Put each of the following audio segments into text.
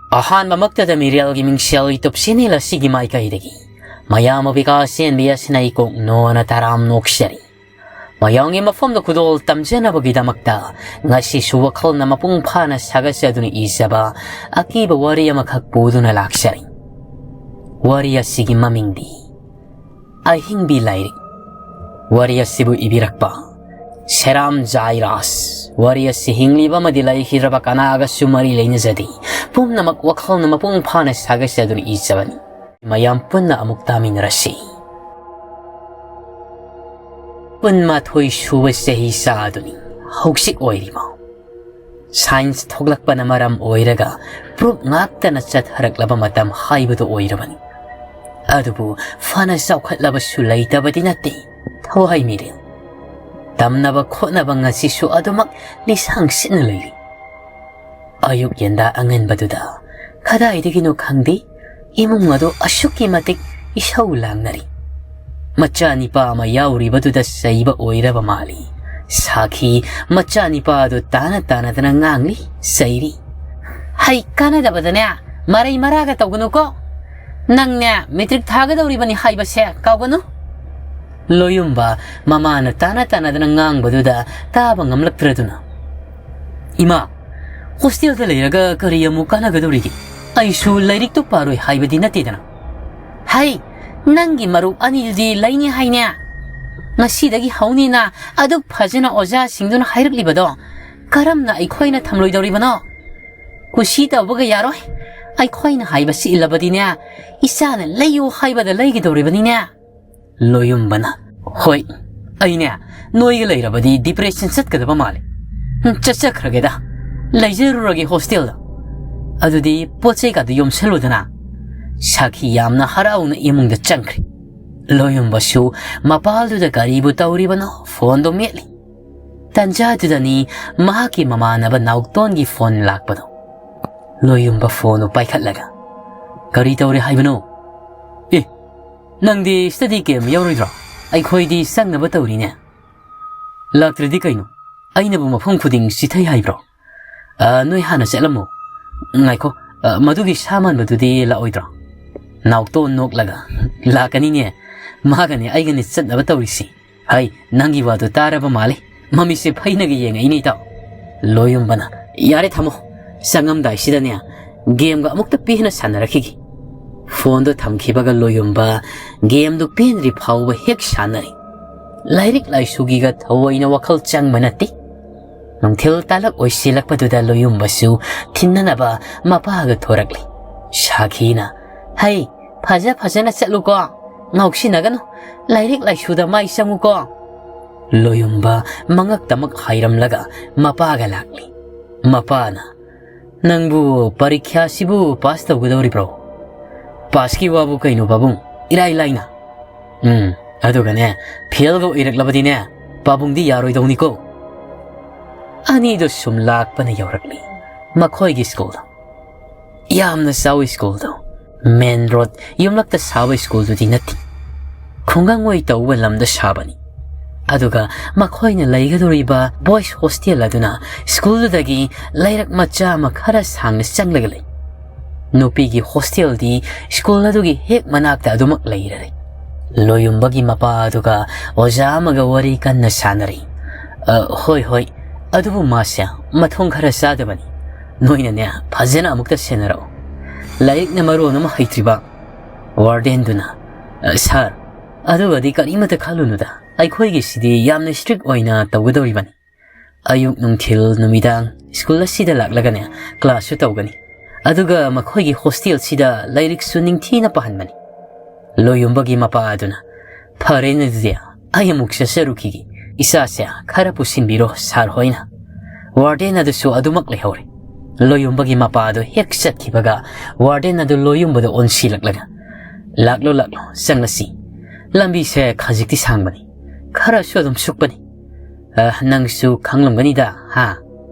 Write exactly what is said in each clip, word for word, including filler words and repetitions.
ꯑꯍꯥꯟꯕꯃꯛꯇꯗ ꯃꯤꯔꯦꯜꯒꯤ ꯃꯤꯡꯁꯦꯜ YouTube channel ꯑꯁꯤꯒꯤ ꯃꯥꯏꯀꯩꯗꯒꯤ ꯃꯌꯥꯝ ꯑꯕꯤꯀꯥ ꯆꯦꯟꯕꯤ ꯑꯁꯤꯅ ꯏꯀꯣꯛ ꯅꯣꯅ ꯇꯔꯥꯝ ꯅꯣꯛꯆꯔꯤ꯫ ꯃꯌꯥꯝꯒꯤ ꯃꯐꯝꯗ ꯈꯨꯗꯣꯜ ꯇꯝꯖꯅꯕꯒꯤꯗꯃꯛꯇ ꯉꯁꯤꯁꯨ ꯋꯥꯈꯜꯅ ꯃꯄꯨꯡ ꯐꯥꯅ ꯁꯥꯒꯠꯆꯗꯨꯅ ꯏꯖꯕ ꯑꯀꯤꯕ ꯋꯥꯔꯤ ꯑꯃꯈꯛ ꯄꯨꯗꯨꯅ ꯂꯥꯛꯆꯔꯤ꯫ ꯋꯥꯔꯤ ꯑꯁꯤꯒꯤ ꯃꯃꯤꯡꯗꯤ ꯑꯍꯤꯡꯕꯤ ꯂꯥꯏꯔꯤꯛ꯫ ꯋꯥꯔꯤ ꯑꯁꯤꯕꯨ ꯏꯕꯤꯔꯛꯄ ꯁꯦꯔꯥꯝ ꯖꯥꯏꯔꯥꯁ꯫ ꯋꯥꯔꯤ ꯑꯁꯤ ꯍꯤꯡꯂꯤꯕ ꯑꯃꯗꯤ ꯂꯩꯈꯤꯗ꯭ꯔꯕ ꯀꯅꯥꯒꯁꯨ ꯃꯔꯤ ꯂꯩꯅꯖꯗꯦ꯫ ꯄꯨꯝꯅꯃꯛ ꯋꯥꯈꯜꯅ ꯃꯄꯨꯡ ꯐꯥꯅ ꯁꯥꯒꯠꯆꯗꯨꯅ ꯏꯖꯕꯅꯤ꯫ ꯃꯌꯥꯝ ꯄꯨꯟꯅ ꯑꯃꯨꯛ ꯇꯥꯃꯤꯟꯅꯔꯁꯤ꯫ ꯀꯨꯟꯃꯥꯊꯣꯏ ꯁꯨꯕ ꯆꯍꯤ ꯆꯥꯗꯨꯅꯤ ꯍꯧꯖꯤꯛ ꯑꯣꯏꯔꯤꯕ꯫ Science ꯊꯣꯛꯂꯛꯄꯅ ꯃꯔꯝ ꯑꯣꯏꯔꯒ proof ꯉꯥꯛꯇꯅ ꯆꯠꯊꯔꯛꯂꯕ ꯃꯇꯝ ꯍꯥꯏꯕꯗꯨ ꯑꯣꯏꯔꯕꯅꯤ꯫ ꯑꯗꯨꯕꯨ ꯐꯅ ꯆꯥꯎꯈꯠꯂꯕꯁꯨ ꯂꯩꯇꯕꯗꯤ ꯅꯠꯇꯦ ꯊꯋꯥꯏ ꯃꯤꯔꯦꯜ꯫ ꯇꯝꯅꯕ ꯈꯣꯠꯅꯕ ꯉꯁꯤꯁꯨ ꯑꯗꯨꯃꯛ ꯂꯤꯁꯥꯡ ꯁꯤꯠꯅ ꯂꯩꯔꯤ꯫ ꯑꯌꯨꯛ ꯌꯦꯟꯗꯥ ꯑꯉꯟꯕꯗꯨꯗ ꯀꯗꯥꯏꯗꯒꯤꯅꯣ ꯈꯪꯗꯦ, ꯏꯃꯨꯡ ꯑꯗꯨ ꯑꯁꯨꯛꯀꯤ ꯃꯇꯤꯛ ꯏꯁꯧ ꯂꯥꯡꯅꯔꯤ꯫ ꯃꯆꯥꯅꯤꯄꯥ ꯑꯃ ꯌꯥꯎꯔꯤꯕꯗꯨꯗ ꯆꯩꯕ ꯑꯣꯏꯔꯕ ꯃꯥꯜꯂꯤ꯫ ꯁꯥꯈꯤ ꯃꯆꯥꯅꯤꯄꯥ ꯑꯗꯨ ꯇꯥꯅ ꯇꯥꯅꯗꯅ ꯉꯥꯡꯂꯤ, ꯆꯩꯔꯤ꯫ "ꯍꯩ ꯀꯥꯟꯅꯗꯕꯗꯅꯦ ꯃꯔꯩ ꯃꯔꯥꯒ ꯇꯧꯒꯅꯨꯀꯣ꯫ ꯅꯪꯅꯦ matric ꯊꯥꯒꯗꯧꯔꯤꯕꯅꯤ ꯍꯥꯏꯕꯁꯦ ꯀꯥꯎꯒꯅꯨ꯫" ꯂꯣꯌꯨꯝꯕ ꯃꯃꯥꯅ ꯇꯥꯅ ꯇꯥꯅꯗꯅ ꯉꯥꯡꯕꯗꯨꯗ ꯇꯥꯕ ꯉꯝꯂꯛꯇ꯭ꯔꯗꯨꯅ, "ꯏꯃꯥ, hostelꯗ ꯂꯩꯔꯒ ꯀꯔꯤ ꯑꯃꯨꯛ ꯀꯥꯟꯅꯒꯗꯧꯔꯤꯒꯦ? ꯑꯩꯁꯨ ꯂꯥꯏꯔꯤꯛꯇꯨ ꯄꯥꯔꯣꯏ ꯍꯥꯏꯕꯗꯤ ꯅꯠꯇꯦꯗꯅ꯫" "ꯍꯩ, ꯅꯪꯒꯤ ꯃꯔꯨꯞ ꯑꯅꯤꯗꯨꯗꯤ ꯂꯩꯅꯤ ꯍꯥꯏꯅꯦ꯫ ꯉꯁꯤꯗꯒꯤ ꯍꯧꯅꯤꯅ ꯑꯗꯨꯛ ꯐꯖꯅ ꯑꯣꯖꯥꯁꯤꯡꯗꯨꯅ ꯍꯥꯏꯔꯛꯂꯤꯕꯗꯣ ꯀꯔꯝꯅ ꯑꯩꯈꯣꯏꯅ ꯊꯝꯂꯣꯏꯗꯧꯔꯤꯕꯅꯣ? ꯀꯨꯁꯤ ꯇꯧꯕꯒ ꯌꯥꯔꯣꯏ꯫ ꯑꯩꯈꯣꯏꯅ ꯍꯥꯏꯕꯁꯤ ꯏꯜꯂꯕꯗꯤꯅꯦ, ꯏꯆꯥꯅ ꯂꯩꯌꯨ ꯍꯥꯏꯕꯗ ꯂꯩꯒꯗꯧꯔꯤꯕꯅꯤꯅꯦ꯫" ꯂꯣꯌꯨꯝꯕꯅ, "ꯍꯣꯏ, ꯑꯩꯅꯦ ꯅꯣꯏꯒ ꯂꯩꯔꯕꯗꯤ depression ꯆꯠꯀꯗꯕ ꯃꯥꯜꯂꯦ꯫ ꯎꯝ, ꯆꯠꯆꯈ꯭ꯔꯒꯦꯗ, ꯂꯩꯖꯔꯨꯔꯒꯦ hostelꯗ꯫ ꯑꯗꯨꯗꯤ ꯄꯣꯠ ꯆꯩꯒꯗꯨ ꯌꯣꯝꯁꯜꯂꯨꯗꯅ꯫" ꯁꯥꯈꯤ ꯌꯥꯝꯅ ꯍꯔꯥꯎꯅ ꯏꯃꯨꯡꯗ ꯆꯪꯈ꯭ꯔꯦ꯫ ꯂꯣꯌꯨꯝꯕꯁꯨ ꯃꯄꯥꯜꯗꯨꯗ ꯀꯔꯤꯕꯨ ꯇꯧꯔꯤꯕꯅꯣ phoneꯗꯣ ꯃꯦꯠꯂꯤ꯫ ꯇꯟꯖꯥꯗꯨꯗꯅꯤ ꯃꯍꯥꯛꯀꯤ ꯃꯃꯥꯟꯅꯕ ꯅꯥꯎꯇꯣꯟꯒꯤ phone ꯂꯥꯛꯄꯗꯣ꯫ ꯂꯣꯌꯨꯝꯕ phoneꯗꯨ ꯄꯥꯏꯈꯠꯂꯒ, "ꯀꯔꯤ ꯇꯧꯔꯦ ꯍꯥꯏꯕꯅꯣ? ꯑꯦ, ꯅꯪꯗꯤ study camp ꯌꯥꯎꯔꯣꯏꯗ꯭ꯔꯣ? ꯑꯩꯈꯣꯏꯗꯤ ꯆꯪꯅꯕ ꯇꯧꯔꯤꯅꯦ꯫" "ꯂꯥꯛꯇ꯭ꯔꯗꯤ ꯀꯩꯅꯣ? ꯑꯩꯅꯕꯨ ꯃꯐꯝ ꯈꯨꯗꯤꯡ ꯆꯤꯊꯩ ꯍꯥꯏꯕ꯭ꯔꯣ?" "ꯑ, ꯅꯣꯏ ꯍꯥꯟꯅ ꯆꯠꯂꯝꯃꯣ꯫ ꯉꯥꯏꯈꯣ, "ꯑ, ꯃꯗꯨꯒꯤ ꯁꯥ ꯃꯥꯟꯕꯗꯨꯗꯤ ꯂꯥꯛꯑꯣꯏꯗ꯭ꯔꯣ?" ꯅꯥꯎꯇꯣꯟ ꯅꯣꯛꯂꯒ, "ꯂꯥꯛꯀꯅꯤꯅꯦ, ꯃꯥꯒꯅꯦ ꯑꯩꯒꯅꯦ ꯆꯠꯅꯕ ꯇꯧꯔꯤꯁꯤ꯫ ꯍꯩ, ꯅꯪꯒꯤ ꯋꯥꯗꯣ ꯇꯥꯔꯕ ꯃꯥꯜꯂꯦ, ꯃꯃꯤꯠꯁꯦ ꯐꯩꯅꯒ ꯌꯦꯡꯉꯛꯏꯅꯦ ꯏꯇꯥꯎ꯫" ꯂꯣꯌꯨꯝꯕꯅ, "ꯌꯥꯔꯦ ꯊꯝꯃꯣ, ꯆꯪꯉꯝꯗꯥꯏꯁꯤꯗꯅꯦ ꯒꯦꯝꯒ ꯑꯃꯨꯛꯇ ꯄꯦꯟꯅ ꯁꯥꯟꯅꯔꯛꯈꯤꯒꯦ꯫" ꯐꯣꯟꯗꯣ ꯊꯝꯈꯤꯕꯒ ꯂꯣꯌꯨꯝꯕ ꯒꯦꯝꯗꯨ ꯄꯦꯟꯗ꯭ꯔꯤ ꯐꯥꯎꯕ ꯍꯦꯛ ꯁꯥꯟꯅꯔꯤ꯫ ꯂꯥꯏꯔꯤꯛ ꯂꯥꯏꯁꯨꯒꯤꯒ ꯊꯑꯣꯏꯅ ꯋꯥꯈꯜ ꯆꯪꯕ ꯅꯠꯇꯦ꯫ ꯅꯨꯡꯊꯤꯜ ꯇꯥꯂꯛ ꯑꯣꯏꯁꯤꯜꯂꯛꯄꯗꯨꯗ ꯂꯣꯌꯨꯝꯕꯁꯨ ꯊꯤꯟꯅꯅꯕ ꯃꯄꯥꯒ ꯊꯣꯔꯛꯂꯤ꯫ ꯁꯥꯈꯤꯅ, "ꯍꯩ, ꯐꯖ ꯐꯖꯅ ꯆꯠꯂꯨꯀꯣ, ꯉꯥꯎꯁꯤꯟꯅꯒꯅꯨ, ꯂꯥꯏꯔꯤꯛ ꯂꯥꯏꯁꯨꯗ ꯃꯥꯏ ꯆꯪꯉꯨꯀꯣ꯫" ꯂꯣꯌꯨꯝꯕ ꯃꯉꯛꯇꯃꯛ ꯍꯥꯏꯔꯝꯂꯒ ꯃꯄꯥꯒ ꯂꯥꯛꯂꯤ꯫ ꯃꯄꯥꯅ, "ꯅꯪꯕꯨ ꯄꯔꯤꯈ꯭ꯌꯥꯁꯤꯕꯨ ꯄꯥꯁ ꯇꯧꯒꯗꯧꯔꯤꯕ꯭ꯔꯣ?" "ꯄꯥꯁꯀꯤ ꯋꯥꯕꯨ ꯀꯩꯅꯣ ꯄꯥꯕꯨꯡ? ꯏꯔꯥꯏ ꯂꯥꯏꯅ꯫" "ꯎꯝ, ꯑꯗꯨꯒꯅꯦ, ꯐꯦꯜꯒ ꯑꯣꯏꯔꯛꯂꯕꯗꯤꯅꯦ, ꯄꯥꯕꯨꯡꯗꯤ ꯌꯥꯔꯣꯏꯗꯧꯅꯤꯀꯣ꯫" ꯑꯅꯤꯗꯣ ꯁꯨꯝ ꯂꯥꯛꯄꯅ ꯌꯧꯔꯛꯂꯤ꯫ ꯃꯈꯣꯏꯒꯤ ꯁ꯭ꯀꯨꯜꯗꯣ ꯌꯥꯝꯅ ꯆꯥꯎꯏ꯫ ꯁ꯭ꯀꯨꯜꯗꯣ ꯃꯦꯟ ꯔꯣꯗ ꯌꯨꯝꯂꯛꯇ ꯁꯥꯕ ꯁ꯭ꯀꯨꯜꯗꯨꯗꯤ ꯅꯠꯇꯦ, ꯈꯨꯡꯒꯪ ꯑꯣꯏ ꯇꯧꯕ ꯂꯝꯗ ꯁꯥꯕꯅꯤ꯫ ꯑꯗꯨꯒ ꯃꯈꯣꯏꯅ ꯂꯩꯒꯗꯧꯔꯤꯕ ꯕꯣꯏꯁ ꯍꯣꯁꯇꯦꯜ ꯑꯗꯨꯅ ꯁ꯭ꯀꯨꯜꯗꯨꯗꯒꯤ ꯂꯩꯔꯛ ꯃꯆꯥ ꯑꯃ ꯈꯔ ꯁꯥꯡꯅ ꯆꯪꯂꯒ ꯂꯩ꯫ ꯅꯨꯄꯤꯒꯤ ꯍꯣꯁꯇꯦꯜꯗꯤ ꯁ꯭ꯀꯨꯜ ꯑꯗꯨꯒꯤ ꯍꯦꯛ ꯃꯅꯥꯛꯇ ꯑꯗꯨꯃꯛ ꯂꯩꯔꯔꯦ꯫ ꯂꯣꯌꯨꯝꯕꯒꯤ ꯃꯄꯥ ꯑꯗꯨꯒ ꯑꯣꯖꯥ ꯑꯃꯒ ꯋꯥꯔꯤ ꯀꯟꯅ ꯁꯥꯟꯅꯔꯤ꯫ "ꯑ, ꯍꯣꯏ, ꯍꯣꯏ, ꯑꯗꯨꯕꯨ ꯃꯥꯁꯦ ꯃꯊꯣꯡ ꯈꯔ ꯆꯥꯗꯕꯅꯤ꯫ ꯅꯣꯏꯅꯅꯦ, ꯐꯖꯅ ꯑꯃꯨꯛꯇ ꯁꯦꯟꯅꯔꯛꯑꯣ꯫ ꯂꯥꯏꯔꯤꯛꯅ ꯃꯔꯣꯟ ꯑꯃ ꯍꯩꯇ꯭ꯔꯤꯕ꯫" ꯋꯥꯔꯗꯦꯟꯗꯨꯅ, "ꯑ, ꯁꯥꯔ, ꯑꯗꯨꯒꯗꯤ ꯀꯔꯤꯃꯠꯇ ꯈꯜꯂꯨꯅꯨꯗ꯫ ꯑꯩꯈꯣꯏꯒꯤꯁꯤꯗꯤ ꯌꯥꯝꯅ ꯁ꯭ꯇ꯭ꯔꯤꯛ ꯑꯣꯏꯅ ꯇꯧꯒꯗꯧꯔꯤꯕꯅꯤ꯫ ꯑꯌꯨꯛ, ꯅꯨꯡꯊꯤꯜ, ꯅꯨꯃꯤꯗꯥꯡ ꯁ꯭ꯀꯨꯜ ꯑꯁꯤꯗ ꯂꯥꯛꯂꯒꯅꯦ, ꯀ꯭ꯂꯥꯁꯁꯨ ꯇꯧꯒꯅꯤ꯫ ꯑꯗꯨꯒ ꯃꯈꯣꯏꯒꯤ ꯍꯣꯁꯇꯦꯜꯁꯤꯗ ꯂꯥꯏꯔꯤꯛꯁꯨ ꯅꯤꯡꯊꯤꯅ ꯄꯥꯍꯟꯕꯅꯤ꯫" ꯂꯣꯌꯨꯝꯕꯒꯤ ꯃꯄꯥ ꯑꯗꯨꯅ, "ꯐꯔꯦꯅꯦ ꯑꯗꯨꯗꯤ, ꯑꯩ ꯑꯃꯨꯛ ꯆꯠꯆꯔꯨꯈꯤꯒꯦ꯫ ꯏꯆꯥꯁꯦ ꯈꯔ ꯄꯨꯁꯤꯟꯕꯤꯔꯣ ꯁꯥꯔ ꯍꯣꯏꯅ꯫" ꯋꯥꯔꯗꯦꯟ ꯑꯗꯨꯁꯨ ꯑꯗꯨꯃꯛ ꯂꯩꯍꯧꯔꯦ꯫ ꯂꯣꯌꯨꯝꯕꯒꯤ ꯃꯄꯥ ꯑꯗꯨ ꯍꯦꯛ ꯆꯠꯈꯤꯕꯒ ꯋꯥꯔꯗꯦꯟ ꯑꯗꯨ ꯂꯣꯌꯨꯝꯕꯗ ꯑꯣꯟꯁꯤꯜꯂꯛꯂꯒ, "ꯂꯥꯛꯂꯣ, ꯂꯥꯛꯂꯣ, ꯆꯪꯂꯁꯤ꯫ ꯂꯝꯕꯤꯁꯦ ꯈꯖꯤꯛꯇꯤ ꯁꯥꯡꯕꯅꯤ, ꯈꯔꯁꯨ ꯑꯗꯨꯝ ꯁꯨꯛꯄꯅꯤ꯫ ꯑ, ꯅꯪꯁꯨ ꯈꯪꯂꯝꯒꯅꯤꯗ, ꯍꯥ?"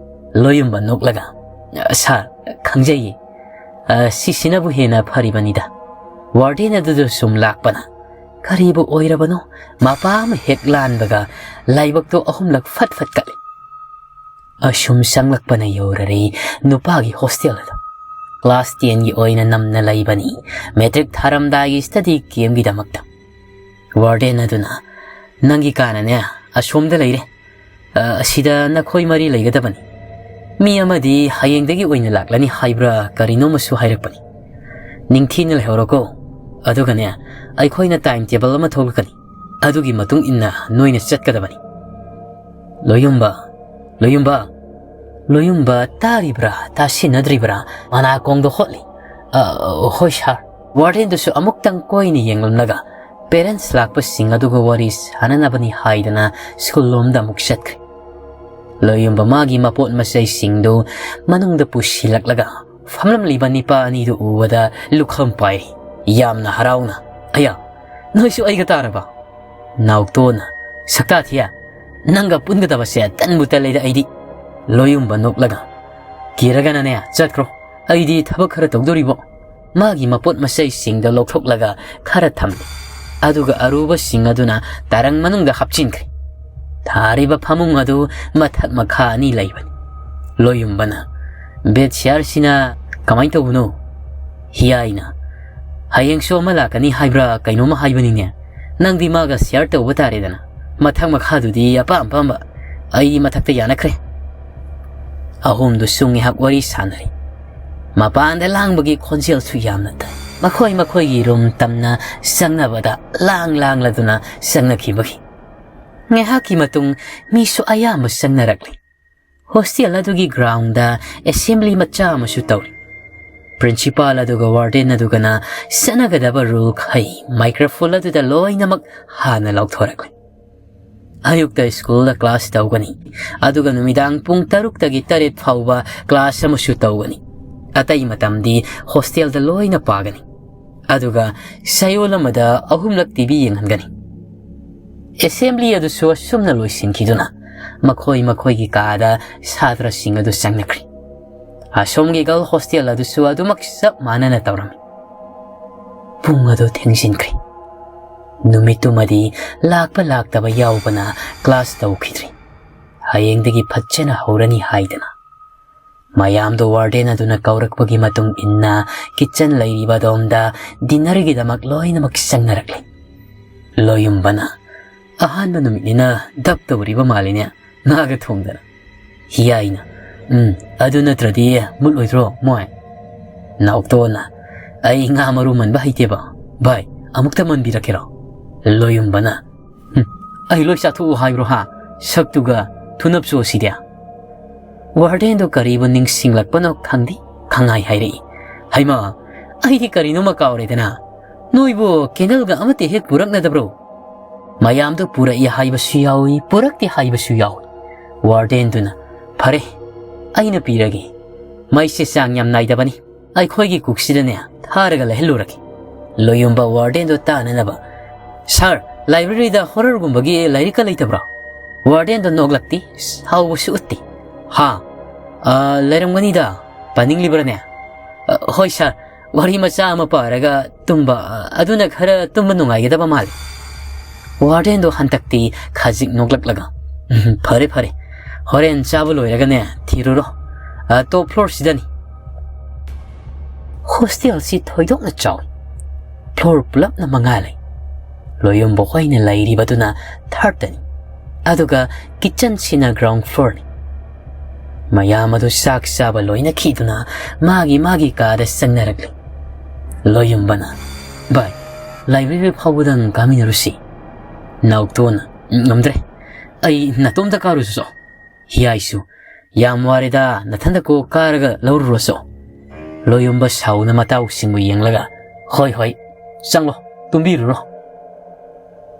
ꯂꯣꯌꯨꯝꯕ ꯅꯣꯛꯂꯒ, "ꯑ, ꯁꯥꯔ, ꯈꯪꯖꯩꯌꯦ꯫ ꯑ, ꯁꯤꯁꯤꯅꯕꯨ ꯍꯦꯟꯅ ꯐꯔꯤꯕꯅꯤꯗ꯫" ꯋꯥꯔꯗꯦꯟ ꯑꯗꯨꯗ ꯁꯨꯝ ꯂꯥꯛꯄꯅ, ꯀꯔꯤꯕꯨ ꯑꯣꯏꯔꯕꯅꯣ, ꯃꯄꯥ ꯑꯃ ꯍꯦꯛ ꯂꯥꯟꯕꯒ ꯂꯥꯏꯕꯛꯇꯣ ꯑꯍꯨꯝꯂꯛ ꯐꯠ ꯐꯠ ꯀꯠꯂꯤ꯫ ꯑꯁꯨꯝ ꯆꯪꯂꯛꯄꯅ ꯌꯧꯔꯔꯦ ꯅꯨꯄꯥꯒꯤ ꯍꯣꯁꯇꯦꯜ ꯑꯗꯨ꯫ ꯀ꯭ꯂꯥꯁ ꯇꯦꯟꯒꯤ ꯑꯣꯏꯅ ꯅꯝꯅ ꯂꯩꯕꯅꯤ, ꯃꯦꯇ꯭ꯔꯤꯛ ꯊꯥꯔꯝꯗꯥꯏꯒꯤ ꯁ꯭ꯇꯗꯤ ꯀꯦꯝꯒꯤꯗꯃꯛꯇ꯫ ꯋꯥꯔꯗꯦꯟ ꯑꯗꯨꯅ, "ꯅꯪꯒꯤ ꯀꯥꯅꯅꯦ ꯑꯁꯣꯝꯗ ꯂꯩꯔꯦ, ꯑ, ꯑꯁꯤꯗ ꯅꯈꯣꯏ ꯃꯔꯤ ꯂꯩꯒꯗꯕꯅꯤ꯫ ꯃꯤ ꯑꯃꯗꯤ ꯍꯌꯦꯡꯗꯒꯤ ꯑꯣꯏꯅ ꯂꯥꯛꯂꯅꯤ ꯍꯥꯏꯕ꯭ꯔꯥ ꯀꯔꯤꯅꯣꯃꯁꯨ ꯍꯥꯏꯔꯛꯄꯅꯤ꯫ ꯅꯤꯡꯊꯤꯅ ꯂꯩꯍꯧꯔꯣꯀꯣ, ꯑꯗꯨꯒꯅꯦ ꯑꯩꯈꯣꯏꯅ ꯇꯥꯏꯝ ꯇꯦꯕꯜ ꯑꯃ ꯊꯣꯛꯂꯛꯀꯅꯤ, ꯑꯗꯨꯒꯤ ꯃꯇꯨꯡ ꯏꯟꯅ ꯅꯣꯏꯅ ꯆꯠꯀꯗꯕꯅꯤ꯫" "ꯂꯣꯌꯨꯝꯕ, ꯂꯣꯌꯨꯝꯕ, ꯂꯣꯌꯨꯝꯕ ꯇꯥꯔꯤꯕ꯭ꯔꯥ, ꯇꯥꯁꯤꯟꯅꯗ꯭ꯔꯤꯕ꯭ꯔꯥ?" ꯃꯅꯥꯀꯣꯡꯗꯣ ꯍꯣꯠꯂꯤ꯫ "ꯑ, ꯍꯣꯏ ꯁꯥꯔ꯫" ꯋꯥꯔꯗꯦꯟꯗꯨꯁꯨ ꯑꯃꯨꯛꯇꯪ ꯀꯣꯏꯅ ꯌꯦꯡꯂꯝꯂꯒ ꯄꯦꯔꯦꯟꯠꯁ ꯂꯥꯛꯄꯁꯤꯡ ꯑꯗꯨꯒ ꯋꯥꯔꯤ ꯁꯥꯟꯅꯅꯕꯅꯤ ꯍꯥꯏꯗꯅ ꯁ꯭ꯀꯨꯜ ꯂꯣꯝꯗ ꯑꯃꯨꯛ ꯆꯠꯈ꯭ꯔꯦ꯫ ꯂꯣꯌꯨꯝꯕ ꯃꯥꯒꯤ ꯃꯄꯣꯠ ꯃꯆꯩꯁꯤꯡꯗꯨ ꯃꯅꯨꯡꯗ ꯄꯨꯁꯤꯜꯂꯛꯂꯒ ꯐꯝꯂꯝꯂꯤꯕ ꯅꯤꯄꯥ ꯑꯅꯤꯗꯨ ꯎꯕꯗ ꯂꯨꯈꯝ ꯄꯥꯏꯔꯤ꯫ ꯌꯥꯝꯅ ꯍꯔꯥꯎꯅ, "ꯑꯌꯥ, ꯅꯣꯏꯁꯨ ꯑꯩꯒ ꯇꯥꯔꯕ?" ꯅꯥꯎꯇꯣꯟꯅ, "ꯁꯛꯇꯥ ꯊꯤꯌꯦ, ꯅꯪꯒ ꯄꯨꯟꯒꯗꯕꯁꯦ ꯇꯟꯕꯨ ꯇꯜꯂꯦꯗ ꯑꯩꯗꯤ꯫" ꯂꯣꯌꯨꯝꯕ ꯅꯣꯛꯂꯒ, "ꯀꯤꯔꯒꯅꯅꯦ ꯆꯠꯈ꯭ꯔꯣ, ꯑꯩꯗꯤ ꯊꯕꯛ ꯈꯔ ꯇꯧꯗꯣꯔꯤꯕꯣ꯫" ꯃꯥꯒꯤ ꯃꯄꯣꯠ ꯃꯆꯩꯁꯤꯡꯗꯣ ꯂꯧꯊꯣꯛꯂꯒ ꯈꯔ ꯊꯝꯂꯦ꯫ ꯑꯗꯨꯒ ꯑꯔꯨꯕꯁꯤꯡ ꯑꯗꯨꯅ ꯇꯔꯪ ꯃꯅꯨꯡꯗ ꯍꯥꯞꯆꯤꯟꯈ꯭ꯔꯦ꯫ ꯊꯥꯔꯤꯕ ꯐꯃꯨꯡ ꯑꯗꯨ ꯃꯊꯛ ꯃꯈꯥ ꯑꯅꯤ ꯂꯩꯕꯅꯤ꯫ ꯂꯣꯌꯨꯝꯕꯅ, "ꯕꯦꯗ ꯁꯤꯌꯥꯔꯁꯤꯅ ꯀꯃꯥꯏꯅ ꯇꯧꯕꯅꯣ?" ꯍꯤꯌꯥꯏꯅ, "ꯍꯌꯦꯡꯁꯨ ꯑꯃ ꯂꯥꯛꯀꯅꯤ ꯍꯥꯏꯕ꯭ꯔꯥ ꯀꯩꯅꯣꯝꯃ ꯍꯥꯏꯕꯅꯤꯅꯦ꯫ ꯅꯪꯗꯤ ꯃꯥꯒ ꯁꯤꯌꯥꯔ ꯇꯧꯕ ꯇꯥꯔꯦꯗꯅ꯫ ꯃꯊꯛ ꯃꯈꯥꯗꯨꯗꯤ ꯑꯄꯥꯝ ꯑꯄꯥꯝꯕ꯫ ꯑꯩ ꯃꯊꯛꯇ ꯌꯥꯅꯈ꯭ꯔꯦ꯫" ꯑꯍꯨꯝꯗꯨꯁꯨ ꯉꯥꯏꯍꯥꯛ ꯋꯥꯔꯤ ꯁꯥꯟꯅꯔꯦ꯫ ꯃꯄꯥꯟꯗ ꯂꯥꯡꯕꯒꯤ ꯈꯣꯟꯖꯦꯜꯁꯨ ꯌꯥꯝꯅ ꯇꯥꯏ꯫ ꯃꯈꯣꯏ ꯃꯈꯣꯏꯒꯤ ꯔꯨꯝ ꯇꯝꯅ ꯆꯪꯅꯕꯗ ꯂꯥꯡ ꯂꯥꯡꯂꯗꯨꯅ ꯆꯪꯅꯈꯤꯕꯒꯤ꯫ ꯉꯥꯏꯍꯥꯛꯀꯤ ꯃꯇꯨꯡ ꯃꯤꯁꯨ ꯑꯌꯥꯝꯕ ꯆꯪꯅꯔꯛꯂꯦ꯫ ꯍꯣꯁꯇꯦꯜ ꯑꯗꯨꯒꯤ ꯒ꯭ꯔꯥꯎꯟꯗ ꯑꯦꯁꯦꯝꯕ꯭ꯂꯤ ꯃꯆꯥ ꯑꯃꯁꯨ ꯇꯧꯔꯤ꯫ ꯄ꯭ꯔꯤꯟꯁꯤꯄꯥꯜ ꯑꯗꯨꯒ ꯋꯥꯔꯗꯦꯟ ꯑꯗꯨꯒꯅ ꯆꯠꯅꯒꯗꯕ ꯔꯨꯜꯈꯩ ꯃꯥꯏꯀ꯭ꯔꯣꯐꯣꯟ ꯑꯗꯨꯗ ꯂꯣꯏꯅꯃꯛ ꯍꯥꯟꯅ ꯂꯧꯊꯣꯔꯛꯂꯦ꯫ ꯑꯌꯨꯛꯇ ꯁ꯭ꯀꯨꯜꯗ ꯀ꯭ꯂꯥꯁ ꯇꯧꯒꯅꯤ, ꯑꯗꯨꯒ ꯅꯨꯃꯤꯗꯥꯡ ꯄꯨꯡ ꯇꯔꯨꯛꯇꯒꯤ ꯇꯔꯦꯠ ꯐꯥꯎꯕ ꯀ꯭ꯂꯥꯁ ꯑꯃꯁꯨ ꯇꯧꯒꯅꯤ꯫ ꯑꯇꯩ ꯃꯇꯝꯗꯤ ꯍꯣꯁꯇꯦꯜꯗ ꯂꯣꯏꯅ ꯄꯥꯒꯅꯤ, ꯑꯗꯨꯒ ꯆꯌꯣꯜ ꯑꯃꯗ ꯑꯍꯨꯝꯂꯛ ꯇꯤꯚꯤ ꯌꯦꯡꯍꯟꯒꯅꯤ꯫ ꯑꯦꯁꯦꯝꯕ꯭ꯂꯤ ꯑꯗꯨꯁꯨ ꯑꯁꯨꯝꯅ ꯂꯣꯏꯁꯤꯟꯈꯤꯗꯨꯅ ꯃꯈꯣꯏ ꯃꯈꯣꯏꯒꯤ ꯀꯥꯗ ꯁꯥꯇ꯭ꯔꯁꯤꯡ ꯑꯗꯨ ꯆꯪꯅꯈ꯭ꯔꯦ꯫ ꯑꯁꯣꯝꯒꯤ ꯒꯔꯜ ꯍꯣꯁꯇꯦꯜ ꯑꯗꯨꯁꯨ ꯑꯗꯨꯃꯛ ꯆꯞ ꯃꯥꯟꯅꯅ ꯇꯧꯔꯝꯃꯤ꯫ ꯄꯨꯡ ꯑꯗꯨ ꯊꯦꯡꯖꯤꯟꯈ꯭ꯔꯦ꯫ ꯅꯨꯃꯤꯠꯇꯨꯃꯗꯤ ꯂꯥꯛꯄ ꯂꯥꯛꯇꯕ ꯌꯥꯎꯕꯅ ꯀ꯭ꯂꯥꯁ ꯇꯧꯈꯤꯗ꯭ꯔꯦ꯫ ꯍꯌꯦꯡꯗꯒꯤ ꯐꯖꯅ ꯍꯧꯔꯅꯤ ꯍꯥꯏꯗꯅ꯫ ꯃꯌꯥꯝꯗꯣ ꯋꯥꯔꯗꯦꯟ ꯑꯗꯨꯅ ꯀꯧꯔꯛꯄꯒꯤ ꯃꯇꯨꯡ ꯏꯟꯅ ꯀꯤꯠꯆꯟ ꯂꯩꯔꯤꯕ ꯑꯗꯣꯝꯗ ꯗꯤꯟꯅꯔꯒꯤꯗꯃꯛ ꯂꯣꯏꯅꯃꯛ ꯆꯪꯅꯔꯛꯂꯦ꯫ ꯂꯣꯌꯨꯝꯕꯅ, "ꯑꯍꯥꯟꯕ ꯅꯨꯃꯤꯠꯅꯤꯅ ꯗꯞ ꯇꯧꯔꯤꯕ ꯃꯥꯜꯂꯤꯅꯦ, ꯉꯥꯒ ꯊꯣꯡꯗꯅ꯫" ꯍꯤꯌꯥꯏꯅ, "ꯎꯝ, ꯑꯗꯨ ꯅꯠꯇ꯭ꯔꯗꯤ ꯃꯨꯠꯂꯣꯏꯗ꯭ꯔꯣ ꯃꯣꯏ?" ꯅꯥꯎꯇꯣꯟꯅ, "ꯑꯩ ꯉꯥ ꯃꯔꯨ ꯃꯟꯕ ꯍꯩꯇꯦꯕ꯫ ꯚꯥꯏ, ꯑꯃꯨꯛꯇ ꯃꯟꯕꯤꯔꯛꯀꯦꯔꯣ?" ꯂꯣꯌꯨꯝꯕꯅ, "ꯍꯨꯝ, ꯑꯩ ꯂꯣꯏ ꯆꯥꯊꯣꯛꯎ ꯍꯥꯏꯕ꯭ꯔꯣ ꯍꯥ? ꯁꯛꯇꯨꯒ ꯊꯨꯅꯞꯁꯨ ꯑꯁꯤꯗꯤ꯫" ꯋꯥꯔꯗꯦꯟꯗꯣ ꯀꯔꯤꯕꯨ ꯅꯤꯡꯁꯤꯡꯂꯛꯄꯅꯣ ꯈꯪꯗꯦ, ꯈꯪꯍꯥꯏ ꯍꯥꯏꯔꯛꯏ, "ꯍꯩꯃꯥ, ꯑꯩꯗꯤ ꯀꯔꯤꯅꯣꯃ ꯀꯥꯎꯔꯦꯗꯅ꯫ ꯅꯣꯏꯕꯨ ꯀꯦꯟꯗꯜꯒ ꯑꯃꯠꯇ ꯍꯦꯛ ꯄꯨꯔꯛꯅꯗꯕ꯭ꯔꯣ?" "ꯃꯌꯥꯝꯗꯣ ꯄꯨꯔꯛꯏ ꯍꯥꯏꯕꯁꯨ ꯌꯥꯎꯏ, ꯄꯨꯔꯛꯇꯦ ꯍꯥꯏꯕꯁꯨ ꯌꯥꯎꯏ꯫" ꯋꯥꯔꯗꯦꯟꯗꯨꯅ, "ꯐꯔꯦ, ꯑꯩꯅ ꯄꯤꯔꯒꯦ꯫ ꯃꯩꯁꯦ ꯆꯥꯡ ꯌꯥꯝ ꯅꯥꯏꯗꯕꯅꯤ꯫ ꯑꯩꯈꯣꯏꯒꯤ ꯀꯨꯛꯁꯤꯗꯅꯦ ꯊꯥꯔꯒ ꯂꯩꯍꯜꯂꯨꯔꯒꯦ꯫" ꯂꯣꯌꯨꯝꯕ ꯋꯥꯔꯗꯦꯟꯗꯣ ꯇꯥꯅꯅꯕ, "ꯁꯥꯔ, ꯂꯥꯏꯕ꯭ꯔꯦꯔꯤꯗ ꯍꯣꯔꯔꯒꯨꯝꯕꯒꯤ ꯂꯥꯏꯔꯤꯛꯀ ꯂꯩꯇꯕ꯭ꯔꯣ?" ꯋꯥꯔꯗꯦꯟꯗꯣ ꯅꯣꯛꯂꯛꯇꯦ, ꯁꯥꯎꯕꯁꯨ ꯎꯠꯇꯦ꯫ "ꯍꯥ, ꯑ, ꯂꯩꯔꯝꯒꯅꯤꯗ꯫ ꯄꯥꯅꯤꯡꯂꯤꯕ꯭ꯔꯅꯦ?" "ꯑ, ꯍꯣꯏ ꯁꯥꯔ, ꯋꯥꯔꯤ ꯃꯆꯥ ꯑꯃ ꯄꯥꯔꯒ ꯇꯨꯝꯕ, ꯑ, ꯑꯗꯨꯅ ꯈꯔ ꯇꯨꯝꯕ ꯅꯨꯡꯉꯥꯏꯒꯗꯕ ꯃꯥꯜꯂꯤ꯫" ꯋꯥꯔꯗꯦꯟꯗꯣ ꯍꯟꯗꯛꯇꯤ ꯈꯖꯤꯛ ꯅꯣꯛꯂꯛꯂꯒ, "ꯎꯝ, ꯐꯔꯦ, ꯐꯔꯦ꯫ ꯍꯣꯔꯦꯟ ꯆꯥꯕ ꯂꯣꯏꯔꯒꯅꯦ ꯊꯤꯔꯨꯔꯣ꯫ ꯑ, ꯇꯣꯞ ꯐ꯭ꯂꯣꯔꯁꯤꯗꯅꯤ꯫" ꯍꯣꯁꯇꯦꯜꯁꯤ ꯊꯣꯏꯗꯣꯛꯅ ꯆꯥꯎꯏ꯫ ꯐ꯭ꯂꯣꯔ ꯄꯨꯂꯞꯅ ꯃꯉꯥ ꯂꯩ꯫ ꯂꯣꯌꯨꯝꯕ ꯍꯣꯏꯅ ꯂꯩꯔꯤꯕꯗꯨꯅ ꯊꯥꯔꯠꯇꯅꯤ꯫ ꯑꯗꯨꯒ ꯀꯤꯠꯆꯟꯁꯤꯅ ꯒ꯭ꯔꯥꯎꯟ ꯐ꯭ꯂꯣꯔꯅꯤ꯫ ꯃꯌꯥꯝ ꯑꯗꯨ ꯆꯥꯛ ꯆꯥꯕ ꯂꯣꯏꯅꯈꯤꯗꯨꯅ ꯃꯥꯒꯤ ꯃꯥꯒꯤ ꯀꯥꯗ ꯆꯪꯅꯔꯛꯂꯤ꯫ ꯂꯣꯌꯨꯝꯕꯅ, "ꯚꯥꯏ, ꯂꯥꯏꯕ꯭ꯔꯦꯔꯤ ꯐꯥꯎꯕꯗꯪ ꯀꯥꯃꯤꯟꯅꯔꯨꯁꯤ꯫" ꯅꯥꯎꯇꯣꯅ, "ꯉꯝꯗ꯭ꯔꯦ, ꯑꯩ ꯅꯥꯇꯣꯝꯇ ꯀꯥꯔꯨꯁꯣ꯫" ꯍꯤꯌꯥꯏꯁꯨ, "ꯌꯥꯝ ꯋꯥꯔꯦꯗ, ꯅꯊꯟꯗ ꯀꯣꯛ ꯀꯥꯔꯒ ꯂꯧꯔꯨꯔꯣꯁꯣ꯫" ꯂꯣꯌꯨꯝꯕ ꯁꯥꯎꯅ ꯃꯇꯥꯎꯁꯤꯡꯕꯨ ꯌꯦꯡꯂꯒ, "ꯍꯣꯏ, ꯍꯣꯏ, ꯆꯪꯂꯣ, ꯇꯨꯝꯕꯤꯔꯨꯔꯣ꯫"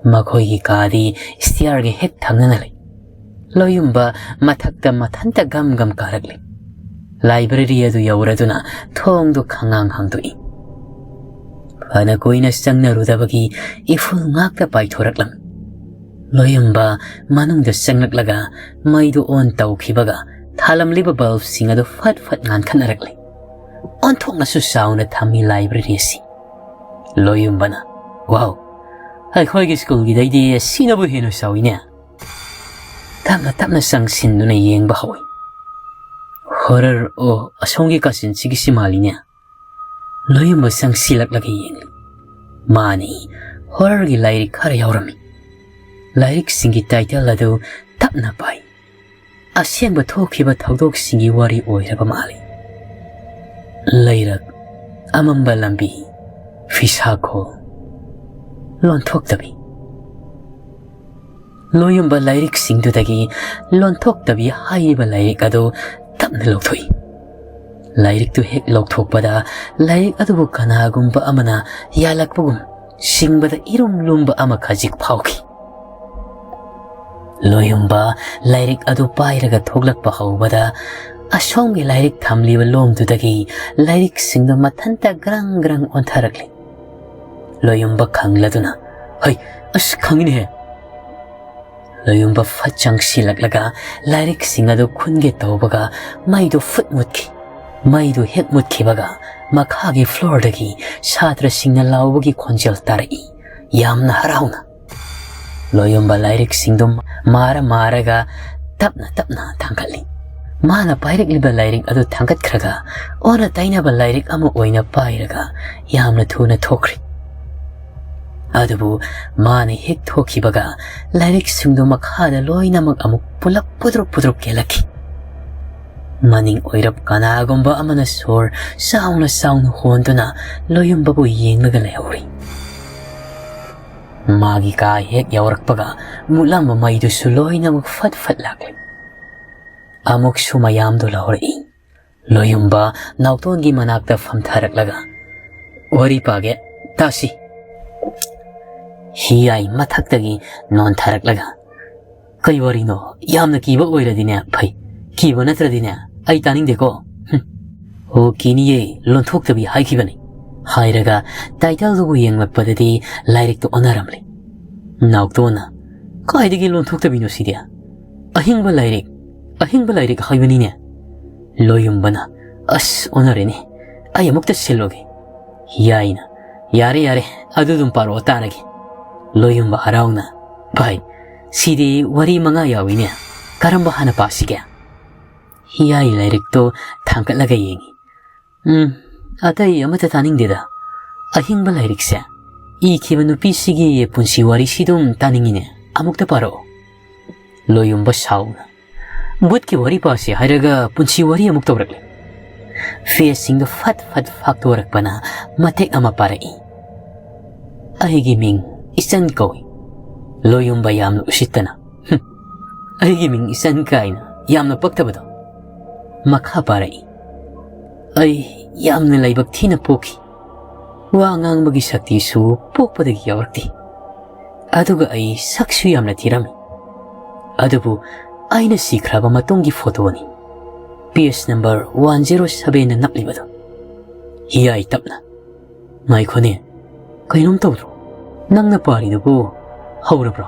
ꯃꯈꯣꯏꯒꯤ ꯀꯥꯗꯤ ꯁ꯭ꯇꯤꯌꯥꯔꯒ ꯍꯦꯛ ꯊꯪꯅꯅ ꯂꯩ꯫ ꯂꯣꯌꯨꯝꯕ ꯃꯊꯛꯇ ꯃꯊꯟꯇ ꯒꯝ ꯒꯝ ꯀꯥꯔꯛꯂꯤ꯫ ꯂꯥꯏꯕ꯭ꯔꯦꯔꯤ ꯑꯗꯨ ꯌꯧꯔꯗꯨꯅ ꯊꯣꯡꯗꯨ ꯈꯉꯥꯡ ꯍꯥꯡꯗꯣꯛꯏ꯫ ꯐꯅ ꯀꯨꯏꯅ ꯆꯪꯅꯔꯨꯗꯕꯒꯤ ꯏꯐꯨꯜ ꯉꯥꯛꯇ ꯄꯥꯏꯊꯣꯔꯛꯂꯝꯃꯤ꯫ ꯂꯣꯌꯨꯝꯕ ꯃꯅꯨꯡꯗ ꯆꯪꯂꯛꯂꯒ ꯃꯩꯗꯨ ꯑꯣꯟ ꯇꯧꯈꯤꯕꯒ ꯊꯥꯜꯂꯝꯂꯤꯕ ꯕꯜꯕꯁꯤꯡ ꯑꯗꯨ ꯐꯠ ꯐꯠ ꯉꯥꯟꯈꯠꯅꯔꯛꯂꯤ꯫ ꯑꯣꯟꯊꯣꯛꯅꯁꯨ ꯆꯥꯎꯅ ꯊꯝꯃꯤ ꯂꯥꯏꯕ꯭ꯔꯦꯔꯤ ꯑꯁꯤ꯫ ꯂꯣꯌꯨꯝꯕꯅ, "ꯋꯥꯎ, ꯑꯩꯈꯣꯏꯒꯤ ꯁ꯭ꯀꯨꯜꯒꯤꯗꯩꯗꯤ ꯁꯤꯅꯕꯨ ꯍꯦꯟꯅ ꯆꯥꯎꯏꯅꯦ꯫" ꯇꯞꯅ ꯇꯞꯅ ꯆꯪꯁꯤꯟꯗꯨꯅ ꯌꯦꯡꯕ ꯍꯧꯏ꯫ "ꯍꯣꯔꯔ, ꯑꯣ, ꯑꯁꯣꯝꯒꯤ ꯀꯥꯆꯤꯟꯁꯤꯒꯤꯁꯤ ꯃꯥꯜꯂꯤꯅꯦ"꯫ ꯂꯣꯌꯨꯝꯕ ꯆꯪꯁꯤꯜꯂꯛꯂꯒ ꯌꯦꯡꯂꯤ꯫ ꯃꯥꯅꯤ, ꯍꯣꯔꯔꯒꯤ ꯂꯥꯏꯔꯤꯛ ꯈꯔ ꯌꯥꯎꯔꯝꯃꯤ꯫ ꯂꯥꯏꯔꯤꯛꯁꯤꯡꯒꯤ ꯇꯥꯏꯇꯜ ꯑꯗꯨ ꯇꯞꯅ ꯄꯥꯏ꯫ ꯑꯁꯦꯡꯕ ꯊꯣꯛꯈꯤꯕ ꯊꯧꯗꯣꯛꯁꯤꯡꯒꯤ ꯋꯥꯔꯤ ꯑꯣꯏꯔꯕ ꯃꯥꯜꯂꯤ꯫ ꯂꯩꯔꯛ, ꯑꯃꯝꯕ ꯂꯝꯕꯤ, ꯐꯤꯁꯥꯈꯣꯜ, ꯂꯣꯟꯊꯣꯛꯇꯕꯤ꯫ ꯂꯣꯌꯨꯝꯕ ꯂꯥꯏꯔꯤꯛꯁꯤꯡꯗꯨꯗꯒꯤ ꯂꯣꯟꯊꯣꯛꯇꯕꯤ ꯍꯥꯏꯔꯤꯕ ꯂꯥꯏꯔꯤꯛ ꯑꯗꯨ ꯇꯞꯅ ꯂꯧꯊꯣꯛꯏ꯫ ꯂꯥꯏꯔꯤꯛꯇꯨ ꯍꯦꯛ ꯂꯧꯊꯣꯛꯄꯗ, ꯂꯥꯏꯔꯤꯛ ꯑꯗꯨꯕꯨ ꯀꯅꯥꯒꯨꯝꯕ ꯑꯃꯅ ꯌꯥꯜꯂꯛꯄꯒꯨꯝ ꯆꯤꯡꯕꯗ ꯏꯔꯨꯝ ꯂꯨꯝꯕ ꯑꯃ ꯈꯖꯤꯛ ꯐꯥꯎꯈꯤ꯫ ꯂꯣꯌꯨꯝꯕ ꯂꯥꯏꯔꯤꯛ ꯑꯗꯨ ꯄꯥꯏꯔꯒ ꯊꯣꯛꯂꯛꯄ ꯍꯧꯕꯗ, ꯑꯁꯣꯝꯒꯤ ꯂꯥꯏꯔꯤꯛ ꯊꯝꯂꯤꯕ ꯂꯣꯝꯗꯨꯗꯒꯤ ꯂꯥꯏꯔꯤꯛꯁꯤꯡꯗꯨ ꯃꯊꯟꯇ ꯒ꯭ꯔꯪ ꯒ꯭ꯔꯪ ꯑꯣꯟꯊꯔꯛꯂꯤ꯫ ꯂꯣꯌꯨꯝꯕ ꯈꯪꯂꯗꯨꯅ, "ꯍꯩ, ꯑꯁ, ꯈꯪꯉꯤꯅꯦꯍꯦ!" ꯂꯣꯌꯨꯝꯕ ꯐꯠ ꯆꯪꯁꯤꯜꯂꯛꯂꯒ ꯂꯥꯏꯔꯤꯛꯁꯤꯡ ꯑꯗꯨ ꯈꯨꯟꯒꯦ ꯇꯧꯕꯒ, ꯃꯩꯗꯨ ꯐꯨꯠ ꯃꯨꯠꯈꯤ꯫ ꯃꯩꯗꯨ ꯍꯦꯛ ꯃꯨꯠꯈꯤꯕꯒ, ꯃꯈꯥꯒꯤ ꯐ꯭ꯂꯣꯔꯗꯒꯤ ꯁꯥꯇ꯭ꯔꯁꯤꯡꯅ ꯂꯥꯎꯕꯒꯤ ꯈꯣꯟꯖꯦꯜ ꯇꯥꯔꯛꯏ, ꯌꯥꯝꯅ ꯍꯔꯥꯎꯅ꯫ ꯂꯣꯌꯨꯝꯕ ꯂꯥꯏꯔꯤꯛꯁꯤꯡꯗꯨ ꯃꯥꯔ ꯃꯥꯔꯒ ꯇꯞꯅ ꯇꯞꯅ ꯊꯥꯡꯒꯠꯂꯤ꯫ ꯃꯥꯅ ꯄꯥꯏꯔꯛꯂꯤꯕ ꯂꯥꯏꯔꯤꯛ ꯑꯗꯨ ꯊꯥꯡꯒꯠꯈ꯭ꯔꯒ, ꯑꯣꯟꯅ ꯇꯩꯅꯕ ꯂꯥꯏꯔꯤꯛ ꯑꯃ ꯑꯣꯏꯅ ꯄꯥꯏꯔꯒ ꯌꯥꯝꯅ ꯊꯨꯅ ꯊꯣꯛꯈ꯭ꯔꯦ꯫ ꯑꯗꯨꯕꯨ ꯃꯥꯅ ꯍꯦꯛ ꯊꯣꯛꯈꯤꯕꯒ, ꯂꯥꯏꯔꯤꯛꯁꯤꯡꯗꯨ ꯃꯈꯥꯗ ꯂꯣꯏꯅꯃꯛ ꯑꯃꯨꯛ ꯄꯨꯂꯞ ꯄꯨꯗ꯭ꯔꯨꯞ ꯄꯨꯗ꯭ꯔꯨꯞ ꯀꯦꯜꯂꯛꯈꯤ꯫ ꯃꯅꯤꯡ ꯑꯣꯏꯔꯞ ꯀꯅꯥꯒꯨꯝꯕ ꯑꯃꯅ ꯁꯣꯔ ꯆꯥꯎꯅ ꯆꯥꯎꯅ ꯍꯣꯟꯗꯨꯅ ꯂꯣꯌꯨꯝꯕꯕꯨ ꯌꯦꯡꯂꯒ ꯂꯩꯍꯧꯔꯤ꯫ ꯃꯥꯒꯤ ꯀꯥ ꯍꯦꯛ ꯌꯧꯔꯛꯄꯒ, ꯃꯨꯠꯂꯝꯕ ꯃꯩꯗꯨꯁꯨ ꯂꯣꯏꯅꯃꯛ ꯐꯠ ꯐꯠ ꯂꯥꯛꯂꯤ꯫ ꯑꯃꯨꯛꯁꯨ ꯃꯌꯥꯝꯗꯨ ꯂꯧꯔꯛꯏ꯫ ꯂꯣꯌꯨꯝꯕ ꯅꯥꯎꯇꯣꯟꯒꯤ ꯃꯅꯥꯛꯇ ꯐꯝꯊꯔꯛꯂꯒ, "ꯋꯥꯔꯤ ꯄꯥꯒꯦ, ꯇꯥꯁꯤ"꯫ ꯍꯤꯌꯥꯏ ꯃꯊꯛꯇꯒꯤ ꯅꯣꯟꯊꯔꯛꯂꯒ, "ꯀꯩ ꯋꯥꯔꯤꯅꯣ? ꯌꯥꯝꯅ ꯀꯤꯕ ꯑꯣꯏꯔꯗꯤꯅꯦ ꯐꯩ, ꯀꯤꯕ ꯅꯠꯇ꯭ꯔꯗꯤꯅꯦ ꯑꯩ ꯇꯥꯅꯤꯡꯗꯦꯀꯣ꯫ ꯍꯨꯝ꯫ ꯑꯣ, ꯀꯤꯅꯤꯌꯦ, ꯂꯣꯟꯊꯣꯛꯇꯕꯤ ꯍꯥꯏꯈꯤꯕꯅꯤ"꯫ ꯍꯥꯏꯔꯒ ꯇꯥꯏꯇꯜꯗꯨꯕꯨ ꯌꯦꯡꯂꯛꯄꯗꯗꯤ ꯂꯥꯏꯔꯤꯛꯇꯨ ꯑꯣꯟꯅꯔꯝꯂꯦ꯫ ꯅꯥꯎꯇꯣꯟꯅ, "ꯀꯥꯏꯗꯒꯤ ꯂꯣꯟꯊꯣꯛꯇꯕꯤꯅꯣ ꯁꯤꯗꯤ? ꯑꯍꯤꯡꯕ ꯂꯥꯏꯔꯤꯛ, ꯑꯍꯤꯡꯕ ꯂꯥꯏꯔꯤꯛ ꯍꯥꯏꯕꯅꯤꯅꯦ"꯫ ꯂꯣꯌꯨꯝꯕꯅ, "ꯑꯁ, ꯑꯣꯟꯅꯔꯦꯅꯦ, ꯑꯩ ꯑꯃꯨꯛꯇ ꯁꯤꯜꯂꯨꯒꯦ"꯫ ꯍꯤꯌꯥꯏꯅ, "ꯌꯥꯔꯦ, ꯌꯥꯔꯦ, ꯑꯗꯨ ꯑꯗꯨꯝ ꯄꯥꯔꯛꯑꯣ, ꯇꯥꯔꯒꯦ"꯫ ꯂꯣꯌꯨꯝꯕ ꯍꯔꯥꯎꯅ, "ꯚꯥꯏ, ꯁꯤꯗꯤ ꯋꯥꯔꯤ ꯃꯉꯥ ꯌꯥꯎꯏꯅꯦ, ꯀꯔꯝꯕ ꯍꯥꯟꯅ ꯄꯥꯁꯤꯒꯦ?" ꯍꯤꯌꯥꯏ ꯂꯥꯏꯔꯤꯛꯇꯣ ꯊꯥꯡꯒꯠꯂꯒ ꯌꯦꯡꯉꯤ꯫ "ꯎꯝ, ꯑꯇꯩ ꯑꯃꯠꯇ ꯇꯥꯅꯤꯡꯗꯦꯗ꯫ ꯑꯍꯤꯡꯕ ꯂꯥꯏꯔꯤꯛꯁꯦ ꯏꯈꯤꯕ ꯅꯨꯄꯤꯁꯤꯒꯤ ꯄꯨꯟꯁꯤ ꯋꯥꯔꯤꯁꯤꯗꯨꯝ ꯇꯥꯅꯤꯡꯉꯤꯅꯦ꯫ ꯑꯃꯨꯛꯇ ꯄꯥꯔꯛꯑꯣ꯫" ꯂꯣꯌꯨꯝꯕ ꯁꯥꯎꯅ, "ꯚꯨꯠꯀꯤ ꯋꯥꯔꯤ ꯄꯥꯁꯤ ꯍꯥꯏꯔꯒ ꯄꯨꯟꯁꯤ ꯋꯥꯔꯤ ꯑꯃꯨꯛ ꯇꯧꯔꯛꯂꯦ꯫" ꯐꯦꯁꯁꯤꯡꯗꯣ ꯐꯠ ꯐꯠ ꯐꯥꯛꯇꯣꯔꯛꯄꯅ ꯃꯇꯦꯛ ꯑꯃ ꯄꯥꯔꯛꯏ꯫ "ꯑꯩꯒꯤ ꯃꯤꯡ ꯏꯆꯟ ꯀꯧꯏ꯫" ꯂꯣꯌꯨꯝꯕ ꯌꯥꯝꯅ ꯎꯁꯤꯠꯇꯅ, "ꯍꯨꯝ, ꯑꯩꯒꯤ ꯃꯤꯡ ꯏꯆꯟ ꯀꯥꯏꯅ ꯌꯥꯝꯅ ꯄꯛꯇꯕꯗꯣ꯫" ꯃꯈꯥ ꯄꯥꯔꯛꯏ꯫ "ꯑꯩ ꯌꯥꯝꯅ ꯂꯥꯏꯕꯛ ꯊꯤꯅ ꯄꯣꯛꯈꯤ꯫ ꯋꯥ ꯉꯥꯡꯕꯒꯤ ꯁꯛꯇꯤꯁꯨ ꯄꯣꯛꯄꯗꯒꯤ ꯌꯥꯎꯔꯛꯇꯦ꯫ ꯑꯗꯨꯒ ꯑꯩ ꯁꯛꯁꯨ ꯌꯥꯝꯅ ꯊꯤꯔꯝꯃꯤ꯫ ꯑꯗꯨꯕꯨ ꯑꯩꯅ ꯁꯤꯈ꯭ꯔꯕ ꯃꯇꯨꯡꯒꯤ ꯐꯣꯇꯣꯅꯤ꯫ ꯄꯦꯖ ꯅꯝꯕꯔ ꯋꯥꯟ ꯖꯦꯔꯣ ꯁꯚꯦꯟꯗ ꯅꯞꯂꯤꯕꯗꯣ꯫" ꯍꯤꯌꯥꯏ ꯇꯞꯅ, "ꯉꯥꯏꯈꯣꯅꯦ, ꯀꯩꯅꯣꯝ ꯇꯧꯗ꯭ꯔꯣ? ꯅꯪꯅ ꯄꯥꯔꯤꯗꯨꯕꯨ ꯍꯧꯔꯕ꯭ꯔꯣ?"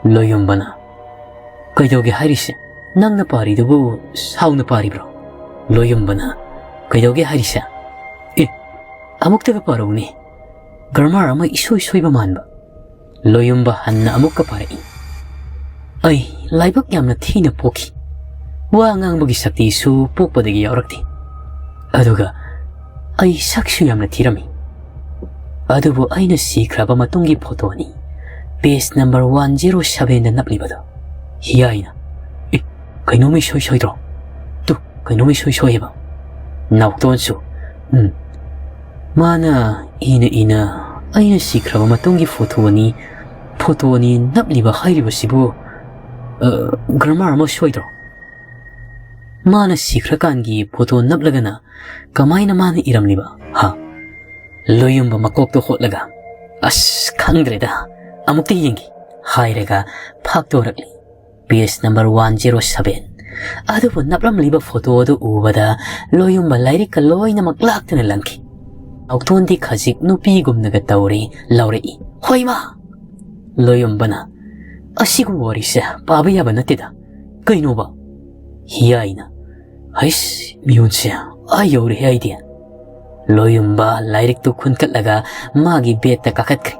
ꯂꯣꯌꯨꯝꯕꯅ, "ꯀꯩꯗꯧꯒꯦ ꯍꯥꯏꯔꯤꯁꯦ? ꯅꯪꯅ ꯄꯥꯔꯤꯗꯨꯕꯨ ꯁꯥꯎꯅ ꯄꯥꯔꯤꯕ꯭ꯔꯣ?" ꯂꯣꯌꯨꯝꯕꯅ, "ꯀꯩꯗꯧꯒꯦ ꯍꯥꯏꯔꯤꯁꯦ? ꯑꯦ, ꯑꯃꯨꯛꯇꯒ ꯄꯥꯔꯛꯎꯅꯦ꯫ ꯒ꯭ꯔꯥꯃꯥꯔ ꯑꯃ ꯏꯁꯣꯏ ꯁꯣꯏꯕ ꯃꯥꯟꯕ꯫" ꯂꯣꯌꯨꯝꯕ ꯍꯟꯅ ꯑꯃꯨꯛꯀ ꯄꯥꯔꯛꯏ꯫ "ꯑꯩ ꯂꯥꯏꯕꯛ ꯌꯥꯝꯅ ꯊꯤꯅ ꯄꯣꯛꯈꯤ꯫ ꯋꯥ ꯉꯥꯡꯕꯒꯤ ꯁꯛꯇꯤꯁꯨ ꯄꯣꯛꯄꯗꯒꯤ ꯌꯥꯎꯔꯛꯇꯦ꯫ ꯑꯗꯨꯒ ꯑꯩ ꯁꯛꯁꯨ ꯌꯥꯝꯅ ꯊꯤꯔꯝꯃꯤ꯫ ꯑꯗꯨꯕꯨ ꯑꯩꯅ ꯁꯤꯈ꯭ꯔꯕ ꯃꯇꯨꯡꯒꯤ ꯐꯣꯇꯣꯅꯤ꯫ ꯄꯦꯖ ꯅꯝꯕꯔ ꯋꯥꯟ ꯖꯦꯔꯣ ꯁꯚꯦꯟꯗ ꯅꯞꯂꯤꯕꯗꯣ꯫" ꯍꯤꯌꯥꯏꯅ, "ꯑꯦ, ꯀꯩꯅꯣꯝꯃ ꯏꯁꯣꯏ ꯁꯣꯏꯗ꯭ꯔꯣ? ꯇꯨ, ꯀꯩꯅꯣꯝꯃ ꯏꯁꯣꯏ ꯁꯣꯏꯌꯦꯕ꯫" ꯅꯥꯎꯇꯣꯟꯁꯨ, "ꯎꯝ, ꯃꯥꯅ ꯏꯅ ꯏꯅ ꯑꯩꯅ ꯁꯤꯈ꯭ꯔꯕ ꯃꯇꯨꯡꯒꯤ ꯐꯣꯇꯣꯅꯤ, ꯐꯣꯇꯣꯅꯤ ꯅꯞꯂꯤꯕ ꯍꯥꯏꯔꯤꯕꯁꯤꯕꯨ, ꯑ, ꯒ꯭ꯔꯥꯃꯥꯔ ꯑꯃ ꯁꯣꯏꯗ꯭ꯔꯣ? ꯃꯥꯅ ꯁꯤꯈ꯭ꯔꯀꯥꯟꯒꯤ ꯐꯣꯇꯣ ꯅꯞꯂꯒꯅ ꯀꯃꯥꯏꯅ ꯃꯥꯅ ꯏꯔꯝꯂꯤꯕ, ꯍꯥ?" ꯂꯣꯌꯨꯝꯕ ꯃꯀꯣꯛꯇꯣ ꯍꯣꯠꯂꯒ, "ꯑꯁ, ꯈꯪꯗ꯭ꯔꯦꯗ, ꯑꯃꯨꯛꯇ ꯌꯦꯡꯒꯦ" ꯍꯥꯏꯔꯒ ꯐꯥꯛꯇꯣꯔꯛꯂꯤ꯫ Page number one zero seven. ꯑꯗꯨꯕꯨ ꯅꯞꯂꯝꯂꯤꯕ ꯐꯣꯇꯣ ꯑꯗꯨ ꯎꯕꯗ ꯂꯣꯌꯨꯝꯕ ꯂꯥꯏꯔꯤꯛꯀ ꯂꯣꯏꯅꯃꯛ ꯂꯥꯛꯇꯨꯅ ꯂꯪꯈꯤ꯫ ꯅꯥꯎꯇꯣꯟꯗꯤ ꯈꯖꯤꯛ ꯅꯨꯄꯤꯒꯨꯝꯅꯒ ꯇꯧꯔꯦ, ꯂꯥꯎꯔꯛꯏ, "ꯍꯣꯏꯃꯥ!" ꯂꯣꯌꯨꯝꯕꯅ, "ꯑꯁꯤꯒꯨꯝꯕ ꯋꯥꯔꯤꯁꯦ ꯄꯥꯕ ꯌꯥꯕ ꯅꯠꯇꯦꯗ꯫ ꯀꯩꯅꯣꯕ?" ꯍꯤꯌꯥꯏꯅ, "ꯍꯩꯁ, ꯃꯤꯍꯨꯟꯁꯦ ꯑꯥ ꯌꯧꯔꯦꯍꯦ ꯑꯩꯗꯤ꯫" ꯂꯣꯌꯨꯝꯕ ꯂꯥꯏꯔꯤꯛꯇꯨ ꯈꯨꯟꯀꯠꯂꯒ ꯃꯥꯒꯤ ꯕꯦꯗꯇ ꯀꯥꯈꯠꯈ꯭ꯔꯦ꯫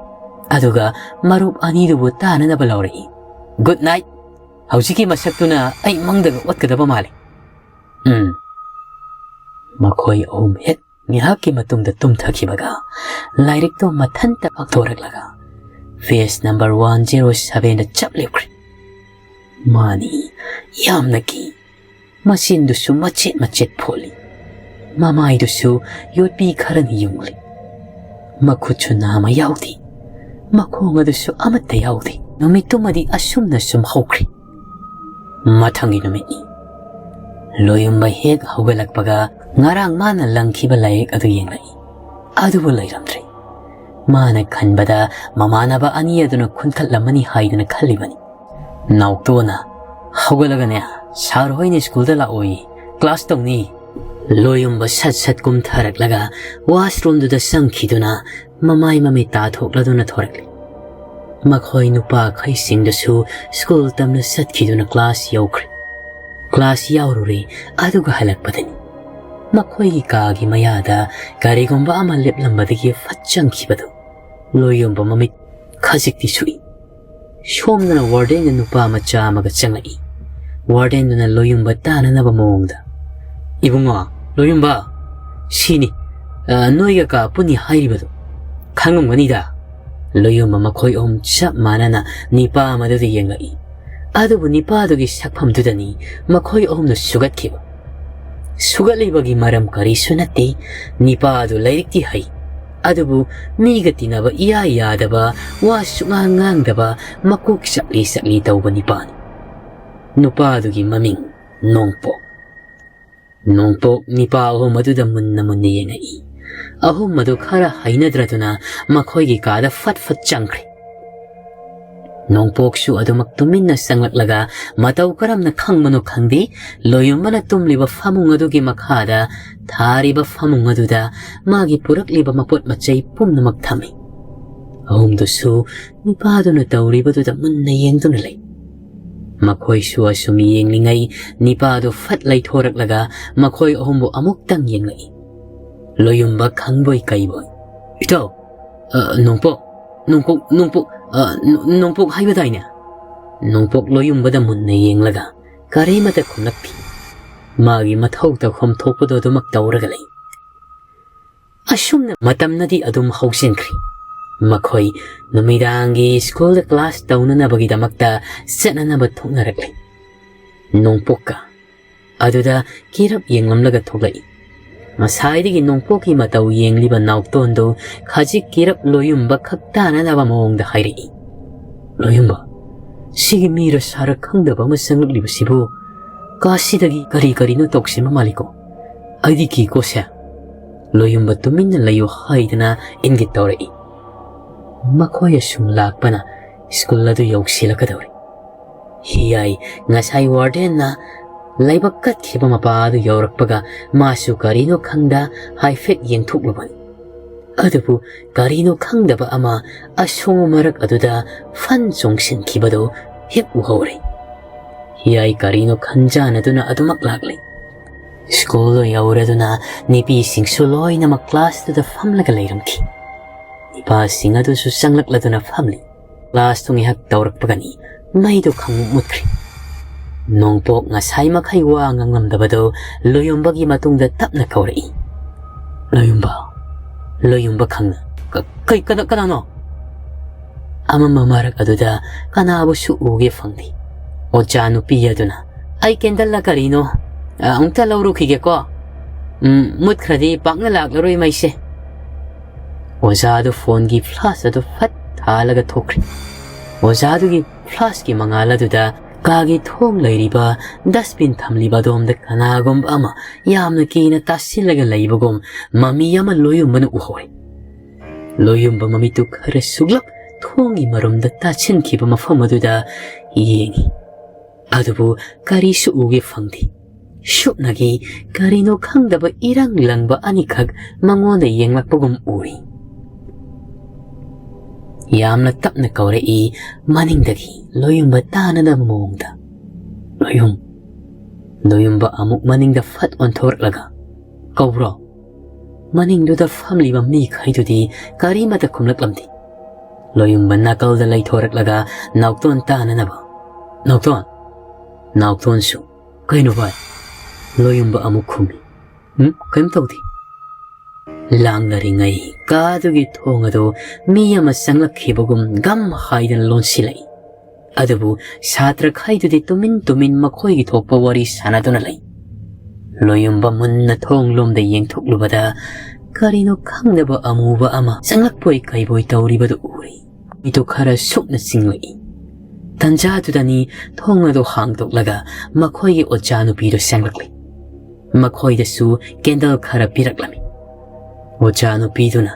ꯑꯗꯨꯒ ꯃꯔꯨꯞ ꯑꯅꯤꯗꯨꯕꯨ ꯇꯥꯅꯅꯕ ꯂꯥꯎꯔꯛꯏ, "ꯒꯨꯗ ꯅꯥꯏꯠ!" ꯍꯧꯖꯤꯛꯀꯤ ꯃꯁꯛꯇꯨꯅ ꯑꯩ ꯃꯪꯗꯒ ꯑꯣꯠꯀꯗꯕ ꯃꯥꯜꯂꯤ꯫ ꯎꯝ꯫ ꯃꯈꯣꯏ ꯑꯍꯨꯝ ꯍꯦꯛ ꯉꯥꯏꯍꯥꯛꯀꯤ ꯃꯇꯨꯡꯗ ꯇꯨꯝꯊꯈꯤꯕꯒ ꯂꯥꯏꯔꯤꯛꯇꯣ ꯃꯊꯟꯇ ꯐꯥꯛꯇꯣꯔꯛꯂꯒ page number one zero seven ꯗ ꯆꯞ ꯂꯦꯞꯈ꯭ꯔꯦ꯫ ꯃꯥꯅꯤ, ꯌꯥꯝꯅ ꯀꯤ꯫ ꯃꯆꯤꯟꯗꯨꯁꯨ ꯃꯆꯦꯠ ꯃꯆꯦꯠ ꯐꯣꯠꯂꯤ꯫ ꯃꯃꯥꯏꯗꯨꯁꯨ ꯌꯣꯠꯄꯤ ꯈꯔꯅ ꯌꯨꯡꯂꯤ꯫ ꯃꯈꯨꯠꯁꯨ ꯅꯥꯝꯃ ꯌꯥꯎꯗꯦ꯫ ꯃꯈꯣꯡ ꯑꯗꯨꯁꯨ ꯑꯃꯠꯇ ꯌꯥꯎꯗꯦ꯫ ꯅꯨꯃꯤꯠꯇꯨꯃꯗꯤ ꯑꯁꯨꯝꯅ ꯁꯨꯝ ꯍꯧꯈ꯭ꯔꯦ꯫ ꯃꯊꯪꯒꯤ ꯅꯨꯃꯤꯠꯅꯤ꯫ ꯂꯣꯌꯨꯝꯕ ꯍꯦꯛ ꯍꯧꯒꯠꯂꯛꯄꯒ ꯉꯔꯥꯡ ꯃꯥꯅ ꯂꯪꯈꯤꯕ ꯂꯥꯏꯔꯤꯛ ꯑꯗꯨ ꯌꯦꯡꯂꯛꯏ꯫ ꯑꯗꯨꯕꯨ ꯂꯩꯔꯝꯗ꯭ꯔꯦ꯫ ꯃꯥꯅ ꯈꯟꯕꯗ ꯃꯃꯥꯟꯅꯕ ꯑꯅꯤ ꯑꯗꯨꯅ ꯈꯨꯟꯊꯠꯂꯝꯃꯅꯤ ꯍꯥꯏꯗꯨꯅ ꯈꯜꯂꯤꯕꯅꯤ꯫ ꯅꯥꯎꯇꯣꯅ, "ꯍꯧꯒꯠꯂꯒꯅꯦ, ꯁꯥꯔ ꯍꯣꯏꯅ ꯁ꯭ꯀꯨꯜꯗ ꯂꯥꯛꯑꯣꯏ, ꯀ꯭ꯂꯥꯁ ꯇꯧꯅꯤ꯫" ꯂꯣꯌꯨꯝꯕ ꯁꯠ ꯁꯠ ꯀꯨꯝꯊꯔꯛꯂꯒ ꯋꯥꯁꯔꯨꯝꯗꯨꯗ ꯆꯪꯈꯤꯗꯨꯅ ꯃꯃꯥꯏ ꯃꯃꯤꯠ ꯇꯥꯊꯣꯛꯂꯗꯨꯅ ꯊꯣꯔꯛꯂꯤ꯫ ꯃꯈꯣꯏ ꯅꯨꯄꯥꯈꯩꯁꯤꯡꯗꯨꯁꯨ ꯁ꯭ꯀꯨꯜ ꯇꯝꯅ ꯆꯠꯈꯤꯗꯨꯅ ꯀ꯭ꯂꯥꯁ ꯌꯧꯈ꯭ꯔꯦ꯫ ꯀ꯭ꯂꯥꯁ ꯌꯥꯎꯔꯨꯔꯦ, ꯑꯗꯨꯒ ꯍꯜꯂꯛꯄꯗꯅꯤ ꯃꯈꯣꯏꯒꯤ ꯀꯥꯒꯤ ꯃꯌꯥꯗ ꯀꯔꯤꯒꯨꯝꯕ ꯑꯃ ꯂꯦꯞꯂꯝꯕꯗꯒꯤ ꯐꯠ ꯆꯪꯈꯤꯕꯗꯨ ꯂꯣꯌꯨꯝꯕ ꯃꯃꯤꯠ ꯈꯖꯤꯛꯇꯤ ꯁꯨꯛꯏ꯫ ꯁꯣꯝꯗꯅ ꯋꯥꯔꯗꯦꯟꯒ ꯅꯨꯄꯥ ꯃꯆꯥ ꯑꯃꯒ ꯆꯪꯂꯛꯏ꯫ ꯋꯥꯔꯗꯦꯟꯗꯨꯅ ꯂꯣꯌꯨꯝꯕ ꯇꯥꯅꯅꯕ ꯃꯑꯣꯡꯗ, "ꯏꯕꯨꯡꯉꯣ, ꯂꯣꯌꯨꯝꯕ, ꯁꯤꯅꯤ, ꯑ, ꯅꯣꯏꯒ ꯀꯥ ꯄꯨꯟꯅꯤ ꯍꯥꯏꯔꯤꯕꯗꯨ꯫ ꯈꯪꯉꯝꯒꯅꯤꯗ?" ꯂꯣꯌꯨꯝꯕ ꯃꯈꯣꯏ ꯑꯍꯨꯝ ꯆꯞ ꯃꯥꯟꯅꯅ ꯅꯤꯄꯥ ꯑꯃꯗꯨꯗ ꯌꯦꯡꯂꯛꯏ꯫ ꯑꯗꯨꯕꯨ ꯅꯤꯄꯥꯗꯨꯒꯤ ꯁꯛꯐꯝꯗꯨꯗꯅꯤ ꯃꯈꯣꯏ ꯑꯍꯨꯝꯅ ꯁꯨꯒꯠꯈꯤꯕ꯫ ꯁꯨꯒꯠꯂꯤꯕꯒꯤ ꯃꯔꯝ ꯀꯔꯤꯁꯨ ꯅꯠꯇꯦ꯫ ꯅꯤꯄꯥ ꯑꯗꯨ ꯂꯥꯏꯔꯤꯛꯇꯤ ꯍꯩ, ꯑꯗꯨꯕꯨ ꯃꯤꯒ ꯇꯤꯟꯅꯕ ꯏꯌꯥ ꯌꯥꯗꯕ, ꯋꯥ ꯁꯨꯛꯉꯥꯡ ꯉꯥꯡꯗꯕ, ꯃꯀꯣꯛ ꯆꯠꯂꯤ ꯆꯠꯂꯤ ꯇꯧꯕ ꯅꯤꯄꯥꯅꯤ꯫ ꯅꯨꯄꯥ ꯑꯗꯨꯒꯤ ꯃꯃꯤꯡ ꯅꯣꯡꯄꯣꯛ꯫ ꯅꯣꯡꯄꯣꯛ ꯅꯤꯄꯥ ꯑꯍꯨꯝ ꯑꯗꯨꯗ ꯃꯨꯟꯅ ꯃꯨꯟꯅ ꯌꯦꯡꯉꯛꯏ꯫ ꯑꯍꯨꯝ ꯑꯗꯨ ꯈꯔ ꯍꯩꯅꯗ꯭ꯔꯗꯨꯅ ꯃꯈꯣꯏꯒꯤ ꯀꯥꯗ ꯐꯠ ꯐꯠ ꯆꯪꯈ꯭ꯔꯦ꯫ ꯅꯣꯡꯄꯣꯛꯁꯨ ꯑꯗꯨꯃꯛ ꯇꯨꯃꯤꯟꯅ ꯆꯪꯂꯛꯂꯒ ꯃꯇꯧ ꯀꯔꯝꯅ ꯈꯪꯕꯅꯣ ꯈꯪꯗꯦ, ꯂꯣꯌꯨꯝꯕꯅ ꯇꯨꯝꯂꯤꯕ ꯐꯃꯨꯡ ꯑꯗꯨꯒꯤ ꯃꯈꯥꯗ ꯊꯥꯔꯤꯕ ꯐꯃꯨꯡ ꯑꯗꯨꯗ ꯃꯥꯒꯤ ꯄꯨꯔꯛꯂꯤꯕ ꯃꯄꯣꯠ ꯃꯆꯩ ꯄꯨꯝꯅꯃꯛ ꯊꯝꯃꯤ꯫ ꯑꯍꯨꯝꯗꯨꯁꯨ ꯅꯤꯄꯥꯗꯨꯅ ꯇꯧꯔꯤꯕꯗꯨꯗ ꯃꯨꯟꯅ ꯌꯦꯡꯗꯨꯅ ꯂꯩ꯫ ꯃꯈꯣꯏꯁꯨ ꯑꯁꯨꯝ ꯌꯦꯡꯂꯤꯉꯩ ꯅꯤꯄꯥꯗꯨ ꯐꯠ ꯂꯩꯊꯣꯔꯛꯂꯒ ꯃꯈꯣꯏ ꯑꯍꯨꯝꯕꯨ ꯑꯃꯨꯛꯇꯪ ꯌꯦꯡꯂꯛꯏ꯫ ꯂꯣꯌꯨꯝꯕ ꯈꯪꯕꯣꯏ ꯀꯩꯕꯣꯏ, "ꯏꯇꯥꯎ, ꯑ, ꯅꯣꯡꯄꯣꯛ, ꯅꯣꯡꯄꯣꯛ, ꯅꯣꯡꯄꯣꯛ, ꯑ, ꯅꯣ-, ꯅꯣꯡꯄꯣꯛ ꯍꯥꯏꯕꯗꯥꯏꯅꯦ?" ꯅꯣꯡꯄꯣꯛ ꯂꯣꯌꯨꯝꯕꯗ ꯃꯨꯟꯅ ꯌꯦꯡꯂꯒ ꯀꯔꯤꯃꯇ ꯈꯨꯝꯂꯛꯇꯦ꯫ ꯃꯥꯒꯤ ꯃꯊꯧ ꯇꯧꯐꯝ ꯊꯣꯛꯄꯗꯣ ꯑꯗꯨꯃꯛ ꯇꯧꯔꯒ ꯂꯩ꯫ ꯑꯁꯨꯝꯅ ꯃꯇꯝꯅꯗꯤ ꯑꯗꯨꯝ ꯍꯧꯖꯤꯟꯈ꯭ꯔꯦ꯫ ꯃꯈꯣꯏ ꯅꯨꯃꯤꯗꯥꯡꯒꯤ ꯁ꯭ꯀꯨꯜꯗ ꯀ꯭ꯂꯥꯁ ꯇꯧꯅꯅꯕꯒꯤꯗꯃꯛꯇ ꯆꯠꯅꯅꯕ ꯊꯣꯛꯅꯔꯛꯂꯦ꯫ ꯅꯣꯡꯄꯣꯛꯀ ꯑꯗꯨꯗ ꯀꯤꯔꯞ ꯌꯦꯡꯂꯝꯂꯒ ꯊꯣꯛꯂꯛꯏ꯫ ꯉꯁꯥꯏꯗꯒꯤ ꯅꯣꯡꯄꯣꯛꯀꯤ ꯃꯇꯧ ꯌꯦꯡꯂꯤꯕ ꯅꯥꯎꯇꯣꯟꯗꯨ ꯈꯖꯤꯛ ꯀꯤꯔꯞ ꯂꯣꯌꯨꯝꯕ ꯈꯛ ꯇꯥꯅꯅꯕ ꯃꯑꯣꯡꯗ ꯍꯥꯏꯔꯛꯏ꯫ "ꯂꯣꯌꯨꯝꯕ, ꯁꯤꯒꯤ ꯃꯤꯔ ꯁꯥꯔ ꯈꯪꯗꯕ ꯑꯃ ꯆꯪꯂꯛꯂꯤꯕꯁꯤꯕꯨ ꯀꯥꯁꯤꯗꯒꯤ ꯀꯔꯤ ꯀꯔꯤꯅꯣ ꯇꯧꯁꯤꯟꯕ ꯃꯥꯜꯂꯤꯀꯣ? ꯑꯩꯗꯤ ꯀꯤꯀꯣ ꯁꯦ꯫ ꯂꯣꯌꯨꯝꯕ ꯇꯨꯃꯤꯟꯅ ꯂꯩꯌꯨ" ꯍꯥꯏꯗꯅ ꯏꯪꯒꯤꯠ ꯇꯧꯔꯛꯏ꯫ ꯃꯈꯣꯏ ꯑꯁꯨꯝ ꯂꯥꯛꯄꯅ ꯁ꯭ꯀꯨꯜ ꯑꯗꯨ ꯌꯧꯁꯤꯜꯂꯛꯀꯗꯧꯔꯦ꯫ ꯍꯤꯌꯥꯏ ꯉꯁꯥꯏ ꯋꯥꯔꯗꯦꯟꯅ ꯂꯥꯏꯕꯛ ꯀꯠꯈꯤꯕ ꯃꯄꯥ ꯑꯗꯨ ꯌꯧꯔꯛꯄꯒ ꯃꯥꯁꯨ ꯀꯔꯤꯅꯣ ꯈꯪꯗ ꯍꯥꯏꯐꯦꯠ ꯌꯦꯡꯊꯣꯛꯂꯨꯕꯅꯤ꯫ ꯑꯗꯨꯕꯨ ꯀꯔꯤꯅꯣ ꯈꯪꯗꯕ ꯑꯃ ꯑꯁꯣꯡꯕ ꯃꯔꯛ ꯑꯗꯨꯗ ꯐꯟ ꯆꯣꯡꯁꯤꯟꯈꯤꯕꯗꯨ ꯍꯦꯛ ꯎꯍꯧꯔꯦ꯫ ꯍꯤꯌꯥꯏ ꯀꯔꯤꯅꯣ ꯈꯟꯖꯥꯟꯅꯗꯨꯅ ꯑꯗꯨꯃꯛ ꯂꯥꯛꯂꯦ꯫ ꯁ꯭ꯀꯨꯜꯗꯨ ꯌꯧꯔꯗꯨꯅ ꯅꯨꯄꯤꯁꯤꯡꯁꯨ ꯂꯣꯏꯅꯃꯛ ꯀ꯭ꯂꯥꯁꯇꯨꯗ ꯐꯝꯂꯒ ꯂꯩꯔꯝꯈꯤ꯫ ꯅꯨꯄꯥꯁꯤꯡ ꯑꯗꯨꯁꯨ ꯆꯪꯂꯛꯂꯗꯨꯅ ꯐꯝꯂꯤ꯫ ꯀ꯭ꯂꯥꯁꯇꯨ ꯉꯥꯏꯍꯥꯛ ꯇꯧꯔꯛꯄꯒꯅꯤ ꯃꯩꯗꯨ ꯈꯪꯃꯨꯠ ꯃꯨꯠꯈ꯭ꯔꯦ꯫ ꯅꯣꯡꯄꯣꯛ ꯉꯁꯥꯏ ꯃꯈꯩ ꯋꯥ ꯉꯥꯡꯂꯝꯗꯕꯗꯨ ꯂꯣꯌꯨꯝꯕꯒꯤ ꯃꯇꯨꯡꯗ ꯇꯞꯅ ꯀꯧꯔꯛꯏ꯫ "ꯂꯣꯌꯨꯝꯕ, ꯂꯣꯌꯨꯝꯕ ꯈꯪꯅ꯫ ꯀ-, ꯀꯩ-, ꯀꯅꯥ-, ꯀꯅꯥꯅꯣ?" ꯑꯃꯝꯕ ꯃꯔꯛ ꯑꯗꯨꯗ ꯀꯅꯥꯕꯨꯁꯨ ꯎꯒꯦ ꯐꯪꯗꯦ꯫ ꯑꯣꯖꯥ ꯅꯨꯄꯤ ꯑꯗꯨꯅ, "ꯑꯩ ꯀꯦꯟꯗꯜꯂ ꯀꯔꯤꯅꯣ, ꯑ, ꯑꯃꯨꯛꯇ ꯂꯧꯔꯨꯈꯤꯒꯦꯀꯣ꯫ ꯎꯝ, ꯃꯨꯠꯈ꯭ꯔꯗꯤ ꯄꯥꯛꯅ ꯂꯥꯛꯂꯔꯣꯏ ꯃꯩꯁꯦ"꯫ ꯑꯣꯖꯥꯗꯨ ꯐꯣꯟꯒꯤ ꯐ꯭ꯂꯥꯁ ꯑꯗꯨ ꯐꯠ ꯊꯥꯜꯂꯒ ꯊꯣꯛꯈ꯭ꯔꯦ꯫ ꯑꯣꯖꯥꯗꯨꯒꯤ ꯐ꯭ꯂꯥꯁꯀꯤ ꯃꯉꯥꯜ ꯑꯗꯨꯗ ꯀꯥꯒꯤ ꯊꯣꯡ ꯂꯩꯔꯤꯕ ꯗꯁꯕꯤꯟ ꯊꯝꯂꯤꯕ ꯑꯗꯣꯝꯗ ꯀꯅꯥꯒꯨꯝꯕ ꯑꯃ ꯌꯥꯝꯅ ꯀꯤꯅ ꯇꯥꯁꯤꯜꯂꯒ ꯂꯩꯕꯒꯨꯝ ꯃꯃꯤ ꯑꯃ ꯂꯣꯌꯨꯝꯕꯅ ꯎꯍꯧꯔꯦ꯫ ꯂꯣꯌꯨꯝꯕ ꯃꯃꯤꯠꯇꯨ ꯈꯔ ꯁꯨꯛꯂꯞ ꯊꯣꯡꯒꯤ ꯃꯔꯨꯝꯗ ꯇꯥꯁꯤꯟꯈꯤꯕ ꯃꯐꯝ ꯑꯗꯨꯗ ꯌꯦꯡꯉꯤ꯫ ꯑꯗꯨꯕꯨ ꯀꯔꯤꯁꯨ ꯎꯒꯦ ꯐꯪꯗꯦ꯫ ꯁꯨꯞꯅꯒꯤ ꯀꯔꯤꯅꯣ ꯈꯪꯗꯕ ꯏꯔꯪ ꯂꯪꯕ ꯑꯅꯤꯈꯛ ꯃꯉꯣꯟꯗ ꯌꯦꯡꯂꯛꯄꯒꯨꯝ ꯎꯔꯤ꯫ ꯌꯥꯝꯅ ꯇꯞꯅ ꯀꯧꯔꯛꯏ ꯃꯅꯤꯡꯗꯒꯤ ꯂꯣꯌꯨꯝꯕ ꯇꯥꯅꯗꯕ ꯃꯑꯣꯡꯗ꯫ "ꯂꯣꯌꯨꯝ"꯫ ꯂꯣꯌꯨꯝꯕ ꯑꯃꯨꯛ ꯃꯅꯤꯡꯗ ꯐꯠ ꯑꯣꯟꯊꯣꯔꯛꯂꯒ, "ꯀꯧꯕ꯭ꯔꯣ?" ꯃꯅꯤꯡꯗꯨꯗ ꯐꯝꯂꯤꯕ ꯃꯤꯈꯩꯗꯨꯗꯤ ꯀꯔꯤꯃꯇ ꯈꯨꯝꯂꯛꯂꯝꯗꯦ꯫ ꯂꯣꯌꯨꯝꯕ ꯅꯥꯀꯜꯗ ꯂꯩꯊꯣꯔꯛꯂꯒ ꯅꯥꯎꯇꯣꯟ ꯇꯥꯅꯅꯕ "ꯅꯥꯎꯇꯣꯟ!" ꯅꯥꯎꯇꯣꯟꯁꯨ, "ꯀꯩꯅꯣ ꯚꯥꯏ?" ꯂꯣꯌꯨꯝꯕ ꯑꯃꯨꯛ ꯈꯨꯝꯃꯤ, "ꯎꯝ, ꯀꯩꯝ ꯇꯧꯗꯦ"꯫ ꯂꯥꯡꯅꯔꯤꯉꯩ ꯀꯥꯗꯨꯒꯤ ꯊꯣꯡ ꯑꯗꯨ ꯃꯤ ꯑꯃ ꯆꯪꯂꯛꯈꯤꯕꯒꯨꯝ ꯒꯝ ꯍꯥꯏꯗꯅ ꯂꯣꯟꯁꯤꯜꯂꯛꯏ꯫ ꯑꯗꯨꯕꯨ ꯁꯥꯇ꯭ꯔꯈꯩꯗꯨꯗꯤ ꯇꯨꯃꯤꯟ ꯇꯨꯃꯤꯟ ꯃꯈꯣꯏꯒꯤ ꯊꯣꯛꯄ ꯋꯥꯔꯤ ꯁꯥꯟꯅꯗꯨꯅ ꯂꯩ꯫ ꯂꯣꯌꯨꯝꯕ ꯃꯨꯟꯅ ꯊꯣꯡ ꯂꯣꯝꯗ ꯌꯦꯡꯊꯣꯛꯂꯨꯕꯗ ꯀꯔꯤꯅꯣ ꯈꯪꯗꯕ ꯑꯃꯨꯕ ꯑꯃ ꯆꯪꯂꯛꯄꯣꯏ ꯀꯩꯕꯣꯏ ꯇꯧꯔꯤꯕꯗꯨ ꯎꯔꯤ꯫ ꯃꯤꯠꯇꯨ ꯈꯔ ꯁꯨꯛꯅ ꯆꯤꯡꯂꯛꯏ꯫ ꯇꯟꯖꯥꯗꯨꯗꯅꯤ ꯊꯣꯡ ꯑꯗꯨ ꯍꯥꯡꯗꯣꯛꯂꯒ ꯃꯈꯣꯏꯒꯤ ꯑꯣꯖꯥ ꯅꯨꯄꯤꯗꯨ ꯆꯪꯂꯛꯂꯤ꯫ ꯃꯈꯣꯏꯗꯁꯨ ꯀꯦꯟꯗꯜ ꯈꯔ ꯄꯤꯔꯛꯂꯝꯃꯤ꯫ ꯑꯣꯖꯥ ꯅꯨꯄꯤꯗꯨꯅ,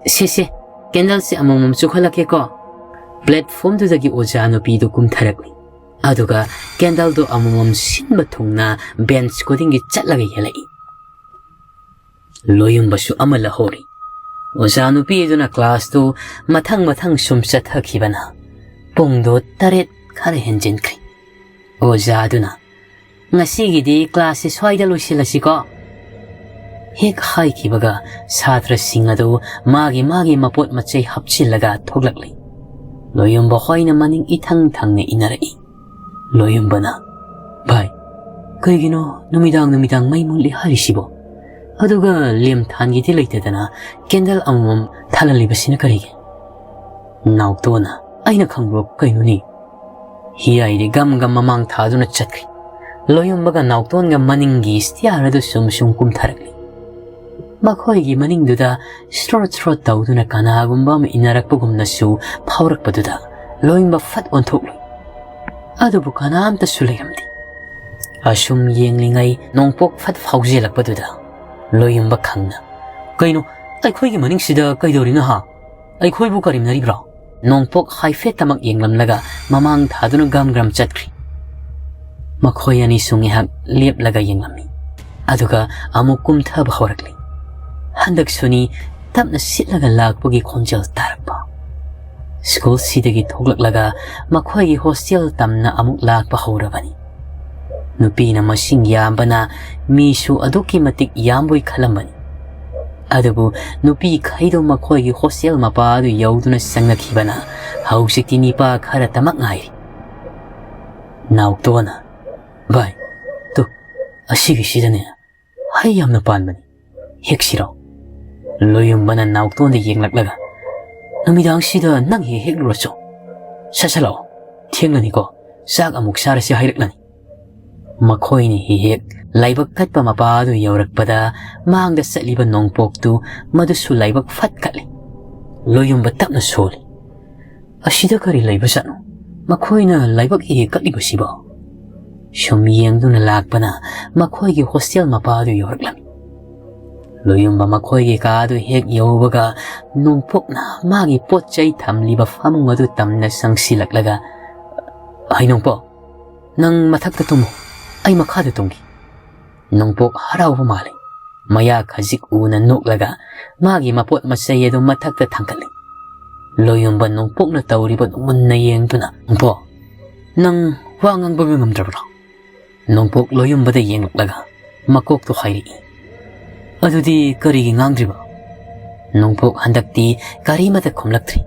"ꯁꯦ, ꯁꯦ, ꯀꯦꯟꯗꯜꯁꯦ ꯑꯃꯃꯝ ꯆꯨꯈꯠꯂꯛꯀꯦꯀꯣ"꯫ ꯄ꯭ꯂꯦꯠꯐꯣꯝꯗꯨꯗꯒꯤ ꯑꯣꯖꯥ ꯅꯨꯄꯤꯗꯨ ꯀꯨꯝꯊꯔꯛꯂꯤ꯫ ꯑꯗꯨꯒ ꯀꯦꯟꯗꯜꯗꯨ ꯑꯃꯃꯝ ꯁꯤꯟꯕ ꯊꯨꯡꯅ ꯕꯦꯟꯆ ꯈꯨꯗꯤꯡꯒꯤ ꯆꯠꯂꯒ ꯌꯦꯜꯂꯛꯏ꯫ ꯂꯣꯌꯨꯝꯕꯁꯨ ꯑꯃ ꯂꯧꯍꯧꯔꯤ꯫ ꯑꯣꯖꯥ ꯅꯨꯄꯤꯗꯨꯅ ꯀ꯭ꯂꯥꯁꯇꯨ ꯃꯊꯪ ꯃꯊꯪ ꯁꯨꯝ ꯆꯠꯊꯈꯤꯕꯅ ꯄꯨꯡꯗꯣ ꯇꯔꯦꯠ ꯈꯔ ꯍꯦꯟꯖꯤꯟꯈ꯭ꯔꯦ꯫ ꯑꯣꯖꯥꯗꯨꯅ, "ꯉꯁꯤꯒꯤꯗꯤ ꯀ꯭ꯂꯥꯁꯁꯤ ꯁ꯭ꯋꯥꯏꯗ ꯂꯣꯏꯁꯤꯜꯂꯁꯤꯀꯣ"꯫ ꯍꯦꯛ ꯍꯥꯏꯈꯤꯕꯒ ꯁꯥꯇ꯭ꯔꯁꯤꯡ ꯑꯗꯨ ꯃꯥꯒꯤ ꯃꯥꯒꯤ ꯃꯄꯣꯠ ꯃꯆꯩ ꯍꯥꯞꯆꯤꯜꯂꯒ ꯊꯣꯛꯂꯛꯂꯤ꯫ ꯂꯣꯌꯨꯝꯕ ꯍꯣꯏꯅ ꯃꯅꯤꯡ ꯏꯊꯪ ꯊꯪꯅ ꯏꯟꯅꯔꯛꯏ꯫ ꯂꯣꯌꯨꯝꯕꯅ, "ꯚꯥꯏ, ꯀꯩꯒꯤꯅꯣ ꯅꯨꯃꯤꯗꯥꯡ ꯅꯨꯃꯤꯗꯥꯡ ꯃꯩ ꯃꯨꯠꯂꯤ ꯍꯥꯏꯔꯤꯁꯤꯕꯣ? ꯑꯗꯨꯒ ꯂꯦꯝ ꯊꯥꯟꯒꯤꯗꯤ ꯂꯩꯇꯗꯅ ꯀꯦꯟꯗꯜ ꯑꯃꯃꯝ ꯊꯥꯜꯍꯜꯂꯤꯕꯁꯤꯅ ꯀꯔꯤꯒꯤ?" ꯅꯥꯎꯇꯣꯟꯅ, "ꯑꯩꯅ ꯈꯪꯕ꯭ꯔꯣ ꯀꯩꯅꯣꯅꯦ?" ꯍꯤꯌꯥꯏꯗꯤ ꯒꯝ ꯒꯝ ꯃꯃꯥꯡ ꯊꯥꯗꯨꯅ ꯆꯠꯈ꯭ꯔꯤ꯫ ꯂꯣꯌꯨꯝꯕꯒ ꯅꯥꯎꯇꯣꯟꯒ ꯃꯅꯤꯡꯒꯤ ꯁ꯭ꯇꯤꯌꯥꯔ ꯑꯗꯨ ꯁꯨꯝ ꯁꯨꯝ ꯀꯨꯝꯊꯔꯛꯂꯤ꯫ ꯃꯈꯣꯏꯒꯤ ꯃꯅꯤꯡꯗꯨꯗ ꯁ꯭ꯔꯣꯠ ꯁ꯭ꯔꯣꯠ ꯇꯧꯗꯨꯅ ꯀꯅꯥꯒꯨꯝꯕ ꯑꯃ ꯏꯟꯅꯔꯛꯄꯒꯨꯝꯅꯁꯨ ꯐꯥꯎꯔꯛꯄꯗꯨꯗ ꯂꯣꯌꯨꯝꯕ ꯐꯠ ꯑꯣꯟꯊꯣꯛꯂꯨꯏ꯫ ꯑꯗꯨꯕꯨ ꯀꯅꯥꯝꯇꯁꯨ ꯂꯩꯔꯝꯗꯦ꯫ ꯑꯁꯨꯝ ꯌꯦꯡꯂꯤꯉꯩ ꯅꯣꯡꯄꯣꯛ ꯐꯠ ꯐꯥꯎꯖꯦꯜꯂꯛꯄꯗꯨꯗ ꯂꯣꯌꯨꯝꯕ ꯈꯪꯅ, "ꯀꯩꯅꯣ, ꯑꯩꯈꯣꯏꯒꯤ ꯃꯅꯤꯡꯁꯤꯗ ꯀꯩꯗꯧꯔꯤꯅꯣ ꯍꯥ? ꯑꯩꯈꯣꯏꯕꯨ ꯀꯔꯦꯝꯅꯔꯤꯕ꯭ꯔꯣ?" ꯅꯣꯡꯄꯣꯛ ꯍꯥꯏꯐꯦꯠꯇꯃꯛ ꯌꯦꯡꯂꯝꯂꯒ ꯃꯃꯥꯡ ꯊꯥꯗꯨꯅ ꯒꯝ ꯒ꯭ꯔꯝ ꯆꯠꯈ꯭ꯔꯤ꯫ ꯃꯈꯣꯏ ꯑꯅꯤꯁꯨ ꯉꯥꯏꯍꯥꯛ ꯂꯦꯞꯂꯒ ꯌꯦꯡꯂꯝꯃꯤ꯫ ꯑꯗꯨꯒ ꯑꯃꯨꯛ ꯀꯨꯝꯊꯕ ꯍꯧꯔꯛꯂꯤ꯫ ꯍꯟꯗꯛꯁꯨꯅꯤ ꯇꯞꯅ ꯁꯤꯠꯂꯒ ꯂꯥꯛꯄꯒꯤ ꯈꯣꯟꯖꯦꯜ ꯇꯥꯔꯛꯄ꯫ ꯁ꯭ꯀꯨꯜꯁꯤꯗꯒꯤ ꯊꯣꯛꯂꯛꯂꯒ ꯃꯈꯣꯏꯒꯤ ꯍꯣꯁꯇꯦꯜ ꯇꯝꯅ ꯑꯃꯨꯛ ꯂꯥꯛꯄ ꯍꯧꯔꯕꯅꯤ꯫ ꯅꯨꯄꯤꯅ ꯃꯁꯤꯡ ꯌꯥꯝꯕꯅ ꯃꯤꯁꯨ ꯑꯗꯨꯛꯀꯤ ꯃꯇꯤꯛ ꯌꯥꯝꯕꯣꯏ ꯈꯜꯂꯝꯕꯅꯤ꯫ ꯑꯗꯨꯕꯨ ꯅꯨꯄꯤꯈꯩꯗꯣ ꯃꯈꯣꯏꯒꯤ ꯍꯣꯁꯇꯦꯜ ꯃꯄꯥ ꯑꯗꯨ ꯌꯧꯗꯨꯅ ꯆꯪꯅꯈꯤꯕꯅ ꯍꯧꯖꯤꯛꯇꯤ ꯅꯤꯄꯥ ꯈꯔꯇꯃꯛ ꯉꯥꯏꯔꯤ꯫ ꯅꯥꯎꯇꯣꯟꯅ, "ꯚꯥꯏ, ꯇꯨ, ꯑꯁꯤꯒꯤꯁꯤꯗꯅꯦ ꯍꯩ ꯌꯥꯝꯅ ꯄꯥꯟꯕꯅꯤ, ꯍꯦꯛꯁꯤꯔꯣ?" ꯂꯣꯌꯨꯝꯕꯅ ꯅꯥꯎꯇꯣꯟꯗ ꯌꯦꯡꯂꯛꯂꯒ, "ꯅꯨꯃꯤꯗꯥꯡꯁꯤꯗ ꯅꯪ ꯍꯦꯛ ꯍꯦꯛꯂꯨꯔꯁꯨ꯫ ꯁꯠ ꯁꯠ ꯂꯥꯛꯑꯣ, ꯊꯦꯡꯂꯅꯤꯀꯣ, ꯆꯥꯛ ꯑꯃꯨꯛ ꯆꯥꯔꯁꯤ ꯍꯥꯏꯔꯛꯂꯅꯤ"꯫ ꯃꯈꯣꯏꯅ ꯍꯦꯛ ꯍꯦꯛ ꯂꯥꯏꯕꯛ ꯀꯠꯄ ꯃꯄꯥ ꯑꯗꯨ ꯌꯧꯔꯛꯄꯗ, ꯃꯥꯡꯗ ꯆꯠꯂꯤꯕ ꯅꯣꯡꯄꯣꯛꯇꯨ ꯃꯗꯨꯁꯨ ꯂꯥꯏꯕꯛ ꯐꯠ ꯀꯠꯂꯤ꯫ ꯂꯣꯌꯨꯝꯕ ꯇꯞꯅ ꯁꯣꯜꯂꯤ꯫ "ꯑꯁꯤꯗ ꯀꯔꯤ ꯂꯩꯕꯖꯥꯠꯅꯣ? ꯃꯈꯣꯏꯅ ꯂꯥꯏꯕꯛ ꯍꯦꯛ ꯍꯦꯛ ꯀꯠꯂꯤꯕꯁꯤꯕꯣ?" ꯁꯨꯝ ꯌꯦꯡꯗꯨꯅ ꯂꯥꯛꯄꯅ ꯃꯈꯣꯏꯒꯤ ꯍꯣꯁꯇꯦꯜ ꯃꯄꯥ ꯑꯗꯨ ꯌꯧꯔꯛꯂꯝꯃꯤ꯫ ꯂꯣꯌꯨꯝꯕ ꯃꯈꯣꯏꯒꯤ ꯀꯥ ꯑꯗꯨ ꯍꯦꯛ ꯌꯧꯕꯒ, ꯅꯣꯡꯄꯣꯛꯅ ꯃꯥꯒꯤ ꯄꯣꯠ ꯆꯩ ꯊꯝꯂꯤꯕ ꯐꯃꯨꯡ ꯑꯗꯨ ꯇꯝꯅ ꯆꯪꯁꯤꯜꯂꯛꯂꯒ, "ꯍꯩ ꯅꯣꯡꯄꯣꯛ, ꯅꯪ ꯃꯊꯛꯇ ꯇꯨꯝꯃꯨ, ꯑꯩ ꯃꯈꯥꯗ ꯇꯨꯝꯒꯦ"꯫ ꯅꯣꯡꯄꯣꯛ ꯍꯔꯥꯎꯕ ꯃꯥꯜꯂꯤ꯫ ꯃꯌꯥ ꯈꯖꯤꯛ ꯎꯅ ꯅꯣꯛꯂꯒ ꯃꯥꯒꯤ ꯃꯄꯣꯠ ꯃꯆꯩ ꯑꯗꯨ ꯃꯊꯛꯇ ꯊꯥꯡꯒꯠꯂꯤ꯫ ꯂꯣꯌꯨꯝꯕ ꯅꯣꯡꯄꯣꯛꯅ ꯇꯧꯔꯤꯕꯗꯨ ꯃꯨꯟꯅ ꯌꯦꯡꯗꯨꯅ, "ꯅꯣꯡꯄꯣꯛ, ꯅꯪ ꯋꯥ ꯉꯥꯡꯕꯒ ꯉꯝꯗ꯭ꯔꯕ꯭ꯔꯣ?" ꯅꯣꯡꯄꯣꯛ ꯂꯣꯌꯨꯝꯕꯗ ꯌꯦꯡꯂꯛꯂꯒ ꯃꯀꯣꯛꯇꯨ ꯍꯥꯏꯔꯛꯏ꯫ "ꯑꯗꯨꯗꯤ ꯀꯔꯤꯒꯤ ꯉꯥꯡꯗ꯭ꯔꯤꯕ?" ꯅꯣꯡꯄꯣꯛ ꯍꯟꯗꯛꯇꯤ ꯀꯔꯤꯃꯇ ꯈꯨꯝꯂꯛꯇ꯭ꯔꯤ꯫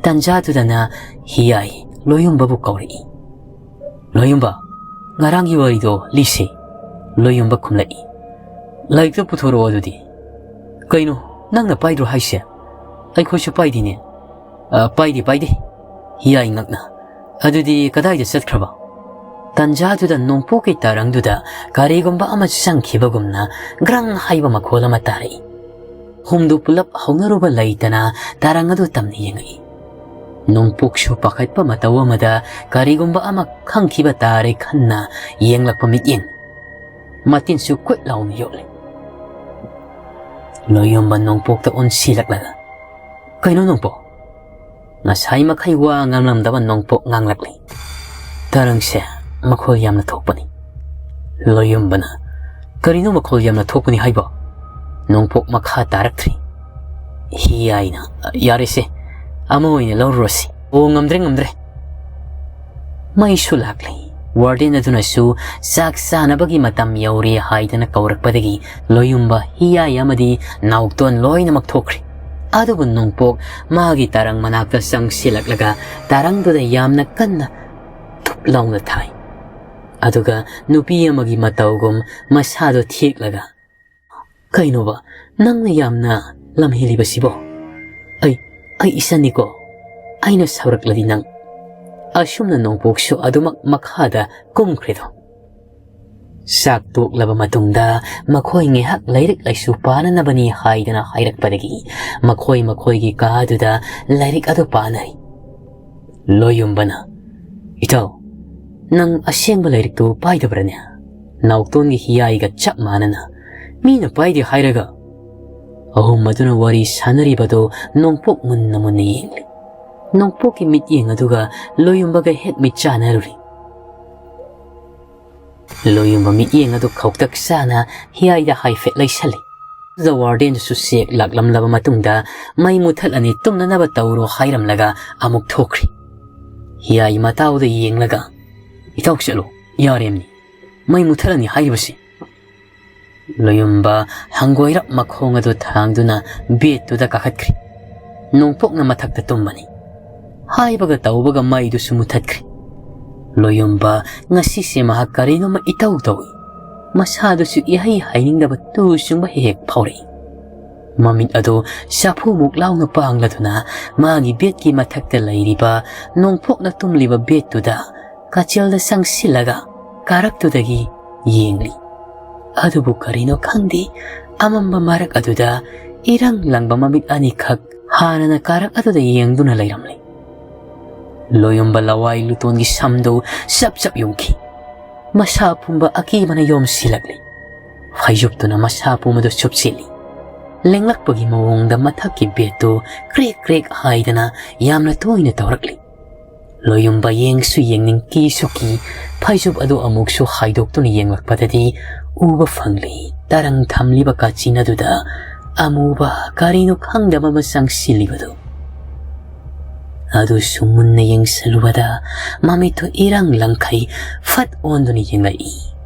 ꯇꯟꯖꯥꯗꯨꯗꯅ ꯍꯤꯌꯥꯏ ꯂꯣꯌꯨꯝꯕꯕꯨ ꯀꯧꯔꯛꯏ꯫ "ꯂꯣꯌꯨꯝꯕ, ꯉꯔꯥꯡꯒꯤ ꯋꯥꯔꯤꯗꯣ ꯂꯤꯁꯦ"꯫ ꯂꯣꯌꯨꯝꯕ ꯈꯨꯝꯂꯛꯏ꯫ "ꯂꯥꯏꯔꯤꯛꯇꯣ ꯄꯨꯊꯣꯔꯛꯑꯣ ꯑꯗꯨꯗꯤ"꯫ "ꯀꯩꯅꯣ, ꯅꯪꯅ ꯄꯥꯏꯗ꯭ꯔꯣ ꯍꯥꯏꯁꯦ? ꯑꯩꯈꯣꯏꯁꯨ ꯄꯥꯏꯗꯤꯅꯦ"꯫ "ꯑ, ꯄꯥꯏꯗꯦ, ꯄꯥꯏꯗꯦ"꯫ ꯍꯤꯌꯥꯏ ꯉꯛꯅ꯫ "ꯑꯗꯨꯗꯤ ꯀꯗꯥꯏꯗ ꯆꯠꯈ꯭ꯔꯕ?" ꯇꯟꯖꯥꯗꯨꯗ ꯅꯣꯡꯄꯣꯛꯀꯤ ꯇꯥꯔꯪꯗꯨꯗ ꯀꯔꯤꯒꯨꯝꯕ ꯑꯃ ꯆꯪꯈꯤꯕꯒꯨꯝꯅ ꯒ꯭ꯔꯪ ꯍꯥꯏꯕ ꯃꯈꯣꯜ ꯑꯃ ꯇꯥꯔꯛꯏ꯫ ꯍꯨꯝꯗꯨ ꯄꯨꯂꯞ ꯍꯧꯅꯔꯨꯕ ꯂꯩꯇꯅ ꯇꯥꯔꯪ ꯑꯗꯨ ꯇꯝꯅ ꯌꯦꯡꯉꯛꯏ꯫ ꯅꯣꯡꯄꯣꯛꯁꯨ ꯄꯥꯈꯠꯄ ꯃꯇꯧ ꯑꯃꯗ ꯀꯔꯤꯒꯨꯝꯕ ꯑꯃ ꯈꯪꯈꯤꯕ ꯇꯥꯔꯦ ꯈꯟꯅ ꯌꯦꯡꯂꯛꯄ ꯃꯤꯠꯌꯦꯡ꯫ ꯃꯇꯤꯟꯁꯨ ꯀꯨꯠ ꯂꯥꯎꯅ ꯌꯣꯠꯂꯤ꯫ ꯂꯣꯌꯣꯝꯕ ꯅꯣꯡꯄꯣꯛꯇ ꯑꯣꯟꯁꯤꯜꯂꯛꯂꯒ, "ꯀꯩꯅꯣ ꯅꯣꯡꯄꯣꯛ?" ꯉꯁꯥꯏ ꯃꯈꯩ ꯋꯥ ꯉꯥꯡꯂꯝꯗꯕ ꯅꯣꯡꯄꯣꯛ ꯉꯥꯡꯂꯛꯂꯤ꯫ "ꯇꯥꯔꯪꯁꯦ ꯃꯈꯣꯜ ꯌꯥꯝꯅ ꯊꯣꯛꯄꯅꯤ"꯫ ꯂꯣꯌꯣꯝꯕꯅ, "ꯀꯔꯤꯅꯣ ꯃꯈꯣꯜ ꯌꯥꯝꯅ ꯊꯣꯛꯄꯅꯤ ꯍꯥꯏꯕꯣ?" ꯅꯣꯡꯄꯣꯛ ꯃꯈꯥ ꯇꯥꯔꯛꯇ꯭ꯔꯤ꯫ ꯍꯤꯌꯥꯏꯅ, "ꯌꯥꯔꯦꯁꯦ, ꯑꯃ ꯑꯣꯏꯅ ꯂꯧꯔꯨꯔꯁꯤ꯫ ꯑꯣ, ꯉꯝꯗ꯭ꯔꯦ, ꯉꯝꯗ꯭ꯔꯦ"꯫ ꯃꯩꯁꯨ ꯂꯥꯛꯂꯤ꯫ ꯋꯥꯔꯗꯦꯟ ꯑꯗꯨꯅꯁꯨ ꯆꯥꯛ ꯆꯥꯅꯕꯒꯤ ꯃꯇꯝ ꯌꯧꯔꯦ ꯍꯥꯏꯗꯅ ꯀꯧꯔꯛꯄꯗꯒꯤ ꯂꯣꯌꯨꯝꯕ, ꯍꯤꯌꯥꯏ ꯑꯃꯗꯤ ꯅꯥꯎꯇꯣꯟ ꯂꯣꯏꯅꯃꯛ ꯊꯣꯛꯈ꯭ꯔꯦ꯫ ꯑꯗꯨꯕꯨ ꯅꯣꯡꯄꯣꯛ ꯃꯥꯒꯤ ꯇꯥꯔꯪ ꯃꯅꯥꯛꯇ ꯆꯪꯁꯤꯜꯂꯛꯂꯒ ꯇꯥꯔꯪꯗꯨꯗ ꯌꯥꯝꯅ ꯀꯟꯅ ꯊꯨꯞ ꯂꯥꯎꯅ ꯊꯥꯏ꯫ ꯑꯗꯨꯒ ꯅꯨꯄꯤ ꯑꯃꯒꯤ ꯃꯇꯧꯒꯨꯝ ꯃꯁꯥꯗꯣ ꯊꯦꯛꯂꯒ, "ꯀꯩꯅꯣꯕ, ꯅꯪꯅ ꯌꯥꯝꯅ ꯂꯝꯍꯦꯜꯂꯤꯕꯁꯤꯕꯣ? ꯑꯩ, ꯑꯩ ꯏꯆꯟꯅꯤꯀꯣ꯫ ꯑꯩꯅ ꯁꯧꯔꯛꯂꯗꯤ ꯅꯪ"꯫ ꯑꯁꯨꯝꯅ ꯅꯣꯡꯄꯣꯛꯁꯨ ꯑꯗꯨꯃꯛ ꯃꯈꯥꯗ ꯀꯨꯝꯈ꯭ꯔꯦꯗꯣ꯫ ꯆꯥꯛ ꯇꯣꯛꯂꯕ ꯃꯇꯨꯡꯗ ꯃꯈꯣꯏ ꯉꯥꯏꯍꯥꯛ ꯂꯥꯏꯔꯤꯛ ꯂꯥꯏꯁꯨ ꯄꯥꯅꯅꯕꯅꯤ ꯍꯥꯏꯗꯅ ꯍꯥꯏꯔꯛꯄꯗꯒꯤ ꯃꯈꯣꯏ ꯃꯈꯣꯏꯒꯤ ꯀꯥꯗꯨꯗ ꯂꯥꯏꯔꯤꯛ ꯑꯗꯨ ꯄꯥꯅꯔꯤ꯫ ꯂꯣꯌꯨꯝꯕꯅ, "ꯏꯇꯥꯎ, ꯅꯪ ꯑꯁꯦꯡꯕ ꯂꯥꯏꯔꯤꯛꯇꯨ ꯄꯥꯏꯗꯕ꯭ꯔꯅꯦ? ꯅꯥꯎꯇꯣꯟꯒꯤ ꯍꯤꯌꯥꯏꯒ ꯆꯞ ꯃꯥꯟꯅꯅ ꯃꯤꯅ ꯄꯥꯏꯗꯦ ꯍꯥꯏꯔꯒ?" ꯑꯍꯨꯝ ꯑꯗꯨꯅ ꯋꯥꯔꯤ ꯁꯥꯟꯅꯔꯤꯕꯗꯨ ꯅꯣꯡꯄꯣꯛ ꯃꯨꯟꯅ ꯃꯨꯟꯅ ꯌꯦꯡꯂꯤ꯫ ꯅꯣꯡꯄꯣꯛꯀꯤ ꯃꯤꯠꯌꯦꯡ ꯑꯗꯨꯒ ꯂꯣꯌꯨꯝꯕꯒ ꯍꯦꯛ ꯃꯤꯠ ꯆꯥꯟꯅꯔꯨꯔꯤ꯫ ꯂꯣꯌꯨꯝꯕ ꯃꯤꯠꯌꯦꯡ ꯑꯗꯨ ꯈꯧꯇꯛ ꯆꯥꯅ ꯍꯤꯌꯥꯏꯗ ꯍꯥꯏꯐꯦꯠ ꯂꯩꯁꯜꯂꯤ꯫ ꯑꯗꯨꯗ ꯋꯥꯔꯗꯦꯟꯗꯨꯁꯨ ꯆꯦꯛ ꯂꯥꯛꯂꯝꯂꯕ ꯃꯇꯨꯡꯗ, "ꯃꯩ ꯃꯨꯊꯠꯂꯅꯤ, ꯇꯨꯝꯅꯅꯕ ꯇꯧꯔꯣ" ꯍꯥꯏꯔꯝꯂꯒ ꯑꯃꯨꯛ ꯊꯣꯛꯈ꯭ꯔꯤ꯫ ꯍꯤꯌꯥꯏ ꯃꯇꯥꯎꯗ ꯌꯦꯡꯂꯒ, "ꯏꯇꯥꯎ ꯆꯠꯂꯣ, ꯌꯥꯔꯦꯝꯅꯤ, ꯃꯩ ꯃꯨꯊꯠꯂꯅꯤ ꯍꯥꯏꯔꯤꯕꯁꯤ"꯫ ꯂꯣꯌꯨꯝꯕ ꯍꯪꯒꯣꯏꯔꯞ ꯃꯈꯣꯡ ꯑꯗꯨ ꯊꯥꯡꯗꯨꯅ ꯕꯦꯠꯇꯨꯗ ꯀꯥꯈꯠꯈ꯭ꯔꯤ꯫ ꯅꯣꯡꯄꯣꯛꯅ ꯃꯊꯛꯇ ꯇꯨꯝꯕꯅꯤ꯫ ꯍꯥꯏꯕꯒ ꯇꯧꯕꯒ ꯃꯩꯗꯨꯁꯨ ꯃꯨꯊꯠꯈ꯭ꯔꯤ꯫ ꯂꯣꯌꯨꯝꯕ ꯉꯁꯤꯁꯦ ꯃꯍꯥꯛ ꯀꯔꯤꯅꯣꯃ ꯏꯇꯧ ꯇꯧꯏ꯫ ꯃꯁꯥꯗꯨꯁꯨ ꯏꯍꯩ ꯍꯩꯅꯤꯡꯗꯕ ꯇꯨ ꯆꯨꯡꯕ ꯍꯦꯛ ꯍꯦꯛ ꯐꯥꯎꯔꯛꯏ꯫ ꯃꯃꯤꯠ ꯑꯗꯨ ꯆꯐꯨꯃꯨꯛ ꯂꯥꯎꯅ ꯄꯥꯡꯂꯗꯨꯅ ꯃꯥꯒꯤ ꯕꯦꯠꯀꯤ ꯃꯊꯛꯇ ꯂꯩꯔꯤꯕ ꯅꯣꯡꯄꯣꯛꯅ ꯇꯨꯝꯂꯤꯕ ꯕꯦꯠꯇꯨꯗ ꯀꯥꯆꯤꯜꯗ ꯆꯪꯁꯤꯜꯂꯒ ꯀꯥꯔꯛꯇꯨꯗꯒꯤ ꯌꯦꯡꯂꯤ꯫ ꯑꯗꯨꯕꯨ ꯀꯔꯤꯅꯣ ꯈꯪꯗꯦ, ꯑꯃꯝꯕ ꯃꯔꯛ ꯑꯗꯨꯗ ꯏꯔꯪ ꯂꯪꯕ ꯃꯃꯤꯠ ꯑꯅꯤꯈꯛ ꯍꯥꯟꯅꯅ ꯀꯥꯔꯛ ꯑꯗꯨꯗ ꯌꯦꯡꯗꯨꯅ ꯂꯩꯔꯝꯂꯤ꯫ ꯂꯣꯌꯨꯝꯕ ꯂꯋꯥꯏ ꯂꯨꯇꯣꯟꯒꯤ ꯁꯝꯗꯨ ꯆꯞ ꯆꯞ ꯌꯨꯡꯈꯤ꯫ ꯃꯁꯥ ꯄꯨꯝꯕ ꯑꯀꯤꯕꯅ ꯌꯣꯝꯁꯤꯜꯂꯛꯂꯤ꯫ ꯐꯩꯖꯨꯞꯇꯨꯅ ꯃꯁꯥ ꯄꯨꯝꯕꯗꯨ ꯆꯨꯞꯁꯤꯜꯂꯤ꯫ ꯂꯦꯡꯂꯛꯄꯒꯤ ꯃꯑꯣꯡꯗ ꯃꯊꯛꯀꯤ ꯕꯦꯠꯇꯨ ꯀ꯭ꯔꯦꯛ ꯀ꯭ꯔꯦꯛ ꯍꯥꯏꯗꯅ ꯌꯥꯝꯅ ꯇꯣꯏꯅ ꯇꯧꯔꯛꯂꯤ꯫ ꯂꯣꯌꯨꯝꯕ ꯌꯦꯡꯁꯨ ꯌꯦꯡꯅꯤꯡ ꯀꯤꯁꯨ ꯀꯤ, ꯐꯩꯖꯨꯞ ꯑꯗꯨ ꯑꯃꯨꯛꯁꯨ ꯍꯥꯏꯗꯣꯛꯇꯨꯅ ꯌꯦꯡꯂꯛꯄꯗꯗꯤ ꯎꯕ ꯐꯪꯂꯤ, ꯇꯔꯪ ꯊꯝꯂꯤꯕ ꯀꯥꯆꯤꯟ ꯑꯗꯨꯗ ꯑꯃꯨꯕ ꯀꯔꯤꯅꯣ ꯈꯪꯗꯕ ꯑꯃ ꯆꯪꯁꯤꯜꯂꯤꯕꯗꯨ꯫ ꯑꯗꯨꯁꯨ ꯃꯨꯟꯅ ꯌꯦꯡꯁꯤꯜꯂꯨꯕꯗ ꯃꯃꯤꯠꯇꯨ ꯏꯔꯪ ꯂꯪꯈꯩ ꯐꯠ ꯑꯣꯟꯗꯨꯅ ꯌꯦꯡꯂꯛꯏ꯫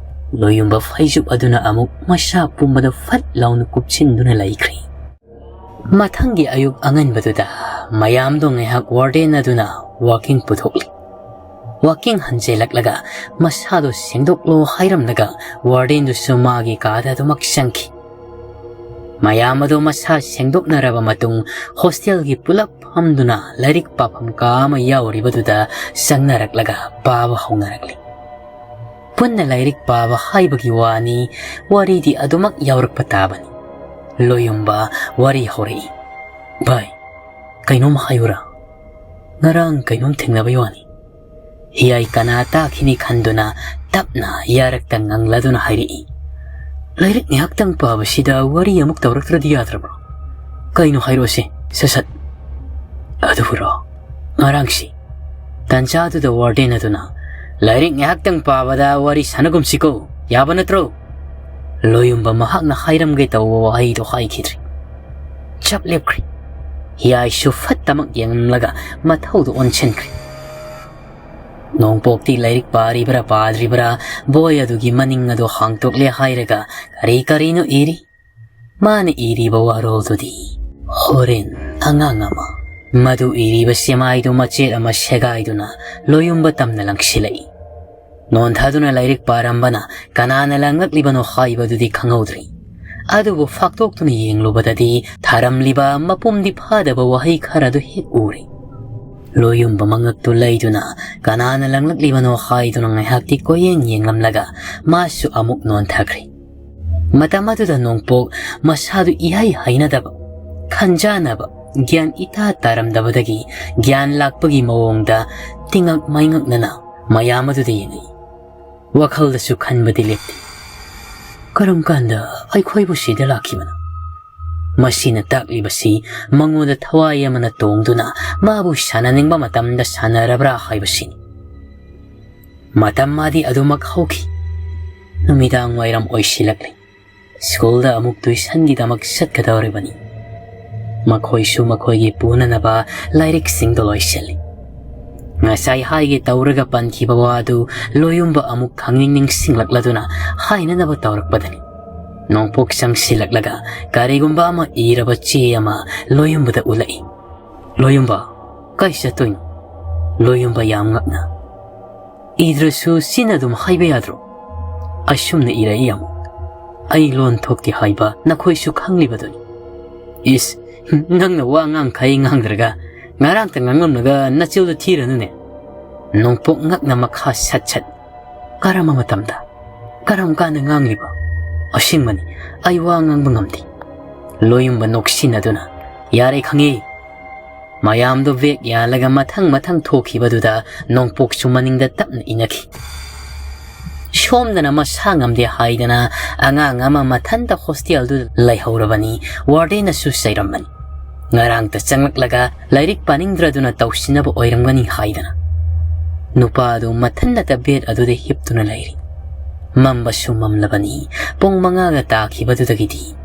ꯂꯣꯌꯨꯝꯕ ꯐꯩꯖꯨꯞ ꯑꯗꯨꯅ ꯑꯃꯨꯛ ꯃꯁꯥ ꯄꯨꯝꯕꯗ ꯐꯠ ꯂꯥꯎꯅ ꯀꯨꯞꯁꯤꯟꯗꯨꯅ ꯂꯩꯈ꯭ꯔꯦ꯫ ꯃꯊꯪꯒꯤ ꯑꯌꯨꯛ ꯑꯉꯟꯕꯗꯨꯗ ꯃꯌꯥꯝꯗꯣ ꯉꯥꯏꯍꯥꯛ ꯋꯥꯔꯗꯦꯟ ꯑꯗꯨꯅ ꯋꯥꯀꯤꯡ ꯄꯨꯊꯣꯛꯂꯤ꯫ ꯋꯥꯀꯤꯡ ꯍꯟꯖꯤꯜꯂꯛꯂꯒ ꯃꯁꯥꯗꯣ ꯁꯦꯡꯗꯣꯛꯂꯣ ꯍꯥꯏꯔꯝꯂꯒ ꯋꯥꯔꯗꯦꯟꯗꯨꯁꯨ ꯃꯥꯒꯤ ꯀꯥꯗ ꯑꯗꯨꯃꯛ ꯆꯪꯈꯤ꯫ ꯃꯌꯥꯝ ꯑꯗꯨ ꯃꯁꯥ ꯁꯦꯡꯗꯣꯛꯅꯔꯕ ꯃꯇꯨꯡ ꯍꯣꯁꯇꯦꯜꯒꯤ ꯄꯨꯂꯞ ꯐꯝꯗꯨꯅ ꯂꯥꯏꯔꯤꯛ ꯄꯥꯐꯝ ꯀꯥ ꯑꯃ ꯌꯥꯎꯔꯤꯕꯗꯨꯗ ꯆꯪꯅꯔꯛꯂꯒ ꯄꯥꯕ ꯍꯧꯅꯔꯛꯂꯤ꯫ ꯄꯨꯟꯅ ꯂꯥꯏꯔꯤꯛ ꯄꯥꯕ ꯍꯥꯏꯕꯒꯤ ꯋꯥꯅꯤ, ꯋꯥꯔꯤꯗꯤ ꯑꯗꯨꯃꯛ ꯌꯥꯎꯔꯛꯄ ꯇꯥꯕꯅꯤ꯫ ꯂꯣꯌꯨꯝꯕ ꯋꯥꯔꯤ ꯍꯧꯔꯛꯏ꯫ "ꯚꯥꯏ, ꯀꯩꯅꯣꯝ ꯍꯥꯏꯌꯨꯔꯥ? ꯉꯔꯥꯡ ꯀꯩꯅꯣꯝ ꯊꯦꯡꯅꯕꯩ ꯋꯥꯅꯤ꯫" ꯍꯤꯌꯥꯏ ꯀꯅꯥ ꯇꯥꯈꯤꯅꯤ ꯈꯟꯗꯨꯅ ꯇꯞꯅ ꯌꯥꯔꯛꯇ ꯉꯪꯂꯗꯨꯅ ꯍꯥꯏꯔꯛꯏ꯫ "ꯂꯥꯏꯔꯤꯛ ꯉꯥꯏꯍꯥꯛꯇꯪ ꯄꯥꯕꯁꯤꯗ ꯋꯥꯔꯤ ꯑꯃꯨꯛ ꯇꯧꯔꯛꯇ꯭ꯔꯗꯤ ꯌꯥꯗ꯭ꯔꯕ꯭ꯔꯣ? ꯀꯩꯅꯣ ꯍꯥꯏꯔꯛꯑꯣꯁꯦ, ꯁꯠ ꯁꯠ꯫" "ꯑꯗꯨꯕꯨꯔꯣ, ꯉꯔꯥꯡꯁꯤ ꯇꯟꯖꯥꯗꯨꯗ ꯋꯥꯔꯗꯦꯟ ꯑꯗꯨꯅ, 'ꯂꯥꯏꯔꯤꯛ ꯉꯥꯏꯍꯥꯛꯇꯪ ꯄꯥꯕꯗ ꯋꯥꯔꯤ ꯁꯥꯟꯅꯒꯨꯝꯁꯤꯀꯣ, ꯌꯥꯕ ꯅꯠꯇ꯭ꯔꯣ?' ꯂꯣꯌꯨꯝꯕ ꯃꯍꯥꯛꯅ ꯍꯥꯏꯔꯝꯒꯦ ꯇꯧꯕ ꯋꯥꯍꯩꯗꯣ ꯍꯥꯏꯈꯤꯗ꯭ꯔꯤ꯫ ꯆꯞ ꯂꯦꯞꯈ꯭ꯔꯦ꯫ ꯍꯤꯌꯥꯏꯁꯨ ꯐꯠꯇꯃꯛ ꯌꯦꯡꯂꯝꯂꯒ ꯃꯊꯧꯗꯨ ꯑꯣꯟꯁꯤꯟꯈ꯭ꯔꯦ꯫ ꯅꯣꯡꯄꯣꯛꯇꯤ ꯂꯥꯏꯔꯤꯛ ꯄꯥꯔꯤꯕ꯭ꯔꯥ ꯄꯥꯗ꯭ꯔꯤꯕ꯭ꯔꯥ, ꯕꯣꯏ ꯑꯗꯨꯒꯤ ꯃꯅꯤꯡ ꯑꯗꯨ ꯍꯥꯡꯇꯣꯛꯂꯦ ꯍꯥꯏꯔꯒ ꯀꯔꯤ ꯀꯔꯤꯅꯣ ꯏꯔꯤ꯫ ꯃꯥꯅ ꯏꯔꯤꯕ ꯋꯥꯔꯣꯜꯗꯨꯗꯤ, "ꯍꯣꯔꯦꯟ ꯑꯉꯥꯡ ꯑꯃ"꯫ ꯃꯗꯨ ꯏꯔꯤꯕ ꯆꯦꯃꯥꯏꯗꯨ ꯃꯆꯦꯠ ꯑꯃ ꯁꯦꯒꯥꯏꯗꯨꯅ ꯂꯣꯌꯨꯝꯕ ꯇꯝꯅ ꯂꯪꯁꯤꯜꯂꯛꯏ꯫ ꯅꯣꯟꯊꯗꯨꯅ ꯂꯥꯏꯔꯤꯛ ꯄꯥꯔꯝꯕꯅ ꯀꯅꯥꯅ ꯂꯪꯂꯛꯂꯤꯕꯅꯣ ꯍꯥꯏꯕꯗꯨꯗꯤ ꯈꯪꯍꯧꯗ꯭ꯔꯤ꯫ ꯑꯗꯨꯕꯨ ꯐꯥꯛꯇꯣꯛꯇꯨꯅ ꯌꯦꯡꯂꯨꯕꯗꯗꯤ ꯊꯥꯔꯝꯂꯤꯕ ꯃꯄꯨꯝꯗꯤ ꯐꯥꯗꯕ ꯋꯥꯍꯩ ꯈꯔꯗꯨ ꯍꯦꯛ ꯎꯔꯦ꯫ ꯂꯣꯌꯨꯝꯕ ꯃꯉꯛꯇꯨ ꯂꯩꯗꯨꯅ ꯀꯅꯥꯅ ꯂꯪꯂꯛꯂꯤꯕꯅꯣ ꯍꯥꯏꯗꯨꯅ ꯉꯥꯏꯍꯥꯛꯇꯤ ꯀꯣꯏꯌꯦꯡ ꯌꯦꯡꯂꯝꯂꯒ ꯃꯥꯁꯨ ꯑꯃꯨꯛ ꯅꯣꯟꯊꯈ꯭ꯔꯦ꯫ ꯃꯇꯝ ꯑꯗꯨꯗ ꯅꯣꯡꯄꯣꯛ ꯃꯁꯥꯗꯨ ꯏꯍꯩ ꯍꯩꯅꯗꯕ, ꯈꯟꯖꯥꯅꯕ, ꯒ꯭ꯌꯥꯟ ꯏꯇꯥ ꯇꯥꯔꯝꯗꯕꯗꯒꯤ ꯒ꯭ꯌꯥꯟ ꯂꯥꯛꯄꯒꯤ ꯃꯑꯣꯡꯗ ꯇꯤꯉꯛ ꯃꯩꯉꯛꯅꯅ ꯃꯌꯥꯝ ꯑꯗꯨꯗ ꯌꯦꯡꯉꯛꯏ꯫ ꯋꯥꯈꯜꯗꯁꯨ ꯈꯟꯕꯗꯤ ꯂꯦꯞꯇꯦ꯫ "ꯀꯔꯝ ꯀꯥꯟꯗ ꯑꯩꯈꯣꯏꯕꯨ ꯁꯤꯗ ꯂꯥꯛꯈꯤꯕꯅꯣ?" ꯃꯁꯤꯅ ꯇꯥꯛꯂꯤꯕꯁꯤ ꯃꯉꯣꯟꯗ ꯊꯋꯥꯏ ꯑꯃꯅ ꯇꯣꯡꯗꯨꯅ ꯃꯥꯕꯨ ꯁꯥꯟꯅꯅꯤꯡꯕ ꯃꯇꯝꯗ ꯁꯥꯟꯅꯔꯕ꯭ꯔꯥ ꯍꯥꯏꯕꯁꯤꯅꯤ꯫ ꯃꯇꯝ ꯃꯥꯗꯤ ꯑꯗꯨꯃꯛ ꯍꯧꯈꯤ꯫ ꯅꯨꯃꯤꯗꯥꯡ ꯋꯥꯏꯔꯝ ꯑꯣꯏꯁꯤꯜꯂꯛꯂꯤ꯫ ꯁ꯭ꯀꯨꯜꯗ ꯑꯃꯨꯛ ꯇꯨꯏꯁꯟꯒꯤꯗꯃꯛ ꯆꯠꯀꯗꯧꯔꯤꯕꯅꯤ꯫ ꯃꯈꯣꯏꯁꯨ ꯃꯈꯣꯏꯒꯤ ꯄꯨꯅꯅꯕ ꯂꯥꯏꯔꯤꯛꯁꯤꯡꯗꯣ ꯂꯣꯏꯁꯤꯜꯂꯤ꯫ ꯉꯁꯥꯏ ꯍꯥꯏꯒꯦ ꯇꯧꯔꯒ ꯄꯟꯈꯤꯕ ꯋꯥꯗꯨ ꯂꯣꯌꯨꯝꯕ ꯑꯃꯨꯛ ꯈꯪꯅꯤꯡ ꯅꯤꯡꯁꯤꯡꯂꯛꯂꯗꯨꯅ ꯍꯥꯏꯅꯅꯕ ꯇꯧꯔꯛꯄꯗꯅꯤ꯫ ꯅꯣꯡꯄꯣꯛ ꯆꯪꯁꯤꯜꯂꯛꯂꯒ ꯀꯔꯤꯒꯨꯝꯕ ꯑꯃ ꯏꯔꯕ ꯆꯦ ꯑꯃ ꯂꯣꯌꯨꯝꯕꯗ ꯎꯠꯂꯛꯏ꯫ "ꯂꯣꯌꯨꯝꯕ, ꯀꯥꯏ ꯆꯠꯇꯣꯏꯅꯣ?" ꯂꯣꯌꯨꯝꯕ ꯌꯥꯝ ꯉꯛꯅ, ꯏꯗ꯭ꯔꯁꯨ ꯁꯤꯅ ꯑꯗꯨꯝ ꯍꯥꯏꯕ ꯌꯥꯗ꯭ꯔꯣ? ꯑꯁꯨꯝꯅ ꯏꯔꯛꯏ ꯑꯃꯨꯛ꯫ ꯑꯩ ꯂꯣꯟ ꯊꯣꯛꯇꯦ ꯍꯥꯏꯕ ꯅꯈꯣꯏꯁꯨ ꯈꯪꯂꯤꯕꯗꯨꯅꯤ꯫ ꯏꯁ, ꯅꯪꯅ ꯋꯥ ꯉꯥꯡꯈꯩ ꯉꯥꯡꯗ꯭ꯔꯒ ꯉꯔꯥꯡꯇ ꯉꯥꯡꯂꯝꯂꯒ ꯅꯆꯤꯜꯗꯨ ꯊꯤꯔꯅꯨꯅꯦ꯫ ꯅꯣꯡꯄꯣꯛ ꯉꯛꯅ ꯃꯈꯥ ꯁꯠ ꯁꯠ꯫ ꯀꯔꯝꯕ ꯃꯇꯝꯗ? ꯀꯔꯝ ꯀꯥꯟꯗ ꯉꯥꯡꯂꯤꯕ? ꯑꯁꯦꯡꯕꯅꯤ, ꯑꯩ ꯋꯥ ꯉꯥꯡꯕ ꯉꯝꯗꯦ꯫ ꯂꯣꯌꯨꯝꯕ ꯅꯣꯛꯁꯤꯟꯅꯗꯨꯅ, ꯌꯥꯔꯦ ꯈꯪꯉꯦ꯫ ꯃꯌꯥꯝꯗꯣ ꯕꯦꯛ ꯌꯥꯜꯂꯒ ꯃꯊꯪ ꯃꯊꯪ ꯊꯣꯛꯈꯤꯕꯗꯨꯗ ꯅꯣꯡꯄꯣꯛꯁꯨ ꯃꯅꯤꯡꯗ ꯇꯞꯅ ꯏꯟꯅꯈꯤ꯫ ꯁꯣꯝꯗꯅ ꯃꯁꯥ ꯉꯝꯗꯦ ꯍꯥꯏꯗꯅ ꯑꯉꯥꯡ ꯑꯃ ꯃꯊꯟꯇ ꯍꯣꯁꯇꯦꯜꯗꯨꯗ ꯂꯩꯍꯧꯔꯕꯅꯤ, ꯋꯥꯔꯗꯦꯟꯅꯁꯨ ꯆꯩꯔꯝꯕꯅꯤ꯫ ꯉꯔꯥꯡꯇ ꯆꯪꯂꯛꯂꯒ ꯂꯥꯏꯔꯤꯛ ꯄꯥꯅꯤꯡꯗ꯭ꯔꯗꯨꯅ ꯇꯧꯁꯤꯟꯅꯕ ꯑꯣꯏꯔꯝꯒꯅꯤ ꯍꯥꯏꯗꯅ꯫ ꯅꯨꯄꯥ ꯑꯗꯨ ꯃꯊꯟꯇ ꯕꯦꯗ ꯑꯗꯨꯗ ꯍꯤꯞꯇꯨꯅ ꯂꯩꯔꯤ꯫ ꯃꯝꯕꯁꯨ ꯃꯝꯂꯕꯅꯤ, ꯄꯨꯡ ꯃꯉꯥꯒ ꯇꯥꯈꯤꯕꯗꯨꯗꯒꯤꯗꯤ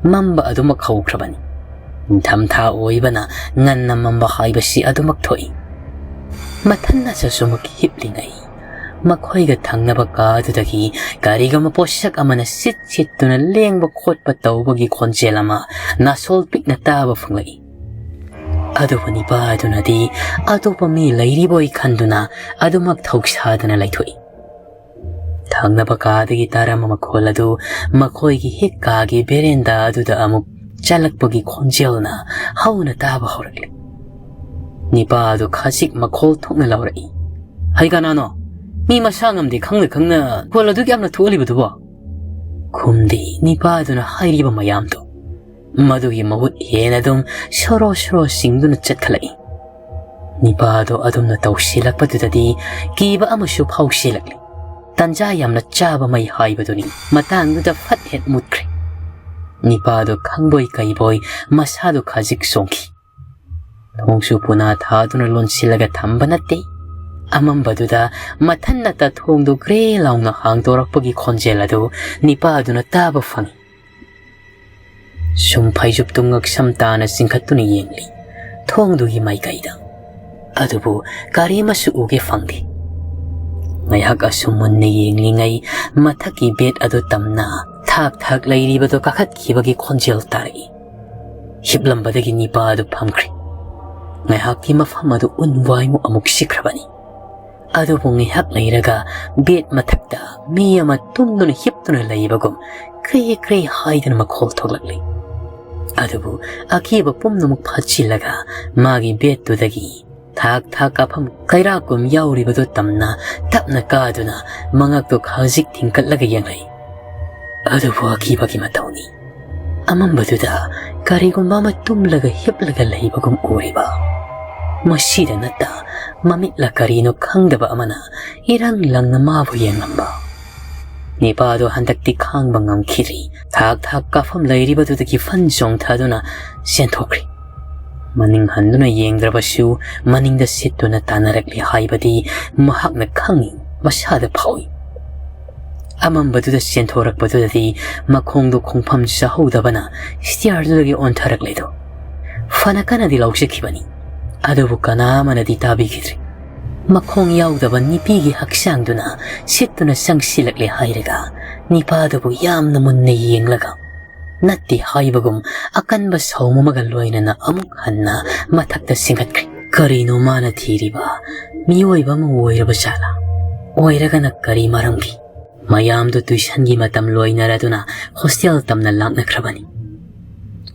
ꯃꯝꯕ ꯑꯗꯨꯃꯛ ꯍꯧꯈ꯭ꯔꯕꯅꯤ꯫ ꯅꯤꯡꯊꯝꯊꯥ ꯑꯣꯏꯕꯅ ꯉꯟꯅ ꯃꯝꯕ ꯍꯥꯏꯕꯁꯤ ꯑꯗꯨꯃꯛ ꯊꯣꯛꯏ꯫ ꯃꯊꯟꯅ ꯆꯁꯨꯃꯛ ꯍꯤꯞꯂꯤꯉꯩ ꯃꯈꯣꯏꯒ ꯊꯪꯅꯕ ꯀꯥꯗꯨꯗꯒꯤ ꯀꯔꯤꯒꯨꯝꯕ ꯄꯣꯠꯁꯛ ꯑꯃꯅ ꯁꯤꯠ ꯁꯤꯠꯇꯨꯅ ꯂꯦꯡꯕ ꯈꯣꯠꯄ ꯇꯧꯕꯒꯤ ꯈꯣꯟꯖꯦꯜ ꯑꯃ ꯅꯥꯁꯣꯜ ꯄꯤꯛꯅ ꯇꯥꯕ ꯐꯪꯂꯛꯏ꯫ ꯑꯗꯨꯕꯨ ꯅꯤꯄꯥ ꯑꯗꯨꯅꯗꯤ ꯑꯇꯣꯞꯄ ꯃꯤ ꯂꯩꯔꯤꯕꯣꯏ ꯈꯟꯗꯨꯅ ꯑꯗꯨꯃꯛ ꯊꯧꯁꯥꯗꯅ ꯂꯩꯊꯣꯛꯏ꯫ ꯊꯪꯅꯕ ꯀꯥꯗꯒꯤ ꯇꯥꯔꯝꯕ ꯃꯈꯣꯜ ꯑꯗꯨ ꯃꯈꯣꯏꯒꯤ ꯍꯦꯛ ꯀꯥꯒꯤ ꯕꯦꯔꯦꯟꯗꯥ ꯑꯗꯨꯗ ꯑꯃꯨꯛ ꯆꯠꯂꯛꯄꯒꯤ ꯈꯣꯟꯖꯦꯜꯅ ꯍꯧꯅ ꯇꯥꯕ ꯍꯧꯔꯛꯂꯦ꯫ ꯅꯤꯄꯥ ꯑꯗꯨ ꯈꯖꯤꯛ ꯃꯈꯣꯜ ꯊꯣꯛꯅ ꯂꯥꯎꯔꯛꯏ, "ꯍꯩ ꯀꯅꯥꯅꯣ? ꯃꯤ ꯃꯁꯥ ꯉꯝꯗꯦ ꯈꯪꯅ ꯈꯪꯅ ꯈꯣꯜ ꯑꯗꯨꯛ ꯌꯥꯝꯅ ꯊꯣꯛꯍꯜꯂꯤꯕꯗꯨꯕꯣ?" ꯈꯨꯝꯗꯦ ꯅꯤꯄꯥ ꯑꯗꯨꯅ ꯍꯥꯏꯔꯤꯕ ꯃꯌꯥꯝꯗꯣ꯫ ꯃꯗꯨꯒꯤ ꯃꯍꯨꯠ ꯍꯦꯟꯅ ꯑꯗꯨꯝ ꯁꯣꯔꯣ ꯁꯣꯔꯣ ꯁꯤꯡꯗꯨꯅ ꯆꯠꯈꯠꯂꯛꯏ꯫ ꯅꯤꯄꯥꯗꯣ ꯑꯗꯨꯝꯅ ꯇꯧꯁꯤꯜꯂꯛꯄꯗꯨꯗꯗꯤ ꯀꯤꯕ ꯑꯃꯁꯨ ꯐꯥꯎꯁꯤꯜꯂꯛꯂꯤ꯫ ꯇꯟꯖꯥ ꯌꯥꯝꯅ ꯆꯥꯕ ꯃꯩ ꯍꯥꯏꯕꯗꯨꯅꯤ꯫ ꯃꯇꯥꯡꯗꯨꯗ ꯐꯠ ꯍꯦꯛ ꯃꯨꯠꯈ꯭ꯔꯦ꯫ ꯅꯤꯄꯥꯗꯣ ꯈꯪꯕꯣꯏ ꯀꯩꯕꯣꯏ ꯃꯁꯥꯗꯣ ꯈꯖꯤꯛ ꯆꯣꯡꯈꯤ꯫ ꯊꯣꯡꯁꯨ ꯄꯨꯅꯥ ꯊꯥꯗꯨꯅ ꯂꯣꯟꯁꯤꯜꯂꯒ ꯊꯝꯕ ꯅꯠꯇꯦ꯫ ꯑꯃꯝꯕꯗꯨꯗ ꯃꯊꯟꯅꯇ ꯊꯣꯡꯗꯨ ꯒ꯭ꯔꯦ ꯂꯥꯎꯅ ꯍꯥꯡꯗꯣꯔꯛꯄꯒꯤ ꯈꯣꯟꯖꯦꯜ ꯑꯗꯨ ꯅꯤꯄꯥꯗꯨꯅ ꯇꯥꯕ ꯐꯪꯏ꯫ ꯁꯨꯝ ꯐꯩꯖꯨꯞꯇꯨ ꯉꯛꯁꯝ ꯇꯥꯅ ꯆꯤꯡꯈꯠꯇꯨꯅ ꯌꯦꯡꯂꯤ꯫ ꯊꯣꯡꯗꯨꯒꯤ ꯃꯥꯏꯀꯩꯗ꯫ ꯑꯗꯨꯕꯨ ꯀꯔꯤꯃꯁꯨ ꯎꯒꯦ ꯐꯪꯗꯦ꯫ ꯉꯥꯏꯍꯥꯛ ꯑꯁꯨꯝ ꯃꯨꯟꯅ ꯌꯦꯡꯂꯤꯉꯩ ꯃꯊꯛꯀꯤ ꯕꯦꯗ ꯑꯗꯨ ꯇꯝꯅ ꯊꯥꯛ ꯊꯥꯛ ꯂꯩꯔꯤꯕꯗꯨ ꯀꯥꯈꯠꯈꯤꯕꯒꯤ ꯈꯣꯟꯖꯦꯜ ꯇꯥꯔꯛꯏ꯫ ꯍꯤꯞꯂꯝꯕꯗꯒꯤ ꯅꯤꯄꯥ ꯑꯗꯨ ꯐꯝꯈ꯭ꯔꯦ꯫ ꯉꯥꯏꯍꯥꯛꯀꯤ ꯃꯐꯝ ꯑꯗꯨ ꯎꯟ ꯋꯥꯏꯃꯨꯛ ꯑꯃꯨꯛ ꯁꯤꯠꯈ꯭ꯔꯕꯅꯤ꯫ ꯑꯗꯨꯕꯨ ꯉꯥꯏꯍꯥꯛ ꯂꯩꯔꯒ ꯕꯦꯗ ꯃꯊꯛꯇ ꯃꯤ ꯑꯃ ꯇꯨꯝꯗꯨꯅ ꯍꯤꯞꯇꯨꯅ ꯂꯩꯕꯒꯨꯝ ꯀ꯭ꯔꯦ ꯀ꯭ꯔꯦ ꯍꯥꯏꯗꯨꯅ ꯃꯈꯣꯜ ꯊꯣꯛꯂꯛꯂꯤ꯫ ꯑꯗꯨꯕꯨ ꯑꯀꯤꯕ ꯄꯨꯝꯅꯃꯛ ꯐꯥꯖꯤꯜꯂꯒ ꯃꯥꯒꯤ ꯕꯦꯗꯇꯨꯗꯒꯤ ꯊꯥꯛ ꯊꯥꯛ ꯀꯥꯞꯐꯝ ꯀꯩꯔꯥꯛꯀꯨꯝ ꯌꯥꯎꯔꯤꯕꯗꯨ ꯇꯝꯅ ꯇꯞꯅ ꯀꯥꯗꯨꯅ ꯃꯉꯛꯇꯨ ꯈꯖꯤꯛ ꯊꯤꯡꯀꯠꯂꯒ ꯌꯦꯡꯂꯛꯏ꯫ ꯑꯗꯨꯕꯨ ꯑꯀꯤꯕꯒꯤ ꯃꯇꯧꯅꯤ꯫ ꯑꯃꯝꯕꯗꯨꯗ ꯀꯔꯤꯒꯨꯝꯕ ꯑꯃ ꯇꯨꯝꯂꯒ ꯍꯤꯞꯂꯒ ꯂꯩꯕꯒꯨꯝ ꯎꯔꯤꯕ꯫ ꯃꯁꯤꯗ ꯅꯠꯇ ꯃꯃꯤꯠꯂ ꯀꯔꯤꯅꯣ ꯈꯪꯗꯕ ꯑꯃꯅ ꯏꯔꯪ ꯂꯪꯅ ꯃꯥꯕꯨ ꯌꯦꯡꯂꯝꯕ꯫ ꯅꯤꯄꯥꯗꯣ ꯍꯟꯗꯛꯇꯤ ꯈꯥꯡꯕ ꯉꯝꯈꯤꯗ꯭ꯔꯤ꯫ ꯊꯥꯛ ꯊꯥꯛ ꯀꯥꯐꯝ ꯂꯩꯔꯤꯕꯗꯨꯗꯒꯤ ꯐꯟ ꯆꯣꯡꯊꯗꯨꯅ ꯆꯦꯟꯊꯣꯛꯈ꯭ꯔꯤ꯫ ꯃꯅꯤꯡ ꯍꯟꯗꯨꯅ ꯌꯦꯡꯗ꯭ꯔꯕꯁꯨ ꯃꯅꯤꯡꯗ ꯁꯤꯠꯇꯨꯅ ꯇꯥꯟꯅꯔꯛꯂꯤ ꯍꯥꯏꯕꯗꯤ ꯃꯍꯥꯛꯅ ꯈꯪꯏ, ꯃꯁꯥꯗ ꯐꯥꯎꯏ꯫ ꯑꯃꯝꯕꯗꯨꯗ ꯆꯦꯟꯊꯣꯔꯛꯄꯗꯨꯗꯗꯤ ꯃꯈꯣꯡꯗꯣ ꯈꯣꯡꯐꯝ ꯆꯥꯍꯧꯗꯕꯅ ꯁ꯭ꯇꯤꯌꯥꯔꯗꯨꯗꯒꯤ ꯑꯣꯟꯊꯔꯛꯂꯦꯗꯣ꯫ ꯐꯅ ꯀꯟꯅꯗꯤ ꯂꯥꯎꯖꯈꯤꯕꯅꯤ, ꯑꯗꯨꯕꯨ ꯀꯅꯥ ꯑꯃꯅꯗꯤ ꯇꯥꯕꯤꯈꯤꯗ꯭ꯔꯤ꯫ ꯃꯈꯣꯡ ꯌꯥꯎꯗꯕ ꯅꯤꯄꯤꯒꯤ ꯍꯛꯆꯥꯡꯗꯨꯅ ꯁꯤꯠꯇꯨꯅ ꯆꯪꯁꯤꯜꯂꯛꯂꯦ ꯍꯥꯏꯔꯒ ꯅꯤꯄꯥꯗꯨꯕꯨ ꯌꯥꯝꯅ ꯃꯨꯟꯅ ꯌꯦꯡꯂꯒ ꯅꯠꯇꯦ ꯍꯥꯏꯕꯒꯨꯝ ꯑꯀꯟꯕ ꯁꯥꯎꯝ ꯑꯃꯒ ꯂꯣꯏꯅꯅ ꯑꯃꯨꯛ ꯍꯟꯅ ꯃꯊꯛꯇ ꯆꯤꯡꯈꯠꯈ꯭ꯔꯦ꯫ ꯀꯔꯤꯅꯣ ꯃꯥꯅ ꯊꯤꯔꯤꯕ? ꯃꯤꯑꯣꯏꯕ ꯑꯃ ꯑꯣꯏꯔꯕ ꯖꯥꯠꯂꯥ? ꯑꯣꯏꯔꯒꯅ ꯀꯔꯤ ꯃꯔꯝꯒꯤ? ꯃꯌꯥꯝꯗꯨ ꯇꯨꯏꯁꯟꯒꯤ ꯃꯇꯝ ꯂꯣꯏꯅꯔꯗꯨꯅ ꯍꯣꯁꯇꯦꯜ ꯇꯝꯅ ꯂꯥꯛꯅꯈ꯭ꯔꯕꯅꯤ꯫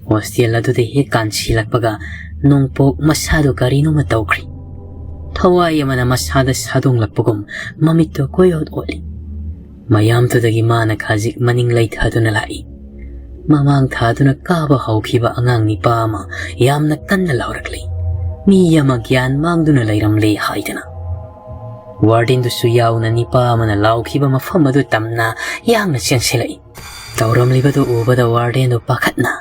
ꯍꯣꯁꯇꯦꯜ ꯑꯗꯨꯗ ꯍꯦꯛ ꯀꯥꯟꯁꯤꯜꯂꯛꯄꯒ ꯅꯣꯡꯄꯣꯛ ꯃꯁꯥꯗꯨ ꯀꯔꯤꯅꯣꯃ ꯇꯧꯈ꯭ꯔꯤ꯫ ꯊꯋꯥꯏ ꯑꯃꯅ ꯃꯁꯥꯗ ꯁꯥꯗꯣꯡꯂꯛꯄꯒꯨꯝ ꯃꯃꯤꯠꯇꯨ ꯀꯣꯏꯑꯣꯠ ꯑꯣꯠꯂꯤ꯫ ꯃꯌꯥꯝꯗꯨꯗꯒꯤ ꯃꯥꯅ ꯈꯖꯤꯛ ꯃꯅꯤꯡ ꯂꯩꯊꯗꯨꯅ ꯂꯥꯛꯏ꯫ ꯃꯃꯥꯡ ꯊꯥꯗꯨꯅ ꯀꯥꯕ ꯍꯧꯈꯤꯕ ꯑꯉꯥꯡ ꯅꯤꯄꯥ ꯑꯃ ꯌꯥꯝꯅ ꯀꯟꯅ ꯂꯥꯎꯔꯛꯂꯤ꯫ ꯃꯤ ꯑꯃ ꯒ꯭ꯌꯥꯟ ꯃꯥꯡꯗꯨꯅ ꯂꯩꯔꯝꯂꯦ ꯍꯥꯏꯗꯅ꯫ ꯋꯥꯔꯗꯦꯟꯗꯨꯁꯨ ꯌꯥꯎꯅ ꯅꯤꯄꯥ ꯑꯃꯅ ꯂꯥꯎꯈꯤꯕ ꯃꯐꯝ ꯑꯗꯨ ꯇꯝꯅ ꯌꯥꯡꯅ ꯆꯦꯟꯁꯤꯜꯂꯛꯏ꯫ ꯇꯧꯔꯝꯂꯤꯕꯗꯨ ꯎꯕꯗ ꯋꯥꯔꯗꯦꯟꯗꯨ ꯄꯥꯈꯠꯅ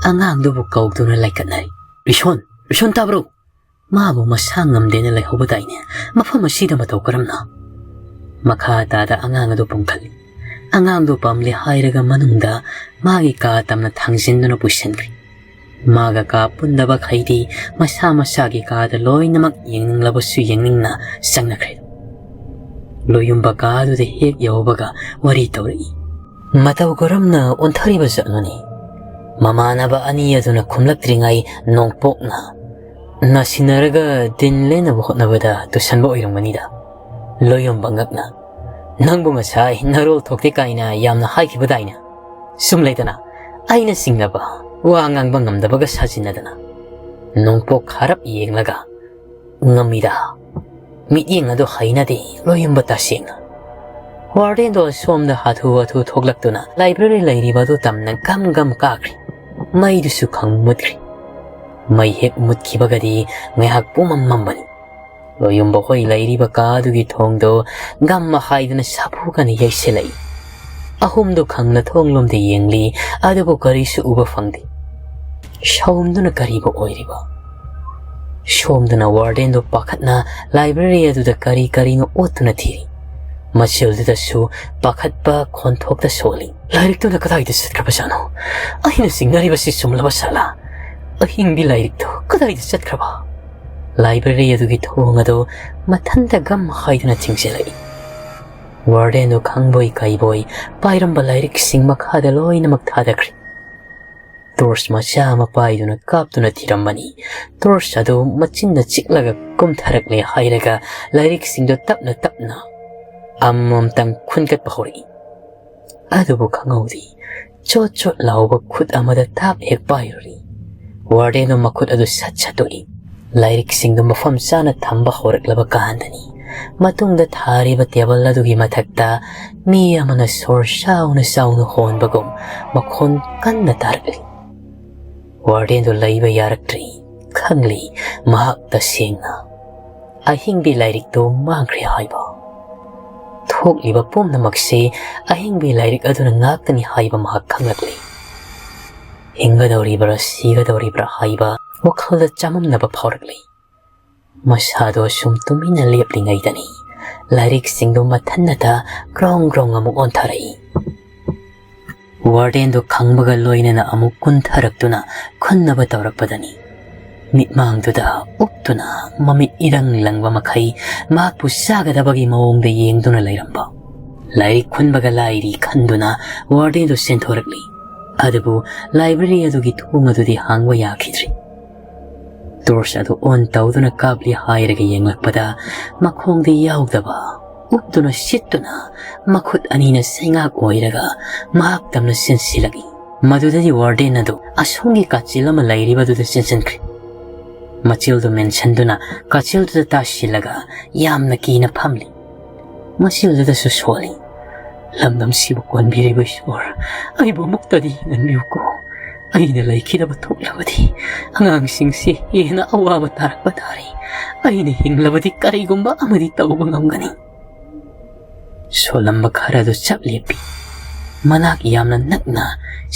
ꯑꯉꯥꯡꯗꯨꯕꯨ ꯀꯧꯗꯨꯅ ꯂꯩꯀꯠꯅꯔꯤ꯫ "ꯔꯤꯁꯣꯟ, ꯔꯤꯁꯣꯟ ꯇꯥꯕ꯭ꯔꯣ? ꯃꯥꯕꯨ ꯃꯁꯥ ꯉꯝꯗꯦꯅ ꯂꯩꯍꯧꯕꯗꯥꯏꯅꯦ? ꯃꯐꯝ ꯑꯁꯤꯗ ꯃꯇꯧ ꯀꯔꯝꯅ?" ꯃꯈꯥ ꯇꯥꯗ ꯑꯉꯥꯡ ꯑꯗꯨ ꯄꯨꯝꯈꯠꯂꯤ꯫ ꯑꯉꯥꯡꯗꯨ ꯄꯝꯂꯦ ꯍꯥꯏꯔꯒ ꯃꯅꯨꯡꯗ ꯃꯥꯒꯤ ꯀꯥ ꯇꯝꯅ ꯊꯥꯡꯖꯤꯟꯗꯨꯅ ꯄꯨꯁꯤꯟꯈ꯭ꯔꯤ꯫ ꯃꯥꯒ ꯀꯥ ꯄꯨꯟꯗꯕꯈꯩꯗꯤ ꯃꯁꯥ ꯃꯁꯥꯒꯤ ꯀꯥꯗ ꯂꯣꯏꯅꯃꯛ ꯌꯦꯡꯅꯤꯡꯂꯕꯁꯨ ꯌꯦꯡꯅꯤꯡꯅ ꯆꯪꯅꯈ꯭ꯔꯦ꯫ ꯂꯣꯌꯨꯝꯕ ꯀꯥꯗꯨꯗ ꯍꯦꯛ ꯌꯧꯕꯒ ꯋꯥꯔꯤ ꯇꯧꯔꯛꯏ꯫ "ꯃꯇꯧ ꯀꯔꯝꯅ ꯑꯣꯟꯊꯔꯤꯕ ꯖꯥꯠꯅꯣꯅꯦ? ꯃꯃꯥꯟꯅꯕ ꯑꯅꯤ ꯑꯗꯨꯅ ꯈꯨꯝꯂꯛꯇ꯭ꯔꯤꯉꯩ ꯅꯣꯡꯄꯣꯛꯅ ꯅꯥꯁꯤꯟꯅꯔꯒ ꯗꯤꯟ ꯂꯦꯟꯅꯕ ꯍꯣꯠꯅꯕꯗ ꯇꯨꯁꯟꯕ ꯑꯣꯏꯔꯝꯒꯅꯤꯗ꯫ ꯂꯣꯌꯣꯝꯕ ꯉꯛꯅ, "ꯅꯪꯕꯨ ꯉꯁꯥꯏ ꯅꯔꯣꯜ ꯊꯣꯛꯇꯦ ꯀꯥꯏꯅ ꯌꯥꯝꯅ ꯍꯥꯏꯈꯤꯕꯗꯥꯏꯅꯦ? ꯁꯨꯝ ꯂꯩꯗꯅ, ꯑꯩꯅ ꯆꯤꯡꯅꯕ ꯋꯥ ꯉꯥꯡꯕ ꯉꯝꯗꯕꯒ ꯁꯥꯖꯤꯟꯅꯗꯅ"꯫ ꯅꯣꯡꯄꯣꯛ ꯍꯥꯔꯞ ꯌꯦꯡꯂꯒ, "ꯉꯝꯃꯤꯗ꯫ ꯃꯤꯠꯌꯦꯡ ꯑꯗꯨ ꯍꯩꯅꯗꯦ, ꯂꯣꯌꯣꯝꯕ ꯇꯁꯦꯡꯅ"꯫ ꯋꯥꯔꯗꯦꯟꯗꯣ ꯑꯁꯣꯝꯗ ꯍꯥꯊꯨ ꯍꯥꯊꯨ ꯊꯣꯛꯂꯛꯇꯨꯅ ꯂꯥꯏꯕ꯭ꯔꯦꯔꯤ ꯂꯩꯔꯤꯕ ꯑꯗꯨ ꯇꯝꯅ ꯒꯝ ꯒꯝ ꯀꯥꯈ꯭ꯔꯤ꯫ ꯃꯩꯗꯨꯁꯨ ꯈꯪ ꯃꯨꯠꯈ꯭ꯔꯤ꯫ ꯃꯩ ꯍꯦꯛ ꯃꯨꯠꯈꯤꯕꯒꯗꯤ ꯉꯥꯏꯍꯥꯛ ꯄꯨꯝꯃꯝ ꯃꯝꯕꯅꯤ꯫ ꯂꯣꯌꯨꯝꯕ ꯍꯣꯏ ꯂꯩꯔꯤꯕ ꯀꯥ ꯑꯗꯨꯒꯤ ꯊꯣꯡꯗꯣ ꯒꯝ ꯃꯈꯥꯏꯗꯨꯅ ꯁꯥꯐꯨ ꯀꯟꯅ ꯌꯩꯁꯤꯜꯂꯛꯏ꯫ ꯑꯍꯨꯝꯗꯨ ꯈꯪꯅ ꯊꯣꯡꯂꯣꯝꯗ ꯌꯦꯡꯂꯤ, ꯑꯗꯨꯕꯨ ꯀꯔꯤꯁꯨ ꯎꯕ ꯐꯪꯗꯦ꯫ ꯁꯥꯎꯝꯗꯨꯅ ꯀꯔꯤꯕꯨ ꯑꯣꯏꯔꯤꯕ? ꯁꯣꯝꯗꯅ ꯋꯥꯔꯗꯦꯟꯗꯨ ꯄꯥꯈꯠꯅ ꯂꯥꯏꯕ꯭ꯔꯦꯔꯤ ꯑꯗꯨꯗ ꯀꯔꯤ ꯀꯔꯤꯅꯣ ꯑꯣꯠꯇꯨꯅ ꯊꯤꯔꯤ꯫ ꯃꯆꯤꯜꯗꯨꯗꯁꯨ ꯄꯥꯈꯠꯄ ꯈꯣꯟꯊꯣꯛꯇ ꯁꯣꯜꯂꯤ꯫ "ꯂꯥꯏꯔꯤꯛꯇꯨꯅ ꯀꯗꯥꯏꯗ ꯆꯠꯈ꯭ꯔꯕꯖꯥꯠꯅꯣ? ꯑꯩꯅ ꯆꯤꯡꯅꯔꯤꯕꯁꯤ ꯆꯨꯝꯂꯕ ꯁꯥꯂꯥ? ꯑꯍꯤꯡꯕꯤ ꯂꯥꯏꯔꯤꯛꯇꯨ ꯀꯗꯥꯏꯗ ꯆꯠꯈ꯭ꯔꯕ?" ꯂꯥꯏꯕ꯭ꯔꯦꯔꯤ ꯑꯗꯨꯒꯤ ꯊꯣꯡ ꯑꯗꯨ ꯃꯊꯟꯇ ꯒꯝ ꯍꯥꯏꯗꯨꯅ ꯊꯤꯡꯖꯤꯜꯂꯛꯏ꯫ ꯋꯥꯔꯗꯦꯟꯗꯨ ꯈꯪꯕꯣꯏ ꯀꯩꯕꯣꯏ ꯄꯥꯏꯔꯝꯕ ꯂꯥꯏꯔꯤꯛꯁꯤꯡ ꯃꯈꯥꯗ ꯂꯣꯏꯅꯃꯛ ꯊꯥꯗꯈ꯭ꯔꯦ꯫ ꯇꯣꯔꯆ ꯃꯆꯥ ꯑꯃ ꯄꯥꯏꯗꯨꯅ ꯀꯥꯞꯇꯨꯅ ꯊꯤꯔꯝꯕꯅꯤ꯫ ꯇꯣꯔꯆ ꯑꯗꯨ ꯃꯆꯤꯟꯅ ꯆꯤꯛꯂꯒ ꯀꯨꯝꯊꯔꯛꯂꯦ ꯍꯥꯏꯔꯒ ꯂꯥꯏꯔꯤꯛꯁꯤꯡꯗꯨ ꯇꯞꯅ ꯇꯞꯅ ꯑꯃꯃꯝꯇꯪ ꯈꯨꯟꯒꯠꯄ ꯍꯧꯔꯛꯏ꯫ ꯑꯗꯨꯕꯨ ꯈꯪꯍꯧꯗꯦ, ꯆꯣꯠ ꯆꯣꯠ ꯂꯥꯎꯕ ꯈꯨꯠ ꯑꯃꯗ ꯊꯥꯞ ꯍꯦꯛ ꯄꯥꯏꯔꯨꯔꯤ꯫ ꯋꯥꯔꯗꯦꯟꯗꯨ ꯃꯈꯨꯠ ꯑꯗꯨ ꯁꯠ ꯁꯠꯇꯣꯛꯏ꯫ ꯂꯥꯏꯔꯤꯛꯁꯤꯡꯗꯨ ꯃꯐꯝ ꯆꯥꯅ ꯊꯝꯕ ꯍꯧꯔꯛꯂꯕ ꯀꯥꯟꯗꯅꯤ ꯃꯇꯨꯡꯗ ꯊꯥꯔꯤꯕ ꯇꯦꯕꯜ ꯑꯗꯨꯒꯤ ꯃꯊꯛꯇ ꯃꯤ ꯑꯃꯅ ꯁꯣꯔ ꯆꯥꯎꯅ ꯆꯥꯎꯅ ꯍꯣꯟꯕꯒꯨꯝ ꯃꯈꯣꯟ ꯀꯟꯅ ꯇꯥꯔꯛꯂꯤ꯫ ꯋꯥꯔꯗꯦꯟꯗꯨ ꯂꯩꯕ ꯌꯥꯔꯛꯇ꯭ꯔꯤ꯫ ꯈꯪꯂꯤ, ꯃꯍꯥꯛ ꯇꯁꯦꯡꯅ ꯑꯍꯤꯡꯕꯤ ꯂꯥꯏꯔꯤꯛꯇꯨ ꯃꯥꯡꯈ꯭ꯔꯦ ꯍꯥꯏꯕ꯫ ꯊꯣꯛꯂꯤꯕ ꯄꯨꯝꯅꯃꯛꯁꯤ ꯑꯍꯤꯡꯕꯤ ꯂꯥꯏꯔꯤꯛ ꯑꯗꯨꯅ ꯉꯥꯛꯇꯅꯤ ꯍꯥꯏꯕ ꯃꯍꯥꯛ ꯈꯪꯂꯛꯂꯤ꯫ ꯍꯤꯡꯒꯗꯧꯔꯤꯕ꯭ꯔꯥ ꯁꯤꯒꯗꯧꯔꯤꯕ꯭ꯔꯥ ꯍꯥꯏꯕ ꯋꯥꯈꯜꯗ ꯆꯃꯝꯅꯕ ꯐꯥꯎꯔꯛꯂꯤ꯫ ꯃꯁꯥꯗꯣ ꯁꯨꯝ ꯇꯨꯃꯤꯟꯅ ꯂꯦꯞꯂꯤꯉꯩꯗꯅꯤ ꯂꯥꯏꯔꯤꯛꯁꯤꯡꯗꯨ ꯃꯊꯟꯅꯇ ꯒ꯭ꯔꯣꯡ ꯒ꯭ꯔꯣꯡ ꯑꯃꯨꯛ ꯑꯣꯟꯊꯔꯛꯏ꯫ ꯋꯥꯔꯗꯦꯟꯗꯨ ꯈꯪꯕꯒ ꯂꯣꯏꯅꯅ ꯑꯃꯨꯛ ꯀꯨꯟꯊꯔꯛꯇꯨꯅ ꯈꯨꯟꯅꯕ ꯇꯧꯔꯛꯄꯗꯅꯤ ꯃꯤꯠꯃꯥꯡꯗꯨꯗ ꯎꯞꯇꯨꯅ ꯃꯃꯤꯠ ꯏꯔꯪ ꯂꯪꯕ ꯃꯈꯩ ꯃꯍꯥꯛꯄꯨ ꯆꯥꯒꯗꯕꯒꯤ ꯃꯑꯣꯡꯗ ꯌꯦꯡꯗꯨꯅ ꯂꯩꯔꯝꯕ꯫ ꯂꯥꯏꯔꯤꯛ ꯈꯨꯟꯕꯒ ꯂꯥꯏꯔꯤ ꯈꯟꯗꯨꯅ ꯋꯥꯔꯗꯦꯟꯗꯨ ꯆꯦꯟꯊꯣꯔꯛꯂꯤ꯫ ꯑꯗꯨꯕꯨ ꯂꯥꯏꯕ꯭ꯔꯦꯔꯤ ꯑꯗꯨꯒꯤ ꯊꯣꯡ ꯑꯗꯨꯗꯤ ꯍꯥꯡꯕ ꯌꯥꯈꯤꯗ꯭ꯔꯤ꯫ ꯇꯣꯔꯆ ꯑꯗꯨ ꯑꯣꯟ ꯇꯧꯗꯨꯅ ꯀꯥꯞꯂꯤ ꯍꯥꯏꯔꯒ ꯌꯦꯡꯂꯛꯄꯗ ꯃꯈꯣꯡꯗꯤ ꯌꯥꯎꯗꯕ, ꯎꯞꯇꯨꯅ ꯁꯤꯠꯇꯨꯅ ꯃꯈꯨꯠ ꯑꯅꯤꯅ ꯁꯩꯉꯥꯛ ꯑꯣꯏꯔꯒ ꯃꯍꯥꯛ ꯇꯝꯅ ꯆꯦꯟꯁꯤꯜꯂꯛꯏ꯫ ꯃꯗꯨꯗꯗꯤ ꯋꯥꯔꯗꯦꯟ ꯑꯗꯨ ꯑꯁꯣꯝꯒꯤ ꯀꯥꯆꯤꯜ ꯑꯃ ꯂꯩꯔꯤꯕꯗꯨꯗ ꯆꯦꯟꯁꯤꯟꯈ꯭ꯔꯦ꯫ ꯃꯆꯤꯜꯗꯨ ꯃꯦꯟꯁꯤꯟꯗꯨꯅ ꯀꯥꯆꯤꯜꯗꯨꯗ ꯇꯥꯁꯤꯜꯂꯒ ꯌꯥꯝꯅ ꯀꯤꯅ ꯐꯝꯂꯤ꯫ ꯃꯆꯤꯜꯗꯨꯗꯁꯨ ꯁꯣꯜꯂꯤ꯫ "ꯂꯝꯗꯝꯁꯤꯕꯨ ꯀꯣꯟꯕꯤꯔꯤꯕ ꯏꯁꯣꯔ, ꯑꯩꯕꯨ ꯑꯃꯨꯛꯇꯗꯤ ꯌꯦꯡꯍꯟꯕꯤꯌꯨꯀꯣ꯫ ꯑꯩꯅ ꯂꯩꯈꯤꯗꯕ ꯊꯣꯛꯂꯕꯗꯤ ꯑꯉꯥꯡꯁꯤꯡꯁꯤ ꯍꯦꯟꯅ ꯑꯋꯥꯕ ꯇꯥꯔꯛꯄ ꯇꯥꯔꯦ꯫ ꯑꯩꯅ ꯍꯤꯡꯂꯕꯗꯤ ꯀꯔꯤꯒꯨꯝꯕ ꯑꯃꯗꯤ ꯇꯧꯕ ꯉꯝꯒꯅꯤ꯫" ꯁꯣꯜꯂꯝꯕ ꯈꯔ ꯑꯗꯨ ꯆꯞ ꯂꯦꯞꯄꯤ꯫ ꯃꯅꯥꯛ ꯌꯥꯝꯅ ꯅꯛꯅ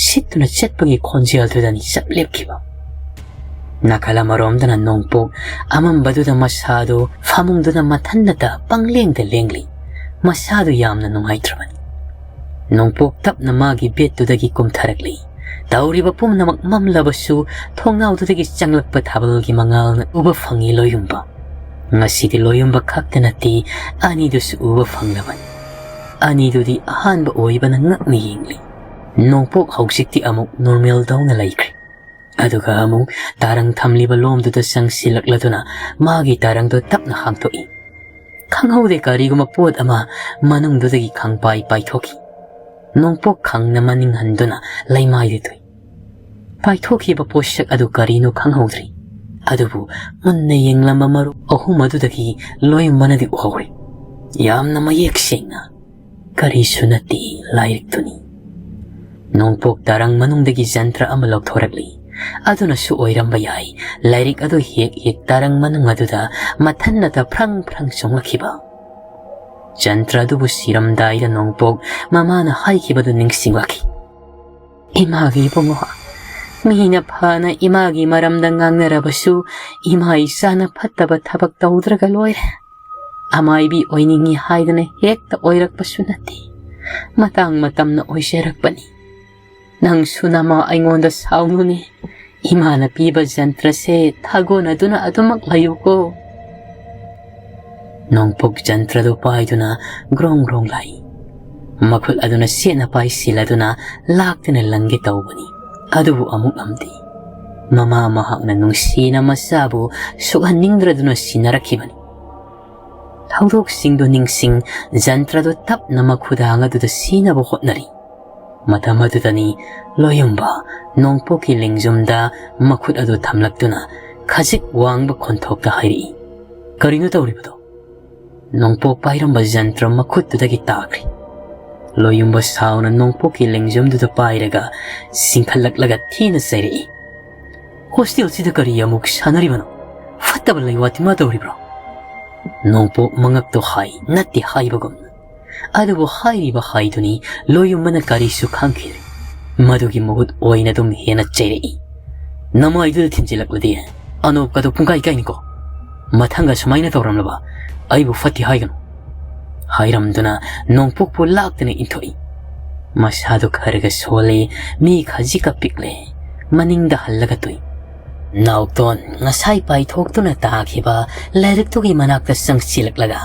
ꯁꯤꯠꯇꯨꯅ ꯆꯠꯄꯒꯤ ꯈꯣꯟꯖꯦꯜꯗꯨꯗꯅꯤ ꯆꯞ ꯂꯦꯞꯈꯤꯕ꯫ ꯅꯥꯀꯜ ꯑꯃꯔꯣꯝꯗꯅ ꯅꯣꯡꯄꯣꯛ ꯑꯃꯝꯕꯗꯨꯗ ꯃꯁꯥꯗꯨ ꯐꯃꯨꯡꯗꯨꯗ ꯃꯊꯟꯅꯇ ꯄꯪꯂꯦꯡꯗ ꯂꯦꯡꯂꯤ꯫ ꯃꯁꯥꯗꯨ ꯌꯥꯝꯅ ꯅꯨꯡꯉꯥꯏꯇ꯭ꯔꯕꯅꯤ꯫ ꯅꯣꯡꯄꯣꯛ ꯇꯞꯅ ꯃꯥꯒꯤ ꯕꯦꯗꯇꯨꯗꯒꯤ ꯀꯨꯝꯊꯔꯛꯂꯤ꯫ ꯇꯧꯔꯤꯕ ꯄꯨꯝꯅꯃꯛ ꯃꯝꯂꯕꯁꯨ ꯊꯣꯡꯅꯥꯎꯗꯨꯗꯒꯤ ꯆꯪꯂꯛꯄ ꯊꯥꯕꯜꯒꯤ ꯃꯉꯥꯜꯅ ꯎꯕ ꯐꯪꯏ ꯂꯣꯌꯨꯝꯕ꯫ ꯉꯁꯤꯗꯤ ꯂꯣꯌꯨꯝꯕ ꯈꯛꯇ ꯅꯠꯇꯦ, ꯑꯅꯤꯗꯨꯁꯨ ꯎꯕ ꯐꯪꯂꯕꯅꯤ꯫ ꯑꯅꯤꯗꯨꯗꯤ ꯑꯍꯥꯟꯕ ꯑꯣꯏꯕꯅ ꯉꯛꯅ ꯌꯦꯡꯂꯤ꯫ ꯅꯣꯡꯄꯣꯛ ꯍꯧꯖꯤꯛꯇꯤ ꯑꯃꯨꯛ ꯅꯣꯔꯃꯦꯜꯗꯧꯅ ꯂꯩꯈ꯭ꯔꯦ꯫ ꯑꯗꯨꯒ ꯑꯃꯨꯛ ꯇꯥꯔꯪ ꯊꯝꯂꯤꯕ ꯂꯣꯝꯗꯨꯗ ꯆꯪꯁꯤꯜꯂꯛꯂꯗꯨꯅ ꯃꯥꯒꯤ ꯇꯥꯔꯪꯗꯣ ꯇꯞꯅ ꯍꯥꯡꯗꯣꯛꯏ꯫ ꯈꯪꯍꯧꯗꯦ ꯀꯔꯤꯒꯨꯝꯕ ꯄꯣꯠ ꯑꯃ ꯃꯅꯨꯡꯗꯨꯗꯒꯤ ꯈꯪꯄꯥꯏ ꯄꯥꯏꯊꯣꯛꯈꯤ꯫ ꯅꯣꯡꯄꯣꯛ ꯈꯪꯅ ꯃꯅꯤꯡ ꯍꯟꯗꯨꯅ ꯂꯩꯃꯥꯏꯗ ꯇꯨꯏ꯫ ꯄꯥꯏꯊꯣꯛꯈꯤꯕ ꯄꯣꯠꯁꯛ ꯑꯗꯨ ꯀꯔꯤꯅꯣ ꯈꯪꯍꯧꯗ꯭ꯔꯤ꯫ ꯑꯗꯨꯕꯨ ꯃꯨꯟꯅ ꯌꯦꯡꯂꯝꯕ ꯃꯔꯨꯞ ꯑꯍꯨꯝ ꯑꯗꯨꯗꯒꯤ ꯂꯣꯏꯃꯅꯗꯤ ꯎꯍꯧꯔꯤ꯫ ꯌꯥꯝꯅ ꯃꯌꯦꯛ ꯁꯦꯡꯅ꯫ ꯀꯔꯤꯁꯨ ꯅꯠꯇꯦ, ꯂꯥꯏꯔꯤꯛꯇꯨꯅꯤ꯫ ꯅꯣꯡꯄꯣꯛ ꯇꯥꯔꯪ ꯃꯅꯨꯡꯗꯒꯤ ꯖꯟꯇ꯭ꯔ ꯑꯃ ꯂꯧꯊꯣꯔꯛꯂꯤ꯫ ꯑꯗꯨꯅꯁꯨ ꯑꯣꯏꯔꯝꯕ ꯌꯥꯏ, ꯂꯥꯏꯔꯤꯛ ꯑꯗꯨ ꯍꯦꯛ ꯍꯦꯛ ꯇꯥꯔꯪ ꯃꯅꯨꯡ ꯑꯗꯨꯗ ꯃꯊꯟꯅꯇ ꯐ꯭ꯔꯪ ꯐ꯭ꯔꯪ ꯆꯣꯡꯂꯛꯈꯤꯕ꯫ ꯖꯟꯇ꯭ꯔ ꯑꯗꯨꯕꯨ ꯁꯤꯔꯝꯗꯥꯏꯗ ꯅꯣꯡꯄꯣꯛ ꯃꯃꯥꯅ ꯍꯥꯏꯈꯤꯕꯗꯨ ꯅꯤꯡꯁꯤꯡꯂꯛꯈꯤ꯫ "ꯏꯃꯥꯒꯤ ꯏꯕꯨꯡꯉꯣ, ꯃꯤꯅ ꯐꯅ ꯏꯃꯥꯒꯤ ꯃꯔꯝꯗ ꯉꯥꯡꯅꯔꯕꯁꯨ, ꯏꯃꯥ ꯏꯆꯥꯅ ꯐꯠꯇꯕ ꯊꯕꯛ ꯇꯧꯗ꯭ꯔꯒ ꯂꯣꯏꯔꯦ꯫ ꯑꯃꯥꯏꯕꯤ ꯑꯣꯏꯅꯤꯡꯏ ꯍꯥꯏꯗꯅ ꯍꯦꯛꯇ ꯑꯣꯏꯔꯛꯄꯁꯨ ꯅꯠꯇꯦ꯫ ꯃꯇꯥꯡ ꯃꯇꯝꯅ ꯑꯣꯏꯖꯔꯛꯄꯅꯤ꯫ ꯅꯪꯁꯨ ꯅꯃꯥ ꯑꯩꯉꯣꯟꯗ ꯁꯥꯎꯅꯨꯅꯦ꯫ ꯏꯃꯥꯅ ꯄꯤꯕ ꯖꯟꯇ꯭ꯔꯁꯦ ꯊꯥꯒꯣꯟꯅꯗꯨꯅ ꯑꯗꯨꯃꯛ ꯂꯩꯌꯨꯀꯣ꯫" ꯅꯣꯡꯄꯣꯛ ꯖꯟꯇ꯭ꯔꯗꯨ ꯄꯥꯏꯗꯨꯅ ꯒ꯭ꯔꯣꯡ ꯒ꯭ꯔꯣꯡ ꯂꯥꯛꯏ꯫ ꯃꯈꯨꯠ ꯑꯗꯨꯅ ꯁꯦꯠꯅ ꯄꯥꯏꯁꯤꯜꯂꯗꯨꯅ ꯂꯥꯛꯇꯅ ꯂꯪꯒꯦ ꯇꯧꯕꯅꯤ꯫ ꯑꯗꯨꯕꯨ ꯑꯃꯨꯛ ꯉꯝꯗꯦ꯫ ꯃꯃꯥ ꯃꯍꯥꯛꯅ ꯅꯨꯡꯁꯤꯅ ꯃꯆꯥꯕꯨ ꯁꯣꯛꯍꯟꯅꯤꯡꯗ꯭ꯔꯗꯨꯅ ꯁꯤꯟꯅꯔꯛꯈꯤꯕꯅꯤ꯫ ꯊꯧꯗꯣꯛꯁꯤꯡꯗꯨ ꯅꯤꯡꯁꯤꯡ ꯖꯟꯇ꯭ꯔꯗꯨ ꯇꯞꯅ ꯃꯈꯨꯗꯥꯡ ꯑꯗꯨꯗ ꯁꯤꯅꯕ ꯍꯣꯠꯅꯔꯤ꯫ ꯃꯇꯝ ꯑꯗꯨꯗꯅꯤ ꯂꯣꯌꯨꯝꯕ ꯅꯣꯡꯄꯣꯛꯀꯤ ꯂꯦꯡꯖꯨꯝꯗ ꯃꯈꯨꯠ ꯑꯗꯨ ꯊꯝꯂꯛꯇꯨꯅ ꯈꯖꯤꯛ ꯋꯥꯡꯕ ꯈꯣꯟꯊꯣꯛꯇ ꯍꯥꯏꯔꯛꯏ, "ꯀꯔꯤꯅꯣ ꯇꯧꯔꯤꯕꯗꯣ?" ꯅꯣꯡꯄꯣꯛ ꯄꯥꯏꯔꯝꯕ ꯖꯟꯇ꯭ꯔ ꯃꯈꯨꯠꯇꯨꯗꯒꯤ ꯇꯥꯈ꯭ꯔꯦ꯫ ꯂꯣꯌꯨꯝꯕ ꯁꯥꯎꯅ ꯅꯣꯡꯄꯣꯛꯀꯤ ꯂꯦꯡꯖꯨꯝꯗꯨꯗ ꯄꯥꯏꯔꯒ ꯆꯤꯡꯈꯠꯂꯛꯂꯒ ꯊꯤꯅ ꯆꯩꯔꯛꯏ, "ꯍꯣꯁꯇꯦꯜꯁꯤꯗ ꯀꯔꯤ ꯑꯃꯨꯛ ꯁꯥꯟꯅꯔꯤꯕꯅꯣ? ꯐꯠꯇꯕ ꯂꯩꯋꯥ ꯇꯤꯟꯋꯥ ꯇꯧꯔꯤꯕ꯭ꯔꯣ?" ꯅꯣꯡꯄꯣꯛ ꯃꯉꯛꯇꯣ ꯍꯥꯏ ꯅꯠꯇꯦ ꯍꯥꯏꯕꯒꯨꯝ, ꯑꯗꯨꯕꯨ ꯍꯥꯏꯔꯤꯕ ꯍꯥꯏꯗꯨꯅꯤ ꯂꯣꯌꯨꯝꯕꯅ ꯀꯔꯤꯁꯨ ꯈꯪꯈꯤꯗ꯭ꯔꯦ꯫ ꯃꯗꯨꯒꯤ ꯃꯍꯨꯠ ꯑꯣꯏꯅ ꯑꯗꯨꯝ ꯍꯦꯟꯅ ꯆꯩꯔꯛꯏ, "ꯅꯃꯥꯏꯗꯨꯗ ꯊꯤꯟꯖꯤꯜꯂꯛꯂꯗꯤ ꯑꯅꯣꯞꯀꯗꯣ ꯄꯨꯡꯀꯥꯏ ꯀꯥꯏꯅꯤꯀꯣ꯫ ꯃꯊꯪꯒ ꯁꯨꯃꯥꯏꯅ ꯇꯧꯔꯝꯂꯕ ꯑꯩꯕꯨ ꯐꯠꯇꯦ ꯍꯥꯏꯒꯅꯨ" ꯍꯥꯏꯔꯝꯗꯨꯅ ꯅꯣꯡꯄꯣꯛꯄꯨ ꯂꯥꯛꯇꯅ ꯏꯟꯊꯣꯛꯏ꯫ ꯃꯁꯥꯗꯨ ꯈꯔꯒ ꯁꯣꯜꯂꯤ, ꯃꯤ ꯈꯖꯤꯛꯀ ꯄꯤꯛꯂꯦ, ꯃꯅꯤꯡꯗ ꯍꯜꯂꯒ ꯇꯨꯏ꯫ ꯅꯥꯎꯇꯣꯟ ꯉꯁꯥꯏ ꯄꯥꯏꯊꯣꯛꯇꯨꯅ ꯇꯥꯈꯤꯕ ꯂꯥꯏꯔꯤꯛꯇꯨꯒꯤ ꯃꯅꯥꯛꯇ ꯆꯪꯁꯤꯜꯂꯛꯂꯒ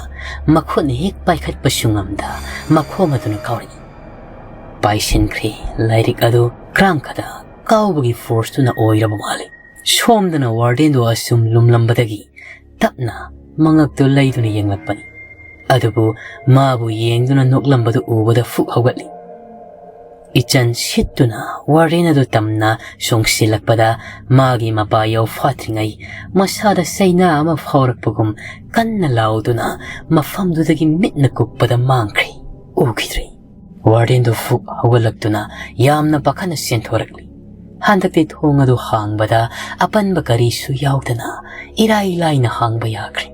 ꯃꯈꯨꯠꯅ ꯍꯦꯛ ꯄꯥꯏꯈꯠꯄꯁꯨ ꯉꯝꯗ ꯃꯈꯣꯡ ꯑꯗꯨꯅ ꯀꯥꯎꯔꯛꯏ꯫ ꯄꯥꯏꯁꯤꯟꯈ꯭ꯔꯦ꯫ ꯂꯥꯏꯔꯤꯛ ꯑꯗꯨ ꯀ꯭ꯔꯥꯝꯈꯗ ꯀꯥꯎꯕꯒꯤ ꯐꯣꯔꯁꯇꯨꯅ ꯑꯣꯏꯔꯕ ꯃꯥꯜꯂꯤ꯫ ꯁꯣꯝꯗꯅ ꯋꯥꯔꯗꯦꯟꯗꯨ ꯑꯁꯨꯝ ꯂꯨꯝꯂꯝꯕꯗꯒꯤ ꯇꯞꯅ ꯃꯉꯛꯇꯨ ꯂꯩꯗꯨꯅ ꯌꯦꯡꯂꯛꯄꯅꯤ꯫ ꯑꯗꯨꯕꯨ ꯃꯥꯕꯨ ꯌꯦꯡꯗꯨꯅ ꯅꯣꯛꯂꯝꯕꯗꯨ ꯎꯕꯗ ꯐꯨꯛ ꯍꯧꯒꯠꯂꯤ꯫ ꯏꯆꯟ ꯁꯤꯠꯇꯨꯅ ꯋꯥꯔꯗꯦꯟ ꯑꯗꯨ ꯇꯝꯅ ꯆꯣꯡꯁꯤꯜꯂꯛꯄꯗ ꯃꯥꯒꯤ ꯃꯄꯥ ꯌꯥꯎꯐꯥꯠꯇ꯭ꯔꯤꯉꯩ ꯃꯁꯥꯗ ꯆꯩꯅꯥ ꯑꯃ ꯐꯥꯎꯔꯛꯄꯒꯨꯝ ꯀꯟꯅ ꯂꯥꯎꯗꯨꯅ ꯃꯐꯝꯗꯨꯗꯒꯤ ꯃꯤꯠꯅ ꯀꯨꯞꯄꯗ ꯃꯥꯡꯈ꯭ꯔꯦ꯫ ꯎꯈꯤꯗ꯭ꯔꯦ꯫ ꯋꯥꯔꯗꯦꯟꯗꯨ ꯐꯨꯛ ꯍꯧꯒꯠꯂꯛꯇꯨꯅ ꯌꯥꯝꯅ ꯄꯥꯈꯠꯅ ꯆꯦꯟꯊꯣꯔꯛꯂꯤ꯫ ꯍꯟꯗꯛꯇꯤ ꯊꯣꯡ ꯑꯗꯨ ꯍꯥꯡꯕꯗ ꯑꯄꯟꯕ ꯀꯔꯤꯁꯨ ꯌꯥꯎꯗꯅ ꯏꯔꯥꯏ ꯂꯥꯏꯅ ꯍꯥꯡꯕ ꯌꯥꯈ꯭ꯔꯦ꯫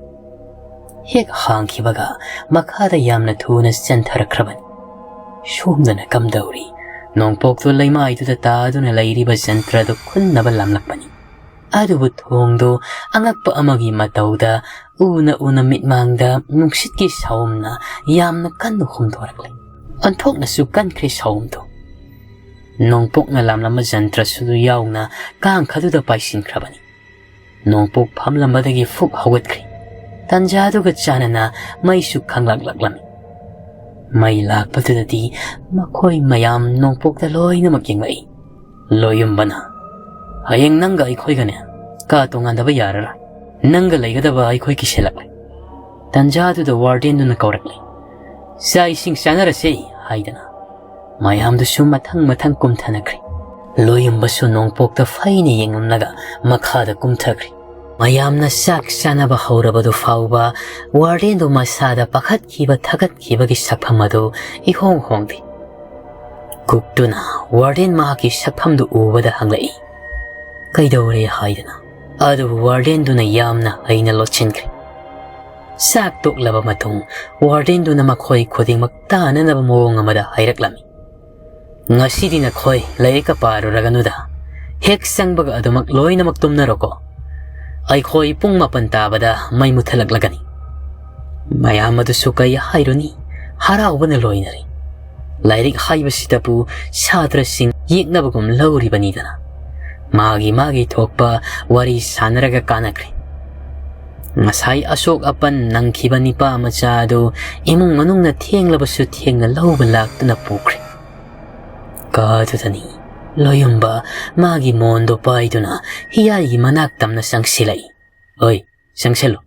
ꯍꯦꯛ ꯍꯥꯡꯈꯤꯕꯒ ꯃꯈꯥꯗ ꯌꯥꯝꯅ ꯊꯨꯅ ꯆꯦꯟꯊꯔꯛꯈ꯭ꯔꯕꯅꯤ꯫ ꯁꯣꯝꯗꯅ ꯀꯝꯗꯧꯔꯤ? ꯅꯣꯡꯄꯣꯛꯇꯣ ꯂꯩꯃꯥꯏꯗꯨꯗ ꯇꯥꯗꯨꯅ ꯂꯩꯔꯤꯕ ꯖꯟꯇ꯭ꯔꯗꯨ ꯈꯨꯟꯅꯕ ꯂꯥꯝꯂꯛꯄꯅꯤ꯫ ꯑꯗꯨꯕꯨ ꯊꯣꯡꯗꯣ ꯑꯉꯛꯄ ꯑꯃꯒꯤ ꯃꯇꯧꯗ ꯎꯅ ꯎꯅ ꯃꯤꯠꯃꯥꯡꯗ ꯅꯨꯡꯁꯤꯠꯀꯤ ꯁꯥꯎꯝꯅ ꯌꯥꯝꯅ ꯀꯟꯅ ꯍꯨꯝꯊꯣꯔꯛꯂꯤ꯫ ꯑꯣꯟꯊꯣꯛꯅꯁꯨ ꯀꯟꯈ꯭ꯔꯦ ꯁꯥꯎꯝꯗꯣ꯫ ꯅꯣꯡꯄꯣꯛꯅ ꯂꯥꯝꯂꯝꯕ ꯖꯟꯇ꯭ꯔꯁꯨꯗꯨ ꯌꯥꯎꯅ ꯀꯥꯡꯈꯗꯨꯗ ꯄꯥꯏꯁꯤꯟꯈ꯭ꯔꯕꯅꯤ꯫ ꯅꯣꯡꯄꯣꯛ ꯐꯝꯂꯝꯕꯗꯒꯤ ꯐꯨꯛ ꯍꯧꯒꯠꯈ꯭ꯔꯦ꯫ ꯇꯟꯖꯥꯗꯨꯒ ꯆꯥꯟꯅꯅ ꯃꯩꯁꯨ ꯈꯪꯂꯥꯛꯂꯛꯂꯝꯃꯤ꯫ ꯃꯩ ꯂꯥꯛꯄꯗꯨꯗꯗꯤ ꯃꯈꯣꯏ ꯃꯌꯥꯝ ꯅꯣꯡꯄꯣꯛꯇ ꯂꯣꯏꯅꯃꯛ ꯌꯦꯡꯂꯛꯏ꯫ ꯂꯣꯌꯨꯝꯕꯅ, "ꯍꯌꯦꯡ ꯅꯪꯒ ꯑꯩꯈꯣꯏꯒꯅꯦ ꯀꯥ ꯇꯣꯉꯥꯟꯗꯕ ꯌꯥꯔꯔꯣꯏ꯫ ꯅꯪꯒ ꯂꯩꯒꯗꯕ ꯑꯩꯈꯣꯏ ꯀꯤꯁꯤꯜꯂꯛꯂꯦ꯫" ꯇꯟꯖꯥꯗꯨꯗ ꯋꯥꯔꯗꯦꯟꯗꯨꯅ ꯀꯧꯔꯛꯂꯦ꯫ "ꯆꯥꯛ ꯏꯁꯤꯡ ꯆꯥꯅꯔꯁꯦ" ꯍꯥꯏꯗꯅ ꯃꯌꯥꯝꯗꯨꯁꯨ ꯃꯊꯪ ꯃꯊꯪ ꯀꯨꯝꯊꯅꯈ꯭ꯔꯦ꯫ ꯂꯣꯌꯨꯝꯕꯁꯨ ꯅꯣꯡꯄꯣꯛꯇ ꯐꯩꯅ ꯌꯦꯡꯂꯝꯂꯒ ꯃꯈꯥꯗ ꯀꯨꯝꯊꯈ꯭ꯔꯦ꯫ ꯃꯌꯥꯝꯅ ꯆꯥꯛ ꯆꯥꯅꯕ ꯍꯧꯔꯕꯗꯨ ꯐꯥꯎꯕ ꯋꯥꯔꯗꯦꯟꯗꯨ ꯃꯁꯥꯗ ꯄꯥꯈꯠꯈꯤꯕ ꯊꯀꯠꯈꯤꯕꯒꯤ ꯁꯛꯐꯝ ꯑꯗꯨ ꯏꯍꯣꯡ ꯍꯣꯡꯗꯦ꯫ ꯀꯨꯛꯇꯨꯅ ꯋꯥꯔꯗꯦꯟ ꯃꯍꯥꯛꯀꯤ ꯁꯛꯐꯝꯗꯨ ꯎꯕꯗ ꯍꯪꯂꯛꯏ, "ꯀꯩꯗꯧꯔꯦ?" ꯍꯥꯏꯗꯅ꯫ ꯑꯗꯨꯕꯨ ꯋꯥꯔꯗꯦꯟꯗꯨꯅ ꯌꯥꯝꯅ ꯍꯩꯅ ꯂꯣꯠꯁꯤꯟꯈ꯭ꯔꯦ꯫ ꯆꯥꯛ ꯇꯣꯛꯂꯕ ꯃꯇꯨꯡ ꯋꯥꯔꯗꯦꯟꯗꯨꯅ ꯃꯈꯣꯏ ꯈꯨꯗꯤꯡꯃꯛ ꯇꯥꯅꯅꯕ ꯃꯑꯣꯡ ꯑꯃꯗ ꯍꯥꯏꯔꯛꯂꯝꯃꯤ, "ꯉꯁꯤꯗꯤ ꯅꯈꯣꯏ ꯂꯥꯏꯔꯤꯛꯀ ꯄꯥꯔꯨꯔꯒꯅꯨꯗ꯫ ꯍꯦꯛ ꯆꯪꯕꯒ ꯑꯗꯨꯃꯛ ꯂꯣꯏꯅꯃꯛ ꯇꯨꯝꯅꯔꯣꯀꯣ꯫ ꯑꯩꯈꯣꯏ ꯄꯨꯡ ꯃꯥꯄꯟ ꯇꯥꯕꯗ ꯃꯩ ꯃꯨꯊꯠꯂꯛꯂꯒꯅꯤ꯫" ꯃꯌꯥꯝ ꯑꯗꯨꯁꯨ ꯀꯩ ꯍꯥꯏꯔꯨꯅꯤ, ꯍꯔꯥꯎꯕꯅ ꯂꯣꯏꯅꯔꯦ꯫ ꯂꯥꯏꯔꯤꯛ ꯍꯥꯏꯕꯁꯤꯗꯕꯨ ꯁꯥꯇ꯭ꯔꯁꯤꯡ ꯌꯦꯛꯅꯕꯒꯨꯝ ꯂꯧꯔꯤꯕꯅꯤꯗꯅ꯫ ꯃꯥꯒꯤ ꯃꯥꯒꯤ ꯊꯣꯛꯄ ꯋꯥꯔꯤ ꯁꯥꯟꯅꯔꯒ ꯀꯥꯟꯅꯈ꯭ꯔꯦ꯫ ꯉꯁꯥꯏ ꯑꯁꯣꯛ ꯑꯄꯟ ꯅꯪꯈꯤꯕ ꯅꯤꯄꯥ ꯃꯆꯥ ꯑꯗꯨ ꯏꯃꯨꯡ ꯃꯅꯨꯡꯅ ꯊꯦꯡꯂꯕꯁꯨ ꯊꯦꯡꯅ ꯂꯧꯕ ꯂꯥꯛꯇꯨꯅ ꯄꯨꯈ꯭ꯔꯦ꯫ ꯀꯥꯗꯨꯗꯅꯤ ꯂꯣꯌꯨꯝꯕ ꯃꯥꯒꯤ ꯃꯣꯟꯗꯣ ꯄꯥꯏꯗꯨꯅ ꯍꯤꯌꯥꯏꯒꯤ ꯃꯅꯥꯛ ꯇꯝꯅ ꯆꯪꯁꯤꯜꯂꯛꯏ꯫ "ꯍꯣꯏ, ꯆꯪꯁꯤꯜꯂꯨ꯫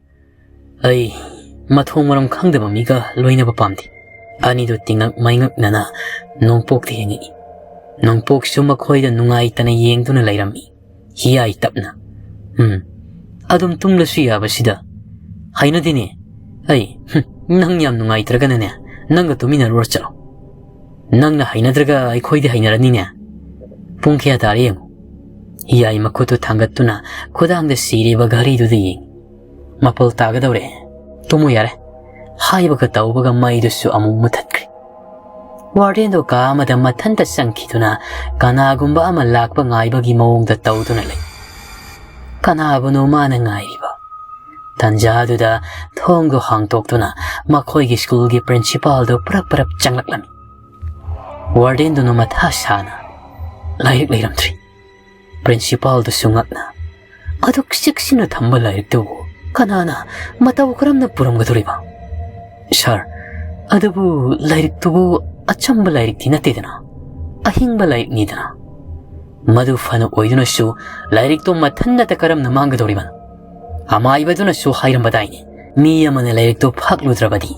ꯑꯩ ꯃꯊꯣꯡ ꯃꯔꯝ ꯈꯪꯗꯕ ꯃꯤꯒ ꯂꯣꯏꯅꯕ ꯄꯥꯝꯗꯦ꯫" ꯑꯅꯤꯗꯨ ꯇꯤꯡꯉꯛ ꯃꯩꯉꯛꯅꯅ ꯅꯣꯡꯄꯣꯛꯇ ꯌꯦꯡꯉꯛꯏ꯫ ꯅꯣꯡꯄꯣꯛꯁꯨ ꯃꯈꯣꯏꯗ ꯅꯨꯡꯉꯥꯏꯇꯅ ꯌꯦꯡꯗꯨꯅ ꯂꯩꯔꯝꯃꯤ꯫ ꯍꯤꯌꯥꯏ ꯇꯞꯅ, "ꯎꯝ, ꯑꯗꯨꯝ ꯇꯨꯝꯂꯁꯨ ꯌꯥꯕꯁꯤꯗ꯫ ꯍꯩꯅꯗꯦꯅꯦ꯫ ꯑꯩ, ꯍꯨꯝ, ꯅꯪ ꯌꯥꯝ ꯅꯨꯡꯉꯥꯏꯇ꯭ꯔꯒꯅꯅꯦ, ꯅꯪꯒ ꯇꯨꯃꯤꯟꯅꯔꯨꯔ ꯆꯠꯂꯣ꯫ ꯅꯪꯅ ꯍꯩꯅꯗ꯭ꯔꯒ ꯑꯩꯈꯣꯏꯗꯤ ꯍꯩꯅꯔꯅꯤꯅꯦ꯫ ꯄꯨꯡ ꯀꯌꯥ ꯇꯥꯔꯦ ꯌꯦꯡꯉꯨ꯫" ꯍꯤꯌꯥꯏ ꯃꯈꯨꯠꯇꯨ ꯊꯥꯡꯒꯠꯇꯨꯅ ꯈꯨꯗꯥꯡꯗ ꯁꯤꯔꯤꯕ ꯘꯔꯤꯗꯨꯗ ꯌꯦꯡꯉꯤ꯫ "ꯃꯥꯄꯜ ꯇꯥꯒꯗꯧꯔꯦ꯫ ꯇꯨꯝꯃꯨ ꯌꯥꯔꯦ꯫" ꯍꯥꯏꯕꯒ ꯇꯧꯕꯒ ꯃꯩꯗꯨꯁꯨ ꯑꯃꯨꯛ ꯃꯨꯊꯠꯈ꯭ꯔꯦ꯫ ꯋꯥꯔꯗꯦꯟꯗꯣ ꯀꯥ ꯑꯃꯗ ꯃꯊꯟꯇ ꯆꯪꯈꯤꯗꯨꯅ ꯀꯅꯥꯒꯨꯝꯕ ꯑꯃ ꯂꯥꯛꯄ ꯉꯥꯏꯕꯒꯤ ꯃꯑꯣꯡꯗ ꯇꯧꯗꯨꯅ ꯂꯩ꯫ ꯀꯅꯥꯕꯨꯅꯣ ꯃꯥꯅ ꯉꯥꯏꯔꯤꯕ? ꯇꯟꯖꯥꯗꯨꯗ ꯊꯣꯡꯗꯣ ꯍꯥꯡꯇꯣꯛꯇꯨꯅ ꯃꯈꯣꯏꯒꯤ ꯁ꯭ꯀꯨꯜꯒꯤ ꯄ꯭ꯔꯤꯟꯁꯤꯄꯥꯜꯗꯣ ꯄꯔꯞ ꯄꯔꯞ ꯆꯪꯂꯛꯂꯝꯃꯤ꯫ ꯋꯥꯔꯗꯦꯟꯗꯨꯅ ꯃꯊꯥ ꯁꯥꯅ, "ꯂꯥꯏꯔꯤꯛ ꯂꯩꯔꯝꯗ꯭ꯔꯤ꯫" ꯄ꯭ꯔꯤꯟꯁꯤꯄꯥꯜꯗꯨꯁꯨ ꯉꯛꯅ, "ꯑꯗꯨꯛ ꯆꯦꯛꯁꯤꯟꯅ ꯊꯝꯕ ꯂꯥꯏꯔꯤꯛꯇꯨꯕꯨ ꯀꯅꯥꯅ ꯃꯇꯧ ꯀꯔꯝꯅ ꯄꯨꯔꯝꯒꯗꯧꯔꯤꯕ?" "ꯁꯥꯔ, ꯑꯗꯨꯕꯨ ꯂꯥꯏꯔꯤꯛꯇꯨꯕꯨ ꯑꯆꯝꯕ ꯂꯥꯏꯔꯤꯛꯇꯤ ꯅꯠꯇꯦꯗꯅ, ꯑꯍꯤꯡꯕ ꯂꯥꯏꯔꯤꯛꯅꯤꯗꯅ꯫" ꯃꯗꯨ ꯐꯅ ꯑꯣꯏꯗꯨꯅꯁꯨ ꯂꯥꯏꯔꯤꯛꯇꯣ ꯃꯊꯟꯇ ꯀꯔꯝꯅ ꯃꯥꯡꯒꯗꯧꯔꯤꯕꯅꯣ? ꯑꯃꯥꯏꯕꯗꯨꯅꯁꯨ ꯍꯥꯏꯔꯝꯕꯗꯥꯏꯅꯦ, ꯃꯤ ꯑꯃꯅ ꯂꯥꯏꯔꯤꯛꯇꯣ ꯐꯥꯛꯂꯨꯗ꯭ꯔꯕꯗꯤ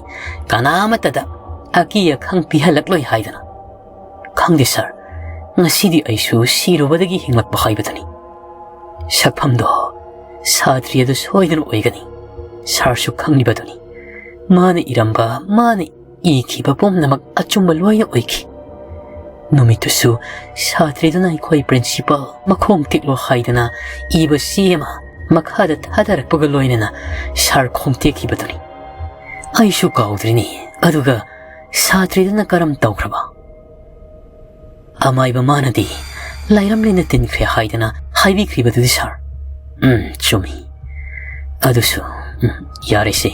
ꯀꯅꯥꯃꯠꯇꯗ ꯑꯀꯤ ꯑꯈꯪ ꯄꯤꯍꯜꯂꯛꯂꯣꯏ ꯍꯥꯏꯗꯅ꯫ ꯈꯪꯗꯦ ꯁꯥꯔ, ꯉꯁꯤꯗꯤ ꯑꯩꯁꯨ ꯁꯤꯔꯨꯕꯗꯒꯤ ꯍꯤꯡꯂꯛꯄ ꯍꯥꯏꯕꯗꯨꯅꯤ꯫ ꯁꯛꯐꯝꯗꯣ ꯁꯥꯇ꯭ꯔꯤ ꯑꯗꯨ ꯁꯣꯏꯗꯅ ꯑꯣꯏꯒꯅꯤ꯫ ꯁꯥꯔꯁꯨ ꯈꯪꯂꯤꯕꯗꯨꯅꯤ꯫ ꯃꯥꯅ ꯏꯔꯝꯕ, ꯃꯥꯅ ꯏꯈꯤꯕ ꯄꯨꯝꯅꯃꯛ ꯑꯆꯨꯝꯕ ꯂꯣꯏꯅ ꯑꯣꯏꯈꯤ꯫ ꯅꯨꯃꯤꯠꯇꯨꯁꯨ ꯁꯥꯇ꯭ꯔꯤꯗꯨꯅ ꯑꯩꯈꯣꯏ ꯄ꯭ꯔꯤꯟꯁꯤꯄꯥꯜ ꯃꯈꯣꯡ ꯇꯦꯛꯂꯣ ꯍꯥꯏꯗꯅ ꯏꯕ ꯆꯦ ꯑꯃ ꯃꯈꯥꯗ ꯊꯥꯗꯔꯛꯄꯒ ꯂꯣꯏꯅꯅ ꯁꯥꯔ ꯈꯣꯡ ꯇꯦꯛꯈꯤꯕꯗꯨꯅꯤ꯫ ꯑꯩꯁꯨ ꯀꯥꯎꯗ꯭ꯔꯤꯅꯤ꯫ ꯑꯗꯨꯒ ꯁꯥꯇ꯭ꯔꯤꯗꯨꯅ ꯀꯔꯝ ꯇꯧꯈ꯭ꯔꯕ? ꯑꯃꯥꯏꯕ ꯃꯥꯅꯗꯤ ꯂꯥꯏꯔꯝꯂꯦꯅ ꯇꯤꯟꯈ꯭ꯔꯦ ꯍꯥꯏꯗꯅ ꯍꯥꯏꯕꯤꯈ꯭ꯔꯤꯕꯗꯨꯗꯤ ꯁꯥꯔ꯫ ꯎꯝ, ꯆꯨꯝꯃꯤ꯫ ꯑꯗꯨꯁꯨ, ꯎꯝ, ꯌꯥꯔꯦꯁꯦ꯫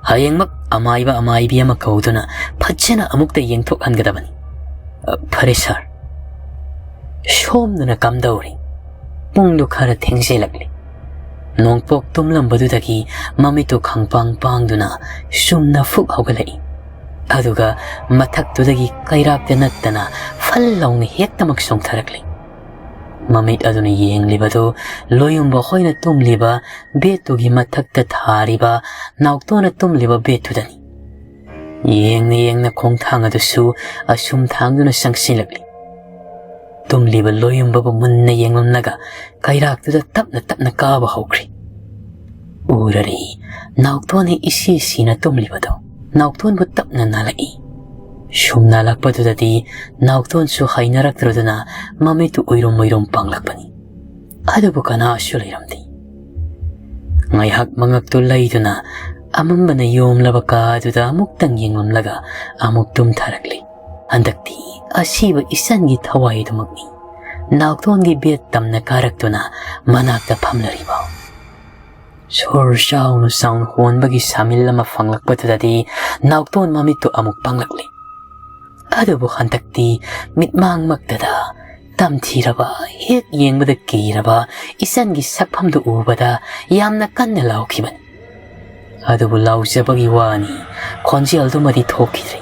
ꯍꯌꯦꯡꯃꯛ ꯑꯃꯥꯏꯕ ꯑꯃꯥꯏꯕꯤ ꯑꯃ ꯀꯧꯗꯨꯅ ꯐꯖꯅ ꯑꯃꯨꯛꯇ ꯌꯦꯡꯊꯣꯛꯍꯟꯒꯗꯕꯅꯤ꯫ ꯑ, ꯐꯔꯦ ꯁꯥꯔ꯫ ꯁꯣꯝꯗꯅ ꯀꯝꯗꯧꯔꯤ? ꯄꯨꯡꯗꯨ ꯈꯔ ꯊꯦꯡꯖꯤꯜꯂꯛꯂꯤ꯫ ꯅꯣꯡꯄꯣꯛ ꯇꯨꯝꯂꯝꯕꯗꯨꯗꯒꯤ ꯃꯃꯤꯠꯇꯨ ꯈꯪꯄꯥꯡ ꯄꯥꯡꯗꯨꯅ ꯆꯨꯝꯅ ꯐꯨꯛ ꯍꯧꯒꯠꯂꯛꯏ꯫ ꯑꯗꯨꯒ ꯃꯊꯛꯇꯨꯗꯒꯤ ꯀꯩꯔꯥꯛꯇ ꯅꯠꯇꯅ ꯐꯜ ꯂꯥꯎꯅ ꯍꯦꯛꯇꯃꯛ ꯆꯣꯡꯊꯔꯛꯂꯤ꯫ ꯃꯃꯤꯠ ꯑꯗꯨꯅ ꯌꯦꯡꯂꯤꯕꯗꯨ ꯂꯣꯌꯨꯝꯕ ꯍꯣꯏꯅ ꯇꯨꯝꯂꯤꯕ ꯕꯦꯠꯇꯨꯒꯤ ꯃꯊꯛꯇ ꯊꯥꯔꯤꯕ ꯅꯥꯎꯇꯣꯟꯅ ꯇꯨꯝꯂꯤꯕ ꯕꯦꯠꯇꯨꯗꯅꯤ꯫ ꯌꯦꯡꯅ ꯌꯦꯡꯅ ꯈꯣꯡꯊꯥꯡ ꯑꯗꯨꯁꯨ ꯑꯁꯨꯝ ꯊꯥꯡꯗꯨꯅ ꯆꯪꯁꯤꯜꯂꯛꯂꯤ꯫ ꯇꯨꯝꯂꯤꯕ ꯂꯣꯌꯨꯝꯕꯕꯨ ꯃꯨꯟꯅ ꯌꯦꯡꯂꯝꯂꯒ ꯀꯩꯔꯥꯛꯇꯨꯗ ꯇꯞꯅ ꯇꯞꯅ ꯀꯥꯕ ꯍꯧꯈ꯭ꯔꯤ꯫ ꯎꯔꯔꯤ, ꯅꯥꯎꯇꯣꯟꯅ ꯏꯁꯤ ꯁꯤꯅ ꯇꯨꯝꯂꯤꯕꯗꯨ꯫ ꯅꯥꯎꯇꯣꯟꯕꯨ ꯇꯞꯅ ꯅꯥꯜꯂꯛꯏ꯫ ꯁꯨꯝ ꯅꯥꯜꯂꯛꯄꯗꯨꯗꯗꯤ ꯅꯥꯎꯇꯣꯟꯁꯨ ꯍꯩꯅꯔꯛꯇ꯭ꯔꯗꯨꯅ ꯃꯃꯤꯠꯇꯨ ꯎꯏꯔꯨꯝ ꯎꯏꯔꯨꯝ ꯄꯥꯡꯂꯛꯄꯅꯤ꯫ ꯑꯗꯨꯕꯨ ꯀꯅꯥꯁꯨ ꯂꯩꯔꯝꯗꯦ꯫ ꯉꯥꯏꯍꯥꯛ ꯃꯉꯛꯇꯨ ꯂꯩꯗꯨꯅ ꯑꯃꯝꯕꯅ ꯌꯣꯝꯂꯕ ꯀꯥ ꯑꯗꯨꯗ ꯑꯃꯨꯛꯇꯪ ꯌꯦꯡꯂꯝꯂꯒ ꯑꯃꯨꯛ ꯇꯨꯝꯊꯔꯛꯂꯤ꯫ ꯍꯟꯗꯛꯇꯤ ꯑꯁꯤꯕ ꯏꯆꯟꯒꯤ ꯊꯋꯥꯏ ꯑꯗꯨꯃꯛꯅꯤ꯫ ꯅꯥꯎꯇꯣꯟꯒꯤ ꯕꯦꯠ ꯇꯝꯅ ꯀꯥꯔꯛꯇꯨꯅ ꯃꯅꯥꯛꯇ ꯐꯝꯂꯔꯤꯕ꯫ ꯁꯣꯔ ꯆꯥꯎꯅ ꯆꯥꯎꯅ ꯍꯣꯟꯕꯒꯤ ꯁꯥꯃꯤꯜ ꯑꯃ ꯐꯪꯂꯛꯄꯗꯨꯗꯗꯤ ꯅꯥꯎꯇꯣꯟ ꯃꯃꯤꯠꯇꯨ ꯑꯃꯨꯛ ꯄꯥꯡꯂꯛꯂꯤ꯫ ꯑꯗꯨꯕꯨ ꯍꯟꯗꯛꯇꯤ ꯃꯤꯠꯃꯥꯡꯃꯛꯇꯗ ꯇꯝꯊꯤꯔꯕ, ꯍꯦꯛ ꯌꯦꯡꯕꯗ ꯀꯤꯔꯕ ꯏꯆꯟꯒꯤ ꯁꯛꯐꯝꯗꯨ ꯎꯕꯗ ꯌꯥꯝꯅ ꯀꯟꯅ ꯂꯥꯎꯈꯤꯕꯅꯤ꯫ ꯑꯗꯨꯕꯨ ꯂꯥꯎꯖꯕꯒꯤ ꯋꯥꯅꯤ, ꯈꯣꯟꯖꯦꯜꯗꯨꯃꯗꯤ ꯊꯣꯛꯈꯤꯗ꯭ꯔꯤ꯫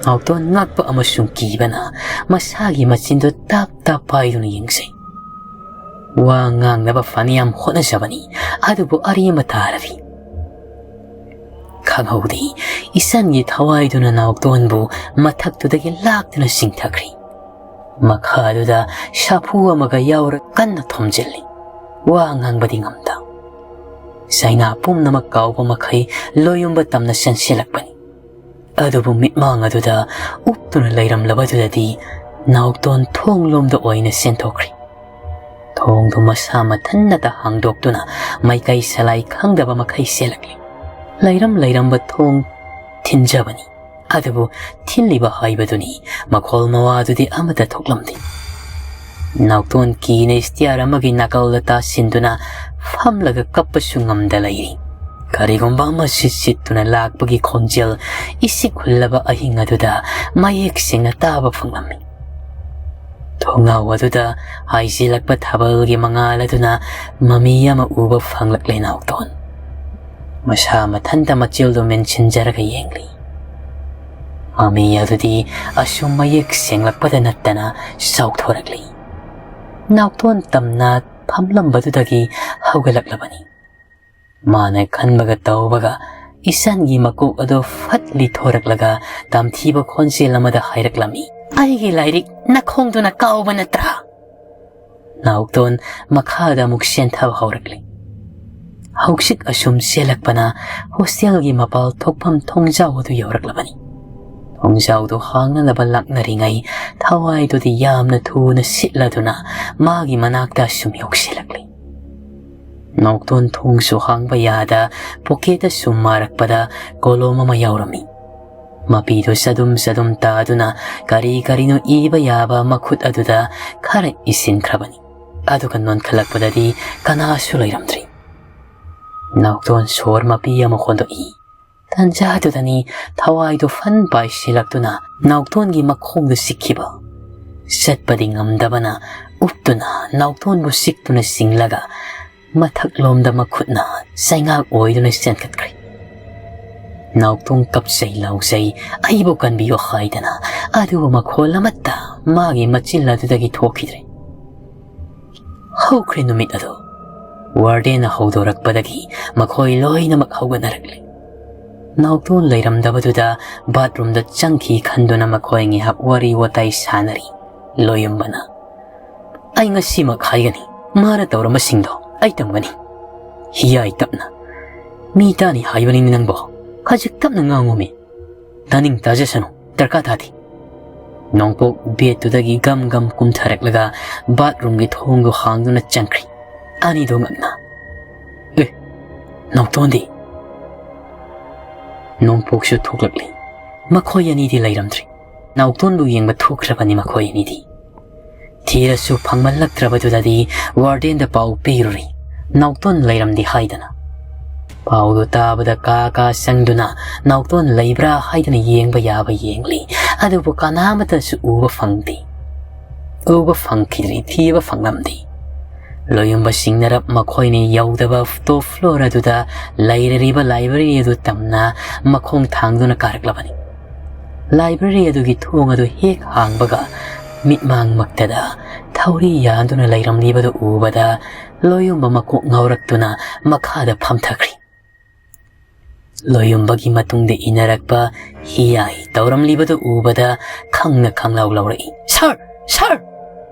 ꯅꯥꯎꯇꯣꯟ ꯉꯛꯄ ꯑꯃꯁꯨꯡ ꯀꯤꯕꯅ ꯃꯁꯥꯒꯤ ꯃꯆꯤꯟꯗꯨ ꯇꯞ ꯇꯞ ꯄꯥꯏꯗꯨꯅ ꯌꯦꯡꯖꯩ꯫ ꯋꯥ ꯉꯥꯡꯅꯕ ꯐꯅꯌꯥꯝ ꯍꯣꯠꯅꯖꯕꯅꯤ, ꯑꯗꯨꯕꯨ ꯑꯔꯦꯝꯕ ꯇꯥꯔꯔꯤ꯫ ꯈꯪꯍꯧꯗꯦ, ꯏꯆꯟꯒꯤ ꯊꯋꯥꯏꯗꯨꯅ ꯅꯥꯎꯇꯣꯟꯕꯨ ꯃꯊꯛꯇꯨꯗꯒꯤ ꯂꯥꯛꯇꯨꯅ ꯆꯤꯡꯊꯈ꯭ꯔꯤ꯫ ꯃꯈꯥꯗꯨꯗ ꯁꯥꯐꯨ ꯑꯃꯒ ꯌꯥꯎꯔ ꯀꯟꯅ ꯊꯣꯝꯖꯤꯜꯂꯤ꯫ ꯋꯥ ꯉꯥꯡꯕꯗꯤ ꯉꯝꯗ꯫ ꯆꯩꯅꯥ ꯄꯨꯝꯅꯃꯛ ꯀꯥꯎꯕ ꯃꯈꯩ ꯂꯣꯌꯨꯝꯕ ꯇꯝꯅ ꯆꯪꯁꯤꯜꯂꯛꯄꯅꯤ꯫ ꯑꯗꯨꯕꯨ ꯃꯤꯠꯃꯥꯡ ꯑꯗꯨꯗ ꯎꯞꯇꯨꯅ ꯂꯩꯔꯝꯂꯕꯗꯨꯗꯗꯤ ꯅꯥꯎꯇꯣꯟ ꯊꯣꯡꯂꯣꯝꯗ ꯑꯣꯏꯅ ꯆꯦꯟꯊꯣꯛꯈ꯭ꯔꯤ꯫ ꯊꯣꯡꯗꯨ ꯃꯁꯥ ꯃꯊꯟꯅꯇ ꯍꯥꯡꯗꯣꯛꯇꯨꯅ ꯃꯥꯏꯀꯩ ꯁꯂꯥꯏ ꯈꯪꯗꯕ ꯃꯈꯩ ꯆꯦꯜꯂꯛꯂꯤ꯫ ꯂꯩꯔꯝ ꯂꯩꯔꯝꯕ ꯊꯣꯡ ꯊꯤꯟꯖꯕꯅꯤ꯫ ꯑꯗꯨꯕꯨ ꯊꯤꯜꯂꯤꯕ ꯍꯥꯏꯕꯗꯨꯅꯤ, ꯃꯈꯣꯜ ꯃꯋꯥꯗꯨꯗꯤ ꯑꯃꯠꯇ ꯊꯣꯛꯂꯝꯗꯦ꯫ ꯅꯥꯎꯇꯣꯟ ꯀꯤꯅ ꯏꯁꯇꯤꯌꯥꯔ ꯑꯃꯒꯤ ꯅꯥꯀꯜꯗ ꯇꯥꯁꯤꯟꯗꯨꯅ ꯐꯝꯂꯒ ꯀꯞꯄꯁꯨ ꯉꯝꯗ ꯂꯩꯔꯤ꯫ ꯀꯔꯤꯒꯨꯝꯕ ꯑꯃ ꯁꯤꯠ ꯁꯤꯠꯇꯨꯅ ꯂꯥꯛꯄꯒꯤ ꯈꯣꯟꯖꯦꯜ ꯏꯁꯤꯛ ꯍꯨꯜꯂꯕ ꯑꯍꯤꯡ ꯑꯗꯨꯗ ꯃꯌꯦꯛ ꯁꯦꯡꯅ ꯇꯥꯕ ꯐꯪꯂꯝꯃꯤ꯫ ꯊꯣꯡꯅꯥꯎ ꯑꯗꯨꯗ ꯍꯥꯏꯖꯤꯜꯂꯛꯄ ꯊꯥꯕꯜꯒꯤ ꯃꯉꯥꯜ ꯑꯗꯨꯅ ꯃꯃꯤ ꯑꯃ ꯎꯕ ꯐꯪꯂꯛꯂꯦ ꯅꯥꯎꯇꯣꯟ꯫ ꯃꯁꯥ ꯃꯊꯟꯇ ꯃꯆꯤꯜꯗꯨ ꯃꯦꯟꯁꯤꯟꯖꯔꯒ ꯌꯦꯡꯂꯤ꯫ ꯃꯃꯤ ꯑꯗꯨꯗꯤ ꯑꯁꯨꯝ ꯃꯌꯦꯛ ꯁꯦꯡꯂꯛꯄꯗ ꯅꯠꯇꯅ ꯆꯥꯎꯊꯣꯔꯛꯂꯤ꯫ ꯅꯥꯎꯇꯣꯟ ꯇꯝꯅ ꯐꯝꯂꯝꯕꯗꯨꯗꯒꯤ ꯍꯧꯒꯠꯂꯛꯂꯕꯅꯤ꯫ ꯃꯥꯅ ꯈꯟꯕꯒ ꯇꯧꯕꯒ ꯏꯆꯟꯒꯤ ꯃꯀꯣꯛ ꯑꯗꯨ ꯐꯠ ꯂꯤꯊꯣꯔꯛꯂꯒ ꯇꯝꯊꯤꯕ ꯈꯣꯟꯖꯦꯜ ꯑꯃꯗ ꯍꯥꯏꯔꯛꯂꯝꯃꯤ, "ꯑꯩꯒꯤ ꯂꯥꯏꯔꯤꯛ ꯅꯈꯣꯡꯗꯨꯅ ꯀꯥꯎꯕ ꯅꯠꯇ꯭ꯔꯥ?" ꯅꯥꯎꯇꯣꯟ ꯃꯈꯥꯗ ꯑꯃꯨꯛ ꯆꯦꯟꯊꯕ ꯍꯧꯔꯛꯂꯤ꯫ ꯍꯧꯖꯤꯛ ꯑꯁꯨꯝ ꯆꯦꯜꯂꯛꯄꯅ ꯍꯣꯁꯇꯦꯜꯒꯤ ꯃꯄꯥꯜ ꯊꯣꯛꯐꯝ ꯊꯣꯡꯖꯥꯎ ꯑꯗꯨ ꯌꯧꯔꯛꯂꯕꯅꯤ꯫ ꯊꯣꯡꯖꯥꯎꯗꯨ ꯍꯥꯡꯅꯅꯕ ꯂꯥꯛꯅꯔꯤꯉꯩ ꯊꯋꯥꯏꯗꯨꯗꯤ ꯌꯥꯝꯅ ꯊꯨꯅ ꯁꯤꯠꯂꯗꯨꯅ ꯃꯥꯒꯤ ꯃꯅꯥꯛꯇ ꯑꯁꯨꯝ ꯌꯧꯁꯤꯜꯂꯛꯂꯤ꯫ ꯅꯥꯎꯇꯣꯟ ꯊꯣꯡꯁꯨ ꯍꯥꯡꯕ ꯌꯥꯗ ꯄꯣꯀꯦꯠꯇ ꯁꯨꯝ ꯃꯥꯔꯛꯄꯗ ꯀꯣꯂꯣꯝ ꯑꯃ ꯌꯥꯎꯔꯝꯃꯤ꯫ ꯃꯄꯤꯗꯨ ꯆꯗꯨꯝ ꯆꯗꯨꯝ ꯇꯥꯗꯨꯅ ꯀꯔꯤ ꯀꯔꯤꯅꯣ ꯏꯕ ꯌꯥꯕ ꯃꯈꯨꯠ ꯑꯗꯨꯗ ꯈꯔ ꯏꯁꯤꯟꯈ꯭ꯔꯕꯅꯤ꯫ ꯑꯗꯨꯒ ꯅꯣꯟꯈꯠꯂꯛꯄꯗꯗꯤ ꯀꯅꯥꯁꯨ ꯂꯩꯔꯝꯗ꯭ꯔꯤ꯫ ꯅꯥꯎꯇꯣꯟ ꯁꯣꯔ ꯃꯄꯤ ꯑꯃ ꯍꯣꯟꯗꯣꯛꯏ꯫ ꯇꯟꯖꯥꯗꯨꯗꯅꯤ ꯊꯋꯥꯏꯗꯨ ꯐꯟ ꯄꯥꯏꯁꯤꯜꯂꯛꯇꯨꯅ ꯅꯥꯎꯇꯣꯟꯒꯤ ꯃꯈꯣꯡꯗ ꯆꯤꯛꯈꯤꯕ꯫ ꯆꯠꯄꯗꯤ ꯉꯝꯗꯕꯅ ꯎꯞꯇꯨꯅ ꯅꯥꯎꯇꯣꯟꯕꯨ ꯆꯤꯛꯇꯨꯅ ꯆꯤꯡꯂꯒ ꯃꯊꯛꯂꯣꯝꯗ ꯃꯈꯨꯠꯅ ꯆꯩꯉꯥꯛ ꯑꯣꯏꯗꯨꯅ ꯆꯦꯟꯈꯠꯈ꯭ꯔꯦ꯫ ꯅꯥꯎꯇꯣꯟ ꯀꯞꯆꯩ ꯂꯥꯎꯖꯩ, "ꯑꯩꯕꯨ ꯀꯟꯕꯤꯌꯨ" ꯍꯥꯏꯗꯅ, ꯑꯗꯨꯕꯨ ꯃꯈꯣꯜ ꯑꯃꯠꯇ ꯃꯥꯒꯤ ꯃꯆꯤꯜ ꯑꯗꯨꯗꯒꯤ ꯊꯣꯛꯈꯤꯗ꯭ꯔꯦ꯫ ꯍꯧꯈ꯭ꯔꯦ ꯅꯨꯃꯤꯠ ꯑꯗꯨ꯫ ꯋꯥꯔꯗꯦꯟꯅ ꯍꯧꯗꯣꯔꯛꯄꯗꯒꯤ ꯃꯈꯣꯏ ꯂꯣꯏꯅꯃꯛ ꯍꯧꯒꯠꯅꯔꯛꯂꯦ꯫ ꯅꯥꯎꯇꯣꯟ ꯂꯩꯔꯝꯗꯕꯗꯨꯗ ꯕꯥꯠꯔꯨꯝꯗ ꯆꯪꯈꯤ ꯈꯟꯗꯨꯅ ꯃꯈꯣꯏ ꯉꯥꯏꯍꯥꯛ ꯋꯥꯔꯤ ꯋꯥꯇꯥꯏ ꯁꯥꯟꯅꯔꯤ꯫ ꯂꯣꯌꯨꯝꯕꯅ, "ꯑꯩ ꯉꯁꯤꯃꯛ ꯍꯥꯏꯒꯅꯤ, ꯃꯥꯅ ꯇꯧꯔꯝꯕꯁꯤꯡꯗꯣ ꯑꯩ ꯇꯝꯒꯅꯤ꯫ ꯍꯤꯌꯥꯏ ꯇꯞꯅ꯫ ꯃꯤ ꯇꯥꯅꯤ ꯍꯥꯏꯕꯅꯤꯅꯦ ꯅꯪꯕꯣ꯫ ꯈꯖꯤꯛ ꯇꯞꯅ ꯉꯥꯡꯉꯨꯃꯤ꯫ ꯇꯥꯅꯤꯡ ꯇꯥꯖꯁꯅꯨ, ꯗꯔꯀꯥꯔ ꯇꯥꯗꯦ"꯫ ꯅꯣꯡꯄꯣꯛ ꯕꯦꯠꯇꯨꯗꯒꯤ ꯒꯝ ꯒꯝ ꯀꯨꯝꯊꯔꯛꯂꯒ ꯕꯥꯠꯔꯨꯝꯒꯤ ꯊꯣꯡꯗꯨ ꯍꯥꯡꯗꯨꯅ ꯆꯪꯈ꯭ꯔꯤ꯫ ꯑꯅꯤꯗꯨ ꯉꯛꯅ, "ꯑꯦ, ꯅꯥꯎꯇꯣꯟꯗꯤ?" ꯅꯣꯡꯄꯣꯛꯁꯨ ꯊꯣꯛꯂꯛꯂꯤ꯫ ꯃꯈꯣꯏ ꯑꯅꯤꯗꯤ ꯂꯩꯔꯝꯗ꯭ꯔꯤ꯫ ꯅꯥꯎꯇꯣꯟꯕꯨ ꯌꯦꯡꯕ ꯊꯣꯛꯈ꯭ꯔꯕꯅꯤ ꯃꯈꯣꯏ ꯑꯅꯤꯗꯤ꯫ ꯊꯤꯔꯁꯨ ꯐꯪꯃꯜꯂꯛꯇ꯭ꯔꯕꯗꯨꯗꯗꯤ ꯋꯥꯔꯗꯦꯟꯗ ꯄꯥꯎ ꯄꯤꯔꯨꯔꯤ, ꯅꯥꯎꯇꯣꯟ ꯂꯩꯔꯝꯗꯦ ꯍꯥꯏꯗꯅ꯫ ꯄꯥꯎꯗꯨ ꯇꯥꯕꯗ ꯀꯥ ꯀꯥ ꯆꯪꯗꯨꯅ ꯅꯥꯎꯇꯣꯟ ꯂꯩꯕ꯭ꯔꯥ ꯍꯥꯏꯗꯨꯅ ꯌꯦꯡꯕ ꯌꯥꯕ ꯌꯦꯡꯂꯤ, ꯑꯗꯨꯕꯨ ꯀꯅꯥꯃꯠꯇꯁꯨ ꯎꯕ ꯐꯪꯗꯦ꯫ ꯎꯕ ꯐꯪꯈꯤꯗ꯭ꯔꯤ, ꯊꯤꯕ ꯐꯪꯂꯝꯗꯦ꯫ ꯂꯣꯌꯨꯝꯕ ꯁꯤꯡꯅꯔꯞ ꯃꯈꯣꯏꯅ ꯌꯧꯗꯕ ꯇꯣꯞ ꯐ꯭ꯂꯣꯔ ꯑꯗꯨꯗ ꯂꯩꯔꯤꯕ ꯂꯥꯏꯕ꯭ꯔꯦꯔꯤ ꯑꯗꯨ ꯇꯝꯅ ꯃꯈꯣꯡ ꯊꯥꯡꯗꯨꯅ ꯀꯥꯔꯛꯂꯕꯅꯤ꯫ ꯂꯥꯏꯕ꯭ꯔꯦꯔꯤ ꯑꯗꯨꯒꯤ ꯊꯣꯡ ꯑꯗꯨ ꯍꯦꯛ ꯍꯥꯡꯕꯒ ꯃꯤꯠꯃꯥꯡꯃꯛꯇꯗ ꯊꯧꯔꯤ ꯌꯥꯟꯗꯨꯅ ꯂꯩꯔꯝꯂꯤꯕꯗꯨ ꯎꯕꯗ ꯂꯣꯌꯨꯝꯕ ꯃꯀꯣꯛ ꯉꯥꯎꯔꯛꯇꯨꯅ ꯃꯈꯥꯗ ꯐꯝꯊꯈ꯭ꯔꯤ꯫ ꯂꯣꯌꯨꯝꯕꯒꯤ ꯃꯇꯨꯡꯗ ꯏꯟꯅꯔꯛꯄ ꯍꯤꯌꯥꯏ ꯇꯧꯔꯝꯂꯤꯕꯗꯨ ꯎꯕꯗ ꯈꯪꯅ ꯈꯪꯂꯥꯎ ꯂꯥꯎꯔꯛꯏ, "ꯁꯥꯔ! ꯁꯥꯔ!"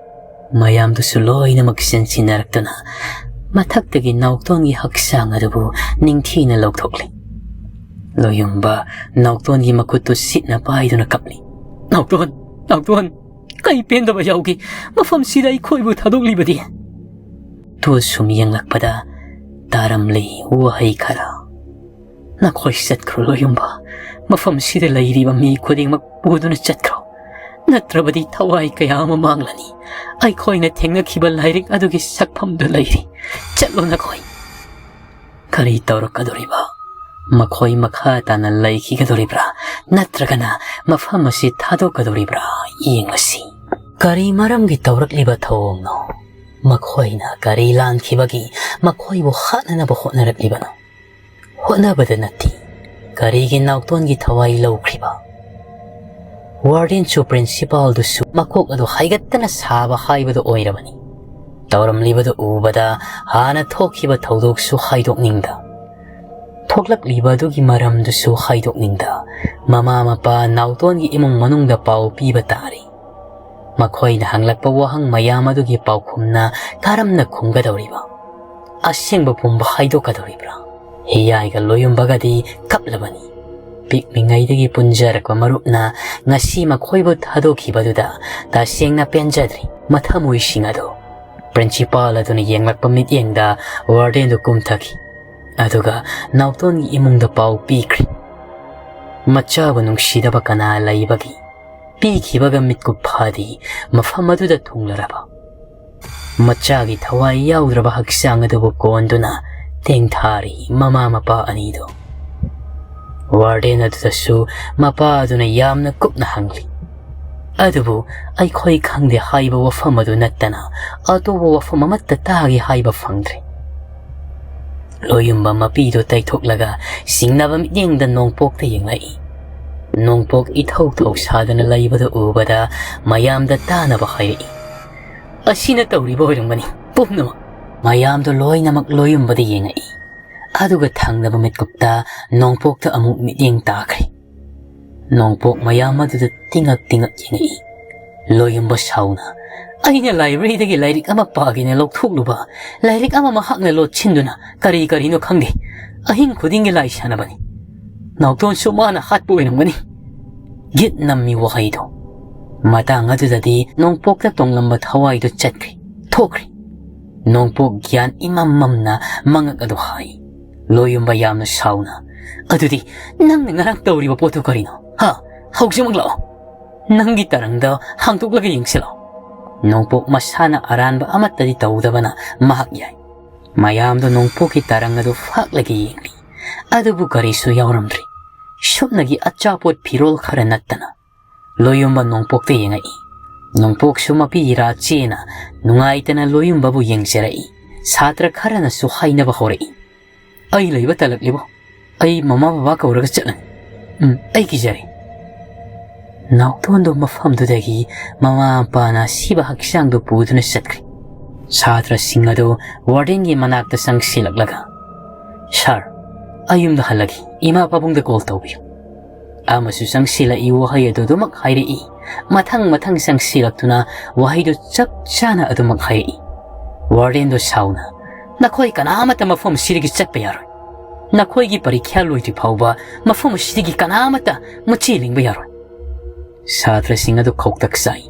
ꯃꯌꯥꯝꯗꯨꯁꯨ ꯂꯣꯏꯅꯃꯛ ꯆꯦꯟꯁꯤꯟꯅꯔꯛꯇꯨꯅ ꯃꯊꯛꯇꯒꯤ ꯅꯥꯎꯇꯣꯟꯒꯤ ꯍꯛꯆꯥꯡ ꯑꯗꯨꯕꯨ ꯅꯤꯡꯊꯤꯅ ꯂꯧꯊꯣꯛꯂꯤ꯫ ꯂꯣꯌꯨꯝꯕ ꯅꯥꯎꯇꯣꯟꯒꯤ ꯃꯈꯨꯠꯇꯨ ꯁꯤꯠꯅ ꯄꯥꯏꯗꯨꯅ ꯀꯞꯂꯤ, "ꯅꯥꯎꯇꯣꯟ! ꯅꯥꯎꯇꯣꯟ! ꯀꯩ ꯄꯦꯟꯗꯕ ꯌꯥꯎꯒꯦ? ꯃꯐꯝꯁꯤꯗ ꯑꯩꯈꯣꯏꯕꯨ ꯊꯥꯗꯣꯛꯂꯤꯕꯗꯤ?" ꯇꯨ ꯁꯨꯝ ꯌꯦꯡꯂꯛꯄꯗ ꯇꯥꯔꯝꯂꯤ ꯋꯥꯍꯩ ꯈꯔ, "ꯅꯈꯣꯏ ꯆꯠꯈ꯭ꯔꯣ ꯂꯣꯌꯨꯝꯕ꯫ ꯃꯐꯝꯁꯤꯗ ꯂꯩꯔꯤꯕ ꯃꯤ ꯈꯨꯗꯤꯡꯃꯛ ꯄꯨꯗꯨꯅ ꯆꯠꯈ꯭ꯔꯣ꯫ ꯅꯠꯇ꯭ꯔꯕꯗꯤ ꯊꯋꯥꯏ ꯀꯌꯥ ꯑꯃ ꯃꯥꯡꯂꯅꯤ꯫ ꯑꯩꯈꯣꯏꯅ ꯊꯦꯡꯅꯈꯤꯕ ꯂꯥꯏꯔꯤꯛ ꯑꯗꯨꯒꯤ ꯁꯛꯐꯝꯗꯨ ꯂꯩꯔꯤ꯫ ꯆꯠꯂꯣ ꯅꯈꯣꯏ꯫" ꯀꯔꯤ ꯇꯧꯔꯛꯀꯗꯧꯔꯤꯕ? ꯃꯈꯣꯏ ꯃꯈꯥ ꯇꯥꯅ ꯂꯩꯈꯤꯒꯗꯧꯔꯤꯕ꯭ꯔꯥ? ꯅꯠꯇ꯭ꯔꯒꯅ ꯃꯐꯝ ꯑꯁꯤ ꯊꯥꯗꯣꯛꯀꯗꯧꯔꯤꯕ꯭ꯔꯥ? ꯌꯦꯡꯂꯁꯤ꯫ ꯀꯔꯤ ꯃꯔꯝꯒꯤ ꯇꯧꯔꯛꯂꯤꯕ ꯊꯧꯑꯣꯡꯅꯣ? ꯃꯈꯣꯏꯅ ꯀꯔꯤ ꯂꯥꯟꯈꯤꯕꯒꯤ ꯃꯈꯣꯏꯕꯨ ꯍꯥꯠꯅꯅꯕ ꯍꯣꯠꯅꯔꯛꯂꯤꯕꯅꯣ? ꯍꯣꯠꯅꯕꯗ ꯅꯠꯇꯦ, ꯀꯔꯤꯒꯤ ꯅꯥꯎꯇꯣꯟꯒꯤ ꯊꯋꯥꯏ ꯂꯧꯈ꯭ꯔꯤꯕ? ꯋꯥꯔꯗꯦꯟꯁꯨ ꯄ꯭ꯔꯤꯟꯁꯤꯄꯥꯜꯗꯨꯁꯨ ꯃꯀꯣꯛ ꯑꯗꯨ ꯍꯥꯏꯒꯠꯇꯅ ꯁꯥꯕ ꯍꯥꯏꯕꯗꯨ ꯑꯣꯏꯔꯕꯅꯤ꯫ ꯇꯧꯔꯝꯂꯤꯕꯗꯨ ꯎꯕꯗ ꯍꯥꯟꯅ ꯊꯣꯛꯈꯤꯕ ꯊꯧꯗꯣꯛꯁꯨ ꯍꯥꯏꯗꯣꯛꯅꯤꯡꯗ, ꯊꯣꯛꯂꯛꯂꯤꯕ ꯑꯗꯨꯒꯤ ꯃꯔꯝꯗꯨꯁꯨ ꯍꯥꯏꯗꯣꯛꯅꯤꯡꯗ, ꯃꯃꯥ ꯃꯄꯥ ꯅꯥꯎꯇꯣꯟꯒꯤ ꯏꯃꯨꯡ ꯃꯅꯨꯡꯗ ꯄꯥꯎ ꯄꯤꯕ ꯇꯥꯔꯤ꯫ ꯃꯈꯣꯏꯅ ꯍꯪꯂꯛꯄ ꯋꯥꯍꯪ ꯃꯌꯥꯝ ꯑꯗꯨꯒꯤ ꯄꯥꯎꯈꯨꯝꯅ ꯀꯔꯝꯅ ꯈꯨꯝꯒꯗꯧꯔꯤꯕ? ꯑꯁꯦꯡꯕ ꯄꯨꯝꯕ ꯍꯥꯏꯗꯣꯛꯀꯗꯧꯔꯤꯕ꯭ꯔꯥ? ꯍꯤꯌꯥꯏꯒ ꯂꯣꯌꯨꯝꯕꯒꯗꯤ ꯀꯞꯂꯕꯅꯤ꯫ ꯄꯤꯛꯂꯤꯉꯩꯗꯒꯤ ꯄꯨꯟꯖꯔꯛꯄ ꯃꯔꯨꯞꯅ ꯉꯁꯤ ꯃꯈꯣꯏꯕꯨ ꯊꯥꯗꯣꯛꯈꯤꯕꯗꯨꯗ ꯇꯁꯦꯡꯅ ꯄꯦꯟꯖꯗ꯭ꯔꯤ꯫ ꯃꯊꯃꯣꯏꯁꯤꯡ ꯑꯗꯨ ꯄ꯭ꯔꯤꯟꯁꯤꯄꯥꯜ ꯑꯗꯨꯅ ꯌꯦꯡꯂꯛꯄ ꯃꯤꯠꯌꯦꯡꯗ ꯋꯥꯔꯗꯦꯟꯗꯨ ꯀꯨꯝꯊꯈꯤ꯫ ꯑꯗꯨꯒ ꯅꯥꯎꯇꯣꯟꯒꯤ ꯏꯃꯨꯡꯗ ꯄꯥꯎ ꯄꯤꯈ꯭ꯔꯤ꯫ ꯃꯆꯥꯕꯨ ꯅꯨꯡꯁꯤꯗꯕ ꯀꯅꯥ ꯂꯩꯕꯒꯦ? ꯄꯤꯈꯤꯕꯒ ꯃꯤꯠꯀꯨꯞ ꯐꯥꯗꯤ ꯃꯐꯝ ꯑꯗꯨꯗ ꯊꯨꯡꯂꯔꯕ ꯃꯆꯥꯒꯤ ꯊꯋꯥꯏ ꯌꯥꯎꯗ꯭ꯔꯕ ꯍꯛꯆꯥꯡ ꯑꯗꯨꯕꯨ ꯀꯣꯟꯗꯨꯅ ꯇꯦꯡꯊꯥꯔꯤ ꯃꯃꯥ ꯃꯄꯥ ꯑꯅꯤꯗꯨ꯫ ꯋꯥꯔꯗꯦꯟ ꯑꯗꯨꯗꯁꯨ ꯃꯄꯥ ꯑꯗꯨꯅ ꯌꯥꯝꯅ ꯀꯨꯞꯅ ꯍꯪꯂꯤ꯫ ꯑꯗꯨꯕꯨ ꯑꯩꯈꯣꯏ ꯈꯪꯗꯦ ꯍꯥꯏꯕ ꯋꯥꯐꯝ ꯑꯗꯨ ꯅꯠꯇꯅ ꯑꯇꯣꯞꯄ ꯋꯥꯐꯝ ꯑꯃꯠꯇ ꯇꯥꯒꯦ ꯍꯥꯏꯕ ꯐꯪꯗ꯭ꯔꯦ꯫ ꯂꯣꯌꯨꯝꯕ ꯃꯄꯤꯗꯨ ꯇꯩꯊꯣꯛꯂꯒ ꯁꯤꯡꯅꯕ ꯃꯤꯠꯌꯦꯡꯗ ꯅꯣꯡꯄꯣꯛꯇ ꯌꯦꯡꯂꯛꯏ꯫ ꯅꯣꯡꯄꯣꯛ ꯏꯊꯧ ꯊꯧ ꯁꯥꯗꯅ ꯂꯩꯕꯗꯨ ꯎꯕꯗ ꯃꯌꯥꯝꯗ ꯇꯥꯅꯕ ꯍꯥꯏꯔꯛꯏ꯫ "ꯑꯁꯤꯅ ꯇꯧꯔꯤꯕ ꯑꯣꯏꯔꯝꯒꯅꯤ ꯄꯨꯝꯅꯃꯛ!" ꯃꯌꯥꯝꯗꯨ ꯂꯣꯏꯅꯃꯛ ꯂꯣꯌꯨꯝꯕꯗ ꯌꯦꯡꯉꯛꯏ꯫ ꯑꯗꯨꯒ ꯊꯪꯅꯕ ꯃꯤꯠꯀꯨꯞꯇ ꯅꯣꯡꯄꯣꯛꯇ ꯑꯃꯨꯛ ꯃꯤꯠꯌꯦꯡ ꯇꯥꯈ꯭ꯔꯦ꯫ ꯅꯣꯡꯄꯣꯛ ꯃꯌꯥꯝ ꯑꯗꯨꯗ ꯇꯤꯡꯉꯛ ꯇꯤꯡꯉꯛ ꯌꯦꯡꯉꯛꯏ꯫ ꯂꯣꯌꯨꯝꯕ ꯁꯥꯎꯅ, "ꯑꯩꯅ ꯂꯥꯏꯕ꯭ꯔꯦꯔꯤꯗꯒꯤ ꯂꯥꯏꯔꯤꯛ ꯑꯃ ꯄꯥꯒꯦꯅ ꯂꯧꯊꯣꯛꯂꯨꯕ ꯂꯥꯏꯔꯤꯛ ꯑꯃ ꯃꯍꯥꯛꯅ ꯂꯣꯠꯁꯤꯟꯗꯨꯅ ꯀꯔꯤ ꯀꯔꯤꯅꯣ ꯈꯪꯗꯦ, ꯑꯍꯤꯡ ꯈꯨꯗꯤꯡꯒꯤ ꯂꯥꯏ ꯁꯥꯟꯅꯕꯅꯤ꯫ ꯅꯥꯎꯇꯣꯟꯁꯨ ꯃꯥꯅ ꯍꯥꯠꯄ ꯑꯣꯏꯔꯝꯒꯅꯤ꯫" ꯒꯤꯠ ꯅꯝꯃꯤ ꯋꯥꯍꯩꯗꯣ꯫ ꯃꯇꯥꯡ ꯑꯗꯨꯗꯗꯤ ꯅꯣꯡꯄꯣꯛꯇ ꯇꯣꯡꯂꯝꯕ ꯊꯋꯥꯏꯗꯨ ꯆꯠꯈ꯭ꯔꯦ, ꯊꯣꯛꯈ꯭ꯔꯦ꯫ ꯅꯣꯡꯄꯣꯛ ꯒ꯭ꯌꯥꯟ ꯏꯃꯝ ꯃꯝꯅ ꯃꯉꯛ ꯑꯗꯨ ꯍꯥꯏ꯫ ꯂꯣꯌꯨꯝꯕ ꯌꯥꯝꯅ ꯁꯥꯎꯅ, "ꯑꯗꯨꯗꯤ ꯅꯪꯅ ꯉꯔꯥꯡ ꯇꯧꯔꯤꯕ ꯄꯣꯠꯇꯨ ꯀꯔꯤꯅꯣ? ꯍꯥ? ꯍꯧꯖꯤꯛꯃꯛ ꯂꯥꯛꯑꯣ꯫ ꯅꯪꯒꯤ ꯇꯔꯪꯗ ꯍꯥꯡꯗꯣꯛꯂꯒ ꯌꯦꯡꯁꯤ ꯂꯥꯛꯑꯣ꯫" ꯅꯣꯡꯄꯣꯛ ꯃꯁꯥꯅ ꯑꯔꯥꯟꯕ ꯑꯃꯠꯇꯗꯤ ꯇꯧꯗꯕꯅ ꯃꯍꯥꯛ ꯌꯥꯏ꯫ ꯃꯌꯥꯝꯗꯨ ꯅꯣꯡꯄꯣꯛꯀꯤ ꯇꯔꯪ ꯑꯗꯨ ꯐꯥꯛꯂꯒ ꯌꯦꯡꯂꯤ꯫ ꯑꯗꯨꯕꯨ ꯀꯔꯤꯁꯨ ꯌꯥꯎꯔꯝꯗ꯭ꯔꯤ꯫ ꯁꯨꯞꯅꯒꯤ ꯑꯆꯥꯄꯣꯠ ꯐꯤꯔꯣꯜ ꯈꯔ ꯅꯠꯇꯅ꯫ ꯂꯣꯌꯨꯝꯕ ꯅꯣꯡꯄꯣꯛꯇ ꯌꯦꯡꯉꯛꯏ꯫ ꯅꯣꯡꯄꯣꯛꯁꯨ ꯃꯄꯤ ꯏꯔꯥ ꯆꯦꯅ ꯅꯨꯡꯉꯥꯏꯇꯅ ꯂꯣꯌꯨꯝꯕꯕꯨ ꯌꯦꯡꯖꯔꯛꯏ꯫ ꯁꯥꯇ꯭ꯔ ꯈꯔꯅꯁꯨ ꯍꯥꯏꯅꯕ ꯍꯧꯔꯛꯏ, "ꯑꯩ ꯂꯩꯕ ꯇꯜꯂꯛꯂꯤꯕꯣ? ꯑꯩ ꯃꯃꯥ ꯕꯕꯥ ꯀꯧꯔꯒ ꯆꯠꯂꯅꯤ꯫ ꯎꯝ, ꯑꯩ ꯀꯤꯖꯔꯦ꯫ ꯅꯥꯎꯇꯣꯟꯗꯣ ꯃꯐꯝꯗꯨꯗꯒꯤ ꯃꯃꯥ ꯃꯄꯥꯅ ꯁꯤꯕ ꯍꯛꯆꯥꯡꯗꯨ ꯄꯨꯗꯨꯅ ꯆꯠꯈ꯭ꯔꯦ꯫ ꯁꯥꯇ꯭ꯔꯁꯤꯡ ꯑꯗꯨ ꯋꯥꯔꯗꯦꯟꯒꯤ ꯃꯅꯥꯛꯇ ꯆꯪꯁꯤꯜꯂꯛꯂꯒ, "ꯁꯥꯔ, ꯑꯩ ꯌꯨꯝꯗ ꯍꯜꯂꯒꯦ, ꯏꯃꯥ ꯄꯥꯕꯨꯡꯗ ꯀꯣꯜ ꯇꯧꯕꯤꯌꯨ"꯫ ꯑꯃꯁꯨ ꯆꯪꯁꯤꯜꯂꯛꯏ, ꯋꯥꯍꯩ ꯑꯗꯨ ꯑꯗꯨꯃꯛ ꯍꯥꯏꯔꯛꯏ꯫ ꯃꯊꯪ ꯃꯊꯪ ꯆꯪꯁꯤꯜꯂꯛꯇꯨꯅ ꯋꯥꯍꯩꯗꯨ ꯆꯞ ꯆꯥꯅ ꯑꯗꯨꯃꯛ ꯍꯥꯏꯔꯛꯏ꯫ ꯋꯥꯔꯗꯦꯟꯗꯣ ꯁꯥꯎꯅ, "ꯅꯈꯣꯏ ꯀꯅꯥꯃꯠꯇ ꯃꯐꯝ ꯑꯁꯤꯗꯒꯤ ꯆꯠꯄ ꯌꯥꯔꯣꯏ꯫ ꯅꯈꯣꯏꯒꯤ ꯄꯔꯤꯈ꯭ꯌꯥ ꯂꯣꯏꯗ꯭ꯔꯤ ꯐꯥꯎꯕ ꯃꯐꯝ ꯑꯁꯤꯗꯒꯤ ꯀꯅꯥꯃꯠꯇ ꯃꯆꯦ ꯂꯦꯡꯕ ꯌꯥꯔꯣꯏ"꯫ ꯁꯥꯇ꯭ꯔꯁꯤꯡ ꯑꯗꯨ ꯈꯧꯇꯛ ꯆꯥꯏ꯫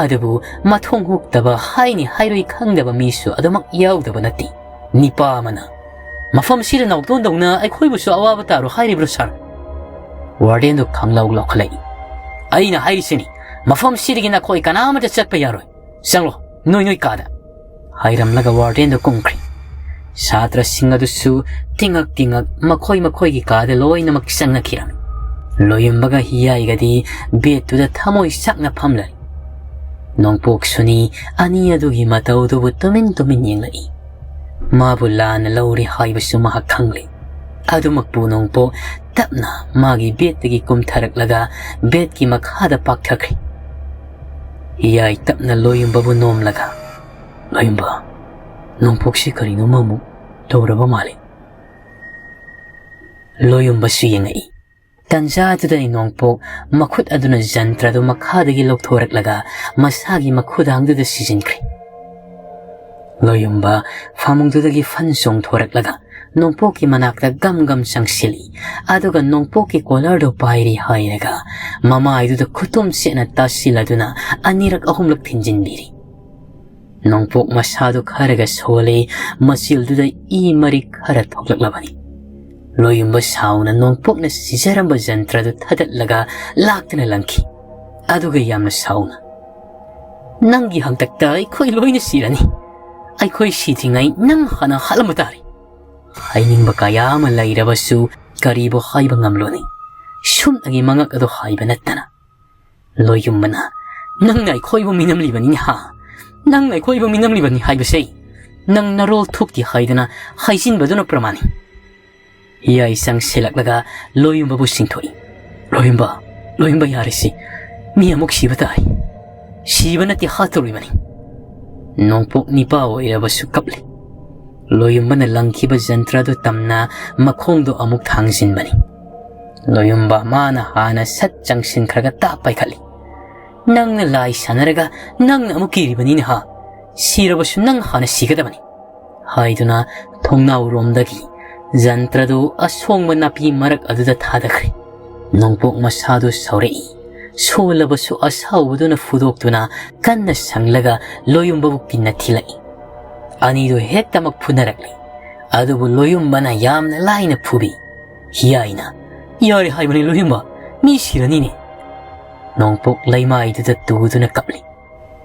ꯑꯗꯨꯕꯨ ꯃꯊꯣꯡ ꯍꯨꯛꯇꯕ, ꯍꯥꯏꯅꯤ ꯍꯥꯏꯔꯣꯏ ꯈꯪꯗꯕ ꯃꯤꯁꯨ ꯑꯗꯨꯃꯛ ꯌꯥꯎꯗꯕ ꯅꯠꯇꯦ꯫ ꯅꯤꯄꯥ ꯑꯃꯅ, "ꯃꯐꯝ ꯑꯁꯤꯗ ꯅꯥꯎꯇꯣꯟꯗꯧꯅ ꯑꯩꯈꯣꯏꯕꯨꯁꯨ ꯑꯋꯥꯕ ꯇꯥꯔꯣ ꯍꯥꯏꯔꯤꯕ꯭ꯔꯣ, ꯁꯥꯔ?" ꯋꯥꯔꯗꯦꯟꯗꯨ ꯈꯪꯂꯥꯎ ꯂꯥꯎꯈꯠꯂꯛꯏ꯫ "ꯑꯩꯅ ꯍꯥꯏꯔꯤꯁꯤꯅꯤ, ꯃꯐꯝ ꯑꯁꯤꯗꯒꯤ ꯅꯈꯣꯏ ꯀꯅꯥꯃꯠꯇ ꯆꯠꯄ ꯌꯥꯔꯣꯏ꯫ ꯆꯪꯂꯣ, ꯅꯣꯏ ꯅꯣꯏ ꯀꯥꯗ"꯫ ꯍꯥꯏꯔꯝꯂꯒ ꯋꯥꯔꯗꯦꯟꯗꯨ ꯀꯨꯝꯈ꯭ꯔꯦ꯫ ꯁꯥꯇ꯭ꯔꯁꯤꯡ ꯑꯗꯨꯁꯨ ꯇꯤꯡꯉꯛ ꯇꯤꯡꯉꯛ ꯃꯈꯣꯏ ꯃꯈꯣꯏꯒꯤ ꯀꯥꯗ ꯂꯣꯏꯅꯃꯛ ꯆꯪꯅꯈꯤꯔꯝꯃꯤ꯫ ꯂꯣꯌꯨꯝꯕꯒ ꯍꯤꯌꯥꯏꯒꯗꯤ ꯕꯦꯗꯇꯨꯗ ꯊꯃꯣꯏ ꯆꯥꯛꯅ ꯐꯝꯂꯩ꯫ ꯅꯣꯡꯄꯣꯛꯁꯨꯅꯤ ꯑꯅꯤ ꯑꯗꯨꯒꯤ ꯃꯇꯧꯗꯨꯕꯨ ꯇꯨꯃꯤꯟ ꯇꯨꯃꯤꯟ ꯌꯦꯡꯂꯛꯏ꯫ ꯃꯥꯕꯨ ꯂꯥꯟꯅ ꯂꯧꯔꯦ ꯍꯥꯏꯕꯁꯨ ꯃꯍꯥꯛ ꯈꯪꯂꯦ꯫ ꯑꯗꯨꯃꯛꯄꯨ ꯅꯣꯡꯄꯣꯛ ꯇꯞꯅ ꯃꯥꯒꯤ ꯕꯦꯗꯇꯒꯤ ꯀꯨꯝꯊꯔꯛꯂꯒ ꯕꯦꯗꯀꯤ ꯃꯈꯥꯗ ꯄꯥꯛꯊꯈ꯭ꯔꯦ꯫ ꯍꯤꯌꯥꯏ ꯇꯞꯅ ꯂꯣꯌꯨꯝꯕꯕꯨ ꯅꯣꯝꯂꯒ, "ꯂꯣꯌꯨꯝꯕ, ꯅꯣꯡꯄꯣꯛꯁꯤ ꯀꯔꯤꯅꯣꯃ ꯑꯃꯨꯛ ꯇꯧꯔꯕ ꯃꯥꯜꯂꯤ"꯫ ꯂꯣꯌꯨꯝꯕꯁꯨ ꯌꯦꯡꯉꯛꯏ꯫ ꯇꯟꯖꯥꯗꯨꯗ ꯅꯣꯡꯄꯣꯛ ꯃꯈꯨꯠ ꯑꯗꯨꯅ ꯖꯟꯇ꯭ꯔꯗꯨ ꯃꯈꯥꯗꯒꯤ ꯂꯧꯊꯣꯔꯛꯂꯒ ꯃꯁꯥꯒꯤ ꯃꯈꯨꯗꯥꯡꯗꯨꯗ ꯁꯤꯖꯤꯟꯈ꯭ꯔꯦ꯫ ꯂꯣꯌꯨꯝꯕ ꯐꯃꯨꯡꯗꯨꯗꯒꯤ ꯐꯟ ꯆꯣꯡꯊꯣꯔꯛꯂꯒ ꯅꯣꯡꯄꯣꯛꯀꯤ ꯃꯅꯥꯛꯇ ꯒꯝ ꯒꯝ ꯆꯪꯁꯤꯜꯂꯤ꯫ ꯑꯗꯨꯒ ꯅꯣꯡꯄꯣꯛꯀꯤ ꯀꯣꯂꯔꯗꯨ ꯄꯥꯏꯔꯤ ꯍꯥꯏꯔꯒ ꯃꯃꯥꯏꯗꯨꯗ ꯈꯨꯇꯨꯝ ꯆꯦꯠꯅ ꯇꯥꯁꯤꯜꯂꯗꯨꯅ ꯑꯅꯤꯔꯛ ꯑꯍꯨꯝꯂꯛ ꯊꯤꯟꯖꯤꯟꯕꯤꯔꯤ꯫ ꯅꯣꯡꯄꯣꯛ ꯃꯁꯥꯗꯨ ꯈꯔꯒ ꯁꯣꯜꯂꯤ, ꯃꯆꯤꯜꯗꯨꯗ ꯏ ꯃꯔꯤꯛ ꯈꯔ ꯊꯣꯛꯂꯛꯂꯕꯅꯤ꯫ ꯂꯣꯌꯨꯝꯕ ꯁꯥꯎꯅ ꯅꯣꯡꯄꯣꯛꯅ ꯁꯤꯖꯔꯝꯕ ꯖꯟꯇ꯭ꯔꯗꯨ ꯊꯥꯗꯠꯂꯒ ꯂꯥꯛꯇꯨꯅ ꯂꯪꯈꯤ꯫ ꯑꯗꯨꯒ ꯌꯥꯝꯅ ꯁꯥꯎꯅ, "ꯅꯪꯒꯤ ꯍꯥꯛꯇꯛꯇ ꯑꯩꯈꯣꯏ ꯂꯣꯏꯅ ꯁꯤꯔꯅꯤ꯫ ꯑꯩꯈꯣꯏ ꯁꯤꯗ꯭ꯔꯤꯉꯩ ꯅꯪ ꯍꯥꯟꯅ ꯍꯥꯠꯂꯝꯕ ꯇꯥꯔꯦ"꯫ ꯍꯥꯏꯅꯤꯡꯕ ꯀꯌꯥ ꯑꯃ ꯂꯩꯔꯕꯁꯨ ꯀꯔꯤꯕꯨ ꯍꯥꯏꯕ ꯉꯝꯂꯨꯅꯤ? ꯁꯨꯞꯅꯒꯤ ꯃꯉꯛ ꯑꯗꯨ ꯍꯥꯏꯕ ꯅꯠꯇꯅ꯫ ꯂꯣꯌꯨꯝꯕꯅ, "ꯅꯪꯅ ꯑꯩꯈꯣꯏꯕꯨ ꯃꯤꯅꯝꯂꯤꯕꯅꯤꯅꯦ ꯍꯥ? ꯅꯪꯅ ꯑꯩꯈꯣꯏꯕꯨ ꯃꯤꯅꯝꯂꯤꯕꯅꯤ ꯍꯥꯏꯕꯁꯦ ꯅꯪ ꯅꯔꯣꯜ ꯊꯣꯛꯇꯦ ꯍꯥꯏꯗꯅ ꯍꯥꯏꯖꯤꯟꯕꯗꯨꯅ ꯄ꯭ꯔꯃꯥꯟꯅꯤ"꯫ ꯍꯤꯌꯥꯏ ꯆꯪꯁꯤꯜꯂꯛꯂꯒ ꯂꯣꯌꯨꯝꯕꯕꯨ ꯆꯤꯡꯊꯣꯛꯏ꯫ "ꯂꯣꯌꯨꯝꯕ, ꯂꯣꯌꯨꯝꯕ, ꯌꯥꯔꯦꯁꯤ꯫ ꯃꯤ ꯑꯃꯨꯛ ꯁꯤꯕ ꯇꯥꯏ꯫ ꯁꯤꯕ ꯅꯠꯇꯦ, ꯍꯥꯠꯇꯧꯔꯤꯕꯅꯤ꯫" ꯅꯣꯡꯄꯣꯛ ꯅꯤꯄꯥ ꯑꯣꯏꯔꯕꯁꯨ ꯀꯞꯂꯤ꯫ ꯂꯣꯌꯨꯝꯕꯅ ꯂꯪꯈꯤꯕ ꯖꯟꯇ꯭ꯔꯗꯨ ꯇꯝꯅ ꯃꯈꯣꯡꯗꯣ ꯑꯃꯨꯛ ꯊꯥꯡꯖꯤꯟꯕꯅꯤ꯫ ꯂꯣꯌꯨꯝꯕ ꯃꯥꯅ ꯍꯥꯟꯅ ꯁꯠ ꯆꯪꯁꯤꯟꯈ꯭ꯔꯒ ꯇꯥꯞ ꯄꯥꯏꯈꯠꯂꯤ꯫ "ꯅꯪꯅ ꯂꯥꯏ ꯁꯥꯟꯅꯔꯒ ꯅꯪꯅ ꯑꯃꯨꯛ ꯀꯤꯔꯤꯕꯅꯤꯅꯦ ꯍꯥ? ꯁꯤꯔꯕꯁꯨ ꯅꯪ ꯍꯥꯟꯅ ꯁꯤꯒꯗꯕꯅꯤ," ꯍꯥꯏꯗꯨꯅ ꯊꯣꯡꯅꯥꯎꯔꯣꯝꯗꯒꯤ ꯖꯟꯇ꯭ꯔꯗꯨ ꯑꯁꯣꯡꯕ ꯅꯥꯄꯤ ꯃꯔꯛ ꯑꯗꯨꯗ ꯊꯥꯗꯈ꯭ꯔꯦ꯫ ꯅꯣꯡꯄꯣꯛ ꯃꯁꯥꯗꯨ ꯁꯥꯎꯔꯛꯏ꯫ ꯁꯣꯜꯂꯕꯁꯨ ꯑꯁꯥꯎꯕꯗꯨꯅ ꯐꯨꯗꯣꯛꯇꯨꯅ ꯀꯟꯅ ꯁꯪꯂꯒ ꯂꯣꯌꯨꯝꯕꯕꯨ ꯀꯤꯟꯅ ꯊꯤꯜꯂꯛꯏ꯫ ꯑꯅꯤꯗꯨ ꯍꯦꯛꯇꯃꯛ ꯐꯨꯅꯔꯛꯂꯤ꯫ ꯑꯗꯨꯕꯨ ꯂꯣꯌꯨꯝꯕꯅ ꯌꯥꯝꯅ ꯂꯥꯏꯅ ꯐꯨꯕꯤ꯫ ꯍꯤꯌꯥꯏꯅ, "ꯌꯥꯔꯦ ꯍꯥꯏꯕꯅꯤ ꯂꯣꯌꯨꯝꯕ, ꯃꯤ ꯁꯤꯔꯅꯤꯅꯦ꯫" ꯅꯣꯡꯄꯣꯛ ꯂꯩꯃꯥꯏꯗꯨꯗ ꯇꯨꯗꯨꯅ ꯀꯞꯂꯤ꯫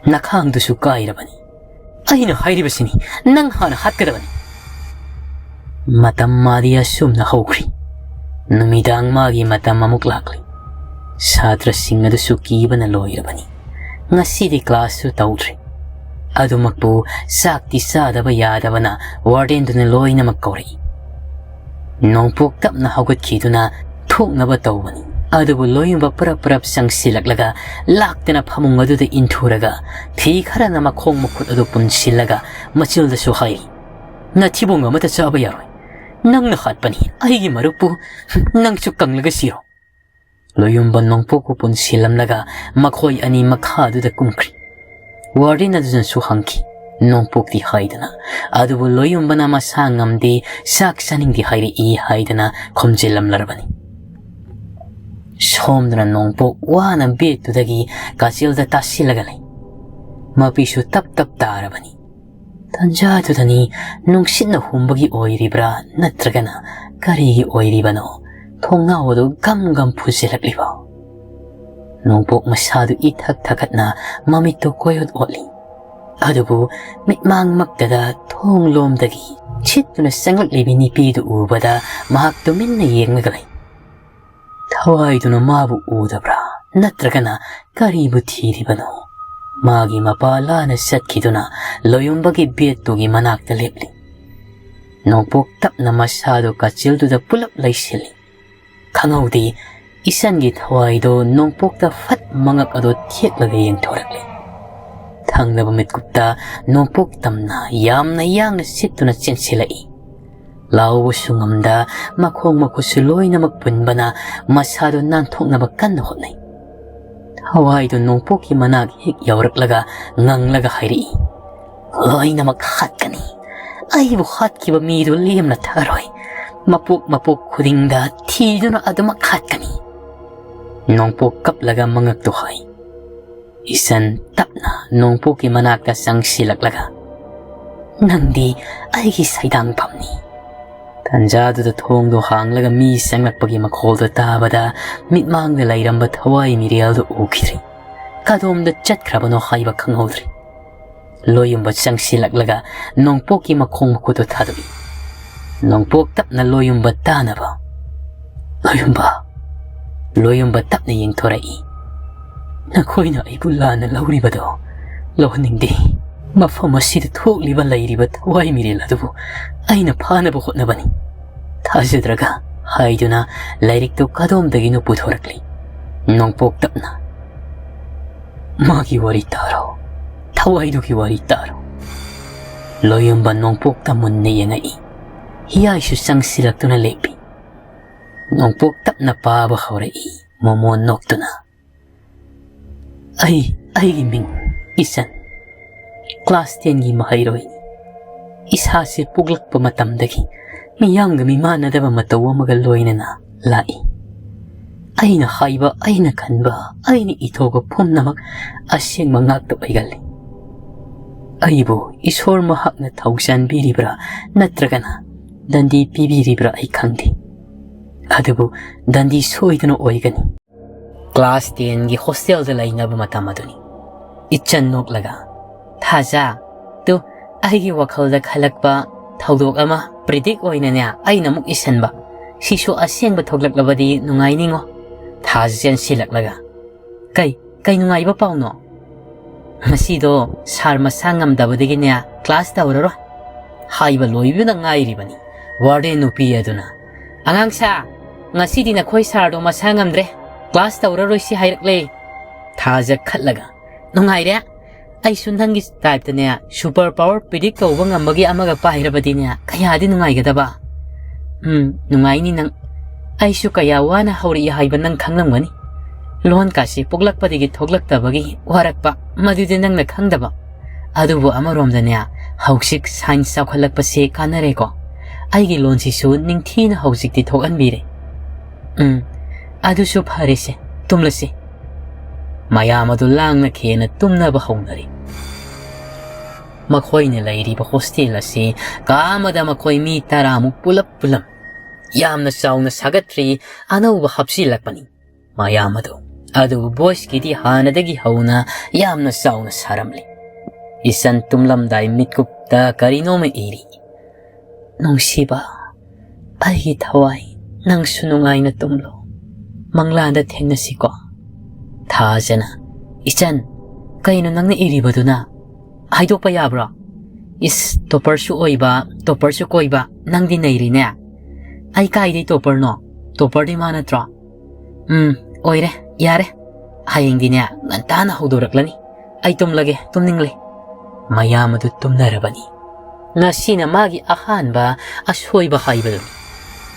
"ꯅꯈꯥꯡꯗꯨꯁꯨ ꯀꯥꯏꯔꯕꯅꯤ꯫ ꯑꯩꯅ ꯍꯥꯏꯔꯤꯕꯁꯤꯅꯤ, ꯅꯪ ꯍꯥꯟꯅ ꯍꯥꯠꯀꯗꯕꯅꯤ꯫" ꯃꯇꯝ ꯃꯥꯗꯤ ꯑꯁꯨꯝꯅ ꯍꯧꯈ꯭ꯔꯤ꯫ ꯅꯨꯃꯤꯗꯥꯡ ꯃꯥꯒꯤ ꯃꯇꯝ ꯑꯃꯨꯛ ꯂꯥꯛꯂꯤ꯫ ꯁꯥꯇ꯭ꯔꯁꯤꯡ ꯑꯗꯨꯁꯨ ꯀꯤꯕꯅ ꯂꯣꯏꯔꯕꯅꯤ꯫ ꯉꯁꯤꯗꯤ ꯀ꯭ꯂꯥꯁꯁꯨ ꯇꯧꯗ꯭ꯔꯤ꯫ ꯑꯗꯨꯃꯛꯄꯨ ꯆꯥꯛꯇꯤ ꯆꯥꯗꯕ ꯌꯥꯗꯕꯅ ꯋꯥꯔꯗꯦꯟꯗꯨꯅ ꯂꯣꯏꯅꯃꯛ ꯀꯧꯔꯛꯏ꯫ ꯅꯣꯡꯄꯣꯛ ꯇꯞꯅ ꯍꯧꯒꯠꯈꯤꯗꯨꯅ ꯊꯣꯛꯅꯕ ꯇꯧꯕꯅꯤ꯫ ꯑꯗꯨꯕꯨ ꯂꯣꯌꯨꯝꯕ ꯄꯔꯞ ꯄꯔꯞ ꯆꯪꯁꯤꯜꯂꯛꯂꯒ ꯂꯥꯛꯇꯅ ꯐꯃꯨꯡ ꯑꯗꯨꯗ ꯏꯟꯊꯨꯔꯒ ꯐꯤ ꯈꯔꯅ ꯃꯈꯣꯡ ꯃꯈꯨꯠ ꯑꯗꯨ ꯄꯨꯟꯁꯤꯜꯂꯒ ꯃꯆꯤꯜꯗꯁꯨ ꯍꯥꯏꯔꯤ, "ꯅꯊꯤꯕꯣꯡ ꯑꯃꯇ ꯆꯥꯕ ꯌꯥꯔꯣꯏ꯫ ꯅꯪꯅ ꯍꯥꯠꯄꯅꯤ ꯑꯩꯒꯤ ꯃꯔꯨꯞꯄꯨ꯫ ꯅꯪꯁꯨ ꯀꯪꯂꯒ ꯁꯤꯔꯣ꯫" ꯂꯣꯌꯨꯝꯕ ꯅꯣꯡꯄꯣꯛꯄꯨ ꯄꯨꯟꯁꯤꯜꯂꯝꯂꯒ ꯃꯈꯣꯏ ꯑꯅꯤ ꯃꯈꯥꯗꯨꯗ ꯀꯨꯝꯈ꯭ꯔꯤ꯫ ꯋꯥꯔꯗꯦꯟ ꯑꯗꯨꯅꯁꯨ ꯍꯪꯈꯤ, ꯅꯣꯡꯄꯣꯛꯇꯤ ꯍꯥꯏꯗꯅ꯫ ꯑꯗꯨꯕꯨ ꯂꯣꯌꯨꯝꯕꯅ ꯃꯁꯥ ꯉꯝꯗꯦ, ꯆꯥꯛ ꯆꯥꯅꯤꯡꯗꯦ ꯍꯥꯏꯔꯛꯏ ꯍꯥꯏꯗꯅ ꯈꯨꯝꯖꯤꯜꯂꯝꯂꯔꯕꯅꯤ꯫ ꯁꯣꯝꯗꯅ ꯅꯣꯡꯄꯣꯛ ꯋꯥꯅ ꯕꯦꯠꯇꯨꯗꯒꯤ ꯀꯥꯆꯤꯜꯗ ꯇꯥꯁꯤꯜꯂꯒ ꯂꯩ꯫ ꯃꯄꯤꯁꯨ ꯇꯞ ꯇꯞ ꯇꯥꯔꯕꯅꯤ꯫ ꯇꯟꯖꯥꯗꯨꯗꯅꯤ ꯅꯨꯡꯁꯤꯠꯅ ꯍꯨꯝꯕꯒꯤ ꯑꯣꯏꯔꯤꯕ꯭ꯔꯥ ꯅꯠꯇ꯭ꯔꯒꯅ ꯀꯔꯤꯒꯤ ꯑꯣꯏꯔꯤꯕꯅꯣ ꯊꯣꯡꯅꯥꯎ ꯑꯗꯨ ꯒꯝ ꯒꯝ ꯐꯨꯖꯤꯜꯂꯛꯂꯤꯕ? ꯅꯣꯡꯄꯣꯛ ꯃꯁꯥꯗꯨ ꯏꯊꯛ ꯊꯛꯀꯠꯅ ꯃꯃꯤꯠꯇꯨ ꯀꯣꯏꯑꯣꯠ ꯑꯣꯠꯂꯤ꯫ ꯑꯗꯨꯕꯨ ꯃꯤꯠꯃꯥꯡꯃꯛꯇꯗ ꯊꯣꯡ ꯂꯣꯝꯗꯒꯤ ꯁꯤꯠꯇꯨꯅ ꯆꯪꯂꯛꯂꯤꯕꯤ ꯅꯨꯄꯤꯗꯨ ꯎꯕꯗ ꯃꯍꯥꯛ ꯇꯨꯃꯤꯟꯅ ꯌꯦꯡꯂꯒ ꯂꯩ꯫ ꯊꯋꯥꯏꯗꯨꯅ ꯃꯥꯕꯨ ꯎꯗꯕ꯭ꯔꯥ ꯅꯠꯇ꯭ꯔꯒꯅ ꯀꯔꯤꯕꯨ ꯊꯤꯔꯤꯕꯅꯣ? ꯃꯥꯒꯤ ꯃꯄꯥ ꯂꯥꯅ ꯆꯠꯈꯤꯗꯨꯅ ꯂꯣꯌꯨꯝꯕꯒꯤ ꯕꯦꯠꯇꯨꯒꯤ ꯃꯅꯥꯛꯇ ꯂꯦꯞꯂꯤ꯫ ꯅꯣꯡꯄꯣꯛ ꯇꯞꯅ ꯃꯁꯥꯗꯨ ꯀꯥꯆꯤꯜꯗꯨꯗ ꯄꯨꯂꯞ ꯂꯩꯁꯤꯜꯂꯤ꯫ ꯈꯪꯍꯧꯗꯦ, ꯏꯆꯟꯒꯤ ꯊꯋꯥꯏꯗꯣ ꯅꯣꯡꯄꯣꯛꯇ ꯐꯠ ꯃꯉꯛ ꯑꯗꯣ ꯊꯦꯛꯂꯒ ꯌꯦꯡꯊꯣꯔꯛꯂꯦ꯫ ꯊꯪꯅꯕ ꯃꯤꯠꯀꯨꯞꯇ ꯅꯣꯡꯄꯣꯛ ꯇꯞꯅ ꯌꯥꯝꯅ ꯌꯥꯡꯅ ꯁꯤꯠꯇꯨꯅ ꯆꯦꯟꯁꯤꯜꯂꯛꯏ꯫ ꯂꯥꯎꯕꯁꯨ ꯉꯝꯗ, ꯃꯈꯣꯡ ꯃꯈꯨꯠꯁꯨ ꯂꯣꯏꯅꯃꯛ ꯄꯨꯟꯕꯅ ꯃꯁꯥꯗꯨ ꯅꯥꯟꯊꯣꯛꯅꯕ ꯀꯟꯅ ꯍꯣꯠꯅꯩ꯫ ꯊꯋꯥꯏꯗꯨ ꯅꯣꯡꯄꯣꯛꯀꯤ ꯃꯅꯥꯛ ꯍꯦꯛ ꯌꯧꯔꯛꯂꯒ ꯉꯪꯂꯒ ꯍꯥꯏꯔꯛꯏ, "ꯂꯣꯏꯅꯃꯛ ꯍꯥꯠꯀꯅꯤ꯫ ꯑꯩꯕꯨ ꯍꯥꯠꯈꯤꯕ ꯃꯤꯗꯨ ꯂꯦꯝꯅ ꯊꯥꯔꯣꯏ꯫ ꯃꯄꯣꯛ ꯃꯄꯣꯛ ꯈꯨꯗꯤꯡꯗ ꯊꯤꯗꯨꯅ ꯑꯗꯨꯃꯛ ꯍꯥꯠꯀꯅꯤ꯫" ꯅꯣꯡꯄꯣꯛ ꯀꯞꯂꯒ ꯃꯉꯛꯇꯨ ꯍꯥꯏ꯫ ꯏꯆꯟ ꯇꯞꯅ ꯅꯣꯡꯄꯣꯛꯀꯤ ꯃꯅꯥꯛꯇ ꯆꯪꯁꯤꯜꯂꯛꯂꯒ, "ꯅꯪꯗꯤ ꯑꯩꯒꯤ ꯁꯩꯗꯥꯡꯐꯝꯅꯤ꯫" ꯇꯟꯖꯥꯗꯨꯗ ꯊꯣꯡꯗꯣ ꯍꯥꯡꯂꯒ ꯃꯤ ꯆꯪꯂꯛꯄꯒꯤ ꯃꯈꯣꯜꯗꯣ ꯇꯥꯕꯗ ꯃꯤꯠꯃꯥꯡꯗ ꯂꯩꯔꯝꯕ ꯊꯋꯥꯏ ꯃꯤꯔꯦꯜꯗꯨ ꯎꯈꯤꯗ꯭ꯔꯦ꯫ ꯀꯗꯣꯝꯗ ꯆꯠꯈ꯭ꯔꯕꯅꯣ ꯍꯥꯏꯕ ꯈꯪꯍꯧꯗ꯭ꯔꯦ꯫ ꯂꯣꯌꯨꯝꯕ ꯆꯪꯁꯤꯜꯂꯛꯂꯒ ꯅꯣꯡꯄꯣꯛꯀꯤ ꯃꯈꯣꯡ ꯃꯈꯨꯠꯇꯨ ꯊꯥꯗꯣꯛꯏ꯫ ꯅꯣꯡꯄꯣꯛ ꯇꯞꯅ ꯂꯣꯌꯨꯝꯕ ꯇꯥꯅꯕ꯫ "ꯂꯣꯌꯨꯝꯕ!" ꯂꯣꯌꯨꯝꯕ ꯇꯞꯅ ꯌꯦꯡꯊꯣꯔꯛꯏ꯫ "ꯅꯈꯣꯏꯅ ꯑꯩꯕꯨ ꯂꯥꯟꯅ ꯂꯧꯔꯤꯕꯗꯣ ꯂꯧꯍꯟꯅꯤꯡꯗꯦ꯫ ꯃꯐꯝ ꯑꯁꯤꯗ ꯊꯣꯛꯂꯤꯕ ꯂꯩꯔꯤꯕ ꯊꯋꯥꯏ ꯃꯤꯔꯦꯜ ꯑꯗꯨꯕꯨ ꯑꯩꯅ ꯐꯥꯅꯕ ꯍꯣꯠꯅꯕꯅꯤ꯫ ꯊꯥꯖꯗ꯭ꯔꯒ" ꯍꯥꯏꯗꯨꯅ ꯂꯥꯏꯔꯤꯛꯇꯨ ꯀꯗꯣꯝꯗꯒꯤꯅꯣ ꯄꯨꯊꯣꯔꯛꯂꯤ꯫ ꯅꯣꯡꯄꯣꯛ ꯇꯞꯅ, "ꯃꯥꯒꯤ ꯋꯥꯔꯤ ꯇꯥꯔꯣ, ꯊꯋꯥꯏꯗꯨꯒꯤ ꯋꯥꯔꯤ ꯇꯥꯔꯣ꯫" ꯂꯣꯌꯨꯝꯕ ꯅꯣꯡꯄꯣꯛꯇ ꯃꯨꯟꯅ ꯌꯦꯡꯉꯛꯏ꯫ ꯍꯤꯌꯥꯏꯁꯨ ꯆꯪꯁꯤꯜꯂꯛꯇꯨꯅ ꯂꯦꯞꯄꯤ꯫ ꯅꯣꯡꯄꯣꯛ ꯇꯞꯅ ꯄꯥꯕ ꯍꯧꯔꯛꯏ, ꯃꯣꯃꯣꯟ ꯅꯣꯛꯇꯨꯅ꯫ "ꯑꯩ, ꯑꯩꯒꯤ ꯃꯤꯡ ꯏꯆꯟ꯫ ꯀ꯭ꯂꯥꯁ ꯇꯦꯟꯒꯤ ꯃꯍꯩꯔꯣꯏꯅꯤ꯫ ꯏꯁꯥꯁꯦ ꯄꯣꯛꯂꯛꯄ ꯃꯇꯝꯗꯒꯤ ꯃꯤꯌꯥꯝꯒ ꯃꯤꯃꯥꯟꯅꯗꯕ ꯃꯇꯧ ꯑꯃꯒ ꯂꯣꯏꯅꯅ ꯂꯥꯛꯏ꯫ ꯑꯩꯅ ꯍꯥꯏꯕ, ꯑꯩꯅ ꯈꯟꯕ, ꯑꯩꯅ ꯏꯊꯣꯛꯄ ꯄꯨꯝꯅꯃꯛ ꯑꯁꯦꯡꯕ ꯉꯥꯛꯇ ꯑꯣꯏꯒꯜꯂꯤ꯫ ꯑꯩꯕꯨ ꯏꯁꯣꯔ ꯃꯍꯥꯛꯅ ꯊꯧꯖꯥꯟꯕꯤꯔꯤꯕ꯭ꯔꯥ ꯅꯠꯇ꯭ꯔꯒꯅ ꯗꯟꯗꯤ ꯄꯤꯕꯤꯔꯤꯕ꯭ꯔꯥ ꯑꯩ ꯈꯪꯗꯦ꯫ ꯑꯗꯨꯕꯨ ꯗꯟꯗꯤ ꯁꯣꯏꯗꯅ ꯑꯣꯏꯒꯅꯤ꯫" ꯀ꯭ꯂꯥꯁ ꯇꯦꯟꯒꯤ ꯍꯣꯁꯇꯦꯜꯗ ꯂꯩꯅꯕ ꯃꯇꯝ ꯑꯗꯨꯅꯤ꯫ ꯏꯆꯟ ꯅꯣꯛꯂꯒ, "ꯊꯥꯖ, ꯇꯨ, ꯑꯩꯒꯤ ꯋꯥꯈꯜꯗ ꯈꯜꯂꯛꯄ ꯊꯧꯗꯣꯛ ꯑꯃ ꯄ꯭ꯔꯤꯗꯤꯛ ꯑꯣꯏꯅꯅꯦ ꯑꯩꯅ ꯑꯃꯨꯛ ꯏꯁꯟꯕ꯫ ꯁꯤꯁꯨ ꯑꯁꯦꯡꯕ ꯊꯣꯛꯂꯛꯂꯕꯗꯤ ꯅꯨꯡꯉꯥꯏꯅꯤꯉꯣ꯫" ꯊꯥꯖ ꯆꯦꯟꯁꯤꯜꯂꯛꯂꯒ, "ꯀꯩ, ꯀꯩ ꯅꯨꯡꯉꯥꯏꯕ ꯄꯥꯎꯅꯣ?" "ꯉꯁꯤꯗꯣ ꯁꯥꯔ ꯃꯁꯥ ꯉꯝꯗꯕꯗꯒꯤꯅꯦ ꯀ꯭ꯂꯥꯁ ꯇꯧꯔꯔꯣꯏ꯫" ꯍꯥꯏꯕ ꯂꯣꯏꯕꯗ ꯉꯥꯏꯔꯤꯕꯅꯤ꯫ ꯋꯥꯔꯗꯦꯟ ꯅꯨꯄꯤ ꯑꯗꯨꯅ, "ꯑꯉꯥꯡꯁꯥ, ꯉꯁꯤꯗꯤ ꯅꯈꯣꯏ ꯁꯥꯔꯗꯣ ꯃꯁꯥ ꯉꯝꯗ꯭ꯔꯦ, ꯀ꯭ꯂꯥꯁ ꯇꯧꯔꯔꯣꯏꯁꯤ ꯍꯥꯏꯔꯛꯂꯦ"꯫ ꯊꯥꯖ ꯈꯠꯂꯒ, "ꯅꯨꯡꯉꯥꯏꯔꯦ꯫ ꯑꯩꯁꯨ ꯅꯪꯒꯤ ꯇꯥꯏꯞꯇꯅꯦ, ꯁꯨꯄꯔ ꯄꯥꯋꯔ ꯄ꯭ꯔꯤꯗꯤꯛ ꯇꯧꯕ ꯉꯝꯕꯒꯤ ꯑꯃꯒ ꯄꯥꯏꯔꯕꯗꯤꯅꯦ, ꯀꯌꯥꯗꯤ ꯅꯨꯡꯉꯥꯏꯒꯗꯕ꯫ ꯎꯝ, ꯅꯨꯡꯉꯥꯏꯅꯤ ꯅꯪ꯫ ꯑꯩꯁꯨ ꯀꯌꯥ ꯋꯥꯅ ꯍꯧꯔꯛꯏ ꯍꯥꯏꯕ ꯅꯪ ꯈꯪꯂꯝꯒꯅꯤ꯫ ꯂꯣꯟ ꯀꯥꯁꯤ ꯄꯣꯛꯂꯛꯄꯗꯒꯤ ꯊꯣꯛꯂꯛꯇꯕꯒꯤ ꯋꯥꯔꯛꯄ, ꯃꯗꯨꯗꯤ ꯅꯪꯅ ꯈꯪꯗꯕ꯫ ꯑꯗꯨꯕꯨ ꯑꯃꯔꯣꯝꯗꯅꯦ, ꯍꯧꯖꯤꯛ ꯁꯥꯏꯟꯁ ꯆꯥꯎꯈꯠꯂꯛꯄꯁꯦ ꯀꯥꯟꯅꯔꯦꯀꯣ꯫ ꯑꯩꯒꯤ ꯂꯣꯟꯁꯤꯁꯨ ꯅꯤꯡꯊꯤꯅ ꯍꯧꯖꯤꯛꯇꯤ ꯊꯣꯛꯍꯟꯕꯤꯔꯦ꯫ ꯎꯝ, ꯑꯗꯨꯁꯨ ꯐꯔꯦꯁꯦ, ꯇꯨꯝꯂꯁꯤ"꯫ ꯃꯌꯥꯝ ꯑꯗꯨ ꯂꯥꯡꯅ ꯈꯦꯅ ꯇꯨꯝꯅꯕ ꯍꯧꯅꯔꯤ꯫ ꯃꯈꯣꯏꯅ ꯂꯩꯔꯤꯕ ꯍꯣꯁꯇꯦꯜ ꯑꯁꯤ ꯀꯥ ꯑꯃꯗ ꯃꯈꯣꯏ ꯃꯤ ꯇꯔꯥꯃꯨꯛ ꯄꯨꯂꯞ ꯄꯨꯜꯂꯝ꯫ ꯌꯥꯝꯅ ꯆꯥꯎꯅ ꯁꯥꯒꯠꯇ꯭ꯔꯤ, ꯑꯅꯧꯕ ꯍꯥꯞꯆꯤꯜꯂꯛꯄꯅꯤ꯫ ꯃꯌꯥꯝ ꯑꯗꯨ, ꯑꯗꯨꯕꯨ ꯕꯣꯏꯁꯀꯤꯗꯤ ꯍꯥꯟꯅꯗꯒꯤ ꯍꯧꯅ ꯌꯥꯝꯅ ꯆꯥꯎꯅ ꯁꯥꯔꯝꯂꯤ꯫ ꯏꯆꯟ ꯇꯨꯝꯂꯝꯗꯥꯏ ꯃꯤꯠꯀꯨꯞꯇ ꯀꯔꯤꯅꯣꯃ ꯏꯔꯤ꯫ "ꯅꯨꯡꯁꯤꯕ, ꯑꯩꯒꯤ ꯊꯋꯥꯏ, ꯅꯪꯁꯨ ꯅꯨꯡꯉꯥꯏꯅ ꯇꯨꯝꯂꯣ꯫ ꯃꯪꯂꯥꯟꯗ ꯊꯦꯡꯅꯁꯤꯀꯣ"꯫ ꯊꯥꯖꯅ, "ꯏꯆꯟ, ꯀꯩꯅꯣ ꯅꯪꯅ ꯏꯔꯤꯕꯗꯨꯅ? ꯍꯥꯏꯗꯣꯛꯄ ꯌꯥꯕ꯭ꯔꯣ? ꯏꯁ, ꯇꯣꯄꯔꯁꯨ ꯑꯣꯏꯕ, ꯇꯣꯄꯔꯁꯨ ꯀꯣꯏꯕ, ꯅꯪꯗꯤ ꯅꯩꯔꯤꯅꯦ꯫ ꯑꯩ ꯀꯥꯏꯗꯩ ꯇꯣꯄꯔꯅꯣ? ꯇꯣꯄꯔꯗꯤ ꯃꯥ ꯅꯠꯇ꯭ꯔꯣ? ꯎꯝ, ꯑꯣꯏꯔꯦ, ꯌꯥꯔꯦ꯫ ꯍꯌꯦꯡꯗꯤꯅꯦ, ꯉꯟꯇꯥꯅ ꯍꯧꯗꯣꯔꯛꯂꯅꯤ꯫ ꯑꯩ ꯇꯨꯝꯂꯒꯦ, ꯇꯨꯝꯅꯤꯡꯂꯦ"꯫ ꯃꯌꯥꯝ ꯑꯗꯨ ꯇꯨꯝꯅꯔꯕꯅꯤ꯫ ꯉꯁꯤꯅ ꯃꯥꯒꯤ ꯑꯍꯥꯟꯕ ꯑꯁꯣꯏꯕ ꯍꯥꯏꯕꯗꯨꯅꯤ꯫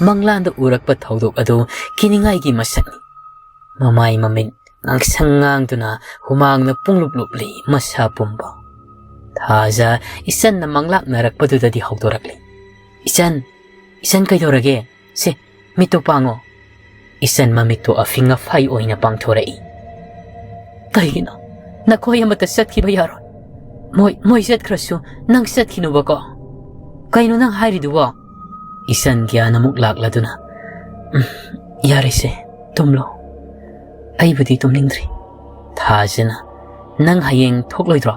ꯃꯪꯂꯥꯟꯗ ꯎꯔꯛꯄ ꯊꯧꯗꯣꯛ ꯑꯗꯨ ꯀꯤꯅꯤꯡꯉꯥꯏꯒꯤ ꯃꯁꯛꯅꯤ꯫ ꯃꯃꯥꯏ ꯃꯃꯤꯠ ꯉꯥꯡꯁꯪ ꯉꯥꯡꯗꯨꯅ ꯍꯨꯃꯥꯡꯅ ꯄꯨꯡꯂꯨꯞ ꯂꯨꯞꯂꯤ ꯃꯁꯥ ꯄꯨꯝꯕ꯫ ꯊꯥꯖ ꯏꯆꯟꯅ ꯃꯪꯂꯥꯛꯅꯔꯛꯄꯗꯨꯗꯗꯤ ꯍꯧꯗꯣꯔꯛꯂꯤ꯫ "ꯏꯆꯟ, ꯏꯆꯟ ꯀꯩꯗꯧꯔꯒꯦ? ꯁꯦ, ꯃꯤꯠꯇꯨ ꯄꯥꯡꯉꯣ"꯫ ꯏꯆꯟ ꯃꯃꯤꯠꯇꯨ ꯑꯐꯤꯡ ꯑꯐꯥꯏ ꯑꯣꯏꯅ ꯄꯥꯡꯊꯣꯔꯛꯏ꯫ "ꯀꯩꯒꯤꯅꯣ? ꯅꯈꯣꯏ ꯑꯃꯠꯇ ꯆꯠꯈꯤꯕ ꯌꯥꯔꯣꯏ꯫ ꯃꯣꯏ, ꯃꯣꯏ ꯆꯠꯈ꯭ꯔꯁꯨ ꯅꯪ ꯆꯠꯈꯤꯅꯨꯕꯀꯣ꯫ ꯀꯩꯅꯣ ꯅꯪ ꯍꯥꯏꯔꯤꯗꯨꯕꯣ?" ꯏꯆꯟ ꯒ꯭ꯌꯥꯟ ꯑꯃꯨꯛ ꯂꯥꯛꯂꯗꯨꯅ, "ꯎꯝ, ꯌꯥꯔꯦꯁꯦ, ꯇꯨꯝꯂꯣ꯫ ꯑꯩꯕꯨꯗꯤ ꯇꯨꯝꯅꯤꯡꯗ꯭ꯔꯤ"꯫ ꯊꯥꯖꯅ, "ꯅꯪ ꯍꯌꯦꯡ ꯊꯣꯛꯂꯣꯏꯗ꯭ꯔꯣ?"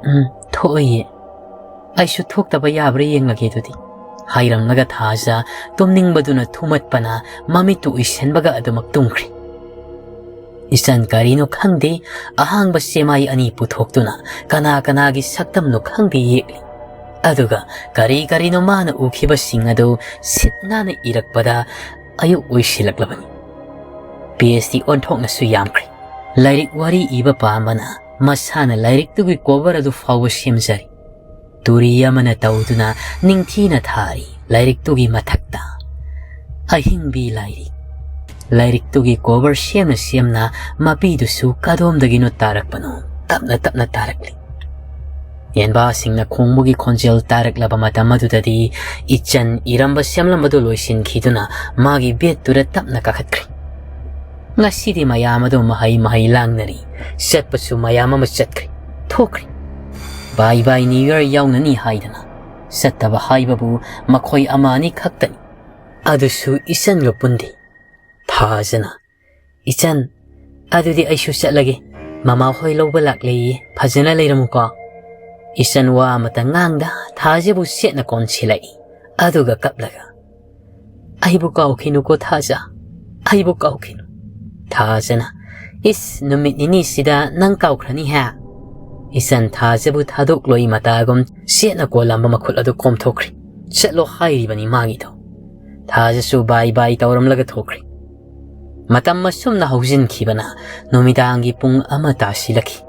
"ꯎꯝ, ꯊꯣꯛꯑꯣꯏꯌꯦ"꯫ "ꯑꯩꯁꯨ ꯊꯣꯛꯇꯕ ꯌꯥꯕ꯭ꯔꯥ ꯌꯦꯡꯂꯒꯦ ꯑꯗꯨꯗꯤ"꯫ ꯍꯥꯏꯔꯝꯂꯒ ꯊꯥꯖ ꯇꯨꯝꯅꯤꯡꯕꯗꯨꯅ ꯊꯨꯃꯠꯄꯅ ꯃꯃꯤꯠꯇꯨ ꯎꯏꯁꯟꯕꯒ ꯑꯗꯨꯃꯛ ꯇꯨꯝꯈ꯭ꯔꯦ꯫ ꯏꯆꯟ ꯀꯔꯤꯅꯣ ꯈꯪꯗꯦ, ꯑꯍꯥꯡꯕ ꯆꯦꯃꯥꯏ ꯑꯅꯤ ꯄꯨꯊꯣꯛꯇꯨꯅ ꯀꯅꯥ ꯀꯅꯥꯒꯤ ꯁꯛꯇꯝꯅꯣ ꯈꯪꯗꯦ ꯌꯦꯛꯂꯤ꯫ ꯑꯗꯨꯒ ꯀꯔꯤ ꯀꯔꯤꯅꯣ ꯃꯥꯅ ꯎꯈꯤꯕꯁꯤꯡ ꯑꯗꯨ ꯁꯤꯠ ꯅꯥꯟꯅ ꯏꯔꯛꯄꯗ ꯑꯌꯨꯛ ꯑꯣꯏꯁꯤꯜꯂꯛꯂꯕꯅꯤ꯫ ꯄꯦꯖꯇꯤ ꯑꯣꯟꯊꯣꯛꯅꯁꯨ ꯌꯥꯝꯈ꯭ꯔꯦ꯫ ꯂꯥꯏꯔꯤꯛ ꯋꯥꯔꯤ ꯏꯕ ꯄꯥꯝꯕꯅ ꯃꯁꯥꯅ ꯂꯥꯏꯔꯤꯛꯇꯨꯒꯤ ꯀꯣꯚꯔ ꯑꯗꯨ ꯐꯥꯎꯕ ꯁꯦꯝꯖꯔꯤ꯫ ꯇꯨꯔꯤ ꯑꯃꯅ ꯇꯧꯗꯨꯅ ꯅꯤꯡꯊꯤꯅ ꯊꯥꯔꯤ ꯂꯥꯏꯔꯤꯛꯇꯨꯒꯤ ꯃꯊꯛꯇ꯫ ꯑꯍꯤꯡꯕꯤ ꯂꯥꯏꯔꯤꯛ꯫ ꯂꯥꯏꯔꯤꯛꯇꯨꯒꯤ ꯀꯣꯚꯔ ꯁꯦꯝꯅ ꯁꯦꯝꯅ ꯃꯄꯤꯗꯨꯁꯨ ꯀꯗꯣꯝꯗꯒꯤꯅꯣ ꯇꯥꯔꯛꯄꯅꯣ ꯇꯞꯅ ꯇꯞꯅ ꯇꯥꯔꯛꯂꯤ꯫ ꯌꯦꯟꯕꯥꯁꯤꯡꯅ ꯈꯣꯡꯕꯒꯤ ꯈꯣꯟꯖꯦꯜ ꯇꯥꯔꯛꯂꯕ ꯃꯇꯝ ꯑꯗꯨꯗꯗꯤ ꯏꯆꯟ ꯏꯔꯝꯕ ꯁꯦꯝꯂꯝꯕꯗꯨ ꯂꯣꯏꯁꯤꯟꯈꯤꯗꯨꯅ ꯃꯥꯒꯤ ꯕꯦꯗꯇꯨꯗ ꯇꯞꯅ ꯀꯥꯈꯠꯈ꯭ꯔꯦ꯫ ꯉꯁꯤꯗꯤ ꯃꯌꯥꯝ ꯑꯗꯨ ꯃꯍꯩ ꯃꯍꯩ ꯂꯥꯡꯅꯔꯤ꯫ ꯆꯠꯄꯁꯨ ꯃꯌꯥꯝ ꯑꯃ ꯆꯠꯈ꯭ꯔꯦ, ꯊꯣꯛꯈ꯭ꯔꯦ꯫ "Bye bye New Year ꯌꯥꯎꯅꯅꯤ" ꯍꯥꯏꯗꯅ ꯆꯠꯇꯕ ꯍꯥꯏꯕꯕꯨ ꯃꯈꯣꯏ ꯑꯃ ꯑꯅꯤ ꯈꯛꯇꯅꯤ, ꯑꯗꯨꯁꯨ ꯏꯆꯟꯒ ꯄꯨꯟꯗꯦ꯫ ꯊꯥꯖꯅ, "ꯏꯆꯟ, ꯑꯗꯨꯗꯤ ꯑꯩꯁꯨ ꯆꯠꯂꯒꯦ, ꯃꯃꯥ ꯍꯣꯏ ꯂꯧꯕ ꯂꯥꯛꯂꯦꯌꯦ, ꯐꯖꯅ ꯂꯩꯔꯝꯃꯨꯀꯣ꯫" ꯏꯆꯟ ꯋꯥ ꯑꯃꯇ ꯉꯥꯡꯗ ꯊꯥꯖꯕꯨ ꯁꯦꯠꯅ ꯀꯣꯟꯁꯤꯜꯂꯛꯏ, ꯑꯗꯨꯒ ꯀꯞꯂꯒ, "ꯑꯩꯕꯨ ꯀꯥꯎꯈꯤꯅꯨꯀꯣ ꯊꯥꯖ, ꯑꯩꯕꯨ ꯀꯥꯎꯈꯤꯅꯨ꯫" ꯊꯥꯖꯅ, "ꯏꯁ, ꯅꯨꯃꯤꯠ ꯅꯤꯅꯤꯁꯤꯗ ꯅꯪ ꯀꯥꯎꯈ꯭ꯔꯅꯤ ꯍꯦ?" ꯏꯆꯟ ꯊꯥꯖꯕꯨ ꯊꯥꯗꯣꯛꯂꯣꯏ ꯃꯇꯥꯒꯨꯝ ꯁꯦꯠꯅ ꯀꯣꯜꯂꯝꯕ ꯃꯈꯨꯠ ꯑꯗꯨ ꯀꯣꯝꯊꯣꯛꯈ꯭ꯔꯦ꯫ "ꯆꯠꯂꯣ ꯍꯥꯏꯔꯤꯕꯅꯤ ꯃꯥꯒꯤꯗꯣ꯫" ꯊꯥꯖꯁꯨ "Bye bye" ꯇꯧꯔꯝꯂꯒ ꯊꯣꯛꯈ꯭ꯔꯦ꯫ ꯃꯇꯝ ꯑꯁꯨꯝꯅ ꯍꯧꯖꯤꯟꯈꯤꯕꯅ ꯅꯨꯃꯤꯗꯥꯡꯒꯤ ꯄꯨꯡ ꯑꯃ ꯇꯥꯁꯤꯜꯂꯛꯈꯤ꯫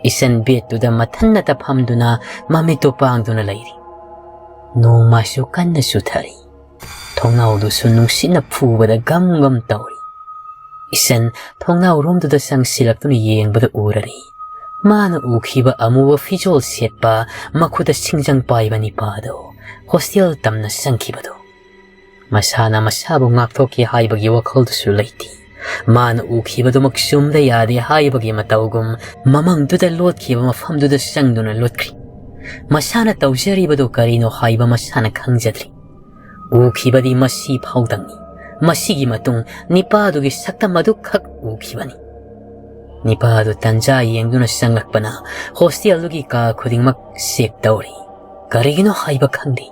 ꯏꯆꯟ ꯕꯦꯗꯇꯨꯗ ꯃꯊꯟꯅꯇ ꯐꯝꯗꯨꯅ ꯃꯃꯤꯠꯇꯨ ꯄꯥꯡꯗꯨꯅ ꯂꯩꯔꯤ꯫ ꯅꯣꯡꯃꯥꯏꯁꯨ ꯀꯟꯅ ꯆꯨꯊꯔꯤ꯫ ꯊꯣꯡꯅꯥꯎꯗꯨꯁꯨ ꯅꯨꯡꯁꯤꯠꯅ ꯐꯨꯕꯗ ꯒꯝ ꯒꯝ ꯇꯧꯔꯤ꯫ ꯏꯆꯟ ꯊꯣꯡꯅꯥꯎꯔꯣꯝꯗꯨꯗ ꯆꯪꯁꯤꯜꯂꯛꯇꯨꯅ ꯌꯦꯡꯕꯗ ꯎꯔꯔꯤ꯫ ꯃꯥꯅ ꯎꯈꯤꯕ ꯑꯃꯨꯕ ꯐꯤꯖꯣꯜ ꯁꯦꯠꯄ, ꯃꯈꯨꯠꯇ ꯁꯤꯡꯖꯪ ꯄꯥꯏꯕ ꯅꯤꯄꯥꯗꯣ ꯍꯣꯁꯇꯦꯜ ꯇꯝꯅ ꯆꯪꯈꯤꯕꯗꯣ꯫ ꯃꯁꯥꯅ ꯃꯁꯥꯕꯨ ꯉꯥꯛꯊꯣꯛꯀꯦ ꯍꯥꯏꯕꯒꯤ ꯋꯥꯈꯜꯗꯨꯁꯨ ꯂꯩꯇꯦ꯫ ꯃꯥꯅ ꯎꯈꯤꯕꯗꯨꯃꯛ ꯆꯨꯝꯗ ꯌꯥꯗꯦ ꯍꯥꯏꯕꯒꯤ ꯃꯇꯧꯒꯨꯝ ꯃꯃꯪꯗꯨꯗ ꯂꯣꯠꯈꯤꯕ ꯃꯐꯝꯗꯨꯗ ꯆꯪꯗꯨꯅ ꯂꯣꯠꯈ꯭ꯔꯤ꯫ ꯃꯁꯥꯅ ꯇꯧꯖꯔꯤꯕꯗꯨ ꯀꯔꯤꯅꯣ ꯍꯥꯏꯕ ꯃꯁꯥꯅ ꯈꯪꯖꯗ꯭ꯔꯤ꯫ ꯎꯈꯤꯕꯗꯤ ꯃꯁꯤ ꯐꯥꯎꯗꯪꯅꯤ꯫ ꯃꯁꯤꯒꯤ ꯃꯇꯨꯡ ꯅꯤꯄꯥꯗꯨꯒꯤ ꯁꯛꯇꯝ ꯑꯗꯨꯈꯛ ꯎꯈꯤꯕꯅꯤ꯫ ꯅꯤꯄꯥꯗꯨ ꯇꯟꯖꯥ ꯌꯦꯡꯗꯨꯅ ꯆꯪꯂꯛꯄꯅ ꯍꯣꯁꯇꯦꯜꯗꯨꯒꯤ ꯀꯥ ꯈꯨꯗꯤꯡꯃꯛ ꯆꯦꯛ ꯇꯧꯔꯤ꯫ ꯀꯔꯤꯒꯤꯅꯣ ꯍꯥꯏꯕ ꯈꯪꯗꯦ꯫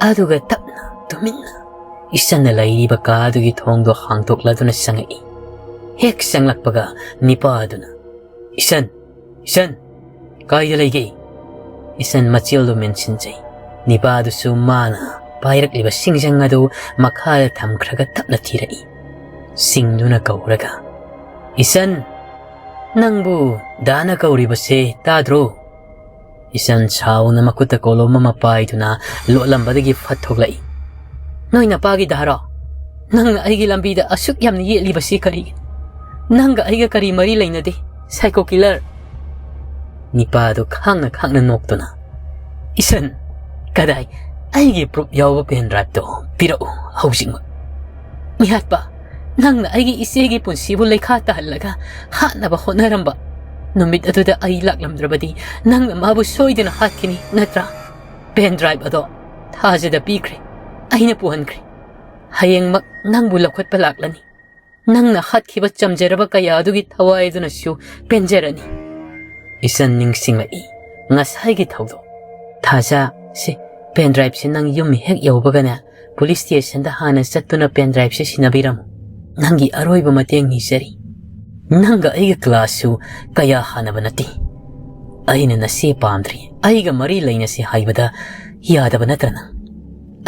ꯑꯗꯨꯒ ꯇꯞꯅ, ꯇꯨꯃꯤꯟꯅ ꯏꯆꯟꯅ ꯂꯩꯔꯤꯕ ꯀꯥ ꯑꯗꯨꯒꯤ ꯊꯣꯡꯗꯣ ꯍꯥꯡꯗꯣꯛꯂꯗꯨꯅ ꯆꯪꯉꯛꯏ꯫ ꯍꯦꯛ ꯆꯪꯂꯛꯄꯒ ꯅꯤꯄꯥ ꯑꯗꯨꯅ, "ꯏꯆꯟ, ꯏꯆꯟ, ꯀꯥꯏꯗ ꯂꯩꯒꯦ?" ꯏꯁꯟ ꯃꯆꯦꯜꯗꯨ ꯃꯦꯟꯁꯤꯟꯖꯩ꯫ ꯅꯤꯄꯥꯗꯨꯁꯨ ꯃꯥꯅ ꯄꯥꯏꯔꯛꯂꯤꯕ ꯁꯤꯡꯖꯪ ꯑꯗꯨ ꯃꯈꯥꯗ ꯊꯝꯈ꯭ꯔꯒ ꯇꯞꯅ ꯊꯤꯔꯛꯏ꯫ ꯁꯤꯡꯗꯨꯅ ꯀꯧꯔꯒ, "ꯏꯁꯟ, ꯅꯪꯕꯨ ꯗꯥꯅ ꯀꯧꯔꯤꯕꯁꯦ ꯇꯥꯗ꯭ꯔꯣ?" ꯏꯁꯟ ꯁꯥꯎꯅ ꯃꯈꯨꯠꯇ ꯀꯣꯂꯣꯝ ꯑꯃ ꯄꯥꯏꯗꯨꯅ ꯂꯣꯠꯂꯝꯕꯗꯒꯤ ꯐꯠ ꯊꯣꯛꯂꯛꯏ꯫ "ꯅꯣꯏ ꯅꯄꯥꯒꯤ ꯗꯥꯔꯣ? ꯅꯪꯅ ꯑꯩꯒꯤ ꯂꯝꯕꯤꯗ ꯑꯁꯨꯛ ꯌꯥꯝꯅ ꯌꯦꯠꯂꯤꯕꯁꯤ ꯀꯔꯤꯒꯤꯅꯣ? ꯅꯪꯒ ꯑꯩꯒ ꯀꯔꯤ ꯃꯔꯤ ꯂꯩꯅꯗꯦ, psycho killer?" ꯅꯤꯄꯥꯗꯨ ꯈꯥꯡꯅ ꯈꯥꯡꯅ ꯅꯣꯛꯇꯨꯅ, "ꯏꯁꯟ, ꯀꯗꯥꯏ? ꯑꯩꯒꯤ proof ꯌꯥꯎꯕ pen drive ꯇꯣ ꯄꯤꯔꯛꯎ ꯍꯧꯖꯤꯛꯃꯛ꯫ ꯃꯤꯍꯥꯠꯄ, ꯅꯪꯅ ꯑꯩꯒꯤ ꯏꯆꯦꯒꯤ ꯄꯨꯟꯁꯤꯕꯨ ꯂꯩꯈꯥ ꯇꯥꯍꯜꯂꯒ ꯍꯥꯠꯅꯕ ꯍꯣꯠꯅꯔꯝꯕ ꯅꯨꯃꯤꯠ ꯑꯗꯨꯗ ꯑꯩ ꯂꯥꯛꯂꯝꯗ꯭ꯔꯕꯗꯤ ꯅꯪꯅ ꯃꯥꯕꯨ ꯁꯣꯏꯗꯅ ꯍꯥꯠꯈꯤꯅꯤ, ꯅꯠꯇ꯭ꯔꯥ? Pen drive ꯑꯗꯣ ꯊꯥꯖꯗ ꯄꯤꯈ꯭ꯔꯦ, ꯑꯩꯅ ꯄꯨꯍꯟꯈ꯭ꯔꯦ꯫ ꯍꯌꯦꯡꯃꯛ ꯅꯪꯕꯨ ꯂꯧꯈꯠꯄ ꯂꯥꯛꯂꯅꯤ꯫ ꯅꯪꯅ ꯍꯥꯠꯈꯤꯕ ꯆꯝꯖꯔꯕ ꯀꯌꯥ ꯑꯗꯨꯒꯤ ꯊꯋꯥꯏ ꯑꯗꯨꯅꯁꯨ ꯄꯦꯟꯖꯔꯅꯤ꯫" ꯏꯁꯟ ꯅꯤꯡꯁꯤꯡꯂꯛꯏ ꯉꯁꯥꯏꯒꯤ ꯊꯧꯗꯣꯛ꯫ "ꯊꯥꯖ, ꯁꯤ pen drive ꯁꯦ ꯅꯪ ꯌꯨꯝ ꯍꯦꯛ ꯌꯧꯕꯒꯅꯦ, police station ꯗ ꯍꯥꯟꯅ ꯆꯠꯇꯨꯅ pen drive ꯁꯦ ꯁꯤꯟꯅꯕꯤꯔꯝꯃꯨ꯫ ꯅꯪꯒꯤ ꯑꯔꯣꯏꯕ ꯃꯇꯦꯡ ꯅꯤꯖꯔꯤ꯫ ꯅꯪꯒ ꯑꯩꯒ class ꯁꯨ ꯀꯌꯥ ꯍꯥꯟꯅꯕ ꯅꯠꯇꯦ꯫ ꯑꯩꯅ ꯅꯁꯦ ꯄꯥꯝꯗ꯭ꯔꯤ, ꯑꯩꯒ ꯃꯔꯤ ꯂꯩꯅꯁꯤ ꯍꯥꯏꯕꯗ ꯌꯥꯗꯕ ꯅꯠꯇ꯭ꯔ ꯅꯪ?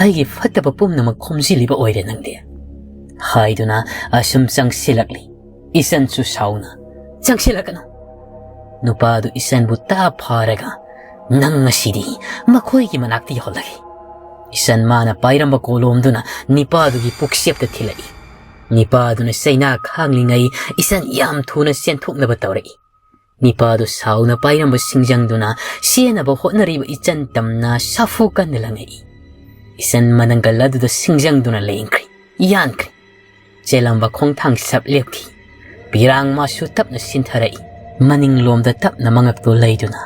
ꯑꯩꯒꯤ ꯐꯠꯇꯕ ꯄꯨꯝꯅꯃꯛ ꯈꯣꯝꯖꯤꯜꯂꯤꯕ ꯑꯣꯏꯔꯦ ꯅꯪꯗꯤ," ꯍꯥꯏꯗꯨꯅ ꯑꯁꯨꯝ ꯆꯪꯁꯤꯜꯂꯛꯂꯤ꯫ ꯏꯁꯟꯁꯨ ꯁꯥꯎꯅ, "ꯆꯪꯁꯤꯜꯂꯛꯀꯅꯨ!" ꯅꯨꯄꯥꯗꯨ ꯏꯁꯟꯕꯨ ꯇꯥ ꯐꯥꯔꯒ, "ꯅꯪ ꯉꯁꯤꯗꯤ ꯃꯈꯣꯏꯒꯤ ꯃꯅꯥꯛꯇ ꯌꯧꯍꯜꯂꯒꯦ꯫" ꯏꯁꯟ ꯃꯥꯅ ꯄꯥꯏꯔꯝꯕ ꯀꯣꯂꯣꯝꯗꯨꯅ ꯅꯤꯄꯥꯗꯨꯒꯤ ꯄꯨꯛꯆꯦꯞꯇ ꯊꯤꯜꯂꯛꯏ꯫ ꯅꯤꯄꯥꯗꯨꯅ ꯆꯩꯅꯥ ꯈꯥꯡꯂꯤꯉꯩ ꯏꯁꯟ ꯌꯥꯝ ꯊꯨꯅ ꯆꯦꯟꯊꯣꯛꯅꯕ ꯇꯧꯔꯛꯏ꯫ ꯅꯤꯄꯥꯗꯨ ꯁꯥꯎꯅ ꯄꯥꯏꯔꯝꯕ ꯁꯤꯡꯖꯪꯗꯨꯅ ꯆꯦꯟꯅꯕ ꯍꯣꯠꯅꯔꯤꯕ ꯏꯆꯟ ꯇꯝꯅ ꯁꯥꯐꯨ ꯀꯟꯅ ꯂꯪꯉꯛꯏ꯫ ꯏꯆꯟ ꯃꯅꯪꯒꯜ ꯑꯗꯨꯗ ꯁꯤꯡꯖꯪꯗꯨꯅ ꯂꯦꯡꯈ꯭ꯔꯤ, ꯌꯥꯟꯈ꯭ꯔꯤ꯫ ꯆꯦꯜꯂꯝꯕ ꯈꯣꯡꯊꯥꯡ ꯁꯞ ꯂꯦꯞꯈꯤ꯫ ꯄꯤꯔꯥꯡ ꯃꯥꯁꯨ ꯇꯞꯅ ꯁꯤꯟꯊꯔꯛꯏ꯫ ꯃꯅꯤꯡꯂꯣꯝꯗ ꯇꯞꯅ ꯃꯉꯛꯇꯨ ꯂꯩꯗꯨꯅ,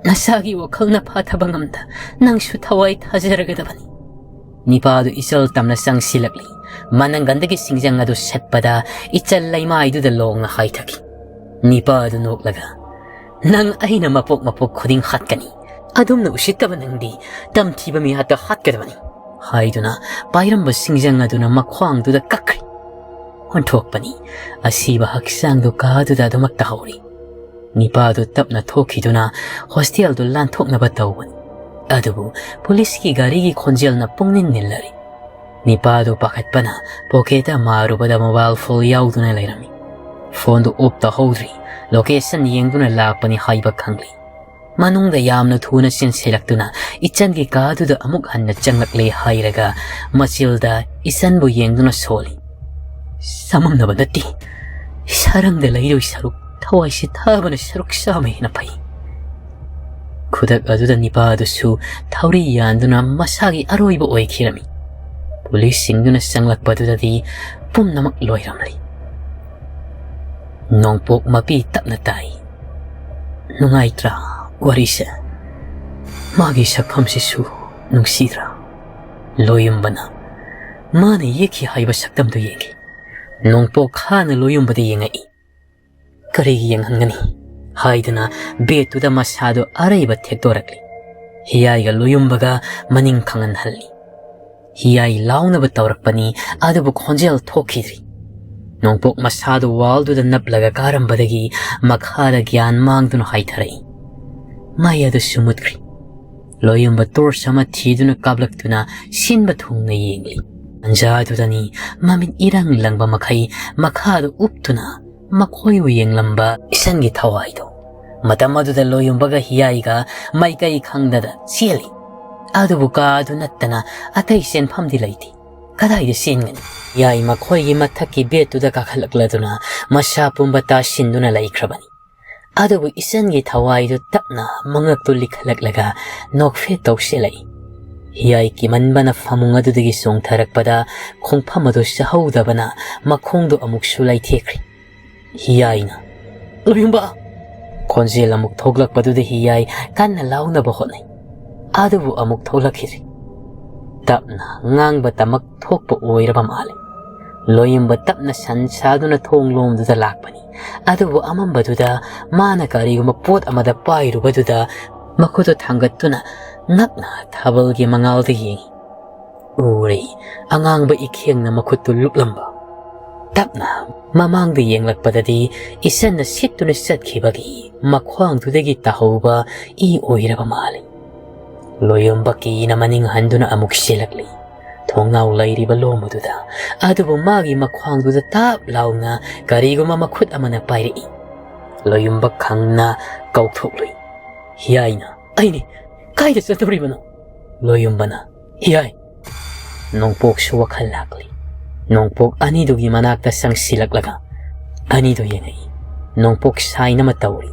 "ꯅꯁꯥꯒꯤ ꯋꯥꯈꯜꯅ ꯐꯥꯊꯕ ꯉꯝꯗ ꯅꯪꯁꯨ ꯊꯋꯥꯏ ꯊꯥꯖꯔꯒꯗꯕꯅꯤ꯫" ꯅꯤꯄꯥꯗꯨ ꯏꯆꯜ ꯇꯝꯅ ꯆꯪꯁꯤꯜꯂꯛꯂꯤ꯫ ꯃꯅꯪꯒꯟꯗꯒꯤ ꯁꯤꯡꯖꯪ ꯑꯗꯨ ꯁꯠꯄꯗ ꯏꯆꯜ ꯂꯩꯃꯥꯏꯗꯨꯗ ꯂꯣꯡꯅ ꯍꯥꯏꯊꯈꯤ꯫ ꯅꯤꯄꯥꯗꯨ ꯅꯣꯛꯂꯒ, "ꯅꯪ ꯑꯩꯅ ꯃꯄꯣꯛ ꯃꯄꯣꯛ ꯈꯨꯗꯤꯡ ꯍꯥꯠꯀꯅꯤ꯫ ꯑꯗꯨꯝꯅ ꯎꯁꯤꯠꯇꯕ ꯅꯪꯗꯤ ꯇꯝꯊꯤꯕ ꯃꯤꯍꯥꯠꯇ ꯍꯥꯠꯀꯗꯕꯅꯤ," ꯍꯥꯏꯗꯨꯅ ꯄꯥꯏꯔꯝꯕ ꯁꯤꯡꯖꯪ ꯑꯗꯨꯅ ꯃꯈ꯭ꯋꯥꯡꯗꯨꯗ ꯀꯛꯈ꯭ꯔꯦ꯫ ꯑꯣꯟꯊꯣꯛꯄꯅꯤ, ꯑꯁꯤꯕ ꯍꯛꯆꯥꯡꯗꯨ ꯀꯥꯗꯨꯗ ꯑꯗꯨꯃꯛ ꯇꯥꯍꯧꯔꯤ꯫ ꯅꯤꯄꯥꯗꯨ ꯇꯞꯅ ꯊꯣꯛꯈꯤꯗꯨꯅ ꯍꯣꯁꯇꯦꯜꯗꯨ ꯂꯥꯟꯊꯣꯛꯅꯕ ꯇꯧꯕꯅꯤ꯫ ꯑꯗꯨꯕꯨ ꯄꯨꯂꯤꯁꯀꯤ ꯒꯥꯔꯤꯒꯤ ꯈꯣꯟꯖꯦꯜꯅ ꯄꯨꯡꯅꯤꯜ ꯅꯤꯜꯂꯔꯤ꯫ ꯅꯤꯄꯥꯗꯨ ꯄꯥꯈꯠꯄꯅ ꯄꯣꯀꯦꯠꯇ ꯃꯥꯔꯨꯕꯗ ꯃꯣꯕꯥꯏꯜ ꯐꯣꯟ ꯌꯥꯎꯗꯨꯅ ꯂꯩꯔꯝꯃꯤ꯫ ꯐꯣꯟꯗꯨ ꯑꯣꯐ ꯇꯧꯍꯧꯗ꯭ꯔꯤ꯫ ꯂꯣꯀꯦꯁꯟ ꯌꯦꯡꯗꯨꯅ ꯂꯥꯛꯄꯅꯤ ꯍꯥꯏꯕ ꯈꯪꯂꯤ꯫ ꯃꯅꯨꯡꯗ ꯌꯥꯝꯅ ꯊꯨꯅ ꯆꯦꯟꯁꯤꯜꯂꯛꯇꯨꯅ ꯏꯆꯟꯒꯤ ꯀꯥꯗꯨꯗ ꯑꯃꯨꯛ ꯍꯟꯅ ꯆꯪꯂꯛꯂꯦ ꯍꯥꯏꯔꯒ ꯃꯆꯤꯜꯗ ꯏꯆꯟꯕꯨ ꯌꯦꯡꯗꯨꯅ ꯁꯣꯜꯂꯤ꯫ ꯆꯃꯝꯅꯕ ꯅꯠꯇꯦ꯫ ꯁꯔꯪꯗ ꯂꯩꯗꯣꯏ ꯁꯔꯨꯛ ꯊꯋꯥꯏꯁꯤ ꯊꯥꯕꯅ ꯁꯔꯨꯛ ꯆꯥꯝꯃ ꯍꯦꯟꯅ ꯐꯩ꯫ ꯈꯨꯗꯛ ꯑꯗꯨꯗ ꯅꯤꯄꯥ ꯑꯗꯨꯁꯨ ꯊꯧꯔꯤ ꯌꯥꯟꯗꯨꯅ ꯃꯁꯥꯒꯤ ꯑꯔꯣꯏꯕ ꯑꯣꯏꯈꯤꯔꯝꯃꯤ꯫ ꯄꯨꯂꯤꯁꯁꯤꯡꯗꯨꯅ ꯆꯪꯂꯛꯄꯗꯨꯗꯗꯤ ꯄꯨꯝꯅꯃꯛ ꯂꯣꯏꯔꯝꯂꯤ꯫ ꯅꯣꯡꯄꯣꯛ ꯃꯄꯤ ꯇꯞꯅ ꯇꯥꯏ꯫ "ꯅꯨꯡꯉꯥꯏꯇ꯭ꯔꯥ ꯋꯥꯔꯤꯁꯦ? ꯃꯥꯒꯤ ꯁꯛꯐꯝꯁꯤꯁꯨ ꯅꯨꯡꯁꯤꯗ꯭ꯔꯥ?" ꯂꯣꯌꯨꯝꯕꯅ ꯃꯥꯅ ꯌꯦꯛꯈꯤ ꯍꯥꯏꯕ ꯁꯛꯇꯝꯗꯨ ꯌꯦꯡꯈꯤ꯫ ꯅꯣꯡꯄꯣꯛ ꯈꯥꯅ ꯂꯣꯌꯨꯝꯕꯗ ꯌꯦꯡꯉꯛꯏ꯫ "ꯀꯔꯤꯒꯤ ꯌꯦꯡꯍꯟꯒꯅꯤ?" ꯍꯥꯏꯗꯨꯅ ꯕꯦꯠꯇꯨꯗ ꯃꯁꯥꯗꯨ ꯑꯔꯩꯕ ꯊꯦꯛꯇꯣꯔꯛꯂꯤ꯫ ꯍꯤꯌꯥꯏꯒ ꯂꯣꯌꯨꯝꯕꯒ ꯃꯅꯤꯡ ꯈꯪꯍꯟꯍꯜꯂꯤ꯫ ꯍꯤꯌꯥꯏ ꯂꯥꯎꯅꯕ ꯇꯧꯔꯛꯄꯅꯤ, ꯑꯗꯨꯕꯨ ꯈꯣꯟꯖꯦꯜ ꯊꯣꯛꯈꯤꯗ꯭ꯔꯤ꯫ ꯅꯣꯡꯄꯣꯛ ꯃꯁꯥꯗꯨ ꯋꯥꯜꯗꯨꯗ ꯅꯞꯂꯒ ꯀꯥꯔꯝꯕꯗꯒꯤ ꯃꯈꯥꯗ ꯒ꯭ꯌꯥꯟ ꯃꯥꯡꯗꯨꯅ ꯍꯥꯏꯊꯔꯛꯏ꯫ ꯃꯩ ꯑꯗꯨꯁꯨ ꯃꯨꯠꯈ꯭ꯔꯤ꯫ ꯂꯣꯌꯨꯝꯕ ꯇꯣꯔꯆ ꯑꯃ ꯊꯤꯗꯨꯅ ꯀꯥꯞꯂꯛꯇꯨꯅ ꯁꯤꯟꯕ ꯊꯨꯡꯅ ꯌꯦꯡꯂꯤ꯫ ꯇꯟꯖꯥꯗꯨꯗꯅꯤ ꯃꯃꯤꯠ ꯏꯔꯪ ꯂꯪꯕ ꯃꯈꯩ ꯃꯈꯥꯗ ꯎꯞꯇꯨꯅ ꯃꯈꯣꯏꯕꯨ ꯌꯦꯡꯂꯝꯕ ꯏꯁꯟꯒꯤ ꯊꯋꯥꯏꯗꯣ꯫ ꯃꯇꯝ ꯑꯗꯨꯗ ꯂꯣꯌꯨꯝꯕꯒ ꯍꯤꯌꯥꯏꯒ ꯃꯥꯏꯀꯩ ꯈꯪꯗꯅ ꯆꯦꯜꯂꯤ꯫ ꯑꯗꯨꯕꯨ ꯀꯥ ꯑꯗꯨ ꯅꯠꯇꯅ ꯑꯇꯩ ꯆꯦꯟꯐꯝꯗꯤ ꯂꯩꯇꯦ꯫ ꯀꯗꯥꯏꯗ ꯆꯦꯟꯒꯅꯤ? ꯍꯤꯌꯥꯏ ꯃꯈꯣꯏꯒꯤ ꯃꯊꯛꯀꯤ ꯕꯦꯠꯇꯨꯗ ꯀꯥꯈꯠꯂꯛꯂꯗꯨꯅ ꯃꯁꯥ ꯄꯨꯝꯕ ꯇꯥꯁꯤꯟꯗꯨꯅ ꯂꯩꯈ꯭ꯔꯕꯅꯤ꯫ ꯑꯗꯨꯕꯨ ꯏꯆꯟꯒꯤ ꯊꯋꯥꯏꯗꯨ ꯇꯞꯅ ꯃꯉꯛꯇꯨ ꯂꯤꯈꯠꯂꯛꯂꯒ ꯅꯣꯛꯐꯦꯠ ꯇꯧꯁꯤꯜꯂꯛꯏ꯫ ꯍꯤꯌꯥꯏ ꯀꯤꯃꯟꯕꯅ ꯐꯃꯨꯡ ꯑꯗꯨꯗꯒꯤ ꯆꯣꯡꯊꯔꯛꯄꯗ ꯈꯣꯡꯐꯝ ꯑꯗꯨ ꯆꯥꯍꯧꯗꯕꯅ ꯃꯈꯣꯡꯗꯨ ꯑꯃꯨꯛꯁꯨ ꯂꯩꯊꯦꯛꯈ꯭ꯔꯤ꯫ ꯍꯤꯌꯥꯏꯅ, "ꯂꯣꯌꯨꯝꯕ!" ꯈꯣꯟꯖꯦꯜ ꯑꯃꯨꯛ ꯊꯣꯛꯂꯛꯄꯗꯨꯗ ꯍꯤꯌꯥꯏ ꯀꯟꯅ ꯂꯥꯎꯅꯕ ꯍꯣꯠꯅꯩ꯫ ꯑꯗꯨꯕꯨ ꯑꯃꯨꯛ ꯊꯣꯛꯂꯛꯈꯤꯗ꯭ꯔꯤ꯫ ꯇꯞꯅ ꯉꯥꯡꯕꯇꯃꯛ ꯊꯣꯛꯄ ꯑꯣꯏꯔꯕ ꯃꯥꯜꯂꯦ꯫ ꯂꯣꯌꯨꯝꯕ ꯇꯞꯅ ꯁꯟ ꯁꯥꯗꯨꯅ ꯊꯣꯡ ꯂꯣꯝꯗꯨꯗ ꯂꯥꯛꯄꯅꯤ꯫ ꯑꯗꯨꯕꯨ ꯑꯃꯝꯕꯗꯨꯗ ꯃꯥꯅ ꯀꯔꯤꯒꯨꯝꯕ ꯄꯣꯠ ꯑꯃꯗ ꯄꯥꯏꯔꯨꯕꯗꯨꯗ ꯃꯈꯨꯠꯇꯨ ꯊꯥꯡꯒꯠꯇꯨꯅ ꯉꯛꯅ ꯊꯥꯕꯜꯒꯤ ꯃꯉꯥꯜꯗ ꯌꯦꯡꯏ꯫ ꯎꯔꯦ, ꯑꯉꯥꯡꯕ ꯏꯈꯦꯡꯅ ꯃꯈꯨꯠꯇꯨ ꯂꯨꯞꯂꯝꯕ꯫ ꯇꯞꯅ ꯃꯃꯥꯡꯗ ꯌꯦꯡꯂꯛꯄꯗꯗꯤ ꯏꯆꯟꯅ ꯁꯤꯠꯇꯨꯅ ꯆꯠꯈꯤꯕꯒꯤ ꯃꯈ꯭ꯋꯥꯡꯗꯨꯗꯒꯤ ꯇꯥꯍꯧꯕ ꯏ ꯑꯣꯏꯔꯕ ꯃꯥꯜꯂꯤ꯫ ꯂꯣꯌꯣꯝꯕ ꯀꯤꯅ ꯃꯅꯤꯡ ꯍꯟꯗꯨꯅ ꯑꯃꯨꯛ ꯆꯦꯜꯂꯛꯂꯤ꯫ ꯊꯣꯡꯅꯥꯎ ꯂꯩꯔꯤꯕ ꯂꯣꯝꯕꯗꯨꯗ, ꯑꯗꯨꯕꯨ ꯃꯥꯒꯤ ꯃꯈ꯭ꯋꯥꯡꯗꯨꯗ ꯇꯥꯞ ꯂꯥꯎꯅ ꯀꯔꯤꯒꯨꯝꯕ ꯃꯈꯨꯠ ꯑꯃꯅ ꯄꯥꯏꯔꯛꯏ꯫ ꯂꯣꯌꯣꯝꯕ ꯈꯪꯅ ꯀꯧꯊꯣꯛꯂꯨꯏ꯫ ꯍꯤꯌꯥꯏꯅ, "ꯑꯩꯅꯤ, ꯀꯥꯏꯗ ꯆꯠꯇꯧꯔꯤꯕꯅꯣ?" ꯂꯣꯌꯣꯝꯕꯅ, "ꯍꯤꯌꯥꯏ!" ꯅꯣꯡꯄꯣꯛꯁꯨ ꯋꯥꯈꯜ ꯂꯥꯛꯂꯤ꯫ ꯅꯣꯡꯄꯣꯛ ꯑꯅꯤꯗꯨꯒꯤ ꯃꯅꯥꯛꯇ ꯆꯪꯁꯤꯜꯂꯛꯂꯒ ꯑꯅꯤꯗꯨ ꯌꯦꯡꯉꯛꯏ꯫ ꯅꯣꯡꯄꯣꯛ ꯁꯥꯏꯟ ꯑꯃ ꯇꯧꯔꯤ꯫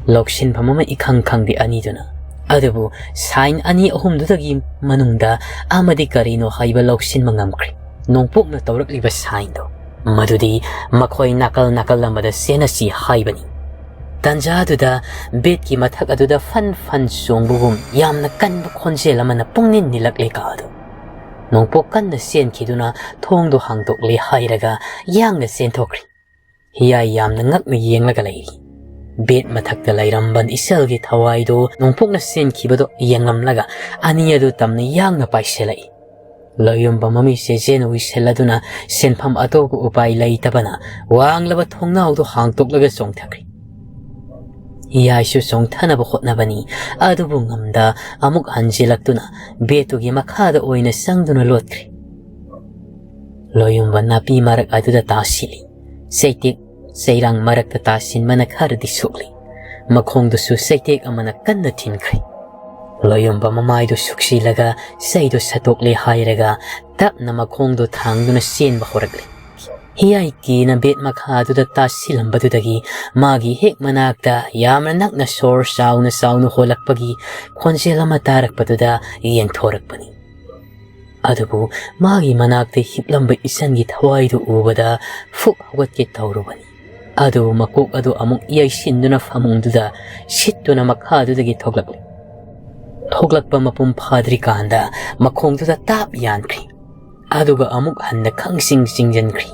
ꯂꯧꯁꯤꯟꯐꯝ ꯑꯃ ꯏꯈꯪ ꯈꯪꯗꯦ ꯑꯅꯤꯗꯨꯅ꯫ ꯑꯗꯨꯕꯨ ꯁꯥꯏꯟ ꯑꯅꯤ ꯑꯍꯨꯝꯗꯨꯗꯒꯤ ꯃꯅꯨꯡꯗ ꯑꯃꯗꯤ ꯀꯔꯤꯅꯣ ꯍꯥꯏꯕ ꯂꯧꯁꯤꯟꯕ ꯉꯝꯈ꯭ꯔꯦ꯫ ꯅꯣꯡꯄꯣꯛꯅ ꯇꯧꯔꯛꯂꯤꯕ ꯁꯥꯏꯟꯗꯣ, ꯃꯗꯨꯗꯤ ꯃꯈꯣꯏ ꯅꯥꯀꯜ ꯅꯥꯀꯜ ꯑꯃꯗ ꯆꯦꯟꯅꯁꯤ ꯍꯥꯏꯕꯅꯤ꯫ ꯇꯟꯖꯥꯗꯨꯗ ꯕꯦꯠꯀꯤ ꯃꯊꯛ ꯑꯗꯨꯗ ꯐꯟ ꯐꯟ ꯆꯣꯡꯕꯒꯨꯝ ꯌꯥꯝꯅ ꯀꯟꯕ ꯈꯣꯟꯖꯦꯜ ꯑꯃꯅ ꯄꯨꯡꯅꯤꯟ ꯅꯤꯜꯂꯛꯂꯦ ꯀꯥ ꯑꯗꯨ꯫ ꯅꯣꯡꯄꯣꯛ ꯀꯟꯅ ꯆꯦꯟꯈꯤꯗꯨꯅ ꯊꯣꯡꯗꯨ ꯍꯥꯡꯗꯣꯛꯂꯦ ꯍꯥꯏꯔꯒ ꯌꯥꯡꯅ ꯆꯦꯟꯊꯣꯛꯈ꯭ꯔꯦ꯫ ꯍꯤꯌꯥꯏ ꯌꯥꯝꯅ ꯉꯛꯅ ꯌꯦꯡꯂꯒ ꯂꯩꯔꯤ꯫ ꯕꯦꯠ ꯃꯊꯛꯇ ꯂꯩꯔꯝꯕ ꯏꯆꯜꯒꯤ ꯊꯋꯥꯏꯗꯨ ꯅꯣꯡꯄꯣꯛꯅ ꯆꯦꯟꯈꯤꯕꯗꯨ ꯌꯦꯡꯂꯝꯂꯒ ꯑꯅꯤ ꯑꯗꯨ ꯇꯝꯅ ꯌꯥꯡꯅ ꯄꯥꯏꯁꯤꯜꯂꯛꯏ꯫ ꯂꯣꯌꯣꯝꯕ ꯃꯃꯤꯠ ꯆꯦꯖꯦꯟ ꯎꯏꯁꯤꯜꯂꯗꯨꯅ ꯁꯤꯟꯐꯝ ꯑꯇꯣꯞꯄ ꯎꯄꯥꯏ ꯂꯩꯇꯕꯅ ꯋꯥꯡꯂꯕ ꯊꯣꯡꯅꯥꯎꯗꯨ ꯍꯥꯡꯗꯣꯛꯂꯒ ꯆꯣꯡꯊꯈ꯭ꯔꯦ꯫ ꯍꯤꯌꯥꯏꯁꯨ ꯆꯣꯡꯊꯅꯕ ꯍꯣꯠꯅꯕꯅꯤ, ꯑꯗꯨꯕꯨ ꯉꯝꯗ ꯑꯃꯨꯛ ꯍꯟꯖꯤꯜꯂꯛꯇꯨꯅ ꯕꯦꯠꯇꯨꯒꯤ ꯃꯈꯥꯗ ꯑꯣꯏꯅ ꯆꯪꯗꯨꯅ ꯂꯣꯠꯈ꯭ꯔꯦ꯫ ꯂꯣꯌꯣꯝꯕ ꯅꯥꯄꯤ ꯃꯔꯛ ꯑꯗꯨꯗ ꯇꯥꯁꯤꯜꯂꯤ꯫ ꯆꯩꯇꯦꯛ ꯆꯩꯔꯥꯡ ꯃꯔꯛꯇ ꯇꯥꯁꯤꯟꯕꯅ ꯈꯔꯗꯤ ꯁꯣꯛꯂꯤ꯫ ꯃꯈꯣꯡꯗꯨꯁꯨ ꯆꯩꯇꯦꯛ ꯑꯃꯅ ꯀꯟꯅ ꯊꯤꯟꯈ꯭ꯔꯦ꯫ ꯂꯣꯌꯣꯝꯕ ꯃꯃꯥꯏꯗꯨ ꯁꯨꯛꯁꯤꯜꯂꯒ ꯆꯩꯗꯨ ꯁꯠꯇꯣꯛꯂꯦ ꯍꯥꯏꯔꯒ ꯇꯞꯅ ꯃꯈꯣꯡꯗꯨ ꯊꯥꯡꯗꯨꯅ ꯆꯦꯟꯕ ꯍꯧꯔꯛꯂꯦ꯫ ꯍꯤꯌꯥꯏ ꯀꯤꯅ ꯕꯦꯠ ꯃꯈꯥꯗꯨꯗ ꯇꯥꯁꯤꯜꯂꯝꯕꯗꯨꯗꯒꯤ ꯃꯥꯒꯤ ꯍꯦꯛ ꯃꯅꯥꯛꯇ ꯌꯥꯝꯅ ꯅꯛꯅ ꯁꯣꯔ ꯆꯥꯎꯅ ꯆꯥꯎꯅ ꯍꯣꯜꯂꯛꯄꯒꯤ ꯈꯣꯟꯖꯦꯜ ꯑꯃ ꯇꯥꯔꯛꯄꯗꯨꯗ ꯌꯦꯡꯊꯣꯔꯛꯄꯅꯤ꯫ ꯑꯗꯨꯕꯨ ꯃꯥꯒꯤ ꯃꯅꯥꯛꯇ ꯍꯤꯞꯂꯝꯕ ꯏꯆꯟꯒꯤ ꯊꯋꯥꯏꯗꯨ ꯎꯕꯗ ꯐꯨꯛ ꯍꯧꯒꯠꯀꯦ ꯇꯧꯔꯨꯕꯅꯤ꯫ ꯑꯗꯨꯕꯨ ꯃꯀꯣꯛ ꯑꯗꯨ ꯑꯃꯨꯛ ꯌꯩꯁꯤꯟꯗꯨꯅ ꯐꯃꯨꯡꯗꯨꯗ ꯁꯤꯠꯇꯨꯅ ꯃꯈꯥꯗꯨꯗꯒꯤ ꯊꯣꯛꯂꯛꯂꯤ꯫ ꯊꯣꯛꯂꯛꯄ ꯃꯄꯨꯡ ꯐꯥꯗ꯭ꯔꯤꯀꯥꯟꯗ ꯃꯈꯣꯡꯗꯨꯗ ꯇꯥꯞ ꯌꯥꯟꯈ꯭ꯔꯤ꯫ ꯑꯗꯨꯒ ꯑꯃꯨꯛ ꯍꯟꯅ ꯈꯪꯁꯤꯡ ꯆꯤꯡꯁꯤꯟꯈ꯭ꯔꯤ꯫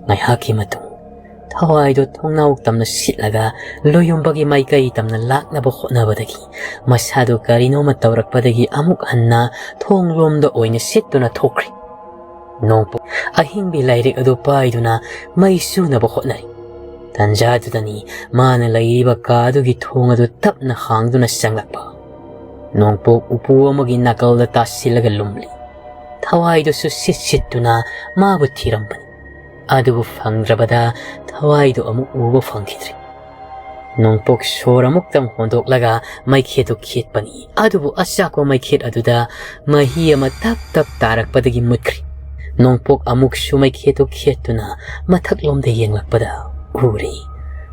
ꯉꯥꯏꯍꯥꯛꯀꯤ ꯃꯇꯨꯡ ꯊꯋꯥꯏꯗꯨ ꯊꯣꯡꯅꯥꯎ ꯇꯝꯅ ꯁꯤꯠꯂꯒ ꯂꯣꯌꯣꯝꯕꯒꯤ ꯃꯥꯏꯀꯩ ꯇꯝꯅ ꯂꯥꯛꯅꯕ ꯍꯣꯠꯅꯕꯗꯒꯤ ꯃꯁꯥꯗꯨ ꯀꯔꯤꯅꯣꯃ ꯇꯧꯔꯛꯄꯗꯒꯤ ꯑꯃꯨꯛ ꯍꯟꯅ ꯊꯣꯡꯂꯣꯝꯗ ꯑꯣꯏꯅ ꯁꯤꯠꯇꯨꯅ ꯊꯣꯛꯈ꯭ꯔꯤ꯫ ꯅꯣꯡꯄꯣꯛ ꯑꯍꯤꯡꯕꯤ ꯂꯥꯏꯔꯤꯛ ꯑꯗꯨ ꯄꯥꯏꯗꯨꯅ ꯃꯩ ꯆꯨꯅꯕ ꯍꯣꯠꯅꯔꯤ꯫ ꯇꯟꯖꯥꯗꯨꯗꯅꯤ ꯃꯥꯅ ꯂꯩꯔꯤꯕ ꯀꯥ ꯑꯗꯨꯒꯤ ꯊꯣꯡ ꯑꯗꯨ ꯇꯞꯅ ꯍꯥꯡꯗꯨꯅ ꯆꯪꯂꯛꯄ꯫ ꯅꯣꯡꯄꯣꯛ ꯎꯄꯨ ꯑꯃꯒꯤ ꯅꯥꯀꯜꯗ ꯇꯥꯁꯤꯜꯂꯒ ꯂꯨꯝꯂꯤ꯫ ꯊꯋꯥꯏꯗꯨꯁꯨ ꯁꯤꯠ ꯁꯤꯠꯇꯨꯅ ꯃꯥꯕꯨ ꯊꯤꯔꯝꯕꯅꯤ꯫ ꯑꯗꯨꯕꯨ ꯐꯪꯗ꯭ꯔꯕꯗ ꯊꯋꯥꯏꯗꯨ ꯑꯃꯨꯛ ꯎꯕ ꯐꯪꯈꯤꯗ꯭ꯔꯦ꯫ ꯅꯣꯡꯄꯣꯛ ꯁꯣꯔ ꯑꯃꯨꯛꯇꯪ ꯍꯣꯟꯗꯣꯛꯂꯒ ꯃꯩꯈꯦꯠꯇꯨ ꯈꯦꯠꯄꯅꯤ꯫ ꯑꯗꯨꯕꯨ ꯑꯆꯥꯛꯄ ꯃꯩꯈꯦꯠ ꯑꯗꯨꯗ ꯃꯍꯤ ꯑꯃ ꯇꯞ ꯇꯞ ꯇꯥꯔꯛꯄꯗꯒꯤ ꯃꯨꯠꯈ꯭ꯔꯤ꯫ ꯅꯣꯡꯄꯣꯛ ꯑꯃꯨꯛꯁꯨ ꯃꯩꯈꯦꯠꯇꯨ ꯈꯦꯠꯇꯨꯅ ꯃꯊꯛꯂꯣꯝꯗ ꯌꯦꯡꯂꯛꯄꯗ ꯎꯔꯤ,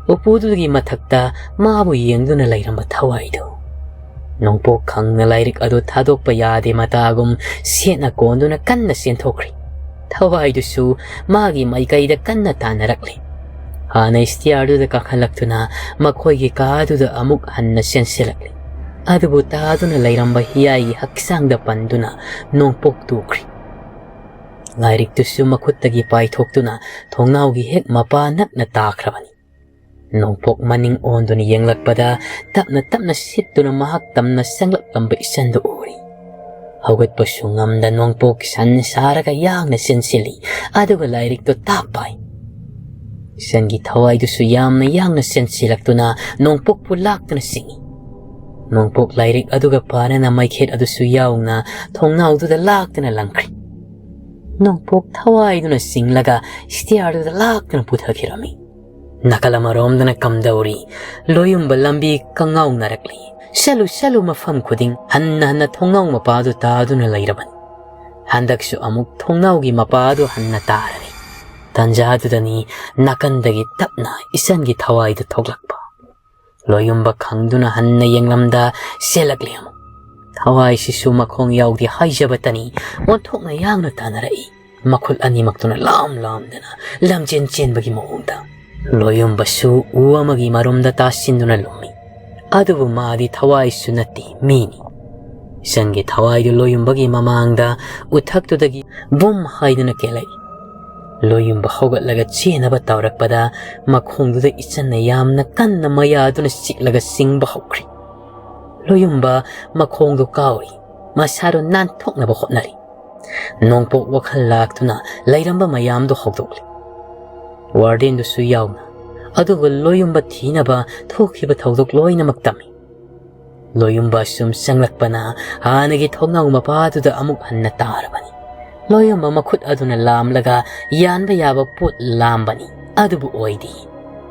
ꯎꯄꯨꯗꯨꯒꯤ ꯃꯊꯛꯇ ꯃꯥꯕꯨ ꯌꯦꯡꯗꯨꯅ ꯂꯩꯔꯝꯕ ꯊꯋꯥꯏꯗꯨ꯫ ꯅꯣꯡꯄꯣꯛ ꯈꯪꯅ ꯂꯥꯏꯔꯤꯛ ꯑꯗꯨ ꯊꯥꯗꯣꯛꯄ ꯌꯥꯗꯦ ꯃꯇꯥꯒꯨꯝ ꯁꯦꯠꯅ ꯀꯣꯟꯗꯨꯅ ꯀꯟꯅ ꯆꯦꯟꯊꯣꯛꯈ꯭ꯔꯤ꯫ ꯊꯋꯥꯏꯗꯨꯁꯨ ꯃꯥꯒꯤ ꯃꯥꯏꯀꯩꯗ ꯀꯟꯅ ꯇꯥꯟꯅꯔꯛꯂꯤ꯫ ꯍꯥꯟꯅ ꯁ꯭ꯇꯤꯌꯥꯔꯗꯨꯗ ꯀꯥꯈꯠꯂꯛꯇꯨꯅ ꯃꯈꯣꯏꯒꯤ ꯀꯥꯗꯨꯗ ꯑꯃꯨꯛ ꯍꯟꯅ ꯆꯦꯟꯁꯤꯜꯂꯛꯂꯤ꯫ ꯑꯗꯨꯕꯨ ꯇꯥꯗꯨꯅ ꯂꯩꯔꯝꯕ ꯍꯤꯌꯥꯏꯒꯤ ꯍꯛꯆꯥꯡꯗ ꯄꯟꯗꯨꯅ ꯅꯣꯡꯄꯣꯛ ꯇꯨꯈ꯭ꯔꯤ꯫ ꯂꯥꯏꯔꯤꯛꯇꯨꯁꯨ ꯃꯈꯨꯠꯇꯒꯤ ꯄꯥꯏꯊꯣꯛꯇꯨꯅ ꯊꯣꯡꯅꯥꯎꯒꯤ ꯍꯦꯛ ꯃꯄꯥ ꯅꯛꯅ ꯇꯥꯈ꯭ꯔꯕꯅꯤ꯫ ꯅꯣꯡꯄꯣꯛ ꯃꯅꯤꯡ ꯑꯣꯟꯗꯨꯅ ꯌꯦꯡꯂꯛꯄꯗ ꯇꯞꯅ ꯇꯞꯅ ꯁꯤꯠꯇꯨꯅ ꯃꯍꯥꯛ ꯇꯝꯅ ꯆꯪꯂꯛꯂꯝꯕ ꯏꯆꯟꯗꯨ ꯎꯔꯤ꯫ ꯍꯧꯒꯠꯄꯁꯨ ꯉꯝꯗ ꯅꯣꯡꯄꯣꯛ ꯁꯟ ꯁꯥꯔꯒ ꯌꯥꯡꯅ ꯆꯦꯟꯁꯤꯜꯂꯤ, ꯑꯗꯨꯒ ꯂꯥꯏꯔꯤꯛꯇꯨ ꯇꯥꯛ ꯄꯥꯏ꯫ ꯏꯆꯟꯒꯤ ꯊꯋꯥꯏꯗꯨꯁꯨ ꯌꯥꯝꯅ ꯌꯥꯡꯅ ꯆꯦꯟꯁꯤꯜꯂꯛꯇꯨꯅ ꯅꯣꯡꯄꯣꯛꯄꯨ ꯂꯥꯛꯇꯨꯅ ꯆꯤꯡꯏ꯫ ꯅꯣꯡꯄꯣꯛ ꯂꯥꯏꯔꯤꯛ ꯑꯗꯨꯒ ꯄꯥꯅꯅ ꯃꯩꯈꯦꯠ ꯑꯗꯨꯁꯨ ꯌꯥꯎꯅ ꯊꯣꯡꯅꯥꯎꯗꯨꯗ ꯂꯥꯛꯇꯨꯅ ꯂꯪꯈ꯭ꯔꯤ꯫ ꯅꯣꯡꯄꯣꯛ ꯊꯋꯥꯏꯗꯨꯅ ꯆꯤꯡꯂꯒ ꯁ꯭ꯇꯤꯌꯥꯔꯗꯨꯗ ꯂꯥꯛꯇꯨꯅ ꯄꯨꯊꯈꯤꯔꯝꯃꯤ꯫ ꯅꯥꯀꯜ ꯑꯃꯔꯣꯝꯗꯅ ꯀꯝꯗꯧꯔꯤ, ꯂꯣꯌꯨꯝꯕ ꯂꯝꯕꯤ ꯀꯉꯥꯎꯅꯔꯛꯂꯤ꯫ ꯆꯠꯂꯨ ꯆꯠꯂꯨ ꯃꯐꯝ ꯈꯨꯗꯤꯡ ꯍꯟꯅ ꯍꯟꯅ ꯊꯣꯡꯅꯥꯎ ꯃꯄꯥꯗꯨ ꯇꯥꯗꯨꯅ ꯂꯩꯔꯕꯅꯤ꯫ ꯍꯟꯗꯛꯁꯨ ꯑꯃꯨꯛ ꯊꯣꯡꯅꯥꯎꯒꯤ ꯃꯄꯥꯗꯨ ꯍꯟꯅ ꯇꯥꯔꯅꯤ꯫ ꯇꯟꯖꯥꯗꯨꯗꯅꯤ ꯅꯥꯀꯟꯗꯒꯤ ꯇꯞꯅ ꯏꯆꯟꯒꯤ ꯊꯋꯥꯏꯗꯨ ꯊꯣꯛꯂꯛꯄ꯫ ꯂꯣꯌꯨꯝꯕ ꯈꯪꯗꯨꯅ ꯍꯟꯅ ꯌꯦꯡꯂꯝꯗ ꯆꯦꯜꯂꯛꯂꯤ ꯑꯃꯨꯛ꯫ ꯊꯋꯥꯏꯁꯤꯁꯨ ꯃꯈꯣꯡ ꯌꯥꯎꯗꯦ ꯍꯥꯏꯖꯕꯇꯅꯤ, ꯑꯣꯟꯊꯣꯛꯅ ꯌꯥꯡꯅ ꯇꯥꯟꯅꯔꯛꯏ꯫ ꯃꯈꯨꯠ ꯑꯅꯤꯃꯛꯇꯨꯅ ꯂꯥꯝ ꯂꯥꯝꯗꯅ ꯂꯝꯖꯦꯟ ꯆꯦꯟꯕꯒꯤ ꯃꯑꯣꯡꯗ꯫ ꯂꯣꯌꯨꯝꯕꯁꯨ ꯎ ꯑꯃꯒꯤ ꯃꯔꯨꯝꯗ ꯇꯥꯁꯤꯟꯗꯨꯅ ꯂꯨꯝꯃꯤ꯫ ꯑꯗꯨꯕꯨ ꯃꯥꯗꯤ ꯊꯋꯥꯏꯁꯨ ꯅꯠꯇꯦ, ꯃꯤꯅꯤ꯫ ꯏꯆꯟꯒꯤ ꯊꯋꯥꯏꯗꯨ ꯂꯣꯌꯨꯝꯕꯒꯤ ꯃꯃꯥꯡꯗ ꯎꯊꯛꯇꯨꯗꯒꯤ ꯕꯨꯝ ꯍꯥꯏꯗꯨꯅ ꯀꯦꯜꯂꯛꯏ꯫ ꯂꯣꯌꯨꯝꯕ ꯍꯧꯒꯠꯂꯒ ꯆꯦꯟꯅꯕ ꯇꯧꯔꯛꯄꯗ ꯃꯈꯣꯡꯗꯨꯗ ꯏꯆꯟꯅ ꯌꯥꯝꯅ ꯀꯟꯅ ꯃꯌꯥꯗꯨꯅ ꯆꯤꯛꯂꯒ ꯆꯤꯡꯕ ꯍꯧꯈ꯭ꯔꯤ꯫ ꯂꯣꯌꯨꯝꯕ ꯃꯈꯣꯡꯗꯨ ꯀꯥꯎꯔꯤ, ꯃꯁꯥꯗꯨ ꯅꯥꯟꯊꯣꯛꯅꯕ ꯍꯣꯠꯅꯔꯤ꯫ ꯅꯣꯡꯄꯣꯛ ꯋꯥꯈꯜ ꯂꯥꯛꯇꯨꯅ ꯂꯩꯔꯝꯕ ꯃꯌꯥꯝꯗꯨ ꯍꯧꯗꯣꯛꯂꯤ꯫ ꯋꯥꯔꯗꯦꯟꯗꯨꯁꯨ ꯌꯥꯎꯅ꯫ ꯑꯗꯨꯒ ꯂꯣꯌꯨꯝꯕ ꯊꯤꯅꯕ ꯊꯣꯛꯈꯤꯕ ꯊꯧꯗꯣꯛ ꯂꯣꯏꯅꯃꯛ ꯇꯝꯃꯤ꯫ ꯂꯣꯌꯨꯝꯕ ꯁꯨꯝ ꯆꯪꯂꯛꯄꯅ ꯍꯥꯟꯅꯒꯤ ꯊꯣꯡꯅꯥꯎ ꯃꯄꯥꯗꯨꯗ ꯑꯃꯨꯛ ꯍꯟꯅ ꯇꯥꯔꯕꯅꯤ꯫ ꯂꯣꯌꯨꯝꯕ ꯃꯈꯨꯠ ꯑꯗꯨꯅ ꯂꯥꯝꯂꯒ ꯌꯥꯟꯕ ꯌꯥꯕ ꯄꯣꯠ ꯂꯥꯝꯕꯅꯤ꯫ ꯑꯗꯨꯕꯨ ꯑꯣꯏꯗꯦ꯫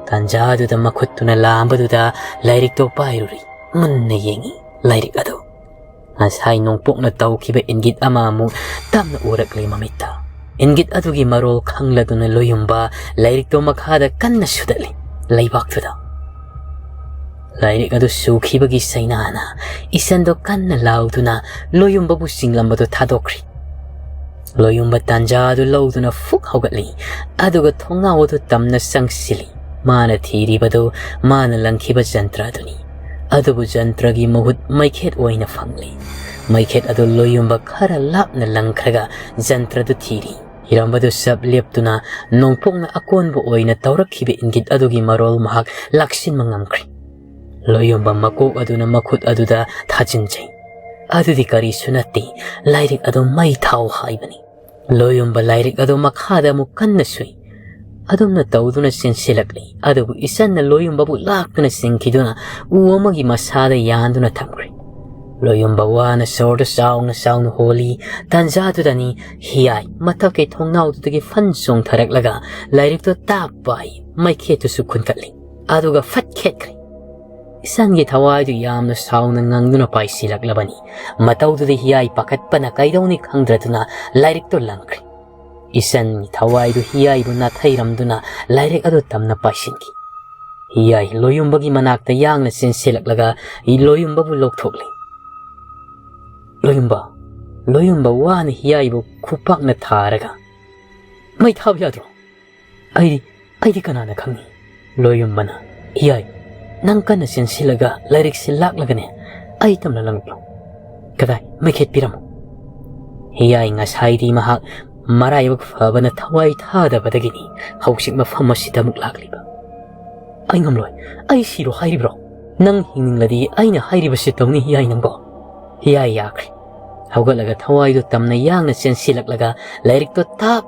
ꯇꯥꯟꯖꯥꯗꯨꯗ ꯃꯈꯨꯠꯇꯨꯅ ꯂꯥꯝꯕꯗꯨꯗ ꯂꯥꯏꯔꯤꯛꯇꯣ ꯄꯥꯏꯔꯨꯔꯤ꯫ ꯃꯨꯟꯅ ꯌꯦꯡꯉꯤ ꯂꯥꯏꯔꯤꯛ ꯑꯗꯨ꯫ ꯉꯁꯥꯏ ꯅꯣꯡꯄꯣꯛꯅ ꯇꯧꯈꯤꯕ ꯏꯪꯒꯤꯠ ꯑꯃ ꯑꯃꯨꯛ ꯇꯞꯅ ꯎꯔꯛꯂꯤ ꯃꯃꯤꯠꯇ꯫ ꯏꯪꯒꯤꯠ ꯑꯗꯨꯒꯤ ꯃꯔꯣꯜ ꯈꯪꯂꯗꯨꯅ ꯂꯣꯌꯨꯝꯕ ꯂꯥꯏꯔꯤꯛꯇꯣ ꯃꯈꯥꯗ ꯀꯟꯅ ꯁꯨꯗꯠꯂꯤ ꯂꯩꯕꯥꯛꯇꯨꯗ꯫ ꯂꯥꯏꯔꯤꯛ ꯑꯗꯨ ꯁꯨꯈꯤꯕꯒꯤ ꯆꯩꯅꯥꯅ ꯏꯁꯟꯗꯣ ꯀꯟꯅ ꯂꯥꯎꯗꯨꯅ ꯂꯣꯌꯨꯝꯕꯕꯨ ꯆꯤꯡꯂꯝꯕꯗꯨ ꯊꯥꯗꯣꯛꯈ꯭ꯔꯤ꯫ ꯂꯣꯌꯨꯝꯕ ꯇꯥꯟꯖꯥ ꯑꯗꯨ ꯂꯧꯗꯨꯅ ꯐꯨꯛ ꯍꯧꯒꯠꯂꯤ, ꯑꯗꯨꯒ ꯊꯣꯡꯅꯥꯎ ꯑꯗꯨ ꯇꯝꯅ ꯆꯪꯁꯤꯜꯂꯤ꯫ ꯃꯥꯅ ꯊꯤꯔꯤꯕꯗꯨ ꯃꯥꯅ ꯂꯪꯈꯤꯕ ꯖꯟꯇ꯭ꯔ ꯑꯗꯨꯅꯤ꯫ ꯑꯗꯨꯕꯨ ꯖꯟꯇ꯭ꯔꯒꯤ ꯃꯍꯨꯠ ꯃꯩꯈꯦꯠ ꯑꯣꯏꯅ ꯐꯪꯂꯤ꯫ ꯃꯩꯈꯦꯠ ꯑꯗꯨ ꯂꯣꯌꯨꯝꯕ ꯈꯔ ꯂꯥꯞꯅ ꯂꯪꯈ꯭ꯔꯒ ꯖꯟꯇ꯭ꯔꯗꯨ ꯊꯤꯔꯤ꯫ ꯍꯤꯔꯝꯕꯗꯨ ꯆꯞ ꯂꯦꯞꯇꯨꯅ ꯅꯣꯡꯄꯣꯛꯅ ꯑꯀꯣꯟꯕ ꯑꯣꯏꯅ ꯇꯧꯔꯛꯈꯤꯕ ꯏꯪꯒꯤꯠ ꯑꯗꯨꯒꯤ ꯃꯔꯣꯜ ꯃꯍꯥꯛ ꯂꯥꯛꯁꯤꯟꯕ ꯉꯝꯈ꯭ꯔꯦ꯫ ꯂꯣꯌꯨꯝꯕ ꯃꯀꯣꯛ ꯑꯗꯨꯅ ꯃꯈꯨꯠ ꯑꯗꯨꯗ ꯊꯥꯖꯤꯟꯖꯩ꯫ ꯑꯗꯨꯗꯤ ꯀꯔꯤꯁꯨ ꯅꯠꯇꯦ, ꯂꯥꯏꯔꯤꯛ ꯑꯗꯨ ꯃꯩ ꯊꯥꯎ ꯍꯥꯏꯕꯅꯤ꯫ ꯂꯣꯌꯨꯝꯕ ꯂꯥꯏꯔꯤꯛ ꯑꯗꯨ ꯃꯈꯥꯗ ꯑꯃꯨꯛ ꯀꯟꯅ ꯁꯨꯏ꯫ ꯑꯗꯨꯝꯅ ꯇꯧꯗꯨꯅ ꯆꯦꯟꯁꯤꯜꯂꯛꯂꯤ, ꯑꯗꯨꯕꯨ ꯏꯆꯟꯅ ꯂꯣꯌꯨꯝꯕꯕꯨ ꯂꯥꯛꯇꯨꯅ ꯆꯤꯡꯈꯤꯗꯨꯅ ꯎ ꯑꯃꯒꯤ ꯃꯁꯥꯗ ꯌꯥꯟꯗꯨꯅ ꯊꯝꯈ꯭ꯔꯦ꯫ ꯂꯣꯌꯨꯝꯕ ꯋꯥꯅ ꯁꯣꯔꯗꯨ ꯆꯥꯎꯅ ꯆꯥꯎꯅ ꯍꯣꯜꯂꯤ꯫ ꯇꯥꯟꯖꯥꯗꯨꯗꯅꯤ ꯍꯤꯌꯥꯏ ꯃꯊꯛꯀꯤ ꯊꯣꯡꯅꯥꯎꯗꯨꯗꯒꯤ ꯐꯟ ꯆꯣꯡꯊꯔꯛꯂꯒ ꯂꯥꯏꯔꯤꯛꯇꯨ ꯇꯥꯛ ꯄꯥꯏ, ꯃꯩꯈꯦꯠꯇꯨꯁꯨ ꯈꯨꯟꯒꯠꯂꯤ꯫ ꯑꯗꯨꯒ ꯐꯠ ꯈꯦꯠꯈ꯭ꯔꯦ꯫ ꯏꯆꯟꯒꯤ ꯊꯋꯥꯏꯗꯨ ꯌꯥꯝꯅ ꯁꯥꯎꯅ ꯉꯪꯗꯨꯅ ꯄꯥꯏꯁꯤꯜꯂꯛꯂꯕꯅꯤ꯫ ꯃꯇꯧꯗꯨꯗ ꯍꯤꯌꯥꯏ ꯄꯥꯈꯠꯄꯅ ꯀꯩꯗꯧꯅꯤ ꯈꯪꯗ꯭ꯔꯗꯨꯅ ꯂꯥꯏꯔꯤꯛꯇꯨ ꯂꯪꯈ꯭ꯔꯦ꯫ ꯏꯆꯟꯒꯤ ꯊꯋꯥꯏꯗꯨ ꯍꯤꯌꯥꯏꯕꯨ ꯅꯥꯊꯩꯔꯝꯗꯨꯅ ꯂꯥꯏꯔꯤꯛ ꯑꯗꯨ ꯇꯝꯅ ꯄꯥꯏꯁꯤꯟꯈꯤ꯫ ꯍꯤꯌꯥꯏ ꯂꯣꯌꯨꯝꯕꯒꯤ ꯃꯅꯥꯛꯇ ꯌꯥꯡꯅ ꯆꯦꯟꯁꯤꯜꯂꯛꯂꯒ ꯂꯣꯌꯨꯝꯕꯕꯨ ꯂꯧꯊꯣꯛꯂꯤ꯫ "ꯂꯣꯌꯨꯝꯕ, ꯂꯣꯌꯨꯝꯕ ꯋꯥꯅ ꯍꯤꯌꯥꯏꯕꯨ ꯈꯨꯄꯥꯛꯅ ꯊꯥꯔꯒ, ꯃꯩ ꯊꯥꯕ ꯌꯥꯗ꯭ꯔꯣ? ꯑꯩꯗꯤ, ꯑꯩꯗꯤ ꯀꯅꯥꯅ ꯈꯪꯅꯤ?" ꯂꯣꯌꯨꯝꯕꯅ, "ꯍꯤꯌꯥꯏ, ꯅꯪ ꯀꯟꯅ ꯆꯦꯟꯁꯤꯜꯂꯒ ꯂꯥꯏꯔꯤꯛꯁꯤ ꯂꯥꯛꯂꯒꯅꯦ ꯑꯩ ꯇꯝꯅ ꯂꯪꯂꯛꯂꯣ꯫ ꯀꯗꯥꯏ, ꯃꯩꯈꯦꯠ ꯄꯤꯔꯝꯃꯨ꯫" ꯍꯤꯌꯥꯏ ꯉꯁꯥꯏꯗꯤ ꯃꯍꯥꯛ ꯃꯔꯥꯏꯕꯛ ꯐꯕꯅ ꯊꯋꯥꯏ ꯊꯥꯗꯕꯗꯒꯤꯅꯤ ꯍꯧꯖꯤꯛ ꯃꯐꯝ ꯑꯁꯤꯗ ꯑꯃꯨꯛ ꯂꯥꯛꯂꯤꯕ꯫ "ꯑꯩ ꯉꯝꯂꯣꯏ, ꯑꯩ ꯁꯤꯔꯣ ꯍꯥꯏꯔꯤꯕ꯭ꯔꯣ? ꯅꯪ ꯍꯤꯡꯅꯤꯡꯂꯗꯤ ꯑꯩꯅ ꯍꯥꯏꯔꯤꯕꯁꯤ ꯇꯧꯅꯤ ꯍꯤꯌꯥꯏ ꯅꯪꯕꯣ꯫" ꯍꯤꯌꯥꯏ ꯌꯥꯈ꯭ꯔꯦ꯫ ꯍꯧꯒꯠꯂꯒ ꯊꯋꯥꯏꯗꯣ ꯇꯝꯅ ꯌꯥꯡꯅ ꯆꯦꯟꯁꯤꯜꯂꯛꯂꯒ ꯂꯥꯏꯔꯤꯛꯇꯣ ꯊꯥꯞ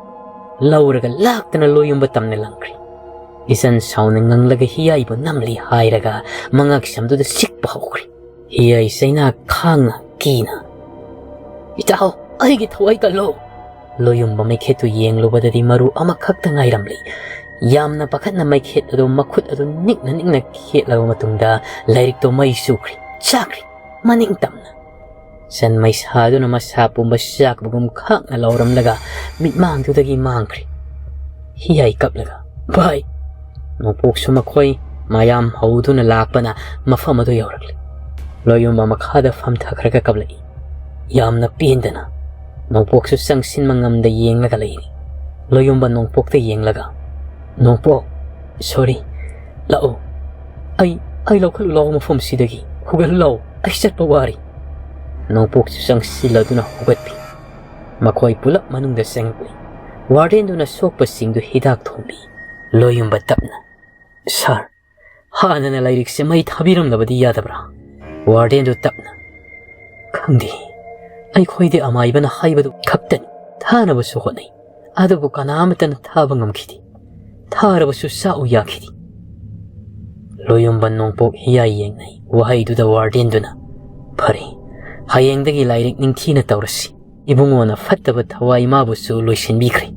ꯂꯧꯔꯒ ꯂꯥꯛꯇꯅ ꯂꯣꯌꯨꯝꯕ ꯇꯝꯅ ꯂꯪꯈ꯭ꯔꯦ꯫ ꯏꯆꯟ ꯁꯥꯎꯅ ꯉꯪꯂꯒ ꯍꯤꯌꯥꯏꯕꯨ ꯅꯝꯂꯤ ꯍꯥꯏꯔꯒ ꯃꯉꯛ ꯁꯝꯗꯨꯗ ꯁꯤꯛꯄ ꯍꯧꯈ꯭ꯔꯦ꯫ ꯍꯤꯌꯥꯏ ꯆꯩꯅꯥ ꯈꯥꯡꯅ ꯀꯤꯅ, "ꯏꯇꯥꯎ, ꯑꯩꯒꯤ ꯊꯋꯥꯏ ꯀꯜꯂꯣ!" ꯂꯣꯌꯨꯝꯕ ꯃꯩꯈꯦꯠꯇꯨ ꯌꯦꯡꯂꯨꯕꯗꯗꯤ ꯃꯔꯨ ꯑꯃꯈꯛꯇ ꯉꯥꯏꯔꯝꯂꯤ꯫ ꯌꯥꯝꯅ ꯄꯥꯈꯠꯅ ꯃꯩꯈꯦꯠ ꯑꯗꯨ ꯃꯈꯨꯠ ꯑꯗꯨ ꯅꯤꯛꯅ ꯅꯤꯛꯅ ꯈꯦꯠꯂꯕ ꯃꯇꯨꯡꯗ ꯂꯥꯏꯔꯤꯛꯇꯣ ꯃꯩ ꯆꯨꯈ꯭ꯔꯦ, ꯆꯥꯈ꯭ꯔꯦ꯫ ꯃꯅꯤꯡ ꯇꯝꯅ ꯆꯟ ꯃꯩꯁꯥꯗꯨꯅ ꯃꯁꯥ ꯄꯨꯝꯕ ꯆꯥꯛꯄꯒꯨꯝ ꯈꯥꯛꯅ ꯂꯥꯎꯔꯝꯂꯒ ꯃꯤꯠꯃꯥꯡꯗꯨꯗꯒꯤ ꯃꯥꯡꯈ꯭ꯔꯦ꯫ ꯍꯤꯌꯥꯏ ꯀꯞꯂꯒ, "ꯚꯥꯏ!" ꯅꯣꯡꯄꯣꯛꯁꯨ ꯃꯈꯣꯏ ꯃꯌꯥꯝ ꯍꯧꯗꯨꯅ ꯂꯥꯛꯄꯅ ꯃꯐꯝ ꯑꯗꯨ ꯌꯧꯔꯛꯂꯦ꯫ ꯂꯣꯌꯨꯝꯕ ꯃꯈꯥꯗ ꯐꯝꯊꯈ꯭ꯔꯒ ꯀꯞꯂꯛꯏ꯫ ꯌꯥꯝꯅ ꯄꯦꯟꯗꯅ ꯅꯣꯡꯄꯣꯛꯁꯨ ꯆꯪꯁꯤꯟꯕ ꯉꯝꯗ ꯌꯦꯡꯂꯒ ꯂꯩꯔꯤ꯫ ꯂꯣꯌꯨꯝꯕ ꯅꯣꯡꯄꯣꯛꯇ ꯌꯦꯡꯂꯒ, "ꯅꯣꯡꯄꯣꯛ, sorry, ꯂꯥꯛꯑꯣ꯫ ꯑꯩ, ꯑꯩ ꯂꯧꯈꯠꯂꯨ ꯂꯥꯛꯑꯣ ꯃꯐꯝꯁꯤꯗꯒꯤ꯫ ꯍꯨꯒꯠꯂꯨ ꯂꯥꯛꯑꯣ꯫ ꯑꯩ ꯆꯠꯄ ꯋꯥꯔꯦ꯫" ꯅꯣꯡꯄꯣꯛꯁꯨ ꯆꯪꯁꯤꯜꯂꯗꯨꯅ ꯍꯧꯒꯠꯄꯤ꯫ ꯃꯈꯣꯏ ꯄꯨꯂꯞ ꯃꯅꯨꯡꯗ ꯆꯪꯂꯛꯂꯤ꯫ ꯋꯥꯔꯗꯦꯟꯗꯨꯅ ꯁꯣꯛꯄꯁꯤꯡꯗꯨ ꯍꯤꯗꯥꯛ ꯊꯣꯝꯕꯤ꯫ ꯂꯣꯌꯨꯝꯕ ꯇꯞꯅ, "ꯁꯥꯔ, ꯍꯥꯟꯅꯅ ꯂꯥꯏꯔꯤꯛꯁꯦ ꯃꯩ ꯊꯥꯕꯤꯔꯝꯂꯕꯗꯤ ꯌꯥꯗꯕ꯭ꯔꯥ?" ꯋꯥꯔꯗꯦꯟꯗꯨ ꯇꯞꯅ, "ꯈꯪꯗꯦ, ꯑꯩꯈꯣꯏꯗꯤ ꯑꯃꯥꯏꯕꯅ ꯍꯥꯏꯕꯗꯨ ꯈꯛꯇꯅꯤ꯫ ꯊꯥꯅꯕꯁꯨ ꯍꯣꯠꯅꯩ, ꯑꯗꯨꯕꯨ ꯀꯅꯥꯃꯠꯇꯅ ꯊꯥꯕ ꯉꯝꯈꯤꯗꯦ꯫ ꯊꯥꯔꯕꯁꯨ ꯆꯥꯛꯎ ꯌꯥꯈꯤꯗꯦ꯫" ꯂꯣꯌꯨꯝꯕ ꯅꯣꯡꯄꯣꯛ ꯍꯤꯌꯥꯏ ꯌꯦꯡꯅꯩ꯫ ꯋꯥꯍꯩꯗꯨꯗ ꯋꯥꯔꯗꯦꯟꯗꯨꯅ, "ꯐꯔꯦ, ꯍꯌꯦꯡꯗꯒꯤ ꯂꯥꯏꯔꯤꯛ ꯅꯤꯡꯊꯤꯅ ꯇꯧꯔꯁꯤ꯫ ꯏꯕꯨꯡꯉꯣꯅ ꯐꯠꯇꯕ ꯊꯋꯥꯏ ꯃꯥꯕꯨꯁꯨ ꯂꯣꯏꯁꯤꯟꯕꯤꯈ꯭ꯔꯦ,"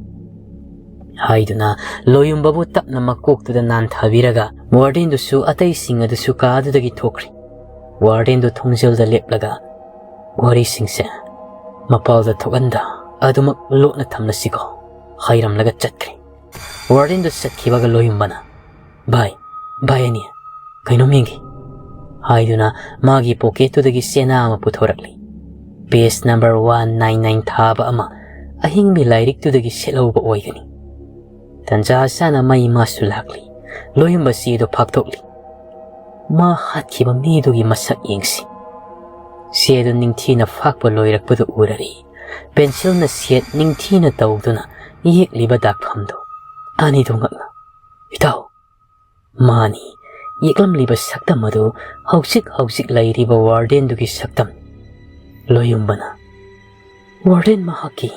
ꯍꯥꯏꯗꯨꯅ ꯂꯣꯌꯨꯝꯕꯕꯨ ꯇꯞꯅ ꯃꯀꯣꯛꯇꯨꯗ ꯅꯥꯟꯊꯕꯤꯔꯒ ꯋꯥꯔꯗꯦꯟꯗꯨꯁꯨ ꯑꯇꯩꯁꯤꯡ ꯑꯗꯨꯁꯨ ꯀꯥꯗꯨꯗꯒꯤ ꯊꯣꯛꯈ꯭ꯔꯦ꯫ ꯋꯥꯔꯗꯦꯟꯗꯨ ꯊꯣꯡꯖꯤꯜꯗ ꯂꯦꯞꯂꯒ, "ꯋꯥꯔꯤꯁꯤꯡꯁꯦ ꯃꯄꯥꯜꯗ ꯊꯣꯛꯍꯟꯗ ꯑꯗꯨꯃꯛ ꯂꯣꯠꯅ ꯊꯝꯂꯁꯤꯀꯣ," ꯍꯥꯏꯔꯝꯂꯒ ꯆꯠꯈ꯭ꯔꯦ꯫ ꯋꯥꯔꯗꯦꯟꯗꯨ ꯆꯠꯈꯤꯕꯒ ꯂꯣꯌꯨꯝꯕꯅ, "ꯚꯥꯏ, ꯚꯥꯏ ꯑꯅꯤ, ꯀꯩꯅꯣꯝ ꯌꯦꯡꯒꯦ," ꯍꯥꯏꯗꯨꯅ ꯃꯥꯒꯤ ꯄꯣꯀꯦꯠꯇꯨꯗꯒꯤ ꯆꯦꯅꯥ ꯑꯃ ꯄꯨꯊꯣꯔꯛꯂꯤ꯫ Page number one nine nine ꯊꯥꯕ ꯑꯃ ꯑꯍꯤꯡꯕꯤ ꯂꯥꯏꯔꯤꯛꯇꯨꯗꯒꯤ ꯁꯦꯠꯍꯧꯕ ꯑꯣꯏꯒꯅꯤ꯫ ꯇꯟꯖꯥ ꯆꯥꯅ ꯃꯩ ꯃꯥꯁꯨ ꯂꯥꯛꯂꯤ꯫ ꯂꯣꯌꯨꯝꯕ ꯆꯦꯗꯨ ꯐꯥꯛꯇꯣꯛꯂꯤ꯫ ꯃꯥ ꯍꯥꯠꯈꯤꯕ ꯃꯤꯗꯨꯒꯤ ꯃꯁꯛ ꯌꯦꯡꯁꯤ꯫ ꯆꯦꯗꯨ ꯅꯤꯡꯊꯤꯅ ꯐꯥꯛꯄ ꯂꯣꯏꯔꯛꯄꯗꯨ ꯎꯔꯔꯤ꯫ ꯄꯦꯟꯁꯤꯜꯅ ꯁꯦꯠ ꯅꯤꯡꯊꯤꯅ ꯇꯧꯗꯨꯅ ꯌꯦꯛꯂꯤꯕ ꯗꯥꯛꯐꯝꯗꯨ꯫ ꯑꯅꯤꯗꯨ ꯉꯛꯅ, "ꯏꯇꯥꯎ, ꯃꯥꯅꯤ, ꯌꯦꯛꯂꯝꯂꯤꯕ ꯁꯛꯇꯝ ꯑꯗꯨ ꯍꯧꯖꯤꯛ ꯍꯧꯖꯤꯛ ꯂꯩꯔꯤꯕ ꯋꯥꯔꯗꯦꯟꯗꯨꯒꯤ ꯁꯛꯇꯝ꯫" ꯂꯣꯌꯨꯝꯕꯅ, ꯋꯥꯔꯗꯦꯟ ꯃꯍꯥꯛꯀꯤ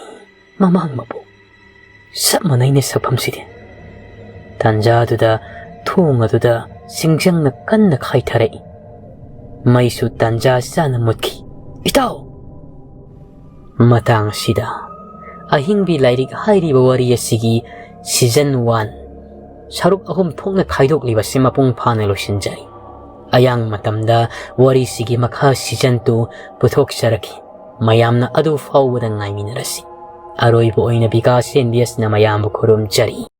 ꯃꯃꯥꯡ ꯃꯄꯣꯛ꯫ ꯆꯞ ꯃꯥꯟꯅꯩꯅꯦ ꯁꯛꯐꯝꯁꯤꯗꯤ꯫ ꯇꯥꯟꯖꯥꯗꯨꯗ ꯊꯣꯡ ꯑꯗꯨꯗ ꯁꯤꯡꯖꯪꯅ ꯀꯟꯅ ꯈꯥꯏꯊꯔꯛꯏ꯫ ꯃꯩꯁꯨ ꯇꯥꯟꯖꯥ ꯆꯥꯅ ꯃꯨꯠꯈꯤ꯫ "ꯏꯇꯥꯎ!" ꯃꯇꯥꯡ ꯑꯁꯤꯗ ꯑꯍꯤꯡꯕꯤ ꯂꯥꯏꯔꯤꯛ ꯍꯥꯏꯔꯤꯕ ꯋꯥꯔꯤ ꯑꯁꯤꯒꯤ season one ꯁꯔꯨꯛ ꯑꯍꯨꯝ ꯊꯣꯛꯅ ꯈꯥꯏꯗꯣꯛꯂꯤꯕꯁꯤ ꯃꯄꯨꯡ ꯐꯥꯅ ꯂꯣꯏꯁꯤꯟꯖꯔꯤ꯫ ꯑꯌꯥꯡ ꯃꯇꯝꯗ ꯋꯥꯔꯤꯁꯤꯒꯤ ꯃꯈꯥ season two ꯄꯨꯊꯣꯛꯆꯔꯛꯈꯤ꯫ ꯃꯌꯥꯝꯅ ꯑꯗꯨ ꯐꯥꯎꯕꯗ ꯉꯥꯏꯃꯤꯟꯅꯔꯁꯤ꯫ ꯑꯔꯣꯏꯕ ꯑꯣꯏꯅ ꯕꯤꯀꯥꯁ ꯑꯦꯟ ꯕꯤ ꯑꯦꯁꯅ ꯃꯌꯥꯝꯕꯨ ꯈꯨꯔꯨꯝꯖꯔꯤ꯫